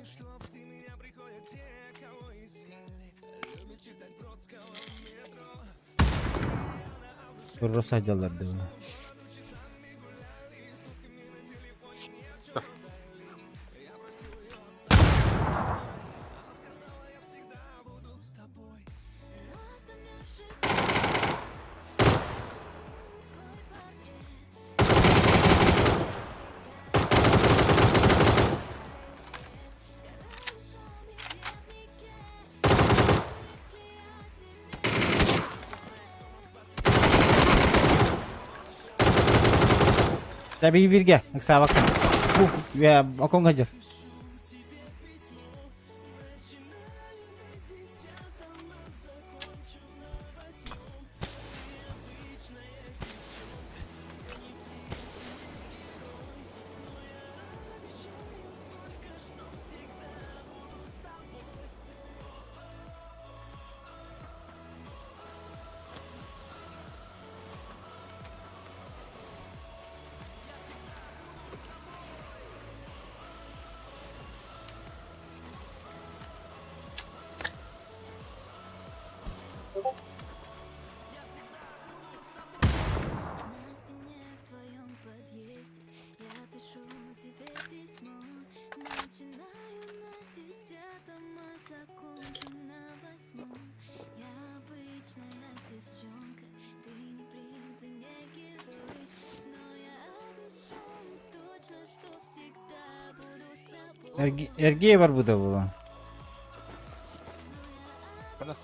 A: Турроса жалларды, бля. Tabii bir gel. Sağa bak. Bu ya akon kaçır. Эргиэ барбыта буолуо.
M: Бана.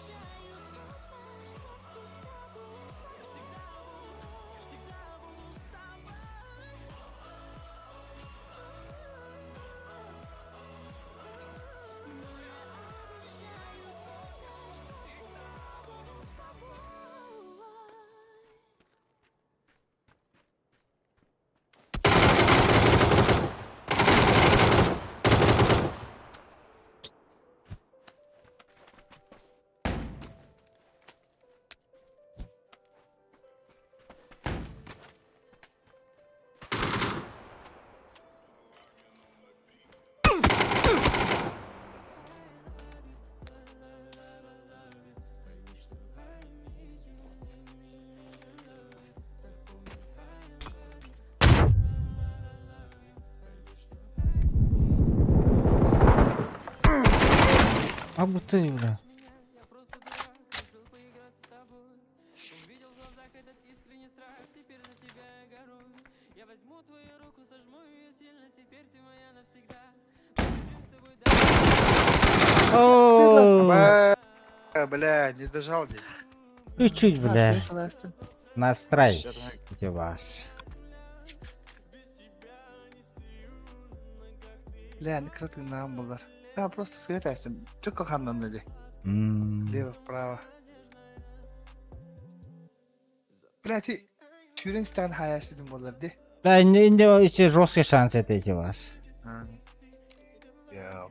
A: А будто ты, бля. О,
P: Бля, бля, не дожал здесь.
A: Чуть-чуть, бля. Настрой вас.
M: Бля, не крытый нам булар. Да, просто светайся. Чөкө хамнан dedi. Лево, вправо. Бля, ти Тюрен стан хаясыдым болар ди.
A: Да, инде еще жесткий шанс это эти вас.
M: Я.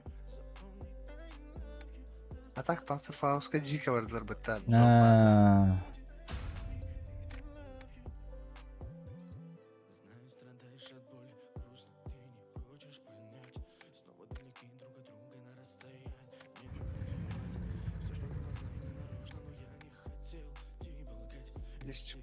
M: А так Панцерфауска жика бардылар быттан.
A: А.
M: Здесь.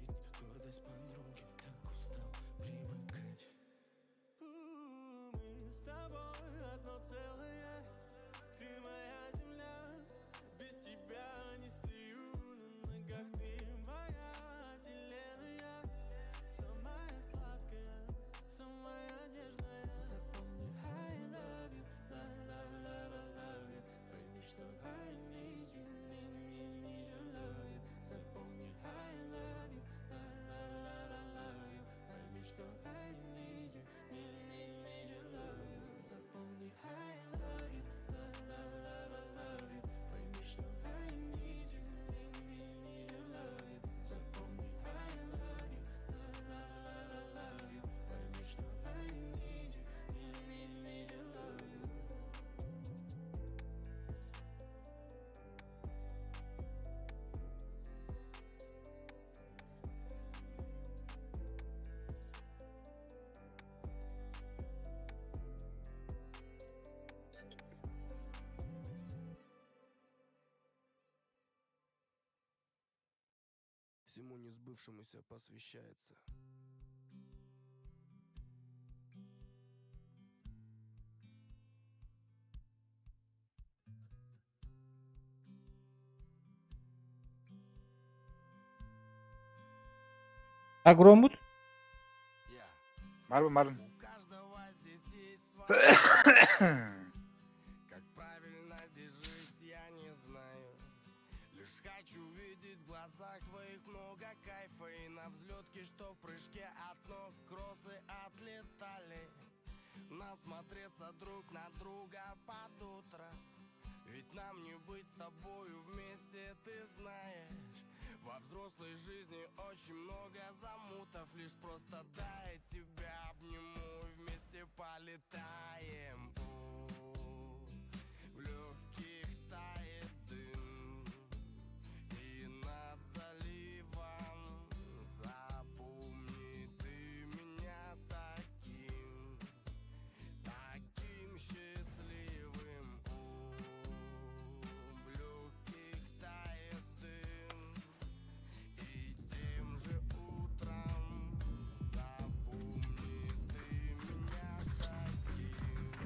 I: Всему несбывшемуся посвящается.
A: А громут?
P: Марвин, Марвин.
I: Насмотреться друг на друга под утро. Ведь нам не быть с тобою вместе, ты знаешь. Во взрослой жизни очень много замутов. Лишь просто дай тебя обниму и вместе полетаем. О, в легких тает дым. И над заливом запомни ты меня таким, таким счастливым. О, в легких тает дым. И тем же утром запомни ты меня таким.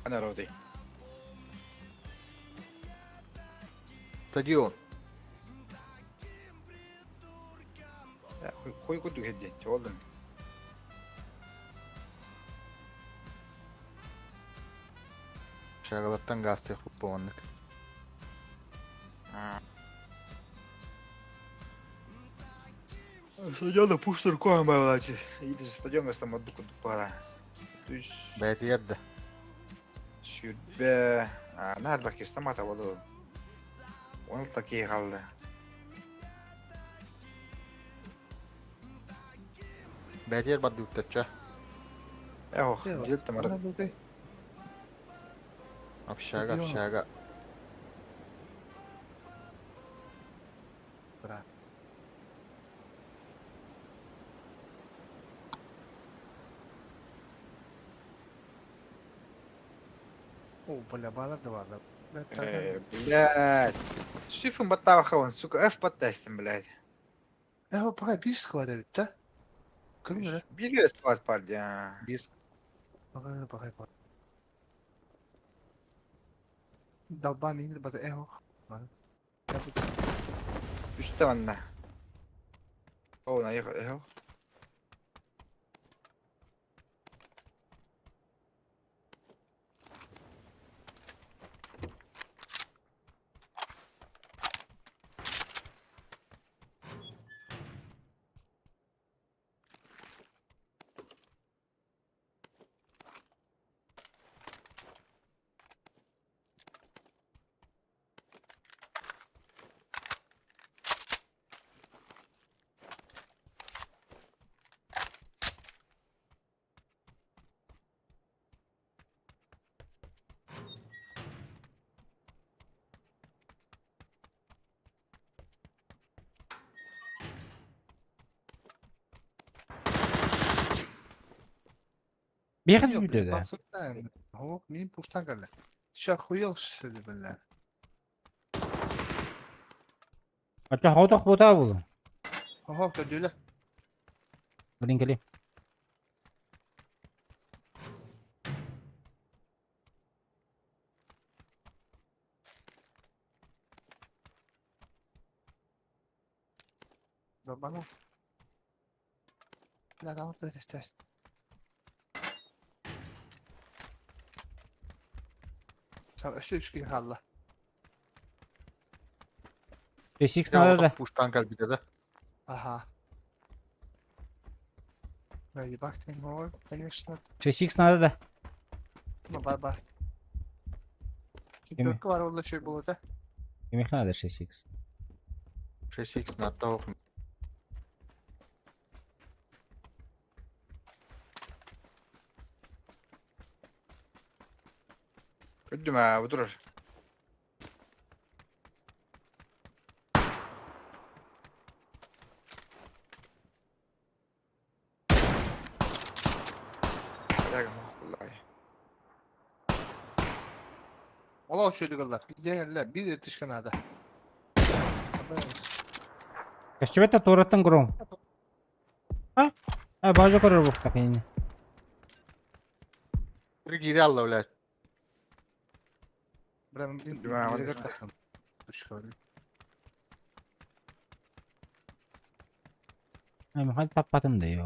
P: Народы.
Q: Стадион.
P: Хуй курдук иһирдиэччи олдун.
Q: Шагалартан гаастыахпыт буоланнык.
P: Стадиона пуштур куһаҕан баҕалааччы. Иитэ стадиоҥҥа стаммардык курдук баара. Үс
Q: Бэйэтигэр да.
P: 20 наар бакистамата болу. Оны такие қалды.
Q: Бэйэтигэр бардыбыттарча.
P: Эх, дьыл тамара.
Q: Общага, общага.
M: О, бля, балар да бар.
P: Блядь. Сифын баттаабаха сука, F баттастым, блядь.
M: Э, пока бир склад эбит да? Ким
P: Бир склад бар дия.
M: Бир. Пока, пока, пока. Далбан инде бата эхо.
P: Үстэ манна. О, наехал, эхо.
A: Бехать будет, да?
M: Мин пуштан кэллэ. Ты чё, охуел, что ли, бля?
A: А то хотох бута булу.
M: Ого, көрдүлэ.
A: Блин, кели.
M: Долбанул. Бля, там вот здесь тест. Өссө үс киһи хаалла.
A: 6 надо да?
Q: Пуштан кэлбитэ да.
M: Ага. Бля, ебать ты мой, конечно.
A: 6 надо да?
M: Ну, бар-бар. Четверка бар, ол да было, да?
A: Кимих надо 6х.
Q: 6х на того.
P: Көрдүм аа, бу турар.
M: Ола үчүгэй Биздегеллер бир ытышка надо.
A: Көстүбэт туораттан гром. А? А, бажа көрөр бук так ини.
Q: Бір кире алла, блядь.
A: Ай, махат таппатым да йо.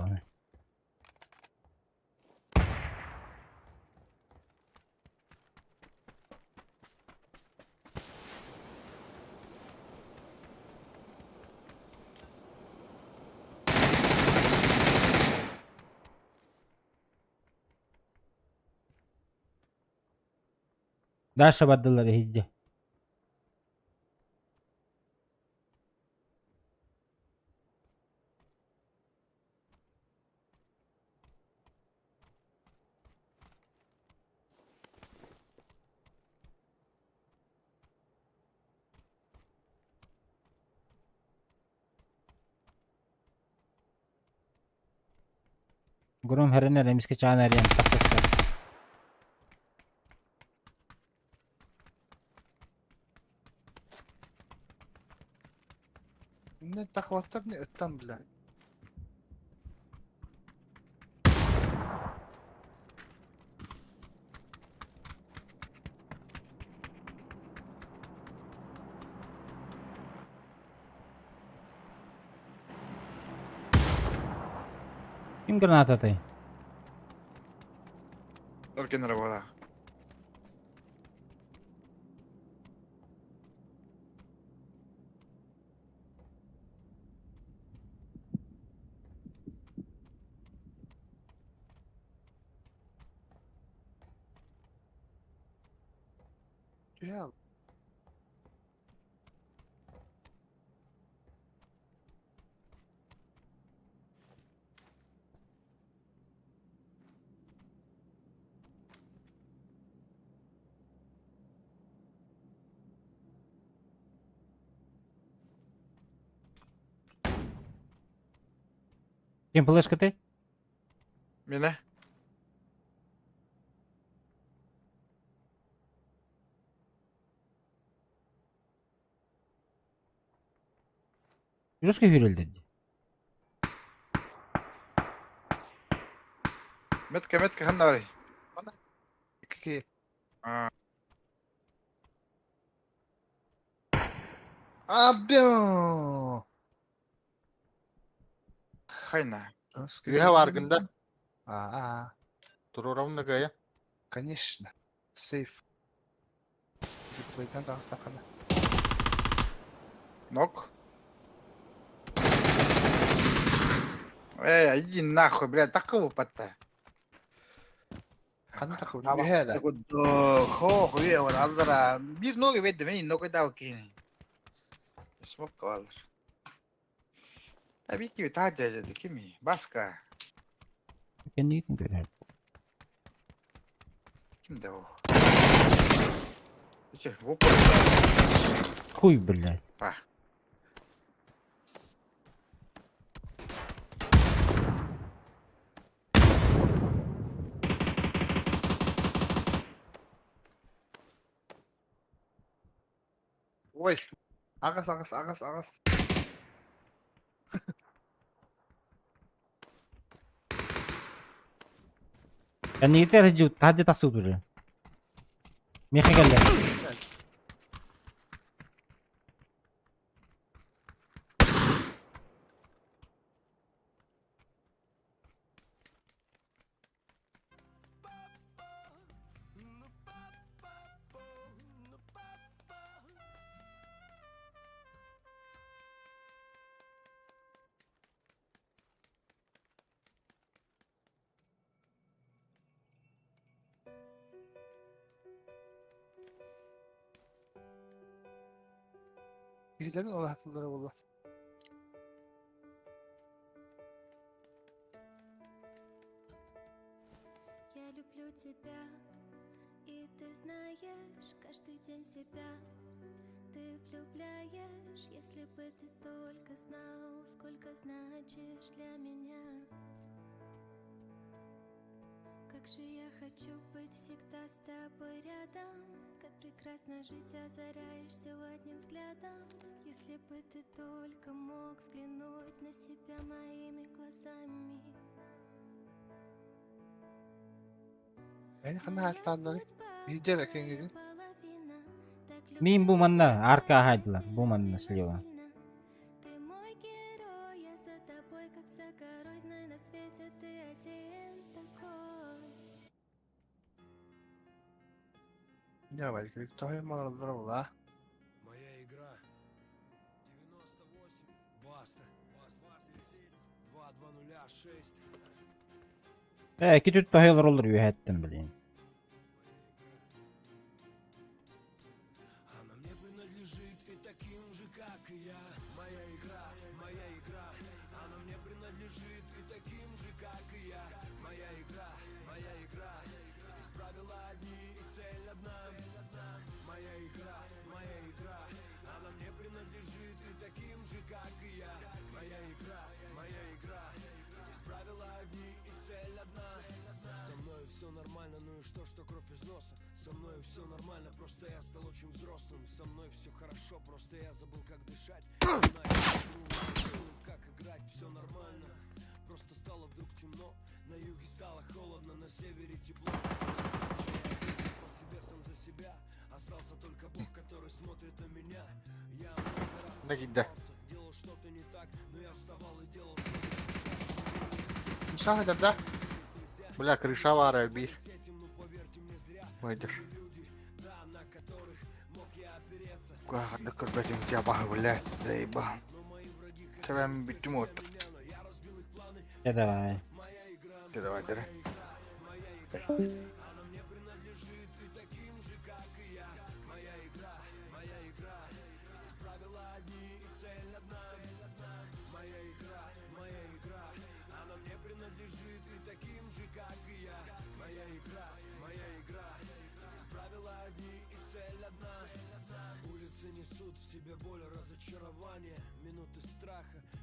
A: Дальше бардылар иһирдьэ. Гром хэрэнэр эмиске чаан эриэн тахтастар.
M: Не тахваттар не ыттан бля.
A: Ким гранататай?
P: Только на работа.
M: Түһэ
A: Ким флешкатай?
P: Мина.
A: Жестко хүрэлдэр дии.
P: Метка, метка, ханна барый?
M: Икки.
P: А,
M: Аббё!
P: хайна.
Q: Үһэ баргында.
M: Аа,
Q: Турурамна кая.
M: конечно. Сейф. Зиплейтен тағыстақына.
P: Нок. Эй, иди нахуй, блядь, такого патта.
M: Қаны тақы, үһэ да.
P: Хо, хуя, вот аллара. Бир ноги ведде, мен ноги дау кини. Смок калар. Tabii ki taca kimi? Başka.
A: Кэннигитин көрөр.
P: Kimde o? İşte bu kadar.
A: Хуй, блядь.
P: Па.
M: Ой. Ағас, ағас, ағас, ағас.
A: Кэннигитер жу таджы тахсыбыт уже. Меха кэллэ.
M: Кихилерин ол хатылары болла.
L: Я люблю тебя, и ты знаешь, каждый день себя ты влюбляешь, если бы ты только знал, сколько значишь для меня. Как же я хочу быть всегда с тобой рядом, как прекрасно жить, озаряешь все одним взглядом. Если бы ты только мог взглянуть на себя моими глазами.
M: Мени қаны хатталары. Бижер кенгиди.
A: Мин бу манна арка ахайдылар. Бу манна слева.
L: Ты мой герой, я за тобой, как за горой, знай, на свете ты один такой.
M: Я бар, тохой малалары болла.
I: Моя игра 98, баста, 2, 2, 0, 6.
A: Э, ки тут тохелор олор үһэттен, блин.
I: Она мне принадлежит и таким же, как и я. Моя игра, моя игра. Она мне принадлежит и таким же, как и я. Моя игра, моя игра. Здесь правила одни и цель одна. Моя игра, моя игра. Она мне принадлежит и таким же, как и я. Моя игра, моя игра. Здесь правила одни и цель одна. Со мной все нормально, ну и что, что кровь из носа? Со мной все нормально, просто я стал очень взрослым. Со мной все хорошо, просто я забыл, как дышать. Знаю, как играть, все нормально. Просто стало вдруг темно, на юге стало холодно, на севере тепло. По себе сам за себя, остался только Бог, который смотрит на меня. Я много раз
Q: Нагида.
I: ошибался, делал что-то не так, но я вставал и делал следующий шаг.
M: Крыша хотя да?
Q: Бля, крыша баара биир. Выйдешь. Куһаҕаннык көрбөтүм дьабаһы, блядь, заебал. Сэбэм бүттүм уот.
A: Дьэ давай.
Q: Дьэ давай, дара.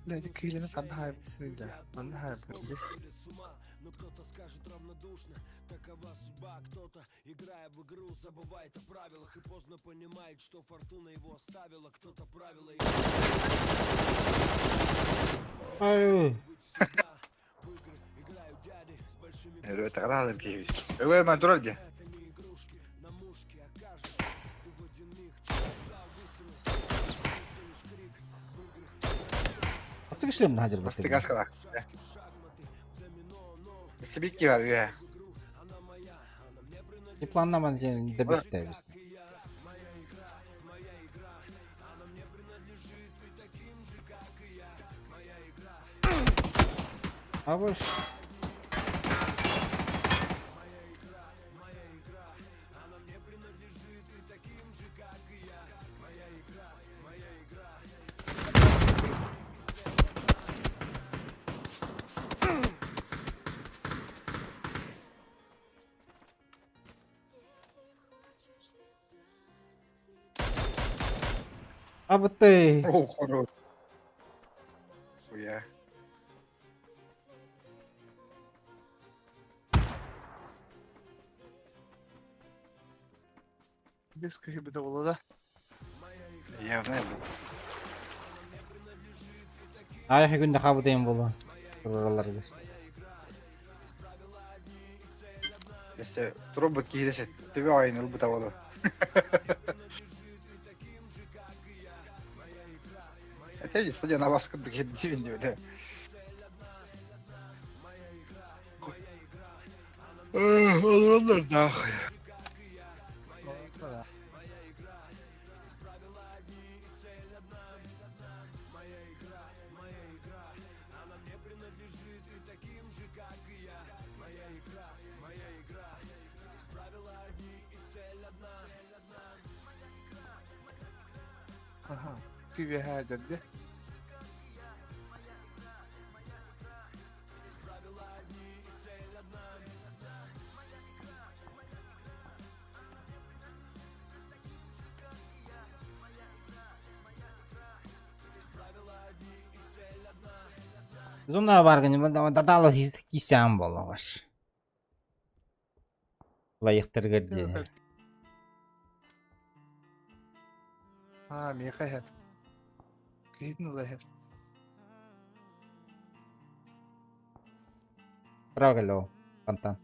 M: Блядь, киһилини ханна хаайбытый да? Манна хаайбытый.
A: Ай.
P: Өрө таҕараалар киһи. Өгөө мен турар дии.
A: Астык ишлем хажыр
P: Бастык аскалак. Сибикки бар үө.
A: И планнаман диэн добихтайбыз. А больше. А вот ты.
P: Оо, хорош. Уя.
M: Без киһи буолла да?
P: Явно бу.
A: Ай күндө хабытайын болу. Тураларгыр.
P: Өссө турбут киһи десе төбө айын ылбыта болу. Это стадион абас курдук кирдибин диэбитэ. Олороллор нахуй.
M: Аха. Киһи дэрди.
A: Зона баргын дадалы кисәм болоғаш. Лайықтыр кірді.
M: А, миэхэ иһэр. Киһитин ыла иһэр.
A: Правильно, фонтан.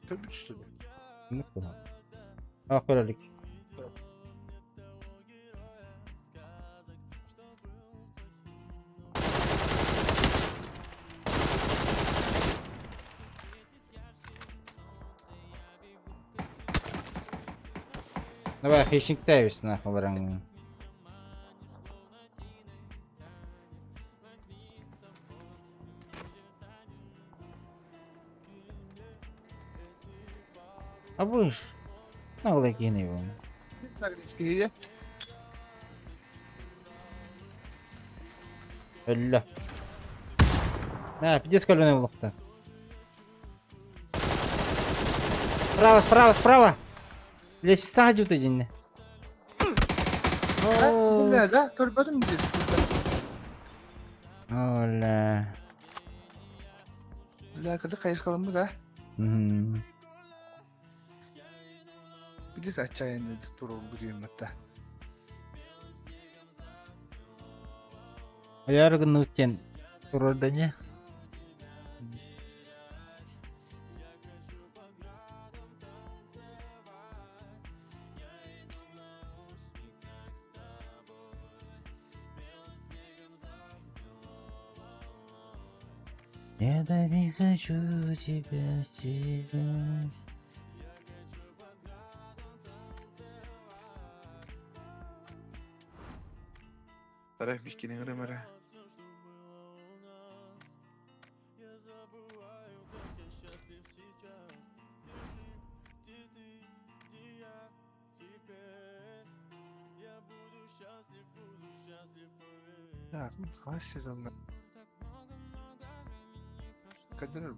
M: Көрбүт что ли?
A: Ну, куда? А, көрөлүк. Давай, хищниктәбез нахуй бараң. А будешь? Наглый кинь его.
M: Киһи
A: Өллө. Мә, пиздец көлөнө булукта. Справа, справа, справа. Лестница хажып дежинне.
M: Бля, да? Көрбөтүм дии.
A: Оля.
M: Бля, кырдык хайышкаламмы да?
A: Мгм.
M: Билис отчаянный турул бүтүммөттө.
A: Аяргын үттен турарда не? Я да не хочу тебя терять.
P: Тарах бикини гырымара.
M: Так, хас сезонна. Кадыр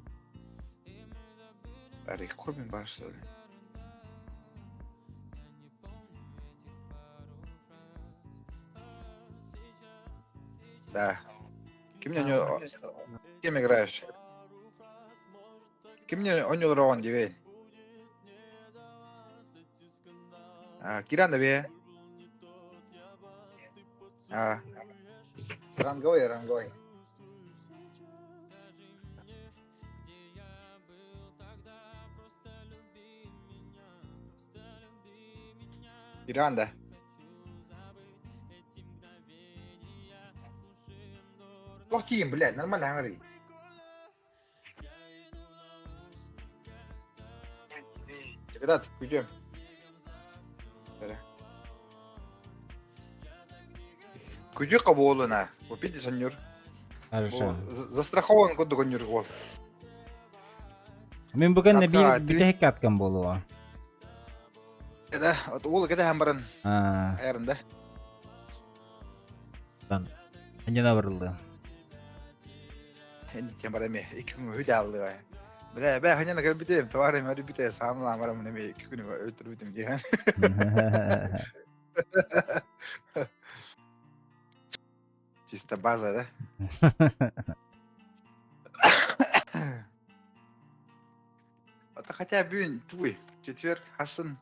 P: Арих Корбин бар что ли? Да. Ким мне кем играешь? Ким мне он рон дивей? А, Киран да А. Ранговый, ранговый. Киран да. Плохие, блядь, нормально говори. Когда ты уйдем? Күдү кабуолуна. Купите соннюр.
A: Хорошо.
P: Застрахован куду коннюр гол.
A: Мин бүгін би бүтәһек каткан болуа.
P: Да, вот уул кете хамбарын.
A: А.
P: Аярында.
A: Тан. Анжана барылды.
P: Энди кем бар эме 2 күн хүдә алды. Бля, бә ханяна кер битем, товар эме бите самла барам неме 2 күн өтүр битем дигән. Чисто база, да? Это хотя бы твой четверг, хасан.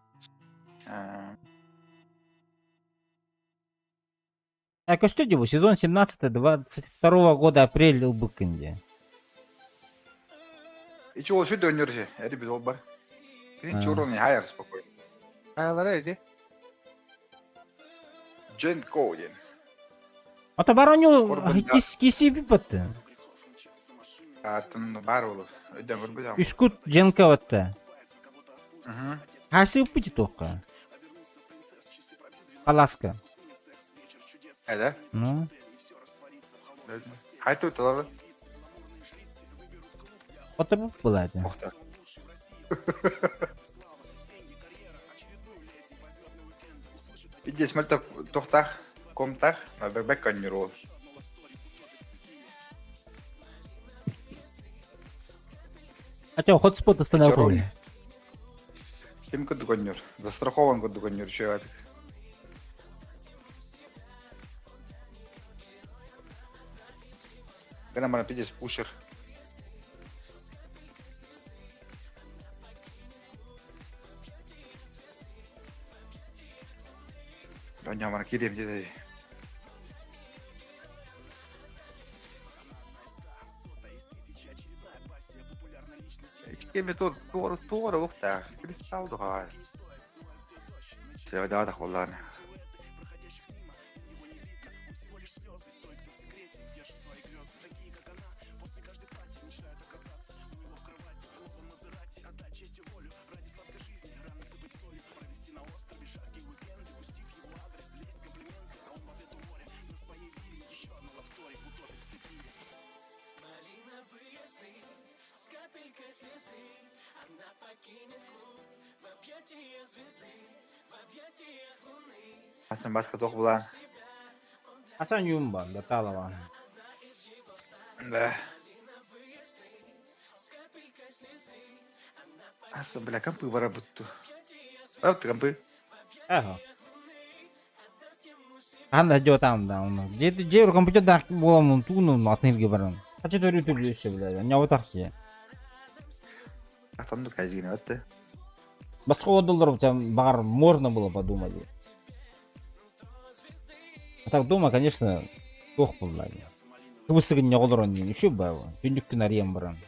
A: А көстө сезон 17 22 года апрель ылбыккынде.
P: И чего сюда өнөрсө, эри биз ол бар. Кини чурун хайр спокойно.
M: Аялара иди.
P: Джен Коуден.
A: Ата бараню кис киси бипатты.
P: Атын бар болуп. Өйдөн көрбөй.
A: Үскут женка ватта. Хасы пути тоққа. Паласка.
P: Да?
A: Ну.
P: Хайту талабы.
A: Отырып болады.
P: Пиздец, мөлтө тохтах, комтах, бэк коннюр
A: Хотя хотспот остановили.
P: Ким куду коннюр? Застрахован куду коннюр, чё Гана мана пиздец пушер. Доня мана кирем деді. Кеме тур тур тур ухта. Кристалл духа. Севда да холлан. Асан баска тох була.
A: Асан юмба, да талава.
P: Да. Асан, бля, компы барабутту. Правда компы?
A: Ага. Анда жо там да, он. Же же компьютер да боламын туну атын барам. Хачы төрү түрлү бля. Не отак же.
P: Атамды кажигине өттү.
A: Басқа долларов там багар можно было подумать. А так дома, конечно, плохо было. Кыбысыгын не олорон дейін, еще бы, түндүккүн арием баран.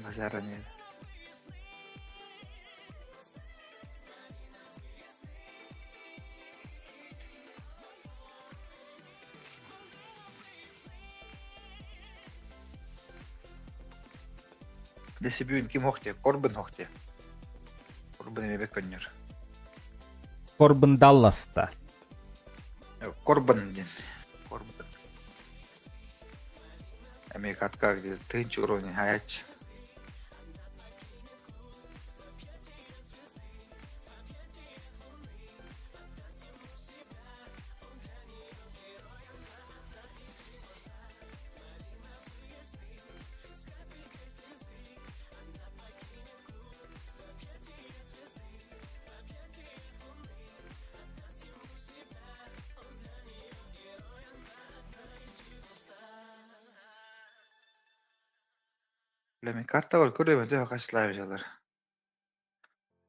P: Базара не. Десибүүн ким ох диэ, Корбин ох диэ. Корбин эмиэ бэк көнньөр.
A: Корбин Далласта.
P: Корбан диэн. Корбан. Эмиэ катка где тыынчы уровень хаяч. Бля, мин картабар көрөбүн төһө хасылаабыжалар.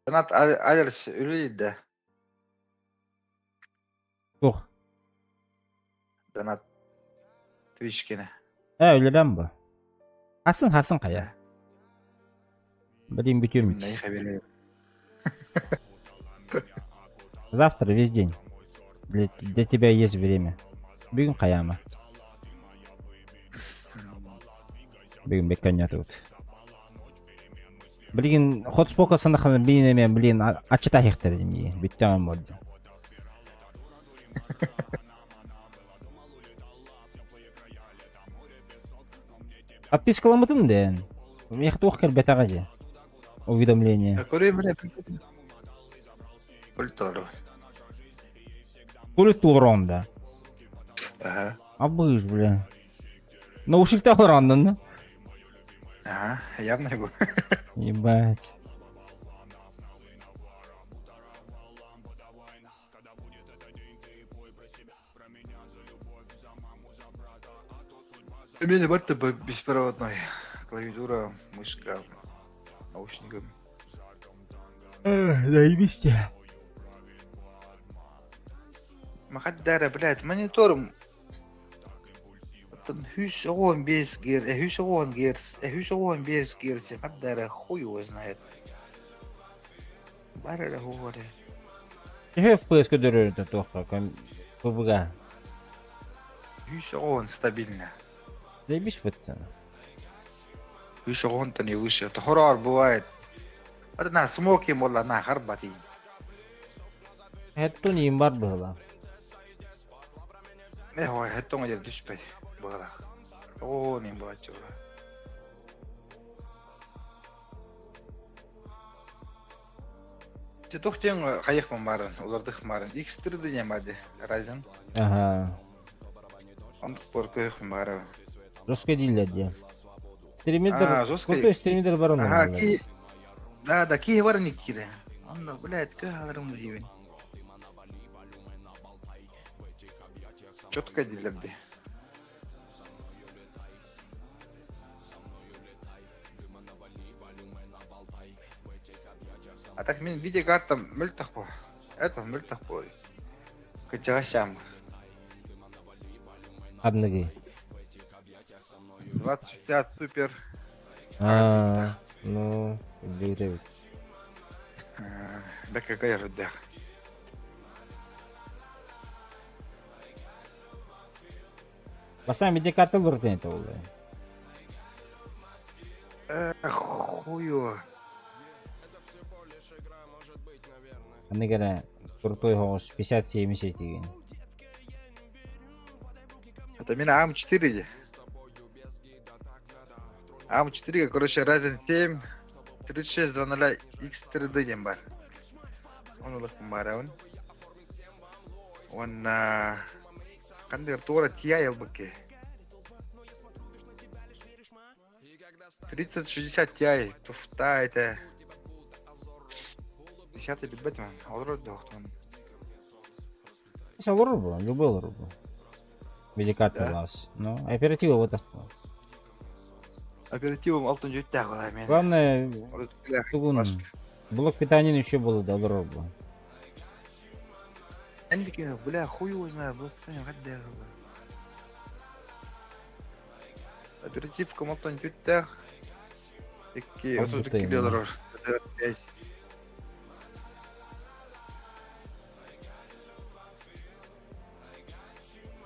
P: Донат Алерс үлэлиир да?
A: Туох?
P: Донат Twitch-кини.
A: Ээ, үлэлээн бу. Хасын, хасын хайа. Блин, бүтүөм. Завтра весь день. Для тебя есть время. Бүгүн хайаама. Бүгүн бекканньа тут. Блин, хотспока санахана блин эме, блин, ачыта хехтер дими. Бүттәм болды. Отпискаламмытым дэн. Миэхэ туох кэлбэтэҕэ дии. Уведомление.
P: Культура.
A: Культура да.
P: Ага.
A: Абыж, бля. Наушникта олороннун.
P: Ага, явно его.
A: Ебать.
P: У меня барта беспроводной. Клавиатура, мышка, наушники.
A: Заебись тебя.
P: Махаддара, блядь, мониторум Оттон үс оҕон биэс гер, үс оҕон герц, үс оҕон биэс герц, хаддара хуй его знает. Бар эрэ хуоре.
A: Төһө FPS көрдөрөрү туохха ПВГ?
P: Үс оҕон стабильно.
A: Заебись вот.
P: Үс оҕонтон и выше. Это хоррор бывает. Это на смоки молла на харбати.
A: Хэттун иин бар быһыла.
P: Э, ой, хэттон дьэр түспэт быһылаах. Оо, мин буолаччы Ти тух диэн хайых баарын, улардых баарын. X3 диэн баады, Ryzen.
A: Ага.
P: Онтук буор көйөх баара.
A: Жестко дииллэр диэн. Стримердер,
P: А, жестко.
A: крутой стримердер бар онно.
P: Ага, ки... Да, да, киһи бар ини киирэ. Онно, блядь, көй халарым диибин. Четко дииллэр дии. А так мин видеокартам мөлтөх бу. Это мөлтөх бу. Кычаҕа
A: Адныгы.
P: 2060 супер.
A: А, ну, билбит.
P: Бэкэ кайрдах.
A: Бастаан видеокарта олорор это буолла.
P: Хую.
A: Аны кэрэ крутой хоҕус 50-70 деген.
P: Это мин АМ4 дии. АМ4, короче, Ryzen 7 3600 X3D диэн баар. Оны ылыахпын баарабын. Уонна ханныгар туора TI ылбыкки. 3060 Ti туфта это десятый билбэтим олорор дохтун.
A: Олорор бу, любой олорор бу. Видеокарта
P: Да?
A: лаас. Ну, оператива вот так.
P: Оперативам алтын жүттээх буолар мен.
A: Главное, тугун блок питания еще было да олорор бу.
P: Эндики, бля, хуй его знает, блок питания хадда Оперативка алтын жүттээх. Икки, отуз
A: Обдутый,
P: икки
A: да.
P: олорор. Пять.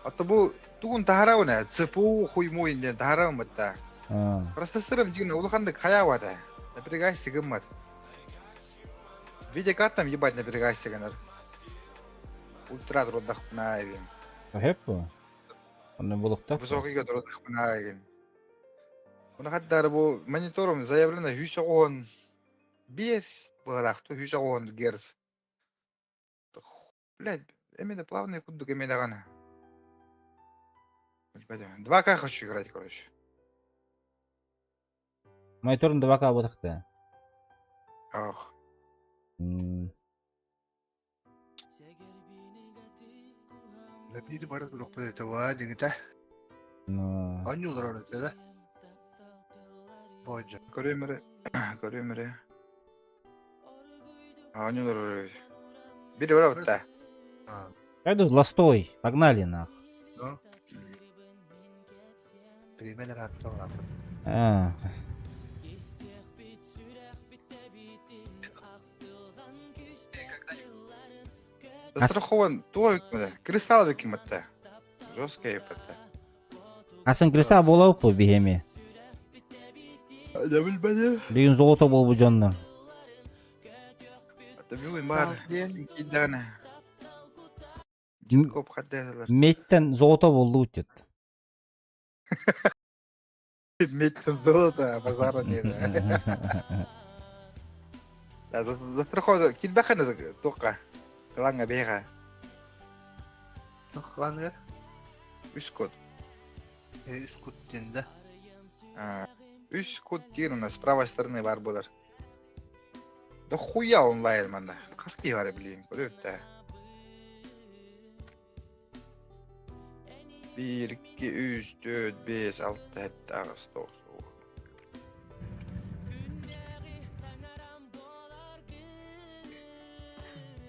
P: А то бу тугун таһарабын ээ, ЦПУ хуй муй диэн таһарабын бытта.
A: А.
P: Процессорым дьиҥэ улаханнык хайаабата. Напрягайся гыммат. Видеокартам ебать напрягайся гынар. Ультра турдахпына эбин.
A: Хэп бу. Онно булуктах.
P: Высокийга турдахпына эбин. Уна хаттары бу мониторум заявлено 195 быһалаах 190 герц. Блядь, именно плавный курдук эми даҕаны. 2К хочу играть, короче.
A: Мониторун 2К буотахта.
P: Ах.
M: Биир барыт булукпут этэ waa дьиҥитэ.
A: Ну.
M: Оонньуулар этэ да. Боодьо.
P: Көрүөм эрэ, көрүөм эрэ. Оонньуулар Бир барабытта.
A: Пойду ластой, погнали нах.
M: Ну. Пример аттылар.
A: А.
P: Застрахован туга үкмеле. Кристалл бекиматта. Жесткая епатта.
A: Асан кристалл буолабыт биһиэми.
P: Да билбэдим.
A: Бүгүн золото буолбу дьоннор.
P: Кидаҕына.
A: Меттен золото болду дед.
P: Меттен золото, базара нет. Да, застрахован килбэхэ туохха. Кланга бэйэҕэ.
M: Туох кланыгар?
P: Үс код.
M: Үс кут диэн да.
P: Үс кут диэн у нас с правой стороны бар буолар. Да хуя онлайн манна. Хас киһи бара билиим, көрүөт да. Биир, икки, үс, түөрт, биэс, алта, сэттэ, аҕыс, тоҕус, уон.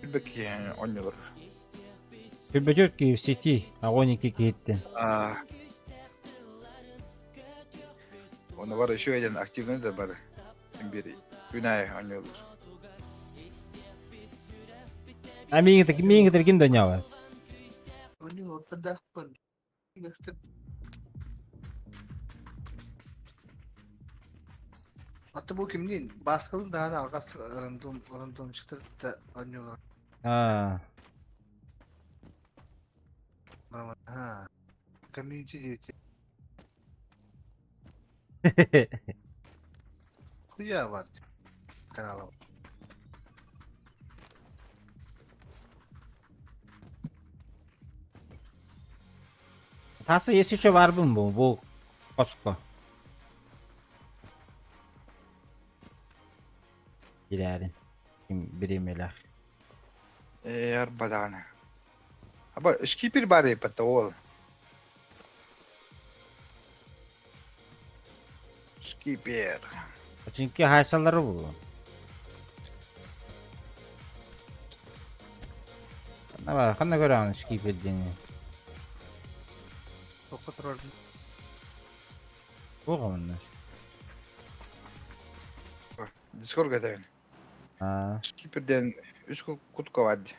P: Билбэт киһи оонньуулар.
A: Билбэтүт киһи в сети, огонь икки киһиттэн.
P: Оны бар еще один активный да бар. Биир күн аайы оонньууллар.
A: А миигин ким да оонньообот?
M: Оонньуулар Аты бу кимниин? Бааскалын даҕаны алҕас рандом рандомчиктар да оонньуулар.
A: Аа.
M: Аа. Комьюнити диэбит. Хуя бар. Канала.
A: Тасы если что барбын бу, бу хоско. Кирээрин. Ким бириэмэлээх.
P: Ээ, арба даҕаны. Аба, шкипер бар эппэтэ ол. Шкипер.
A: Çünkü хайсалары бу. Ханна бар, ханна көрөҕүн шкипер диэни?
M: Тоххо турар.
A: Туох онно?
P: Дискорд этэбин.
A: Аа.
P: Шкиперден үс кутка бар дии.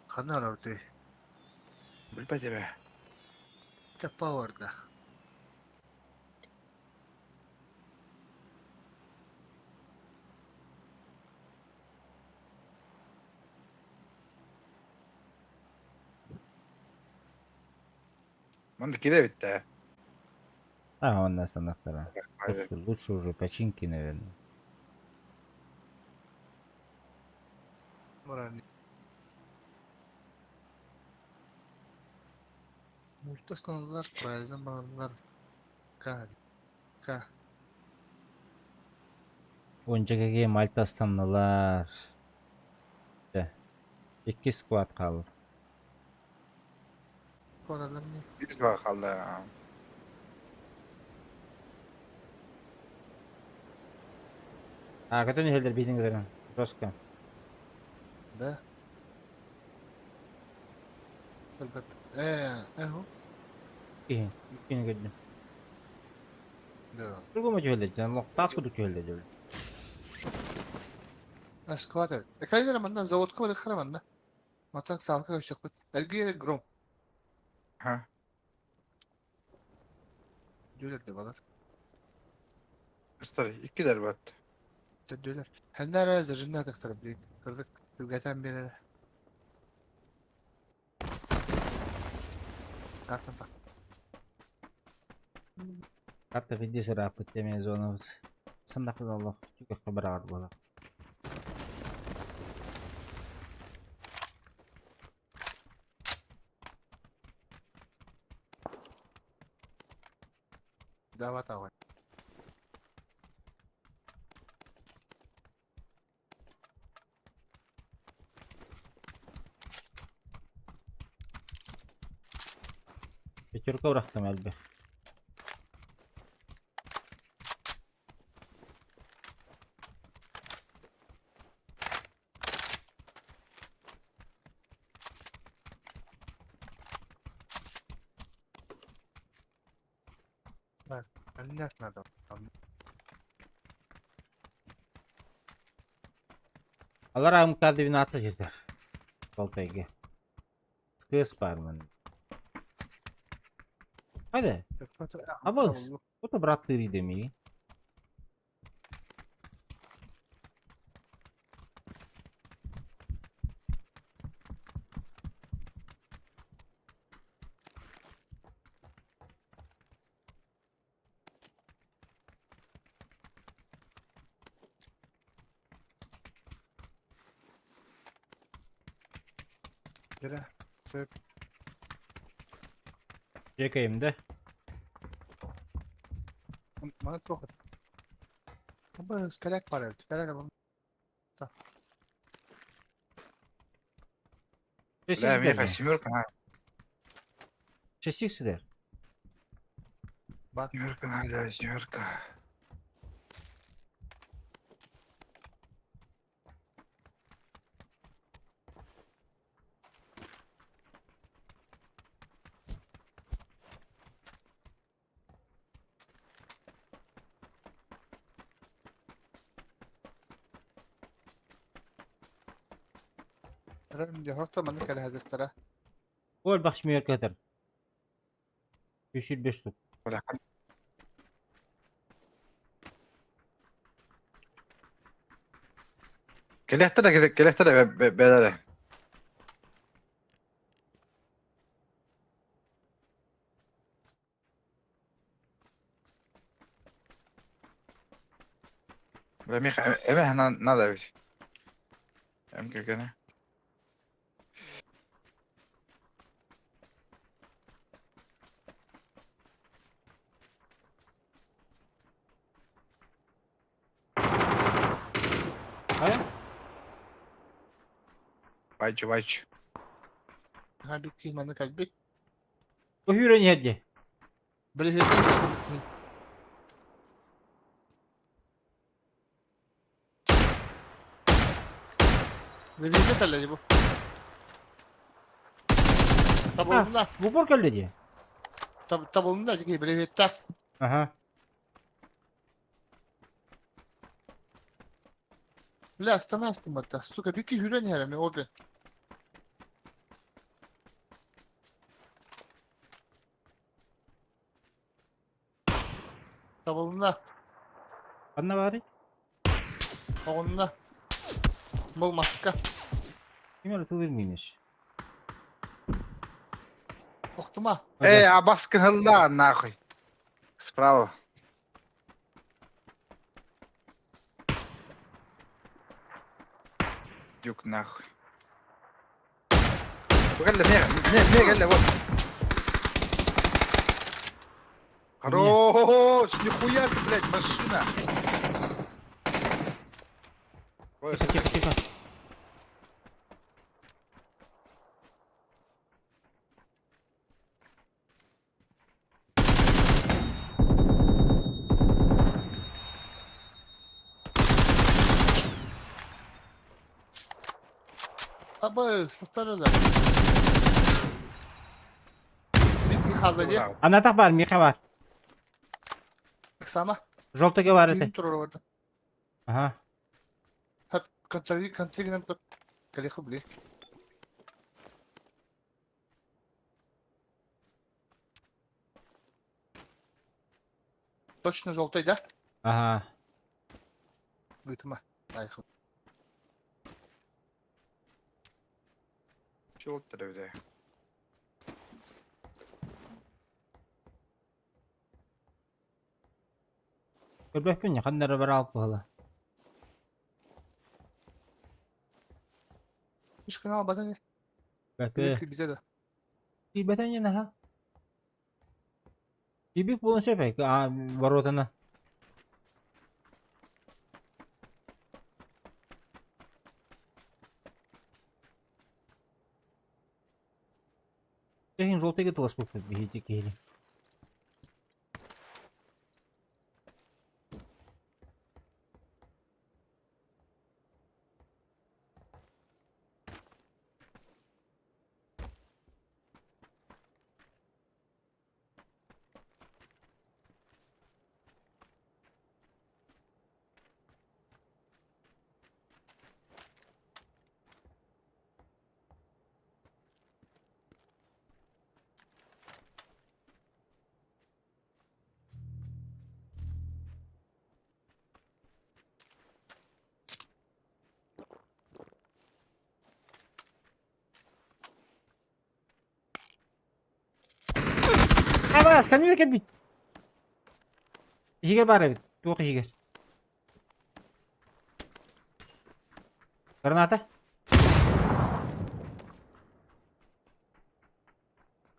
M: Ханна барабытый?
P: Билбэт эбэ.
M: Таппа барда.
P: Манна киирэ эбит ээ.
A: А, он нас анахтара. Лучше, лучше уже починки, наверное.
M: Моральный. Мультастаналар, прайзан балалар. К. К.
A: Онча Мальтастаннылар. Дэ. Икки сквад хаалар.
M: Куоралар не?
P: Биир баҕа хаалла.
A: А, көтөн иһэллэр биитин көтөрөн. Жестко.
M: Да. Билбэт. Ээ, эху.
A: Киһи. Иккини көрдүм.
M: Да.
A: Другому түһэллэр. Таас курдук түһэллэр.
M: Сквад эбит. Кайдара манна заводка барыххара манна. Матак саалка көрсөхпүт. Эргиэрэ гром.
P: Ага.
M: Дүлер де балар.
P: Старый, иккилер бат.
M: Дүлер. Хәннәр зажинна тахтар блин. Кырдык түгәтән берер. Картан так.
A: Карта пиздец ырааппыт теме зонабыт. Сандахпыт олох түгэххэ быраҕар буолар.
M: Давай давай.
A: Пятерка бырахтым элбэх.
M: Так, дальняк надо.
A: Алар МК-12 жетер. Болтайге. СКС бармын. Хайда. Абыз. Ото брат тыри деми.
M: Gele. Söp.
A: Чекаем, да?
M: Мана трохы. Абыз, коряк бар әлі. Коряк бар.
P: Бля, меха семерка надо.
A: Шести сидер.
P: Семерка надо, семерка.
M: Хостор манны кэлэ хазыртара.
A: Ол бахш мүйер кәтір. 305 штук.
P: Кэлэхтэрэ кэлэхтэрэ бэлэрэ. Бля, Миха, эмэ надо ведь. МКГ.
A: А?
P: Вайчы, вайчы.
M: Ха бикки манны кэлбит.
A: Көһүүрэн иһэрди.
M: Били Били кэллэ бу. Табылынна.
A: Бу кэллэ дии.
M: Табылынна дии били так.
A: Ага.
M: Бля, останастым это. Сука, бики хүрэн иһэрэ обе. Табылынна.
A: Ханна баарый?
M: Оҕунна. Был маска.
A: Ким эрэ тылыр минеш.
M: Охтума.
P: Эй, а баскын хылла, нахуй. Справа. Дюк нахуй. Кэллэ, мега, мега, кэллэ, вот. Хорош, нихуя ты, блядь, машина.
A: Тихо, тихо, тихо.
M: Абы, сустарыла. Бики халда дии.
A: Анатах бар, Миха бар.
M: Сама.
A: Желтыга бар это.
M: Ким турар orada.
A: Ага.
M: Хап, контри, контри нам Калиху, блин. Точно желтый, да?
A: Ага.
M: Ыытыма. Айхым.
P: Чего-то бля.
A: Көрбөппүн ханна эрэ бар алпыһыла.
M: Үс күн албата не?
A: Бөпө.
M: Кирбитэ да.
A: Киирбэтэ не наха. Киирбит буолуон сөп ээ, а воротаны. Иһин желтыйга тыласпыппыт биһиги киһини. Абаас, кэннибэ кэлбит. Иһигэр баар эбит. Туох иһигэр? Граната?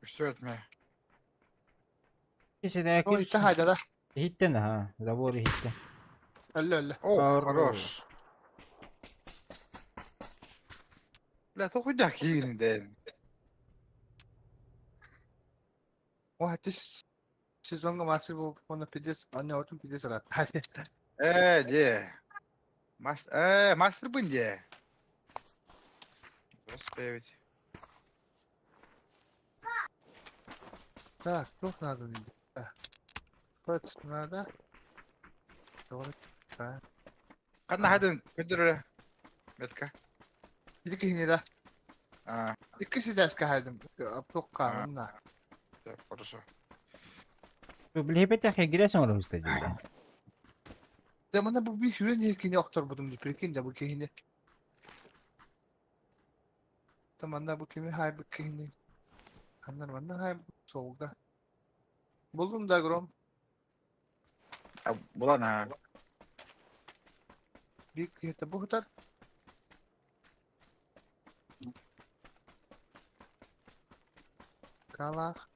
P: Что это мне?
A: Кисede
M: Ой,
A: кирсин.
M: хайда да.
A: Иһиттен аха, забор иһиттен.
M: Өллө өллө.
P: О, хорош. Бля, то хуйня киирин дэн.
M: О, тис сезонга мастер был он пиздец, он отун пиздец рад.
P: Э, де. Мастер, мастер бын де. Господи.
M: Так, туох надо мне? Так. Пэт надо. Так.
P: Ханна хадын көдөрө. Метка.
M: Ити киһини да.
P: А,
M: Икки сидәскә хайдым. Туққа, мына.
P: так, хорошо.
A: Билһипетэх кигирэ оҥоро дии.
M: Да мына бу бир сүрэн кини охторбутум ди прикинь да бу киһини. Та манна бу кими хай бу киһини. Ханнар манна хай солга. Булдум да гром.
P: А, булан а.
M: Бир киһитэ бу хытар. Калах.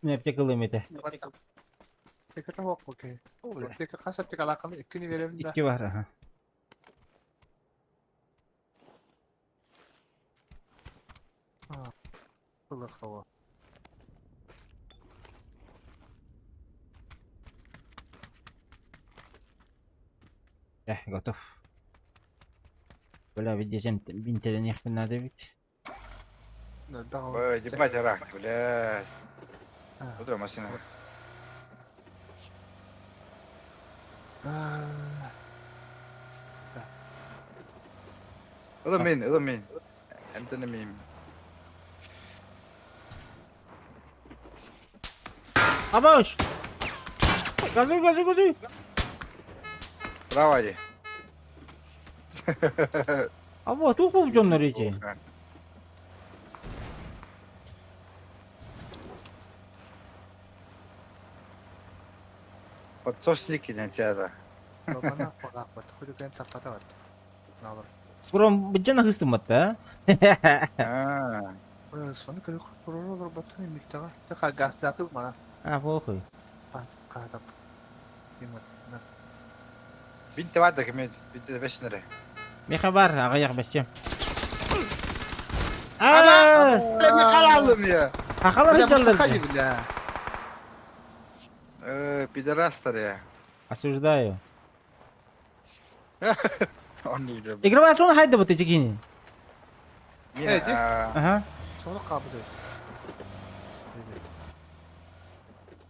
A: Мин аптека ылыам этэ.
M: Теката хуак окей. Тека хас аптека лаканы иккини беребин да.
A: Икки бар, аха.
M: Ылыр хава.
A: Э, готов. Бля, ведь бинтелениэхпин надо ведь.
P: Ой, ебать, рак, блядь. Куда машина? Ылы мин, ылы мин. Эмтене мин.
A: Абаш! Газуй, газуй, газуй!
P: Браво, ди.
A: А вот, уху дьоннор эти.
P: Подсосники на тебя.
M: Мана кодак Хулиган таппата бат. Налар.
A: Буран быджана хыстыматта,
P: а?
M: Соны көрүк куроролор батын мифтага. Така гастаты мана.
A: А, похуй.
M: Катап. Тимур.
P: Бинте бар да кеме, бинте бешнере.
A: Меха бар, аҕыйах бэссем. Аа!
P: Бля, мен халалым я.
A: Хахалар
M: Бля,
A: сылдьаллар.
M: бу бля.
P: Пидорастар я.
A: Осуждаю.
P: Он не идет.
A: Игровая зона хайда вот эти кини.
P: Мин,
M: Э, ди.
A: Ага.
M: Соны кабыды.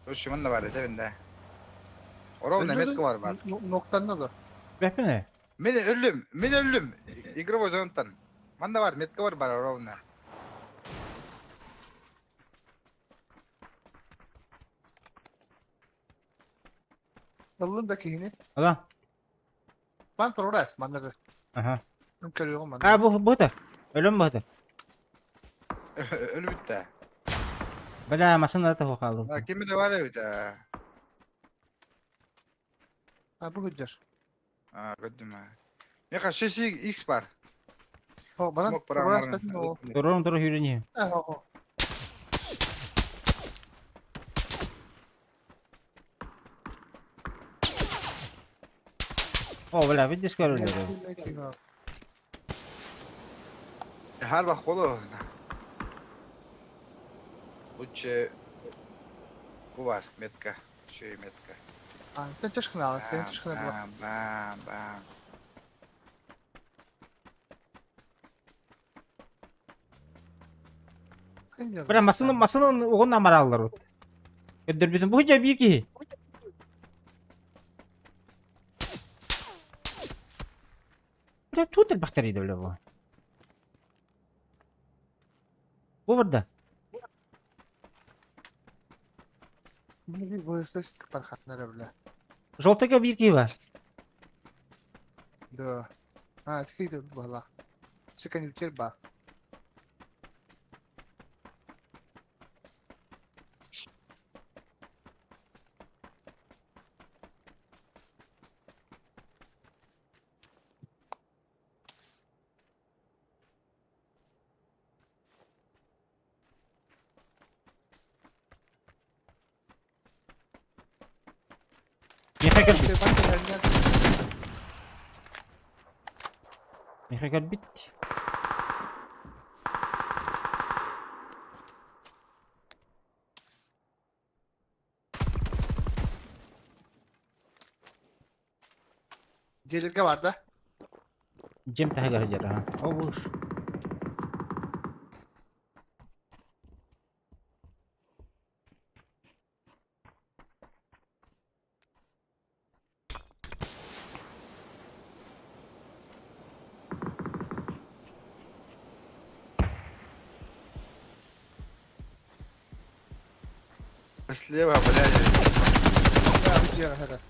P: Слушай, манна бар эте бенде. Ровно метка бар бар.
M: Ноктан да.
A: Бэппине.
P: Мен өллүм, мен өллүм. Игровой зонаттан. Манна бар, метка бар бар ровно.
M: Ыллын да киһини.
A: Ала.
M: Ман турурас, манна.
A: Аха.
M: Көрүөҕүм манна.
A: А, бу это. Өлөм бу это.
P: Өлбүттэ.
A: Бля, машина да хаалым.
P: Кими да бар эбит аа.
M: А, бу сылдьар.
P: Аа, көрдүм аа. Меха шесть икс бар.
M: О, баран
P: Смок
M: турурас
P: парамарын.
M: бэтин ол.
A: Турун туру хүрүнү.
M: А, о.
A: О, бля, видишь, көрүлөр.
P: Хар бак колу. Лучше бу бар метка. Шею метка.
M: А, тен тышкына, тен тышкына була.
P: Бам, бам, бам.
A: Бля, машина, машина угун амараллар вот. Көддөр бүтүн бу жа бир киһи. Бля, тут элбэхтэр бля бу. Бу барда.
M: Бу ВСС пархатнара, бля.
A: Желтыйга биир киһи бар.
M: Да. А, тикейді бала. Секонютер ба.
A: Миэхэ кэлбит. Миэхэ кэлбит.
M: Дьиэлэргэ бар да?
A: Дьиэм таһыгар сылдьар аха. О буш.
P: Слева, блядь.
M: Да, бу дьиэҕэ сытар.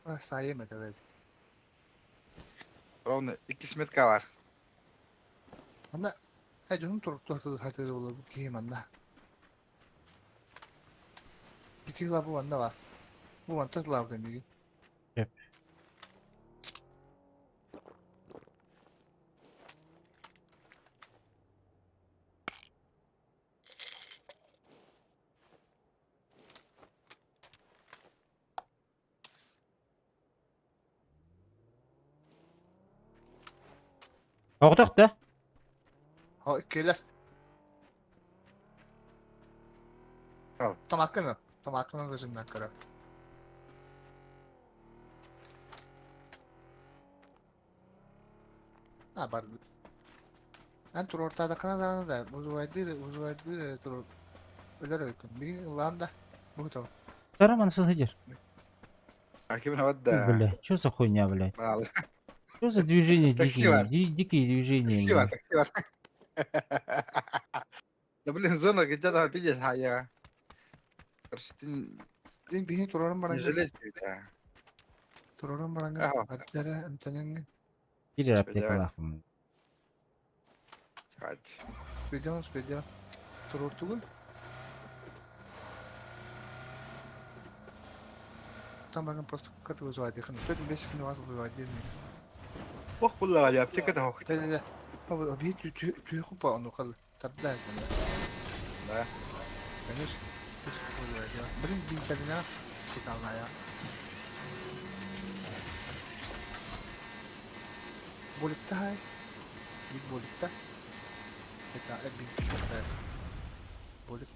M: А, сайым это ведь.
P: Ровно икки метка бар.
M: Манна, эй, дьонум турукту хатыры буолар бу киһи манна. Икки бу манна бар. Бу мантан лабы миги.
A: Сөп. Оҕотох да?
M: О, иккилэр.
P: Ал.
M: Тамаккын тамаккын көзүмнэн көрөр. А, бар. Эн туруортаатаххына даҕаны да, узубайдыыр, узубайдыыр эрэ туруор өлөр өйкүн. Билигин ыллаан да, бу то.
A: Роман сылдьар.
P: А ким вот да.
A: Бля, что за хуйня, блядь?
P: Мало.
A: Что за движения
P: Такси
A: дикие?
P: бар.
A: Дикие движения,
P: Такси бар,
A: блядь.
P: такси бар. Да блин, зона где-то пиздец, а я. Короче, ты
M: Билигин биһиги туруоран
P: не
M: бараҥҥын,
P: жалеть тебя.
M: туруоран бараҥҥын,
P: Аха.
M: аттара эмтэнэҥҥин.
A: Бир
P: Давай.
A: аптекалаахпын.
P: Хватит.
M: Успейдем, успейдем. Туруортугун. Там баран просто карты вызывать. Тут бесик не вас вызывать.
P: Ох, булла, я аптека да ох.
M: Да, да, да. Бу түйе хупа ону қал. Тарда
P: Да.
M: Конечно. Блин, бинтарина. Тикалная. Боликта хай. Бит боликта. Это бинт. Болик.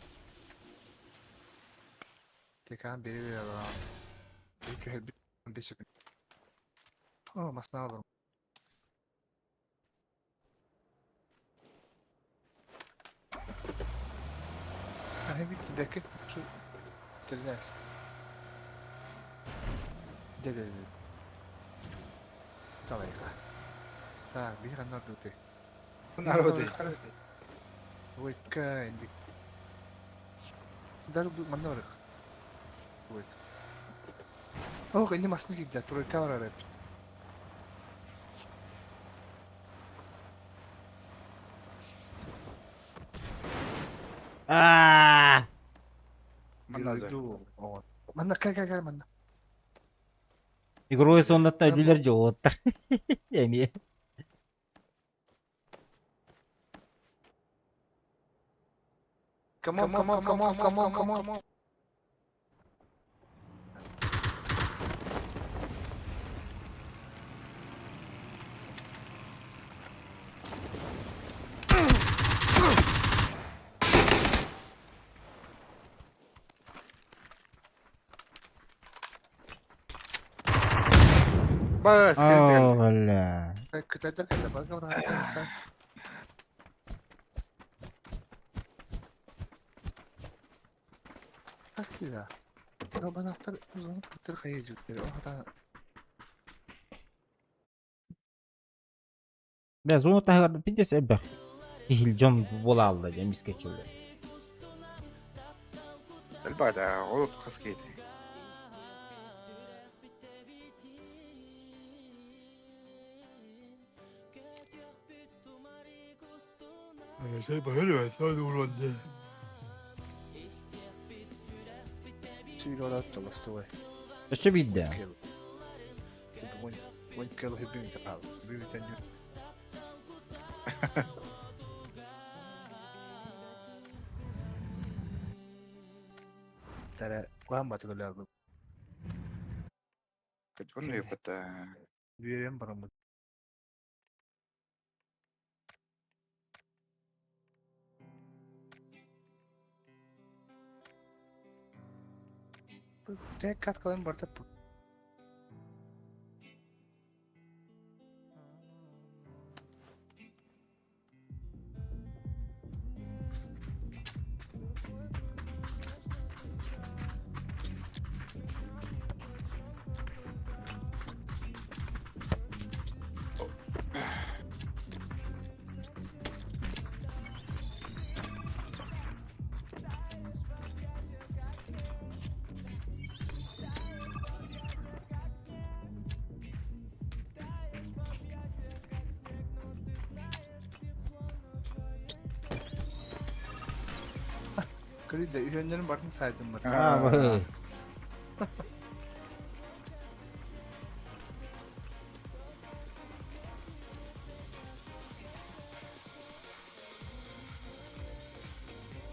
M: Тикан бери бит бесик. О, масна алырым. А бит бәке шу телнәс. Де де де. Талайга. Так, бии ханна ордуутуй?
P: Народу.
M: Двойка инди. Даже манна барык. Двойка. Ох, инди масны киирдэ, тройка барар эбит.
A: А.
M: Манна кэл кэл кэл манна.
A: Игровой зонаттан өлүлэр дьоҕуоттар. Эмиэ.
M: Come on, come on, come on, come on, come on.
P: Бас,
A: О, бля.
M: Кытайдар кэллэ, бага баран. Так да. Банахтар uzun кыттыр хайы жүктер. О хата
A: Бля, зона таһыгар пиздец элбэх. Киһил дьон буола алла дьэ эмискэ чөлө.
P: Элбэх да, ол хас киһи.
M: Сүүрэ толостуой.
A: Өссө биирдэ.
M: One kill хибин таал. Бүтэн. Тара куам батылар.
P: Күн юпта.
M: Биэрэн бараммыт. Tek katkılarım barda Көрүдэ үйөннөрүн барын сайдым бар.
A: Аа, бу.